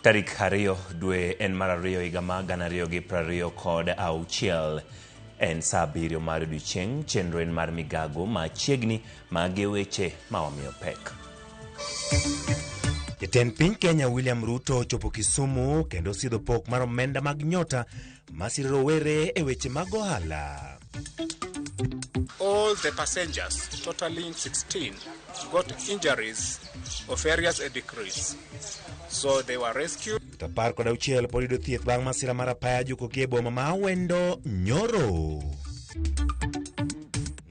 Tarik 2 dwe en mar 2 higa mar 2026 en saa 7 mar odiechieng'. Chenro en mar migago machiegni mage weche ma wamiyo pek.
Jatend piny Kenya William Ruto ochopo Kisumu kendo sidho pok mar omenda mag nyota masiro rowere e weche mag ohala.
All the passengers, totaling 16, got injuries of various degrees. So they were rescued.
16 pod yudo thieth bang' masira mar apaya jukogi e boma ma Awendo Nyoro.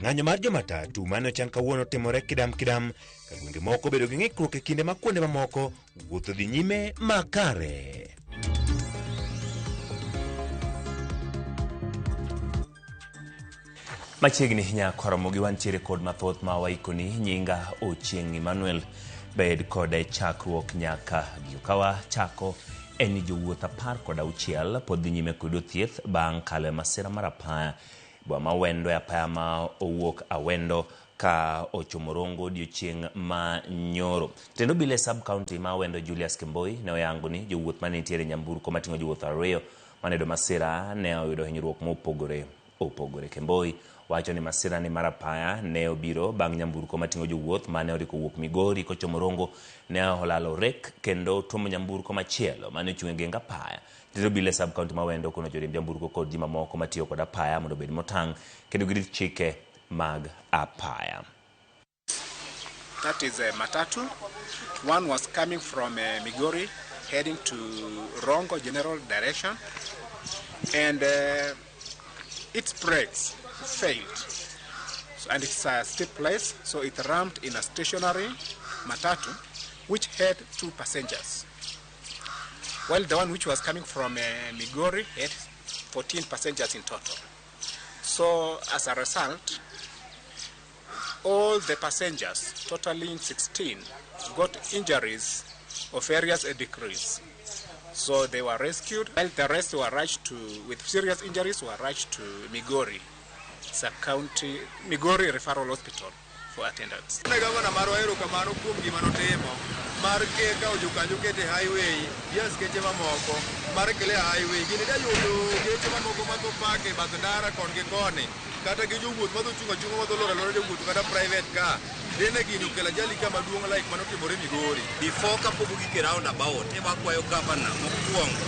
Ng'anyo mar jomatatu mane ochan kawuono timore kidam kidam ka gwenge moko bedo gi ng'ikruok e kinde ma kuonde mamoko wuotho dhi nyime makare.
Machiegni nyaka Ramogi wantiere kod mathoth ma waikoni. Nyinga Ochieng' Emmanuel. Bed kode chakruok nyaka giko. Kawa chako en ni jowuoth 16 pod dhi nyime kod thieth bang' kalo e masira mar apaya boma ma Awendo e apaya ma owuok Awendo ka ochomo Rongo odiochieng' ma nyoro. Jatend obila e sub county ma Awendo Julius Kemboi ne oyango ni jowuoth mane nitiere e nyamburko mating'o jowuoth 2 mane oyudo masira ne oyudo hinyruok mopogore opogore. Kemboi wacho ni masira ni mar apaya ne obiro bang' nyamburko mating'o jowuoth mane oriko wuok Migori kochomo Rongo ne olalo rek kendo tuomo nyamburko machielo mane ochung' e geng apaya. Jatend obila e sub county ma Awendo okono joriemb nyamburko kod ji mamoko matiyo kod apaya mondo obed motang' kendo girit chike mag apaya.
That is a matatu. One was coming from Migori, heading to Rongo general direction, and its brakes failed. So, and it's a steep place, so it rammed in a stationary matatu, which had 2 passengers. While the one which was coming from Migori had 14 passengers in total. So as a result, all the passengers, totaling 16, got injuries of various degrees. So they were rescued, while the rest were rushed to, with serious injuries, were rushed to Migori sub-county, Migori Referral Hospital for attendance.
Ne gavana marwa erokamano kuom gima notimo mar kawo jokanyo kete highway gi askeche mamoko mar clear highway. Gini da yudo geche mamoko madho park e bath ndara kon gi koni, kata gi jowuoth madho chung' achung'a madho loro alora jowuoth kata private car. Dine gini okelo ajali ka maduong' like manotimore Migori.
Before kapok ogik e roundabout, ema akwayo gavana mokwongo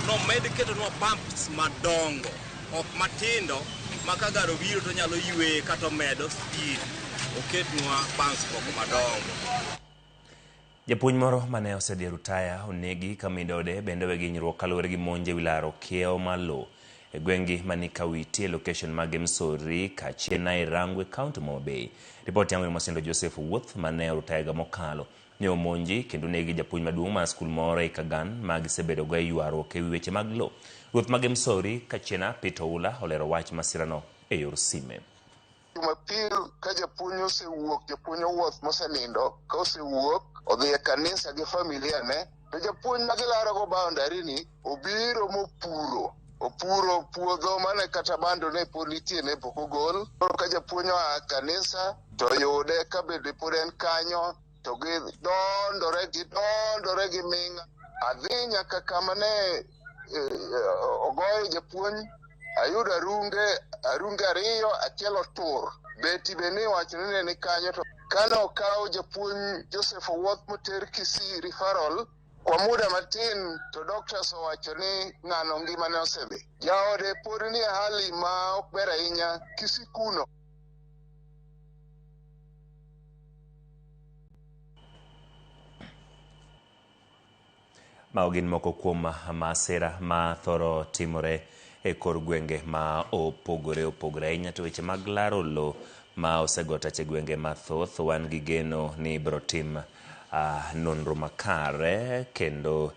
nomed ketonwa bumps madongo, ok matindo ma ka gari obiro to nyalo yweye kata omedo speed, oketnwa bumps moko madongo.
Japuonj moro mane osedhi e rutaya onegi ka midode bende owe gi hinyruok kaluwore gi monj ewi laro kiewo mar lowo e gweng'gi mani Kawiti e location mag Msori Kachiena e Rangwe county ma Homa Bay. Ripot yango ni Mosindo Joseph Owuoth mane orutaya higa mokalo ne omonji kendo onegi japuonj maduong' mar skul moro e Kagan ma gisebedogo e ywaruok ewi weche mag lowo. Ruoth mag Msori Kachiena Peter Oula olero wach masirano e yor sime.
Jumapil ka japuonj osewuok, japuonj Owuoth mosenindo, ka osewuok odhi e kanisa gi familia ne, to japuonj ma gilarogo boundary ni obiro mopuro. Opuro puodho mane kata bando ne pod nitie ne pok ogol. Koro ka japuonj oa kanisa to yude ka bende pod en kanyo to gidondore gi ming'a. Adhi nyaka kama ne ogoye japuonj, ayudo arunge ariyo, achiel otur. Beti be ne iwacho ni ne ni kanyo to kane okaw japuonj Joseph Owuoth moter Kisii referral kwa muda matin to doctors owacho ni ng'ano ngimane osedhi. Jaode pod ni e hali ma ok ber ahinya Kisii kuno.
Mago gin moko kuom masira ma thoro timore e kor gwenge ma opogore opogore ahinya to weche mag laro lowo ma osego tach e gwenge mathoth wan gi geno ni ibiro tim nonro makare kendo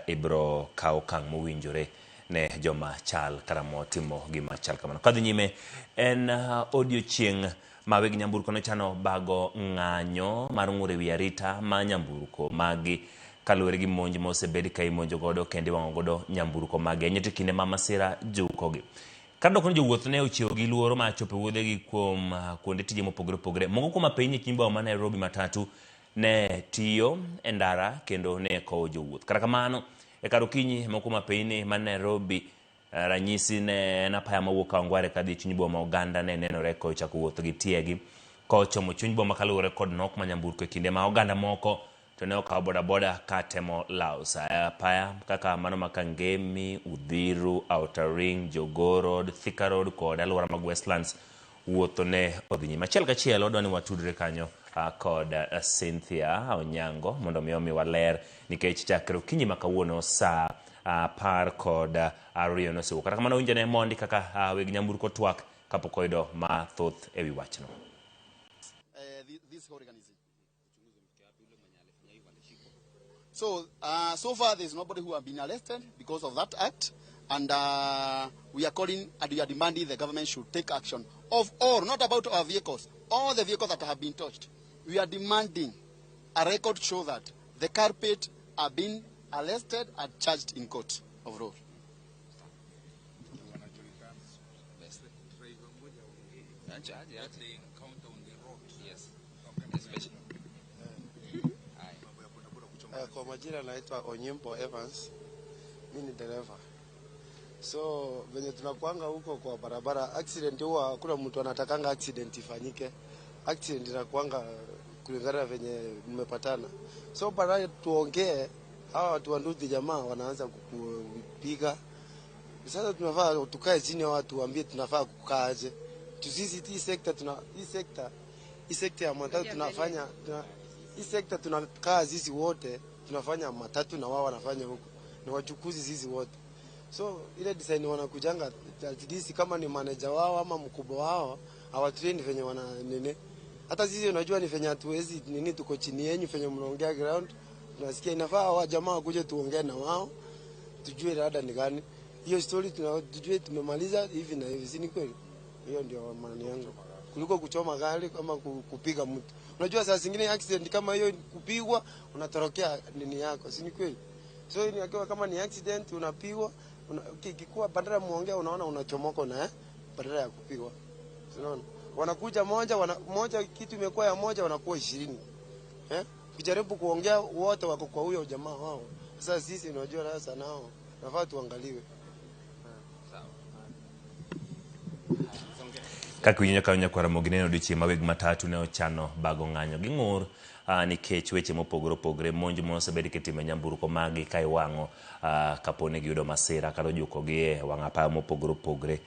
ibiro kaw okang' mowinjore ne joma chal kata motimo gima chal kamano. Kadhi nyime en odiochieng' ma weg nyamburko nochano bago ng'anyo mar ng'ur ewi arita ma nyamburko magi kaluwore gi monj ma osebed ka imonjo godo kendo iwang'o godo nyamburko magi ahinya to kinde ma masira jukogi. Kar dok ni jowuoth ne ochiewo gi luoro mar chopo e wuodhegi kuom kuonde tije mopogore opogore. Moko kuom apeyni e chuny boma ma Nairobi matatu ne tiyo e ndara kendo ne kowo jowuoth. Kata kamano, e kar okinyi moko kuom apeyni ma Nairobi ranyisi ne en apaya mawuok Kawangware kadhi e chuny boma oganda ne nenore kochako wuoth gi tiegi kochomo chuny boma kaluwore kod nok ma nyamburko e kinde ma oganda moko to ne okawo bodaboda ka temo lawo sa apaya kaka mano ma Kangemi, Uthiru, Outer Ring, Jogoo Road, Thika Road kod alwora mag Westlands wuotho ne odhi nyime. Achiel kachiel wadwa ni watudre kanyo kod Cynthia Onyango mondo mi omiwa ler nikech chakre okinyi ma kawuono saa 12 nosewuok. Kata kamano winjo ne mondi kaka weg nyamburko twak kapok oyudo mathoth ewi wachno.
This organism. So, so far there's nobody who have been arrested because of that act, and we are calling and we are demanding the government should take action of all, not about our vehicles, all the vehicles that have been touched. We are demanding a record show that the culprit have been arrested and charged in court of law.
Kwa majina naitwa Onyimbo Evans, mimi ni dereva. So venye tunakuanga huko kwa barabara, accident huwa hakuna mtu anatakanga accident ifanyike. Accident inakuanga kulingana venye mmepatana. So baadaye tuongee, hawa watu wa nduthi jamaa wanaanza kukupiga. Sasa tunafaa tukae chini, watu waambie tunafaa kukaa aje. Sisi hii sekta tuna hii sekta ya matatu tunafanya hii sekta tunakaa sisi wote tunafanya matatu na wao wanafanya huko. Ni wachukuzi sisi wote. So ile design wanakujanga at least kama ni manager wao ama mkubwa wao hawatrain venye wana nini. Hata sisi unajua ni venye hatuwezi nini, tuko chini yenu venye mnaongea ground. Tunasikia inafaa wa jamaa wakuje tuongee na wao tujue rada ni gani. Hiyo story tujue tumemaliza hivi na hivi, si ni kweli? Hiyo ndio maana yangu. Kuliko kuchoma gari kama kupiga mtu. Unajua saa zingine accident kama hiyo kupigwa unatorokea nini yako, si ni kweli? So ni akiwa kama ni accident unapigwa, ikikuwa badala muongea unaona unachomoka na badala ya kupigwa. Unaona? Wanakuja moja, moja kitu imekuwa ya moja wanakuwa 20. Ukijaribu kuongea wote wako kwa huyo jamaa wao. Sasa sisi unajua sasa nao nafaa tuangaliwe.
Kaka winjo ka nyakwar Ramogi neno odiochieng' ma weg matatu ne ochano bago ng'anyo gi ng'ur nikech weche mopogore opogore, monj mosebed kitimo e nyamburko magi ka iwang'o kapo ni giyudo masira kata ojukogi e wang' apaya mopogore opogore.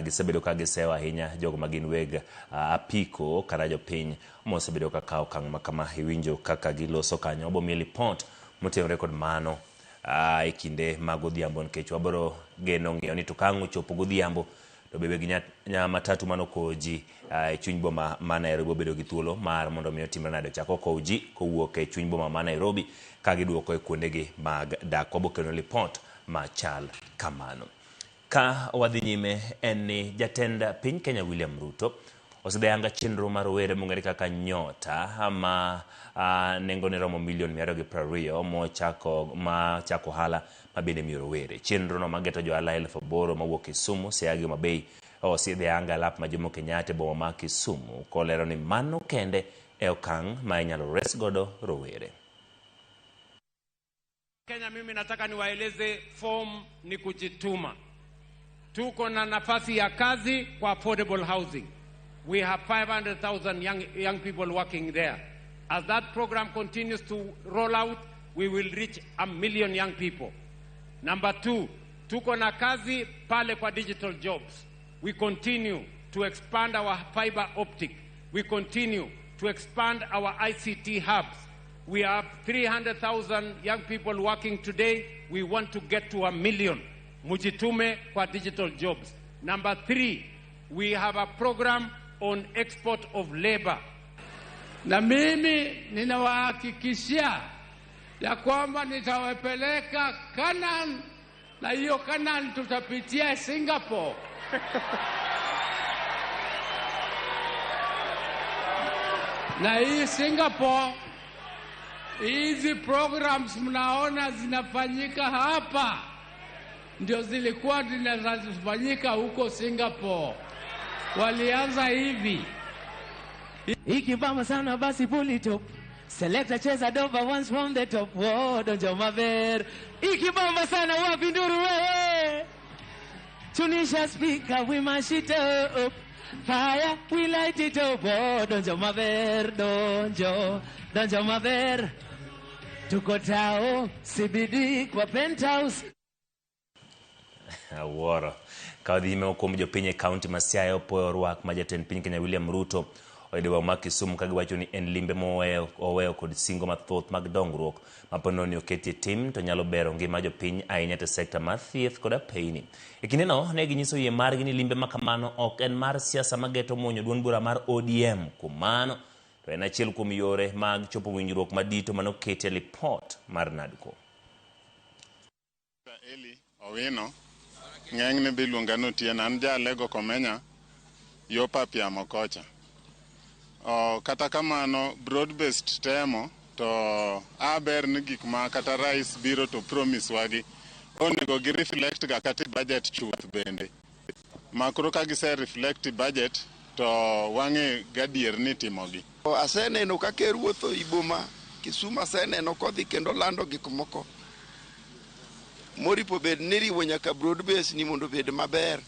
Gisebedo ka gisewo ahinya jogo ma gin weg apiko kata jopiny mosebedo ka kawo okang' ma kama. Iwinjo kaka giloso kanyo. Wabo miyi lipot motenore kod mano e kinde mag odhiambo nikech wabiro geno ng'eyo ni to ka ang' ochopo godhiambo to bebe gi matatu mano kowo ji e chuny boma ma Nairobi obedo gi thuolo mar mondo mi otimre nade ochak okow ji kowuok e chuny boma ma Nairobi ka giduoko e kuondegi mag dak. Wabo kelo lipot machal kamano. Ka wadhi nyime en ni jatend piny Kenya William Ruto osedhi chenro mar rowere mong'ere kaka Nyota ma nengone romo milion 220 mochako ma chako ohala ma bende miyo rowere. Chenro no mageto jo ohala 8,000 mawuok Kisumu, Siaya gi Homa Bay osidhi anga lap ma Jomo Kenyatta e boma ma Kisumu kolero ni mano kende e okang' ma inyalo res godo rowere.
Kenya, mimi nataka niwaeleze form ni kujituma. Tuko na nafasi ya kazi kwa affordable housing. We have 500,000 young people working there. As that program continues to roll out, we will reach 1 million young people. Number 2, tuko na kazi pale kwa digital jobs. We continue to expand our fiber optic. We continue to expand our ICT hubs. We have 300,000 young people working today. We want to get to 1 million. Mujitume kwa digital jobs. Number 3, we have a program on export of labor.
Na mimi ninawahakikishia ya kwamba nitawapeleka Canaan, na hiyo Canaan tutapitia Singapore. Na hii Singapore, hizi programs mnaona zinafanyika hapa ndio zilikuwa zinafanyika huko Singapore. Walianza hivi.
Ikibamba sana basi pull it up. Selector cheza doba once from the top. Oh, donjo maber. Ikibamba sana wapi nduru wewe. Tunisha speaker we mash it up. Fire we light it up. Oh, donjo maber, donjo, donjo maber. Tuko tao CBD kwa penthouse.
Awuoro. Ka wadhi nyime kuom jopiny e kaunti ma Siaya opoyo rwak ma jatend piny Kenya William Ruto oyudo boma ma Kisumu ka giwacho ni en limbe moweyo kod singo mathoth mag dongruok ma po nono ni oketie tim to nyalo bero ngima jopiny ahinya e sekta mar thieth kod apeyni. E kindeno ne ginyiso yie margi ni limbe ma kamano ok en mar siasa mageto muonyo duond bura mar ODM. Kuom mano to en achiel kuom yore mag chopo winjruok madito manoketi e lipot mar NADCO.
Eli Owino ng'enyne be iluonga ni Otieno, an ja Alego Komenya yo pap yamo kocha. Kata kamano broad based temo to aber ni gik ma kata rais biro to promise wagi onego gi reflect ga kata budget chuth bende. Ma koro ka gise reflect budget to wang'e gadier ni timogi.
Aseneno ka ker wuotho i boma Kisumu, aseneno kodhi kendo lando gik moko. Moripo bed ni riwo nyaka broad base ni mondo obed maber.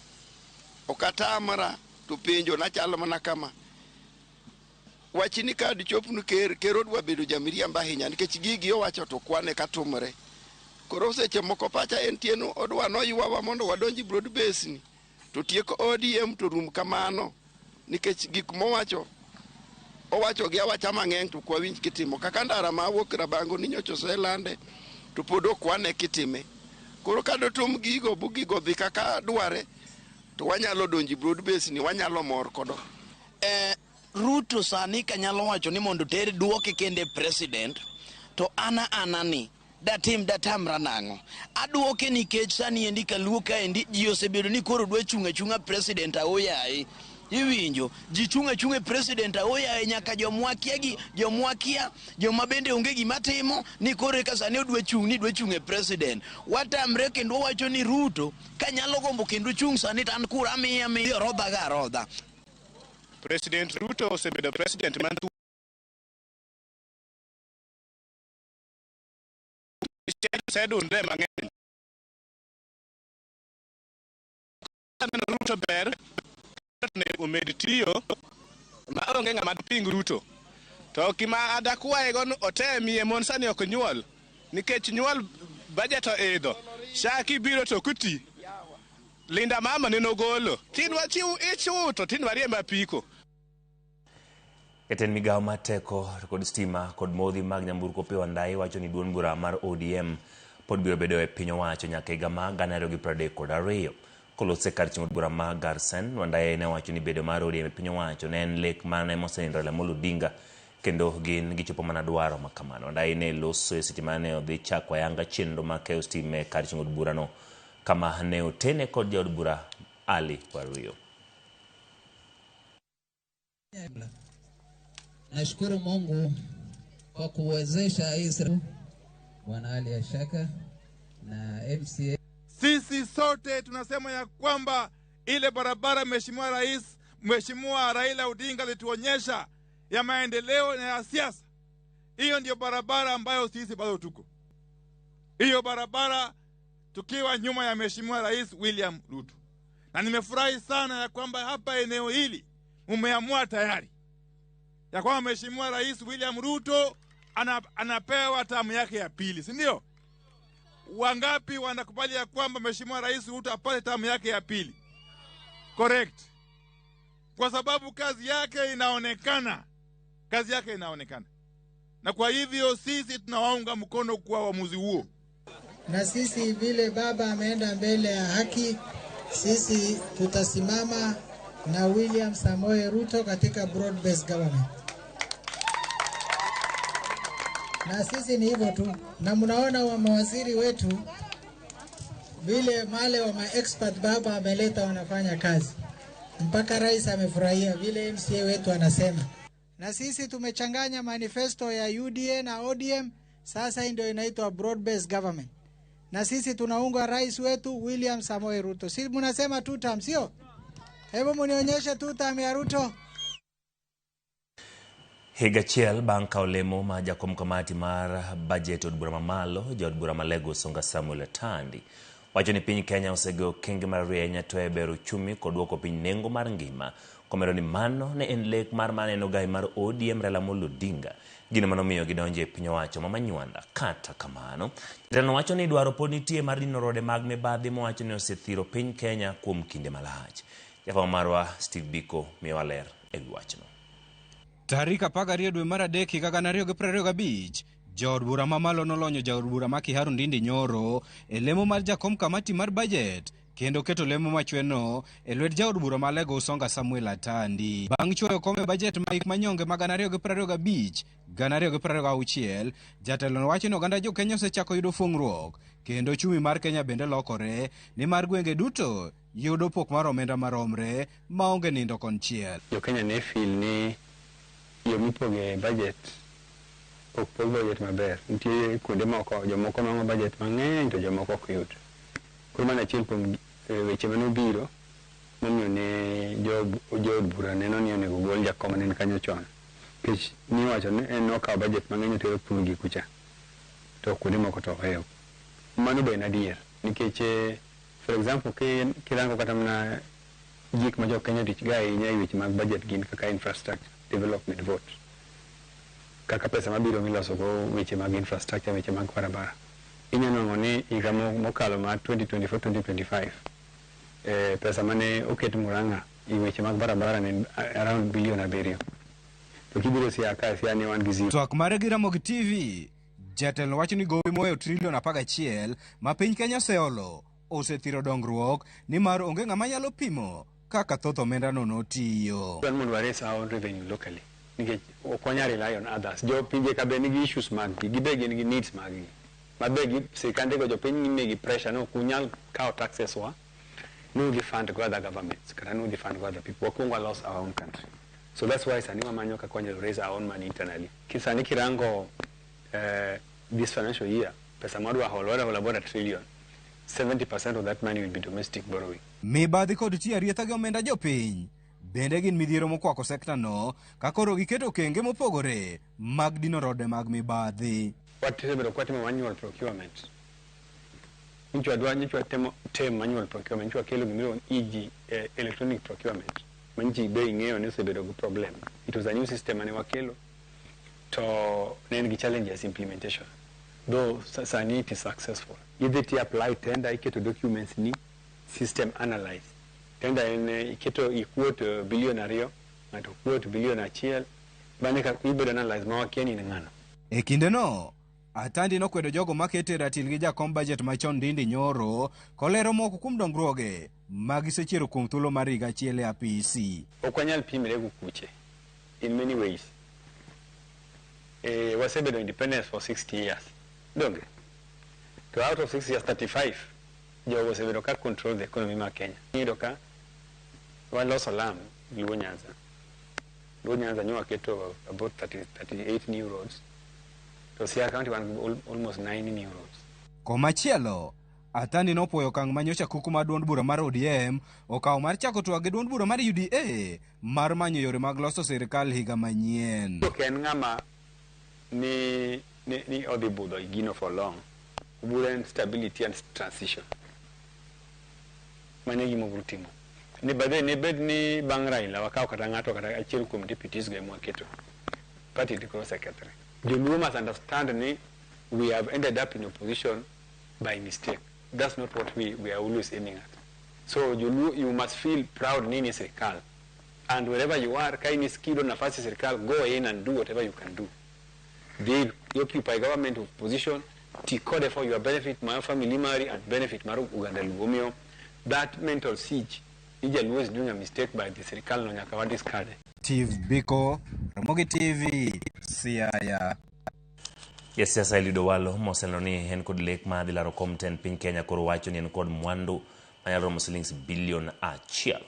Ok atamra to penjo nachalo mana kama. Wachni ka dichopnu ker, ker odwa bedo jamiriambo ahinya nikech gigi owacho to kwane katimore. Koro seche moko pacha entie ni odwa noywawa mondo wadonji broad base ni to tieko ODM to rum kamano nikech gik mowacho owacho gi awacha mang'eny to ok wawinj kitimo. Kaka ndara ma wuok Rabango ni nyocha oselande to pod ok wane kitime. Koro ka dotum gigo bu gigo dhi kaka dware to wanyalo donji broad base ni wanyalo mor kodo.
Ruto sani kanyalo wacho ni mondo ter duoke kende president to ana ana ni datim datamra nang'o aduoke nikech sani endi kaluo kaendi ji osebedo ni koro dwa chung' achung'a president aoyaye iwinjo ji chung' achung'a e president aoyaye nyaka jomwakia gi jomwakia joma bende onge gima timo ni koro eka sani odwa chung' ni dwa chung' e president watamre kendo wawacho ni Ruto kanyalo gombo kendo chung' sani to an kura amiye amiye orodha ga arodha.
President Ruto osebedo president man osedundre mang'eny. Aneno Ruto ber onego omed tiyo ma onge ng'ama ping Ruto. To gima adakwaye go ni otemie mon sani ok nyuol nikech nyuol budget oidho. Sha kibiro to ok oti. Linda mama nene ogolo. Tin wachiw ich to tin wariemb apiko.
Jatend migawo mar teko kod stima kod modhi mag nyamburko Opiyo Wandayi wacho ni duond bura mar ODM pod biro bedo e piny owacho nyaka higa mar 2032. Kolose kar chung' od bura ma Garsen, Wandayi ne owacho ni bedo mar ODM e piny owacho ne en lek mane mosenindo Raila Amolo Odinga kendo gin gichopo mana dwaro ma kamano. Wandayi ne loso e seche mane odhi chako ayanga chenro mar keyo stima e kar chung' od burano kama ne otene kod jaod bura Ali Wario.
Nashukuru Mungu kwa kuwezesha hii Bwana Ali Ashaka na MCA.
Sisi sote tunasema ya kwamba ile barabara Mheshimiwa Rais, Mheshimiwa Raila Odinga alituonyesha ya maendeleo na ya siasa, hiyo ndio barabara ambayo sisi bado tuko. Hiyo barabara tukiwa nyuma ya Mheshimiwa Rais William Ruto. Na nimefurahi sana ya kwamba hapa eneo hili umeamua tayari ya kwamba Mheshimiwa Rais William Ruto anapewa tamu yake ya pili, si ndio? Wangapi wanakubali ya kwamba Mheshimiwa Rais Ruto apate tamu yake ya pili? Correct. Kwa sababu kazi yake inaonekana. Kazi yake inaonekana. Na kwa hivyo sisi tunawaunga mkono kwa uamuzi huo.
Na sisi vile baba ameenda mbele ya haki, sisi tutasimama na William Samoei Ruto katika broad based government. Na sisi ni hivyo tu. Na mnaona wa mawaziri wetu vile male wa ma-expert baba ameleta wanafanya kazi. Mpaka rais amefurahia vile MCA wetu anasema. Na sisi tumechanganya manifesto ya UDA na ODM, sasa hii ndio inaitwa broad based government. Na sisi tunaunga rais wetu William Samoei Ruto. Si mnasema two term, sio? Hebu mnionyeshe two term ya Ruto.
Higa achiel bang' kawo lemo ma jakom kamati mar bajet od bura mamalo, jaod bura ma Lego Songa Samuel Atandi wacho ni piny Kenya osego okenge mar rieny to e bero uchumi kod duoko piny nengo mar ngima. Komedo ni mano ne en lek mar maneno gai mar ODM Raila Amolo Odinga, gino manomiyo gidonjo e piny owacho ma Manywanda. Kata kamano, jatelo wacho ni dwaro pod nitie mar dino rode mag mibadhi mowacho ni osethiro piny Kenya kuom kinde malach. Jafwambo marwa Steve Biko miyowa ler e wi wachno.
Tarik 12 dwe mar 3 higa 2025, jaod bura mamalo nolonyo jaod bura ma Kiharu Ndindi Nyoro e lemo mar jakom kamati mar bajet kendo keto lemo machweno e lwet jaod bura ma Lego Usonga Samuel Atandi. Bang' chwoyo kom e bajet ma hik manyonge ma 2025 2026, jatelo wacho ni oganda jo Kenya osechako yudo fung'ruok kendo uchumi mar Kenya bende lokore nimar gwenge duto yudo pok mar omenda maromre maonge nindo konchiel.
Jo Kenya ne feel ni yo mipoge budget ok pog budget maber. Nitie kuonde moko jomoko nwang'o budget mang'eny to jomoko ok yud. Koro mano achiel kuom weche mane obiro momiyo ne jood bura neno ni onego gol jakom mane ni kanyo chon. Nikech niwacho ni en nokawo budget mang'eny otero thurgi kucha to kuonde moko to ohewo. Mano be en adier Nikech for example kirango kata mana gik ma jo Kenya tich ga ahinya e weche mag budget gin kaka infrastructure development vote. Kaka pesa mabiro miloso go weche mag infrastructure, weche mag barabara. Inyalo nwang'o ni higa mokalo mar 2024-2025 pesa mane oket Murang'a e weche mag barabara ne around bilion 7. To kibiro Siaya ka, Siaya ne wan gi zero.
Twak mare gi Ramogi TV, jatelo wacho ni gowi mohewo trilion 11 ma piny Kenya oseolo osethiro dongruok nimar onge ng'ama nyalo pimo kaka thoth omendano notiyo.
Dwaro mondo wa raise our own revenue locally nikech ok wanyal rely on others. Jo pinje ka be nigi issues mag gi, gibe gin gi needs mag gi. Ma be gi sirikande go jopiny migi pressure ni ok unyal kawo taxes wa ni udhi fund go other governments kata ni udhi fund go other people. Wakuongo walos our own country. So that's why sani wamanyo kaka wanyalo raise our own money internally. Sani kirango this financial year, pesa mwadwa holo, wadwa holo about a trillion. 70% of that money will be domestic borrowing.
Mibadhi kod tiyo arietha gi omenda jopiny bende gin midhiero mokwako sekta no ka koro giketo okenge mopogore mag dino rode mag mibadhi.
Wasebedo kwatimo manual procurement. Nyocha wadwa nyocha watemo tem manual procurement, nyocha wakelo gimiluongo ni EG, electronic procurement. Ma ji be ing'eyo ni osebedo gi problem. It was a new system mane wakelo to ne en gi challenges implementation. Though sani it is successful. Idhi ti apply tender, iketo documents ni, system analyze. Tender en iketo i quote bilion 2, ng'ato quote bilion 1, bang'e ka ibedo analyze ma wakia ni in ng'ano.
E kindeno, Atandi nokwedo jogo makete ratil gi jakom budget machon Ndindi Nyoro kolero moko kuom dongruoge ma gisechiero kuom thuolo mar higa achiel e apisi.
Ok wanyal pimre gi kuche in many ways. Wasebedo independence for 60 years. Donge? To out of 60 years, 35 jogo osebedo ka control the economy mar Kenya. Iyudo ka waloso lam Luo Nyanza. Luo Nyanza nyo waketo about 38 new roads. To Siaya County wan gi almost 9 new roads.
Komachielo, Atandi nopuoyo okang' ma nyocha kuku mar duond bura mar ODM okawo mar chako twak gi duond bura mar UDA mar manyo yore mag loso sirikal higa manyien.
Ok en ng'ama ni odhi budho e gino for long. Obiro en stability and transition. Mano e gima obiro timo. Ni by ni bed ni bang' Raila wakawo kata ng'ato kata achiel kuom deputies go ema waketo. Party to koro osekethre. Joluo must understand ni we have ended up in opposition by mistake. That's not what we are always aiming at. So Joluo, you must feel proud ni ni sirikal. And wherever you are, ka in skido nafasi sirikal, go in and do whatever you can do. They occupy government of position, ti kode for your benefit, my family mari, and benefit mar Uganda Luo. Omiyo, that mental siege, ni Jaluo is doing a mistake by the sirikal no nyaka wa discard.
Steve Biko, Ramogi TV, Siaya.
Jasiasa Eliud Owalo moseneno ni en kod lek mar dhi laro kom tend piny Kenya koro wacho ni en kod mwandu manyalo romo silings bilion 1.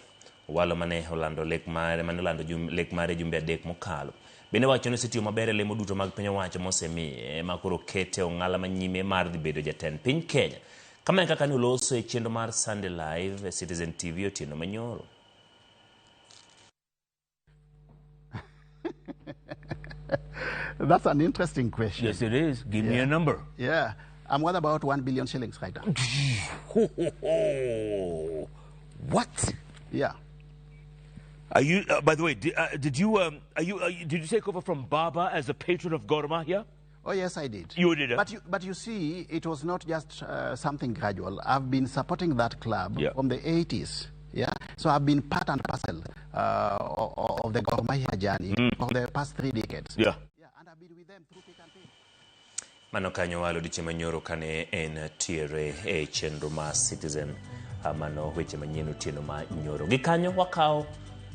Owalo mane olando lek mare mane olando lek mare jumbe 3 mokalo. Bende wacho ni osetiyo maber e lemo duto mag piny owacho mosemiye ma koro kete ong'ala manyime mar dhi bedo jatend piny Kenya. Kama e kaka ne oloso e chenro mar Sunday Live e Citizen TV otieno manyoro.
That's an interesting question.
Yes, it is. Give me a number.
Yeah. I'm worth about 1 billion shillings right now.
What?
Yeah.
Are you? By the way, did you take over from Baba as a patron of Gor Mahia?
Oh yes, I did.
You did.
But you see, it was not just something gradual. I've been supporting that club from the 80s. Yeah. So I've been part and parcel of the Gor Mahia journey for the past 3 decades.
Yeah.
Yeah, and I've been with them through thick and thin.
Mano kanyo walo diche manyoro kane en tiere e chenro mar Citizen mano weche manyien otieno ma nyoro. Gi kanyo wakawo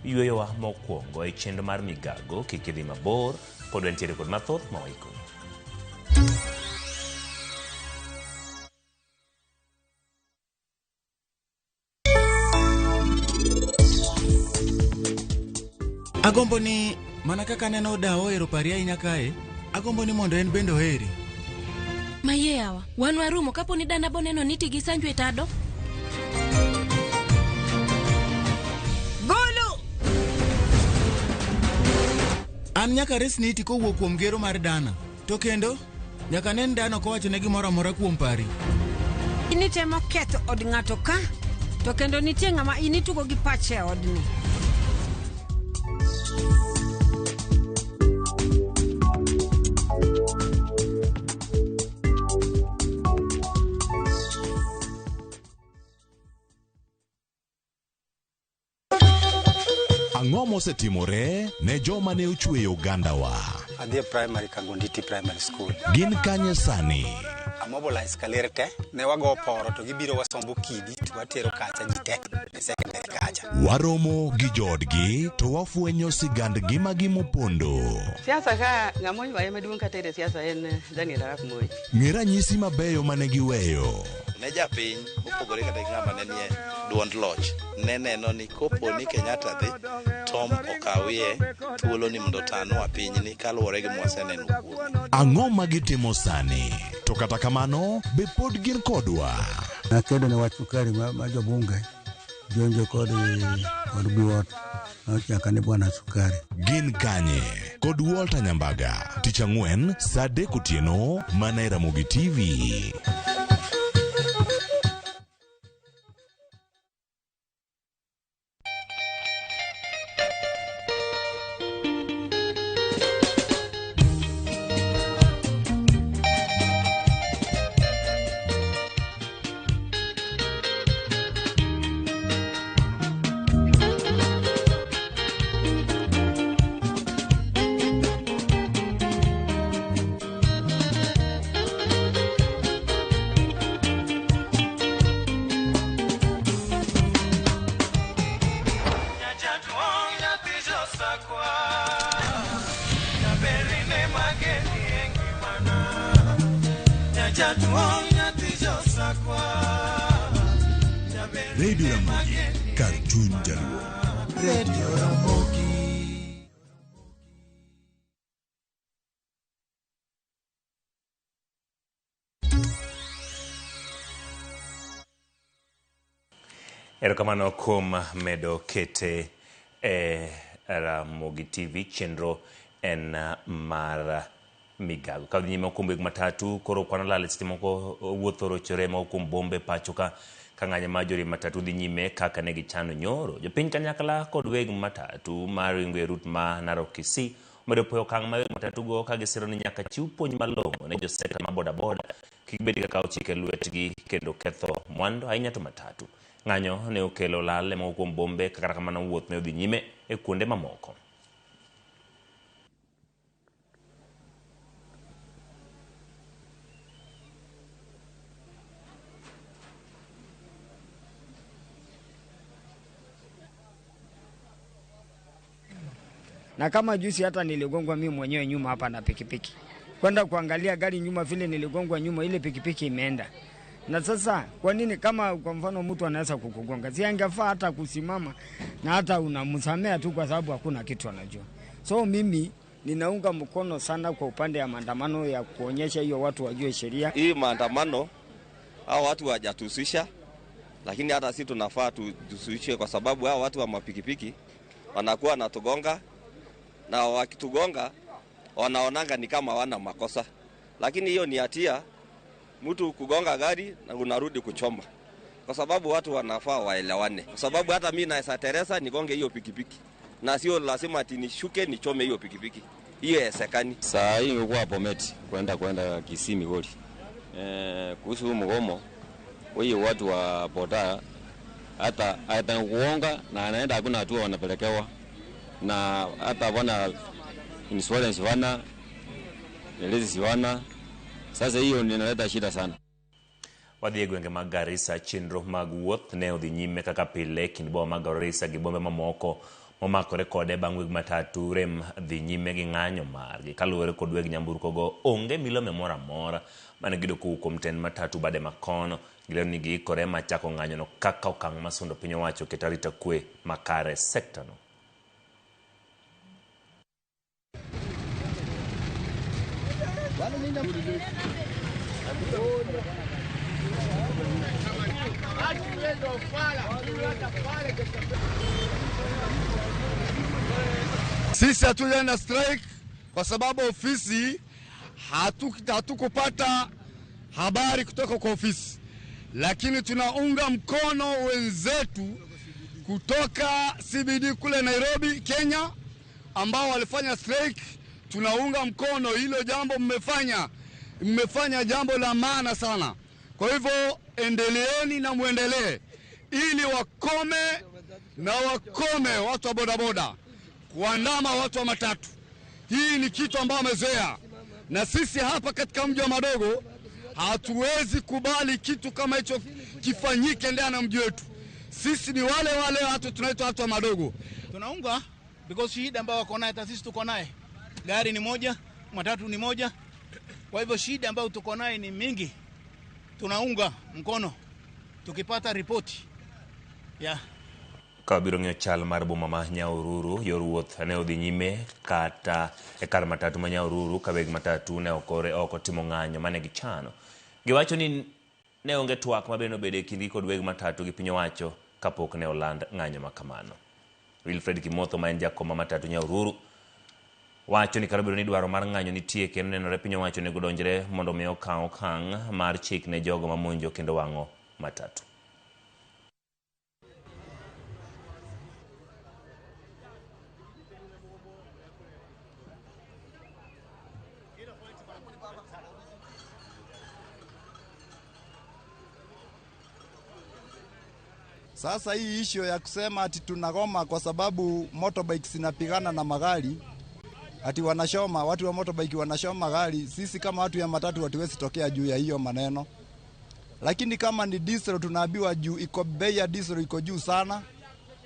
yweyowa mokwongo e chenro mar migago kik idhi mabor pod wantiere kod mathoth ma waiko.
Agombo ni mana kaka aneno dawa ohero pari ahinya kae, agombo ni mondo en bende oheri.
Mayie yawa, wan warumo kapo ni dana boneno ni tigi sanju e tado. Golo!
An nyaka res niti kowuok kuom gero mar dana. To kendo, nyaka nen dana ok owachone gimoro amora kuom pari.
Initemo ketho od ng'ato ka, to kendo nitie ng'ama in itugo gi pache e odni.
Ang'o mosetimore ne joma ne ochweyo ogandawa?
Adhi e primary Kagonditi Primary School.
Gin kanye sani?
Amobilize kaler te, ne wago poro to gibiro wasombo kidi to watero kacha ji te e secondary kacha.
Waromo gi joodgi to wafwenyo sigand ngimagi mopondo.
Siasa ka ng'ama oywaye maduong' katere siasa en Daniel Arap Moi.
Ng'e ranyisi mabeyo mane giweyo.
Ne japiny mopogore kata gi ng'ama ne nie duond loch ne neno ni kopo ni Kenyatta dhi Tom okawie thuolo ni mondo otanwa pinyni kaluwore gi mwaseneno kuome.
Ang'o ma gitimo sani? To kata kamano, be pod gin kodwa?
Nakedo ne wach sukari ma jobunge jonjo kod biwot nochaka ni bwana sukari.
Gin kanye? Kod Walter Nyambaga, tich ang'wen saa 3 otieno mana e Ramogi TV. Radio Ramogi, kar chuny jaluo.
Radio Ramogi.
Erokamano kuom medo kete e Ramogi TV. Chenro en mar migago. Ka dhi nyime kuom weg matatu, koro kwan olal seche moko wuoth orochore moko kuom bombe pacho ka ng'anyo mar joriemb matatu dhi nyime kaka ne gichano nyoro. Jopiny kanyakla kod weg matatu maringo e rut ma Narok Kisii omedo poyo okang' ma weg matatu go ka gisiro ni nyaka chiw puonj malong'o ne josekta ma bodaboda kik bed ka kawo chike lwetgi kendo ketho mwandu ahinya to matatu. Ng'anyo ne okelo lal e moko kuom bombe kata kamano wuoth ne odhi nyime e kuonde mamoko.
Na kama juzi hata niligongwa mimi mwenyewe nyuma hapa na pikipiki. Kwenda kuangalia gari nyuma vile niligongwa nyuma ile pikipiki imeenda. Na sasa kwa nini kama kwa mfano mtu anaweza kukugonga? Si angefaa hata kusimama na hata unamsamea tu kwa sababu hakuna kitu anajua. So mimi ninaunga mkono sana kwa upande ya maandamano ya kuonyesha hiyo watu wajue sheria.
Hii maandamano hao watu hawajatusisha, lakini hata sisi tunafaa tutusishe kwa sababu hao watu wa mapikipiki wanakuwa wanatugonga, na wakitugonga wanaonanga ni kama wana makosa, lakini hiyo ni hatia mtu kugonga gari na unarudi kuchoma, kwa sababu watu wanafaa waelewane. Kwa sababu hata mimi naweza teresa nigonge hiyo pikipiki, na sio lazima ati nishuke nichome hiyo pikipiki, hiyo haiwezekani.
Saa hii nilikuwa Bomet kwenda Kisii Migori. Kuhusu mgomo huyo watu wa boda hata kuonga na anaenda hakuna hatua wanapelekewa, na hata wana insurance wana elezi wana. Sasa hiyo inaleta shida sana.
Wadhi e gwenge mag Garissa, chenro mag wuoth ne odhi nyime kaka pile kind boma mag Garissa gi bombe mamoko momakore kode bang' weg matatu rem dhi nyime gi ng'anyo margi. Kaluwore kod weg nyamburko go, onge milome moro amora mane giyudo kowuok kuom tend matatu bade makono. Gilero ni giikore mar chako ng'anyono kaka okang' mar sundo piny owacho keto arita kwe makare e sekta no.
Sisi hatujaenda strike kwa sababu ofisi hatukupata habari kutoka kwa ofisi. Lakini tunaunga mkono wenzetu kutoka CBD kule Nairobi, Kenya, ambao walifanya strike. Tunaunga mkono hilo jambo mmefanya. Mmefanya jambo la maana sana. Kwa hivyo endeleeni na muendelee ili wakome na wakome watu wa bodaboda kuandama watu wa matatu. Hii ni kitu ambao wamezoea, na sisi hapa katika mji wa Madogo hatuwezi kubali kitu kama hicho kifanyike ndani ya mji wetu. Sisi ni wale wale watu tunaitwa watu wa Madogo.
Tunaunga because shida ambayo wako nayo hata sisi tuko naye. Gari ni moja, matatu ni moja. Kwa hivyo shida ambayo tuko naye ni mingi. Tunaunga mkono tukipata ripoti. Yeah.
Ka wabiro ng'iyo chal mar boma ma Nyahururu, yor wuoth ne odhi nyime kata e kar matatu ma Nyahururu ka weg matatu ne ok otimo ng'anyo mane gichano. Giwacho ni ne onge twak mabende obedo e kindgi kod weg matatu gi piny owacho kapok ne oland ng'anyo ma kamano. Wilfred Kimotho ma en jakom ma matatu Nyahururu wacho ni kar obedo ni dwaro mar ng'anyo nitie kendo nenore piny owacho onego donjre mondo mi okaw okang' mar chik ne jogo mamonjo kendo wang'o matatu.
Sasa hii issue ya kusema ati tunagoma kwa sababu motorbikes zinapigana na magari, ati wanashoma, watu wa motorbike wanashoma gari, sisi kama watu ya matatu hatuwezi tokea juu ya hiyo maneno. Lakini kama ni diesel tunaambiwa juu iko bei ya diesel iko juu sana.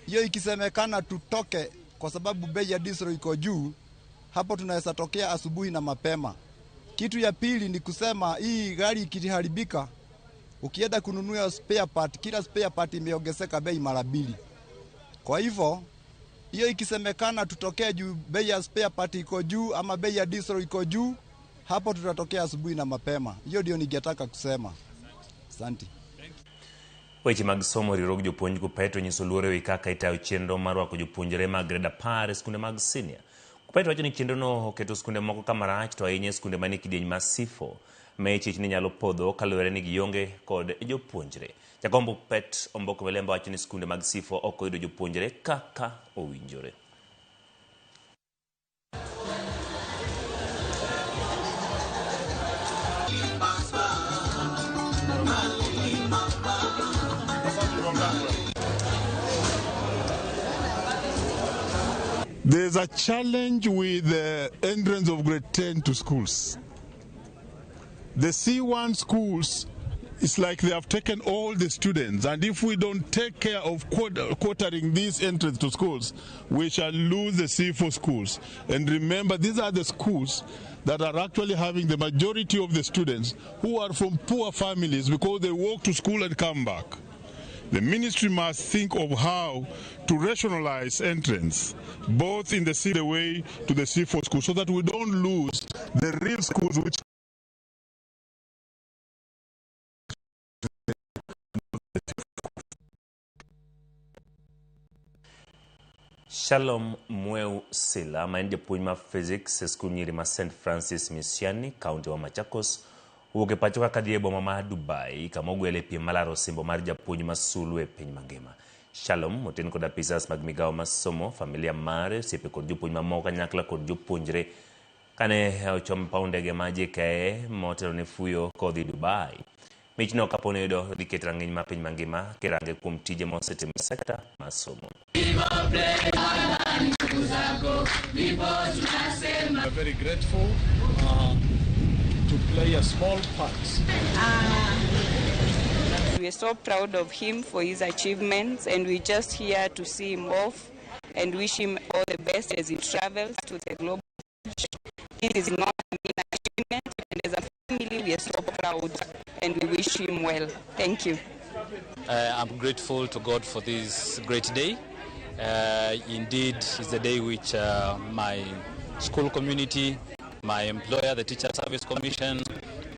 Hiyo ikisemekana tutoke kwa sababu bei ya diesel iko juu, hapo tunaweza tokea asubuhi na mapema. Kitu ya pili ni kusema hii gari ikiharibika, ukienda kununua spare part, kila spare part imeongezeka bei mara mbili. Kwa hivyo hiyo ikisemekana tutokee juu bei ya spare part iko juu ama bei ya diesel iko juu, hapo tutatokea asubuhi na mapema. Hiyo ndio ningetaka kusema. Asante.
Weche mag somo riwruog jopuonj KUPPET onyiso luoro ewi kaka itayo chenro mar rwako jopuonjre mag grade 10 e skunde mag senior. KUPPET wacho ni chenrono oketo skunde moko kama rach to ahinya skunde manie kidieny mar C4 ma ichich ni nyalo podho kaluwore ni gionge kod jopuonjre. Jakom KUPPET Omboko Milemba wacho ni skunde mag C4 ok oyudo jopuonjre kaka owinjore. There's a challenge with the entrance of grade 10 to schools. The C1 schools, it's like they have taken all the students, and if we don't take care of quartering these entrance to schools, we shall lose the C4 schools. And remember, these are the schools that are actually having the majority of the students who are from poor families because they walk to school and come back. The ministry must think of how to rationalize entrance, both in the C the way to the C4 school, so that we don't lose the real schools which Shalom Mweu Sila ma en japuonj mar physics e skul nyiri ma St Francis Missiani, kaunti wa Machakos, owuok e pacho kaka dhi e boma ma Dubai kama ogwele piem malaro osimbo mar japuonj ma sulu e piny mangima. Shalom oten kod apisas mag migawo mar somo, familia mare, osiepe kod jopuonj mamoko kanyakla kod jopuonjre kane ochom paw ndege ma JKIA motelo ne fuyo kodhi Dubai. Michno kapo ni oyudo dhi keto rang'iny mar piny mangima kirange kuom tije mosetimo e sekta mar somo.
We are very grateful to play a small part.
We are so proud of him for his achievements, and we're just here to see him off and wish him all the best as he travels to the global. This is not an achievement, and as a family we are so proud and we wish him well. Thank you.
I'm grateful to God for this great day. Indeed, it's a day which my school community, my employer, the Teacher Service Commission,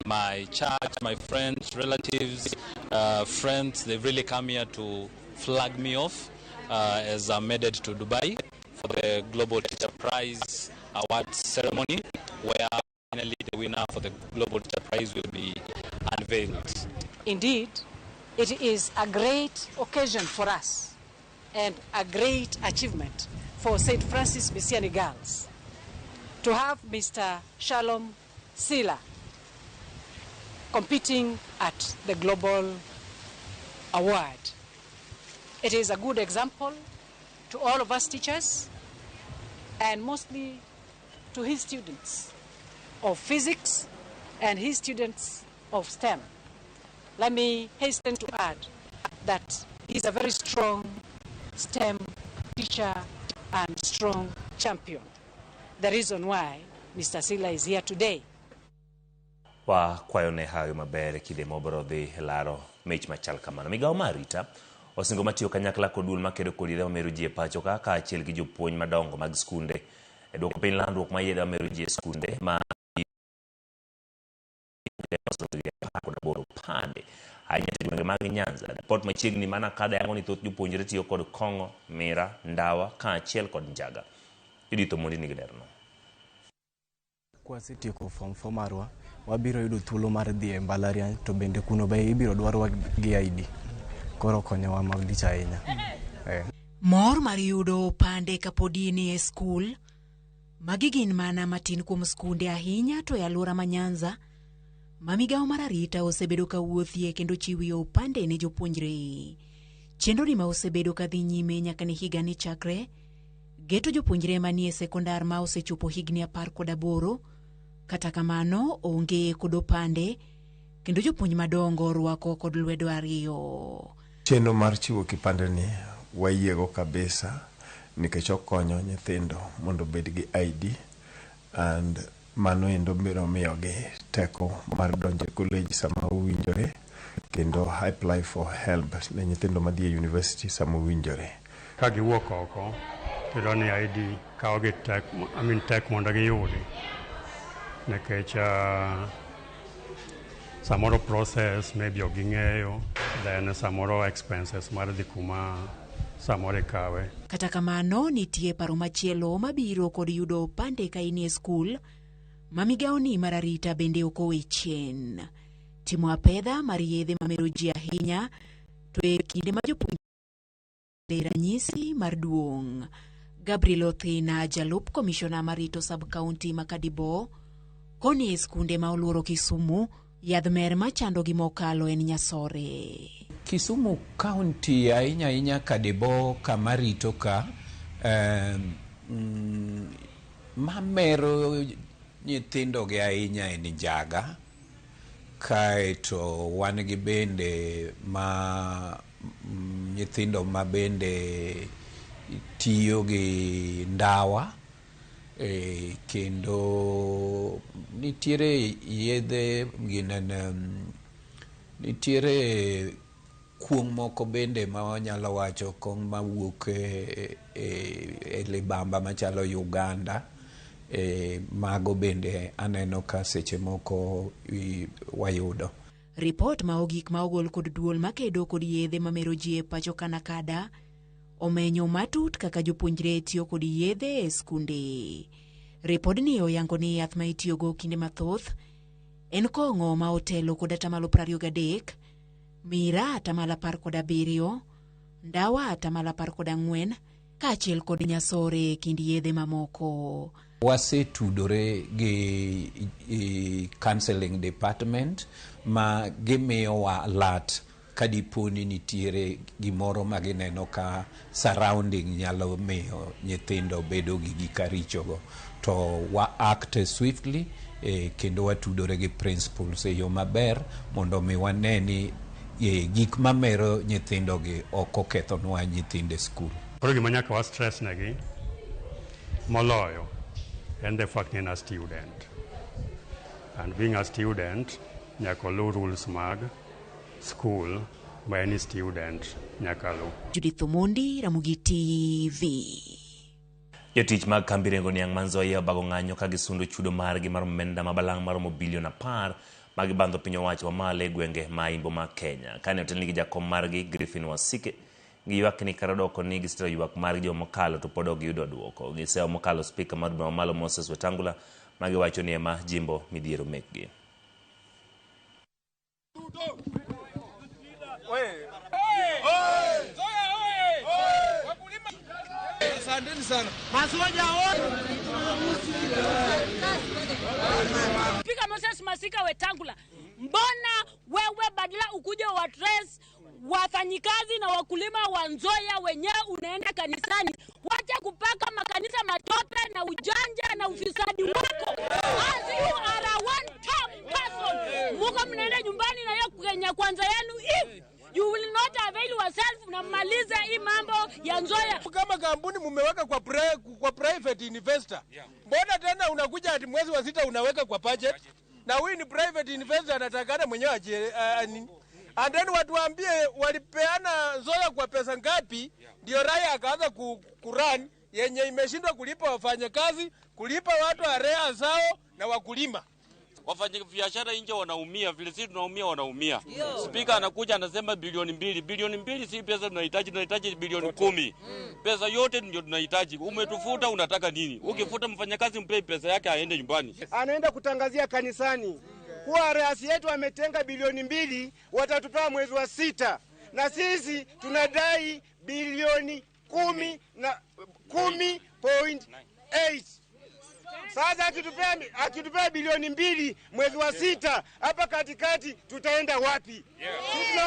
my church, my friends, relatives, friends, they've really come here to flag me off as I'm headed to Dubai for the Global Teacher Prize Awards ceremony, where finally the winner for the Global Teacher Prize will be unveiled.
Indeed,
It is a great occasion for us and a great achievement for St. Francis Missiani Girls to have Mr. Shalom Sila competing at the Global Award. It is a good example to all of us teachers and mostly to his students of physics and his students of STEM. Let me hasten to add that he's a very strong STEM teacher and strong champion. The reason why Mr. Sila is here today.
Wa kwayo ne hawi maber e kinde mobiro dhi laro mich machal kamano. Migawo mar arita osingo matiyo kanyakla kod duol makedo kod yedhe mamero ji e pacho ka kaachiel gi jopuonj madongo mag skunde e duoko piny landruok mar yedhe mamero ji e skunde ma 18 pande ahinya to gwenge mag Nyanza. Ripot machiegni mana kada yango ni thoth jopuonjre tiyo kod kong'o, mira, ndawa kaachiel kod njaga. Judith Omondi nigi lerno.
Kwasetieko form 4 marwa, wabiro yudo thuolo mar dhi e mbalariany to bende kuno be ibiro dwarwa gi ID. Koro konyowa malich ahinya. Eh.
Mor mar yudo opande kapod in e skul. Magi gin mana matin kuom skunde ahinya to e alwora ma Nyanza ma migawo mar arita osebedo ka wuothie kendo chiwo opande ne jopuonjre. Chenro ni ma osebedo ka dhi nyime nyaka ne higani chakre geto jopuonjre manie sekondar ma osechopo higni 18 kata kamano onge kod opande kendo jopuonj madongo orwako kod lwedo ariyo.
Chenro mar chiwo kipande ni wayiego kabisa nikech okonyo nyithindo mondo obed gi ID and mano endo biro miyogi teko mar donjo e college sama owinjore kendo apply for HELB ne nyithindo madhi e university sama owinjore.
Ka giwuok oko tiyudo ni ID kawo gi tek, I mean, tek mondo giyudi nikech samoro process maybe ok ging'eyo, then samoro expenses mar dhi kuma samoro ikawe.
Kata kamano nitie paro machielo mabiro kod yudo opande ka in e skul ma migawoni mar arita bende ok owe chien. Timo apedha mar yedhe mamero ji ahinya to e kinde ma jopuonjre ranyisi mar duong'. Gabriel Othina, jalup komishona marito sub-county ma Kadibo, koni e skunde ma oluoro Kisumu, yadh mer machandogi mokalo en nyasore.
Kisumu County ahinya ahinya Kadibo kama rito ka mamero nyithindo gi ahinya en njaga, kaeto wan gi bende ma nyithindo ma bende tiyo gi ndawa kendo nitiere yedhe ginene, nitiere kuong' moko bende ma wanyalo wacho kong' mawuok e libamba machalo Uganda mago bende aneno ka seche moko wayudo.
Ripot ma ogik ma ogol kod duol makedo kod yedhe mamero ji e pacho Kanakada omenyo matut kaka jopuonjre tiyo kod yedhe e skunde. Ripodni oyango ni yath ma itiyogo kinde mathoth en kong'o ma otelo kod 23%, mira 17%, ndawa 14%, kaachiel kod nyasore e kind yedhe mamoko.
Wasetudore gi counseling department ma gimiyowa alert ka dipo ni nitiere gimoro ma gineno ka surrounding nyalo miyo nyithindo bedo gi gik richogo to wa act swiftly kendo watudore gi principals e yo maber mondo mi wane ni gik mamero nyithindo gi ok okethonwa nyithindo e skul.
Koro gima nyaka wa stress negi moloyo en the fact ni en a student, and being a student nyaka oluw rules mag school ma any student nyaka luw.
Judith Omondi, Ramogi TV.
Jotich mag kambi rengo niang' ma Nzoia obago ng'anyo ka gisundo chudo margi mar omenda ma balang' maromo bilion 10 ma gibandho piny owacho mamalo e gwenge ma imbo mag Kenya. Kane otelnegi gi jakom margi Griffin Wasike, giywak ni kar odoko ni gisetero ywak margi juma mokalo to pod ok giyudo duoko. Gisewa mokalo spika mar bura mamalo Moses Wetangula ma giwacho ni ema jimbo midhiero mekgi.
Asanteni sana.
Spika Moses Masika Wetangula, mbona wewe badala ukuje wa trace wafanyikazi na wakulima wa Nzoia wenyewe unaenda kanisani? Wacha kupaka makanisa matope na ujanja na ufisadi wako. As you are a one term person, muko mnaenda nyumbani na hiyo Kenya Kwanza yenu. If you will not avail yourself, mnamaliza hii mambo ya Nzoia.
Kama kampuni mumeweka kwa private investor, mbona tena unakuja ati mwezi wa 6 unaweka kwa budget? Na huyu ni private investor, anatakana mwenyewe aje. And then watu waambie walipeana Nzoia kwa pesa ngapi, ndio raia akaanza kurun yenye imeshindwa kulipa wafanyakazi, kulipa watu area zao na wakulima.
Wafanyabiashara nje wanaumia, vile sisi tunaumia wanaumia. Spika anakuja anasema bilioni 2. Bilioni 2 si pesa tunahitaji, tunahitaji bilioni 10. Pesa yote ndio tunahitaji. Umetufuta unataka nini? Ukifuta mfanyakazi mpe pesa yake aende nyumbani.
Anaenda kutangazia kanisani kuwa rais yetu ametenga bilioni 2 watatupea mwezi wa 6, na sisi tunadai bilioni 10.8. Sasa akitupea bilioni 2 mwezi wa 6, hapa katikati tutaenda wapi? Sisi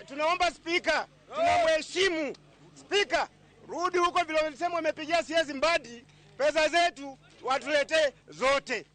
tunaomba spika, tunamheshimu spika, rudi huko vile walisema wamepigia CS Mbadi, pesa zetu watuletee zote.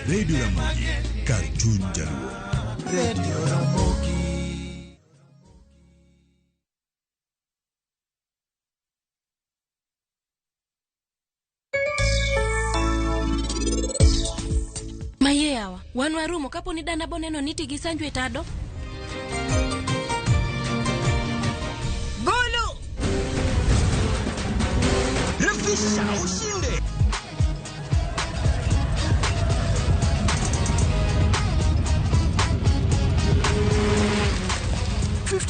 Radio Ramogi, kar chuny Jaluo.
Radio Ramogi.
Maye yawa, wan warumo kapo ni dana boneno niti gi Sanju e tado. Golo!
Refisha ushinde!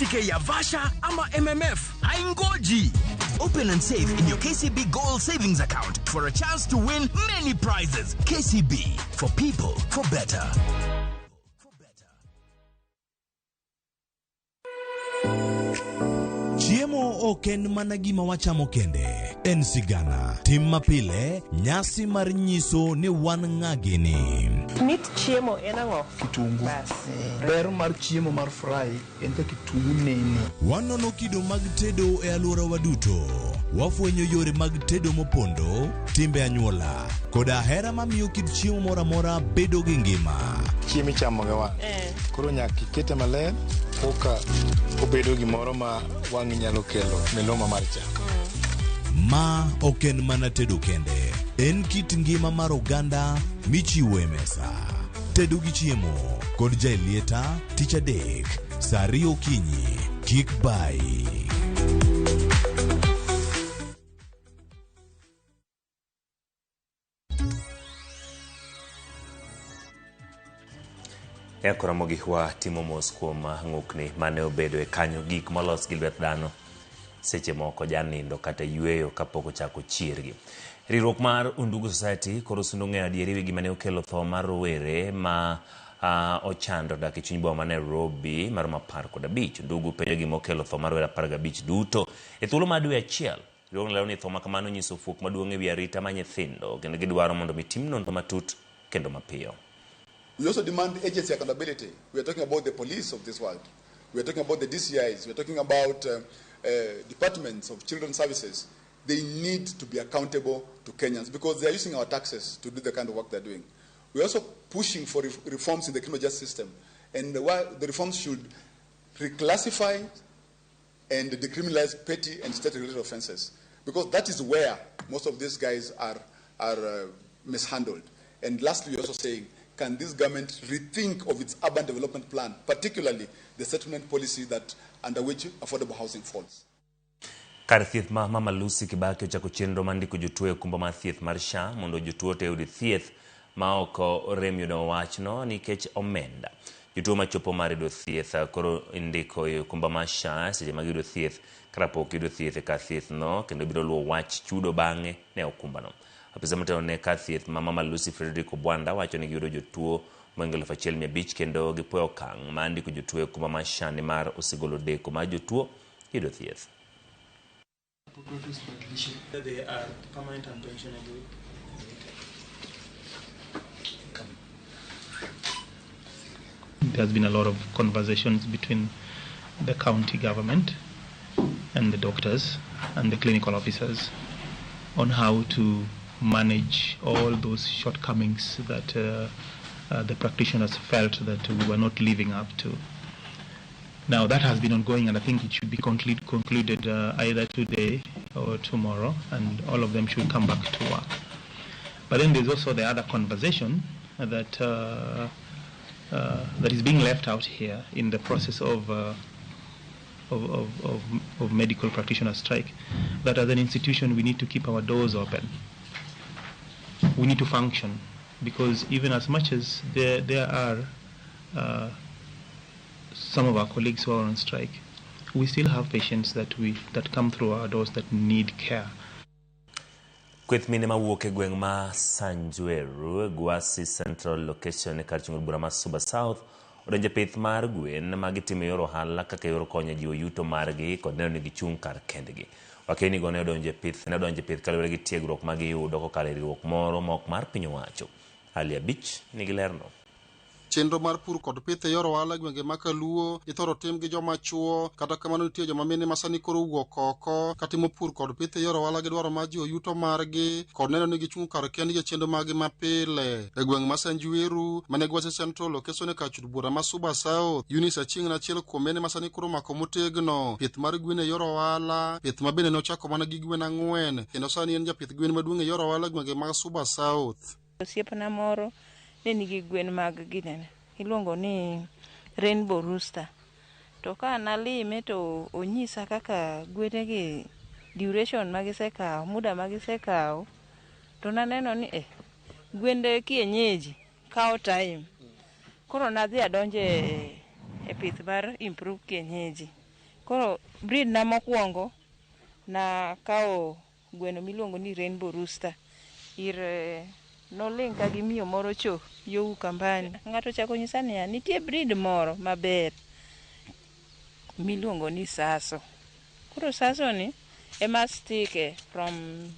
K ya Vasha ama MMF haingoji. Open and save in your KCB Gold Savings Account for a chance to win many prizes. KCB, for people, for better.
Chiemo ok en mana gima wachamo kende. En sigana, tim mapile, nyasi mar nyiso ni wan ng'a gini.
Mit chiemo en ang'o?
Kitungu. Ber mar chiemo mar fry en ka kitungu nene.
Wanono kido mag tedo e alworawa duto. Wafwenyo yore mag tedo mopondo, timbe anyuola, koda hera mamiyo kit chiemo moro amora bedo gi ngima.
Chiemo ichamo gi wang'. Koro nyaka ikete maler koka obedo gimoro ma wang'i nyalo kelo miloma mar chak.
Ma ok en mana tedo kende, en kit ngima mar oganda michiwo e mesa. Tedo gi chiemo kod Jaelieta tich adek saa 2 okinyi. Kik bai.
Ramogi wa timo mos kuom ng'ukni mane obedo e kanyo, gik molos gi lwet dhano seche moko janindo kata yweyo kapok ochako chiergi. Riwruok mar Undugu Society koro sundo ng'eyo adieri wi gima ne okelo tho mar rowere ma ochando dak e chuny boma ma Nairobi maromo 15. Undugu penjo gima okelo tho mar rowere 15 duto e thuolo mar dwe achiel. Riwruogno lero ni tho ma kamano nyiso fuok maduong' e wi arita mar nyithindo kendo gidwaro mondo mi tim nonro matut kendo mapiyo.
We also demand agency accountability. We are talking about the police of this world. We are talking about the DCIs. We are talking about departments of children's services. They need to be accountable to Kenyans because they are using our taxes to do the kind of work they're doing. We are also pushing for reforms in the criminal justice system. And the reforms should reclassify and decriminalize petty and state-related offenses, because that is where most of these guys are mishandled. And lastly, we're also saying, can this government rethink of its urban development plan, particularly the settlement policy that under which affordable housing falls?
Kar thieth ma Mama Lucy Kibaki ochako chenro mar ndiko jotuo e okumba mar thieth mar SHA mondo jotuo te oyud thieth ma ok orem yudo wachno nikech omenda. Jotuo machopo mar yudo thieth koro indiko e okumba mar SHA seche ma giyudo thieth kapok giyudo thieth e kar thieth no kendo biro luwo wach chudo bang'e ne okumbano. Apisa motelo ne kar thieth ma Mama Lucy Frederick Obwanda wacho ni giyudo jotuo mohingo 1500 kendo gipuoyo okang' mar ndiko jotuo e okumba mar SHA nimar osegolo deko mar jotuo yudo thieth.
They are permanent and pensionable.
There's been a lot of conversations between the county government and the doctors and the clinical officers on how to manage all those shortcomings that the practitioners felt that we were not living up to. Now that has been ongoing, and I think it should be concluded either today or tomorrow, and all of them should come back to work. But then there's also the other conversation that that is being left out here in the process of medical practitioner strike, that as an institution we need to keep our doors open. We need to function, because even as much as there are some of our colleagues who are on strike, we still have patients that come through our doors that need care.
Kweth mine mawuok e gweng' ma Sanjweru, Gwasi Central Location kar chung' bura ma Suba South odonjo e pith mar gwen ma gitimo e yor ohala kaka yor konyo jiwo yuto margi kod neno ni gichung' kar kendgi. Wakeni go ne odonjo e pith kaluwore gi tiegruok ma giyudo kokalo e riwruok moro ma ok mar piny owacho. Ali Abich nigi lerno.
Chenro mar pur kod pith e yor ohala e gwenge ma Kaluo ithoro tim gi joma chuo, kata kamano nitie joma mine ma sani koro owuok oko katimo pur kod pith e yor ohala gi dwaro mar jiwo yuto margi kod neno ni gichung' kar kendgi e chenro margi mapile. E gweng' ma Sanjweru mane Gwasi Central Location e kar chud bura ma Suba South, Eunice Achieng' en achiel kuom mine ma sani koro omako motegno pith mar gwen e yor ohala, pith ma bende nochako mana gi gwen 4 kendo sani en japith gwen maduong' e yor ohala e gwenge mag Suba South.
Osiepna moro ne nigi gwen mag ginene iluongo ni Rainbow Rooster, to ka nalime to onyisa kaka gwenegi duration magisekawo, muda magisekawo, to naneno ni gwende kienyeji kawo time. Koro nadhi adonje e pith mar improve kienyeji. Koro breed na mokwongo nakawo gweno miluongo ni Rainbow Rooster ir nolinka gi miyo moro cho yo Ukambani. Ng'ato chako nyisa niya nitie breed moro maber miluongo ni Saso. Koro Saso ni ema stike from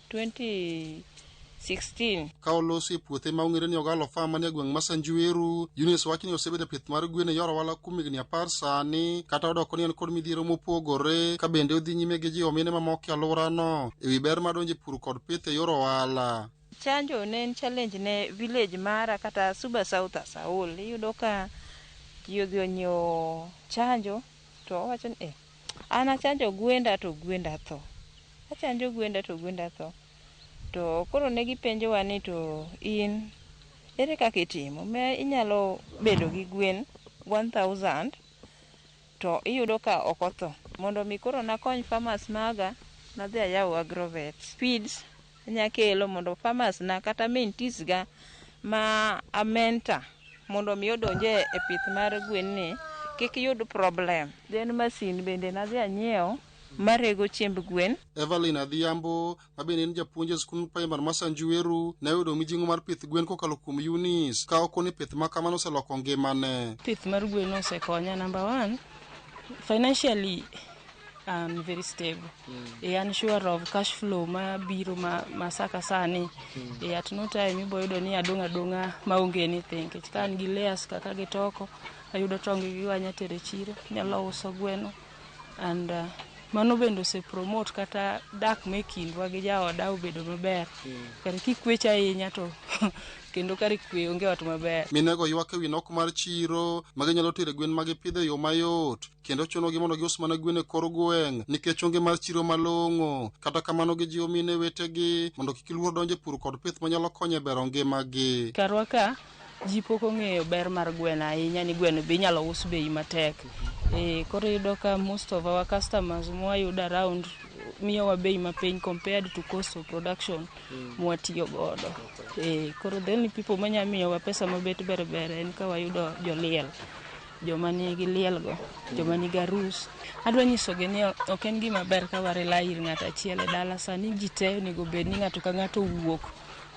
2016.
Ka olosi e puothe ma ong'ere ni Ogalo Farm manie gweng' ma Sanjweru, Eunice wacho ni osebedo e pith mar gwen e yor ohala kuom higni 10 sani, kata odoko ni en kod midhiero mopogore, ka bende odhi nyime gi jiwo mine mamoko e alworano e wi ber mar donjo e pur kod pith e yor ohala.
Chanjo ne en challenge ne village mara kata Suba South as a whole. Iyudo ka ji odhi onyiewo chanjo to owacho ni an achanjo gwenda to gwenda tho. Achanjo gwenda to gwenda tho. To koro ne gipenjowa ni to in ere kaka itimo? Me inyalo bedo gi gwen 1000 to iyudo ka ok otho. Mondo mi koro nakony farmers maga, nadhi ayawo agrovet. Feeds anyakelo mondo farmers na kata mentees ga ma amenta mondo mi odonje e pith mar gwen ni kik yud problem. Then masin bende nadhi anyiewo marego chiemb gwen.
Evelyn Adhiambo ma bende en japuonj e skund primary ma Sanjweru ne oyudo mijing'o mar pith gwen kokalo kuom Eunice, ka okoni pith ma kamano oseloko ngimane.
Pith mar gwen osekonya, number 1 financially
I'm very stable. An sure of cash flow ma biro ma saka sani. At no time ibo yudo ni adong' adong'a maonge anything. Nikech ka an gi layers kaka gitoko, ayudo tong' gi wanya tero e chiro, anyalo uso gweno. And mano bende ose promote kata dak me kindwa gi jaoda obedo maber. Kare kikwecho ahinya to kendo kare kwe onge ot maber.
Minego ywak ewi nok mar chiro ma ginyalo tere gwen ma gipidho e yo mayot kendo chunogi mondo gius mana gwen e kor gweng' nikech onge mar chiro malong'o. Kata kamano gijiwo mine wetegi mondo kik luor donjo e pur kod pith manyalo konyo e bero ngimagi.
Karwa ka ji pok ong'eyo ber mar gweno ahinya ni gweno be inyalo us bei matek. Koro iyudo ka most of our customers mwayudo around miyowa bei mapiny compared to cost of production mwatiyo godo. Koro the only people manya miyowa pesa mabet ber ber en ka wayudo joliel. Joma nigi liel go, joma nigi arus. Adwa nyisogi ni ok en gima ber ka wa rely ir ng'ato achiel e dala. Sani ji te onego bed ni ng'ato ka ng'ato owuok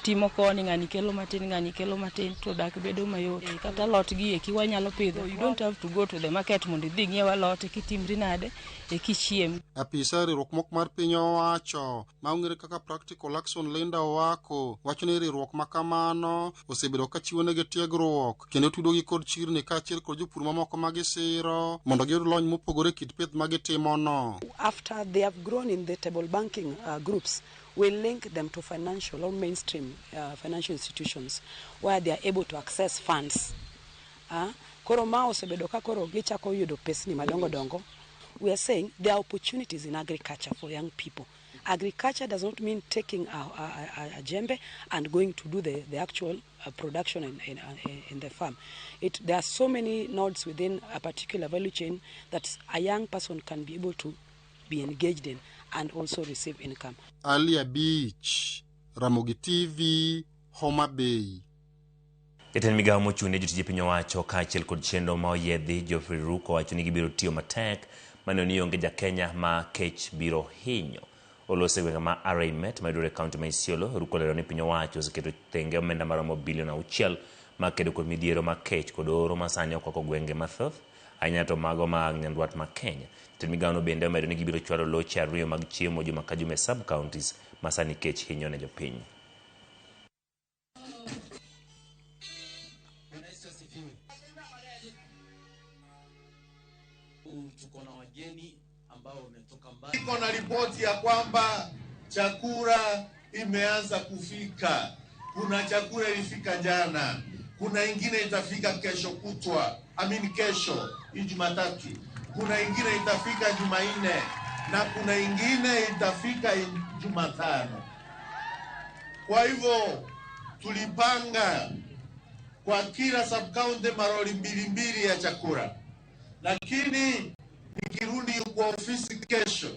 timo koni, ng'ani kelo matin, ng'ani kelo matin, to dak bedo mayot. Kata alot gi eki wanyalo pidho. You don't have to go to the market mondo idhi ing'iew alot eka itimri nade eka ichiem.
Apisa e riwruok moko mar piny owacho ma ong'ere kaka Practical Action Linda Owako wacho ni riwruok ma kamano osebedo ka chiwo negi tiegruok kendo tudogi kod chirni kaachiel kod jopur mamoko ma gisiro mondo giyud lony mopogore e kit pith ma gitimono.
After they have grown in the table banking groups, we link them to financial or mainstream financial institutions where they are able to access funds. Koro ma osebedo ka koro gichako yudo pesni madongo dongo. We are saying there are opportunities in agriculture for young people. Agriculture does not mean taking a jembe and going to do the actual production in the farm. There are so many nodes within a particular value chain that a young person can be able to be engaged in and also receive income.
Ali Beach, Ramogi TV, Homa Bay.
Jatend migawo mochung' ne jotije piny owacho kaachiel kod chenro ma oyiedhi Geoffrey Ruko wacho ni gibiro tiyo matek maneno ni onge jakenya ma kech biro hinyo. Oloso e gwenge ma Araimet mayudore e kaunti ma Isiolo, Ruko olero ni piny owacho oseketo thenge omenda maromo bilion 6 mag kedo kod midhiero mag kech kod oro ma sani okwako gwenge mathoth ahinya to mago mag nyandwat ma Kenya. Jatend migawono bende omedo ni gibiro chwalo loche 2 mag chiemo juma ka juma e sub counties ma sani kech hinyo ne jopiny.
Bwana Yesu asifiwe. Tuko na wageni ambao wametoka mbali.
Iko na ripoti ya kwamba chakula imeanza kufika. Kuna chakula ilifika jana, kuna ingine itafika kesho kutwa, I mean kesho hii Jumatatu, kuna ingine itafika Jumanne na kuna ingine itafika Jumatano. Kwa hivyo tulipanga kwa kila sub-county maroli mbili mbili ya chakula, lakini nikirudi kwa ofisi kesho,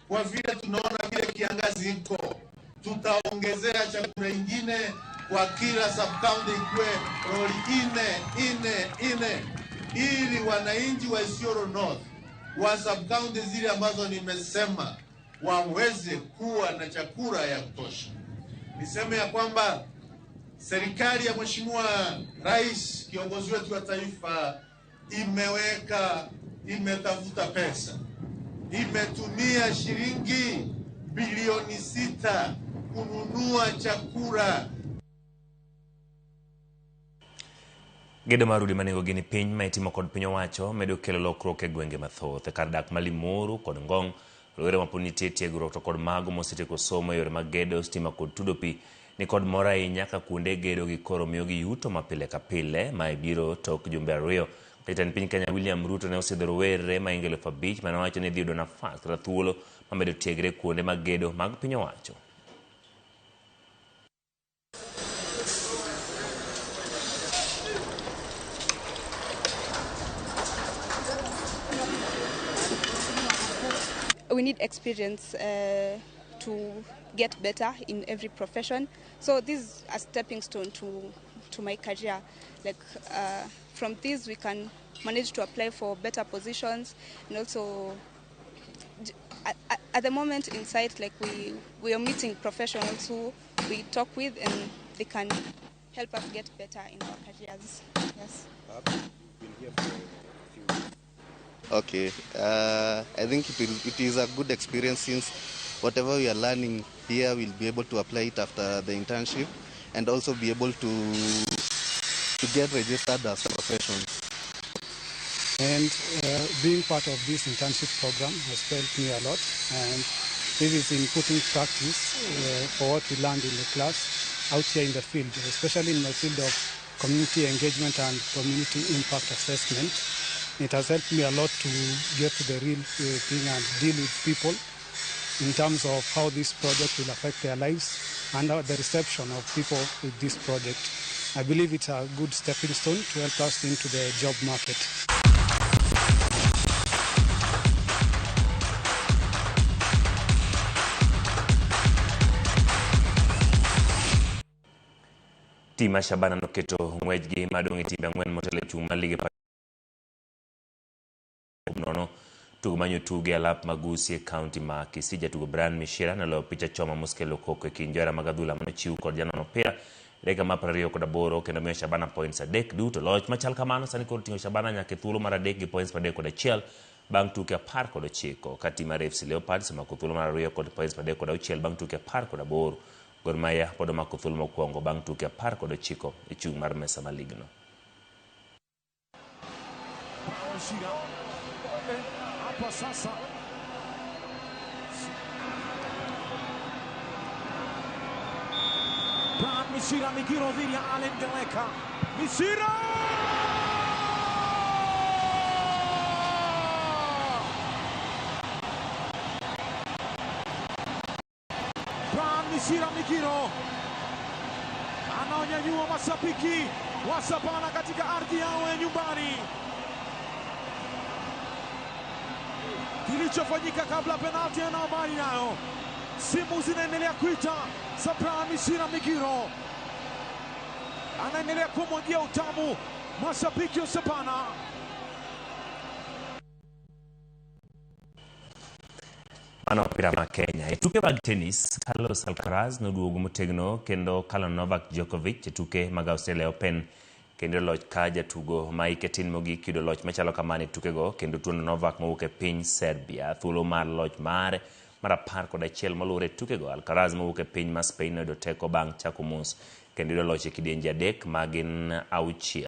kwa vile tunaona vile kiangazi iko, tutaongezea chakula ingine kwa kila sub-county ikuwe lori 4 4 4, ili wananchi wa Isiolo North wa sub-county zile ambazo nimesema waweze kuwa na chakula ya kutosha. Niseme ya kwamba serikali ya Mheshimiwa Rais, kiongozi wetu wa taifa, imetafuta pesa, imetumia shilingi bilioni 6 kununua chakula.
Gedo mar udi ma nengogi ni piny ma itimo kod piny owacho medo kelo lokruok e gwenge mathoth. E kar dak ma Limuru kod Ngong', rowere mapod nitie tiegruok to kod mago mosetieko somo e yore mag gedo, stima kod tudo pi ni kod mor ahinya ka kuonde gedo gi koro miyogi yuto ma pile ka pile. Mae biro tok jumbe 2 Jatend piny Kenya William Ruto ne osidho rowere mahingo 5,000 mane owacho ni dhi yudo nafas kata thuolo ma medo tiegre kuonde mag gedo mag piny owacho.
We need experience to get better in every profession. So this is a stepping stone to my career. Like from this, we can manage to apply for better positions, and also at the moment in site, like we are meeting professionals who we talk with, and they can help us get better in our careers. Yes.
Perhaps you've been here for a few weeks.
Okay, I think it is a good experience since whatever we are learning here, we'll be able to apply it after the internship and also be able to get registered as professions.
And being part of this internship program has helped me a lot. And this is in putting practice for what we learned in the class out here in the field, especially in my field of community engagement and community impact assessment. It has helped me a lot to get to the real thing and deal with people in terms of how this project will affect their lives and the reception of people with this project. I believe it's a good stepping stone to help us into the job market.
Tim mar Shabana noketo ng'wechgi madong' e timbe ang'wen motelo e chung' mar ligi 0 tugo manyo tuge e alap mag Gusii e kaunti ma Kisii. Jatugo Brian Mishira noloyo picha choma mosekelo koko e kind johera mag adhula manochiw kod janon opira dakika mar 28 kendo miyo Shabana points adek duto. Loch machal kamano sani koro ting'o Shabana nyaka e thuolo mar adek gi points 31 bang' tuke 19 ka tim mar AFC Leopards omako thuolo mar ariyo kod points 36 bang' tuke 18. Gor Mahia pod omako thuolo mokwongo bang' tuke 19 e chung' mar mesa mar ligno.
Hapa sasa Brian Mishira Migiro dhidi ya Allen Geleka. Mishira! Brian Mishira Migiro anaonyanyua mashabiki wa Shabana katika ardhi yao ya nyumbani. Kilichofanyika kabla penalti ana habari nayo. Simu zinaendelea kuita za Brian Mishira Migiro, anaendelea kumwagia utamu mashabiki wa Shabana.
Mano opira ma Kenya. E tuke mag tennis, Carlos Alcaraz noduogo motegno kendo kalo Novak Djokovic e tuke mag Australia Open kendo loch ka jatugo ma hike tin mogik yudo loch machalo kamano e tukego kendo tuono Novak mowuok e piny Serbia thuolo mar loch mare mar 11 moluwore e tukego. Alcaraz mowuok e piny mar Spain noyudo teko bang' chako mos kendo yudo loch e kidienje adek ma gin auchiel.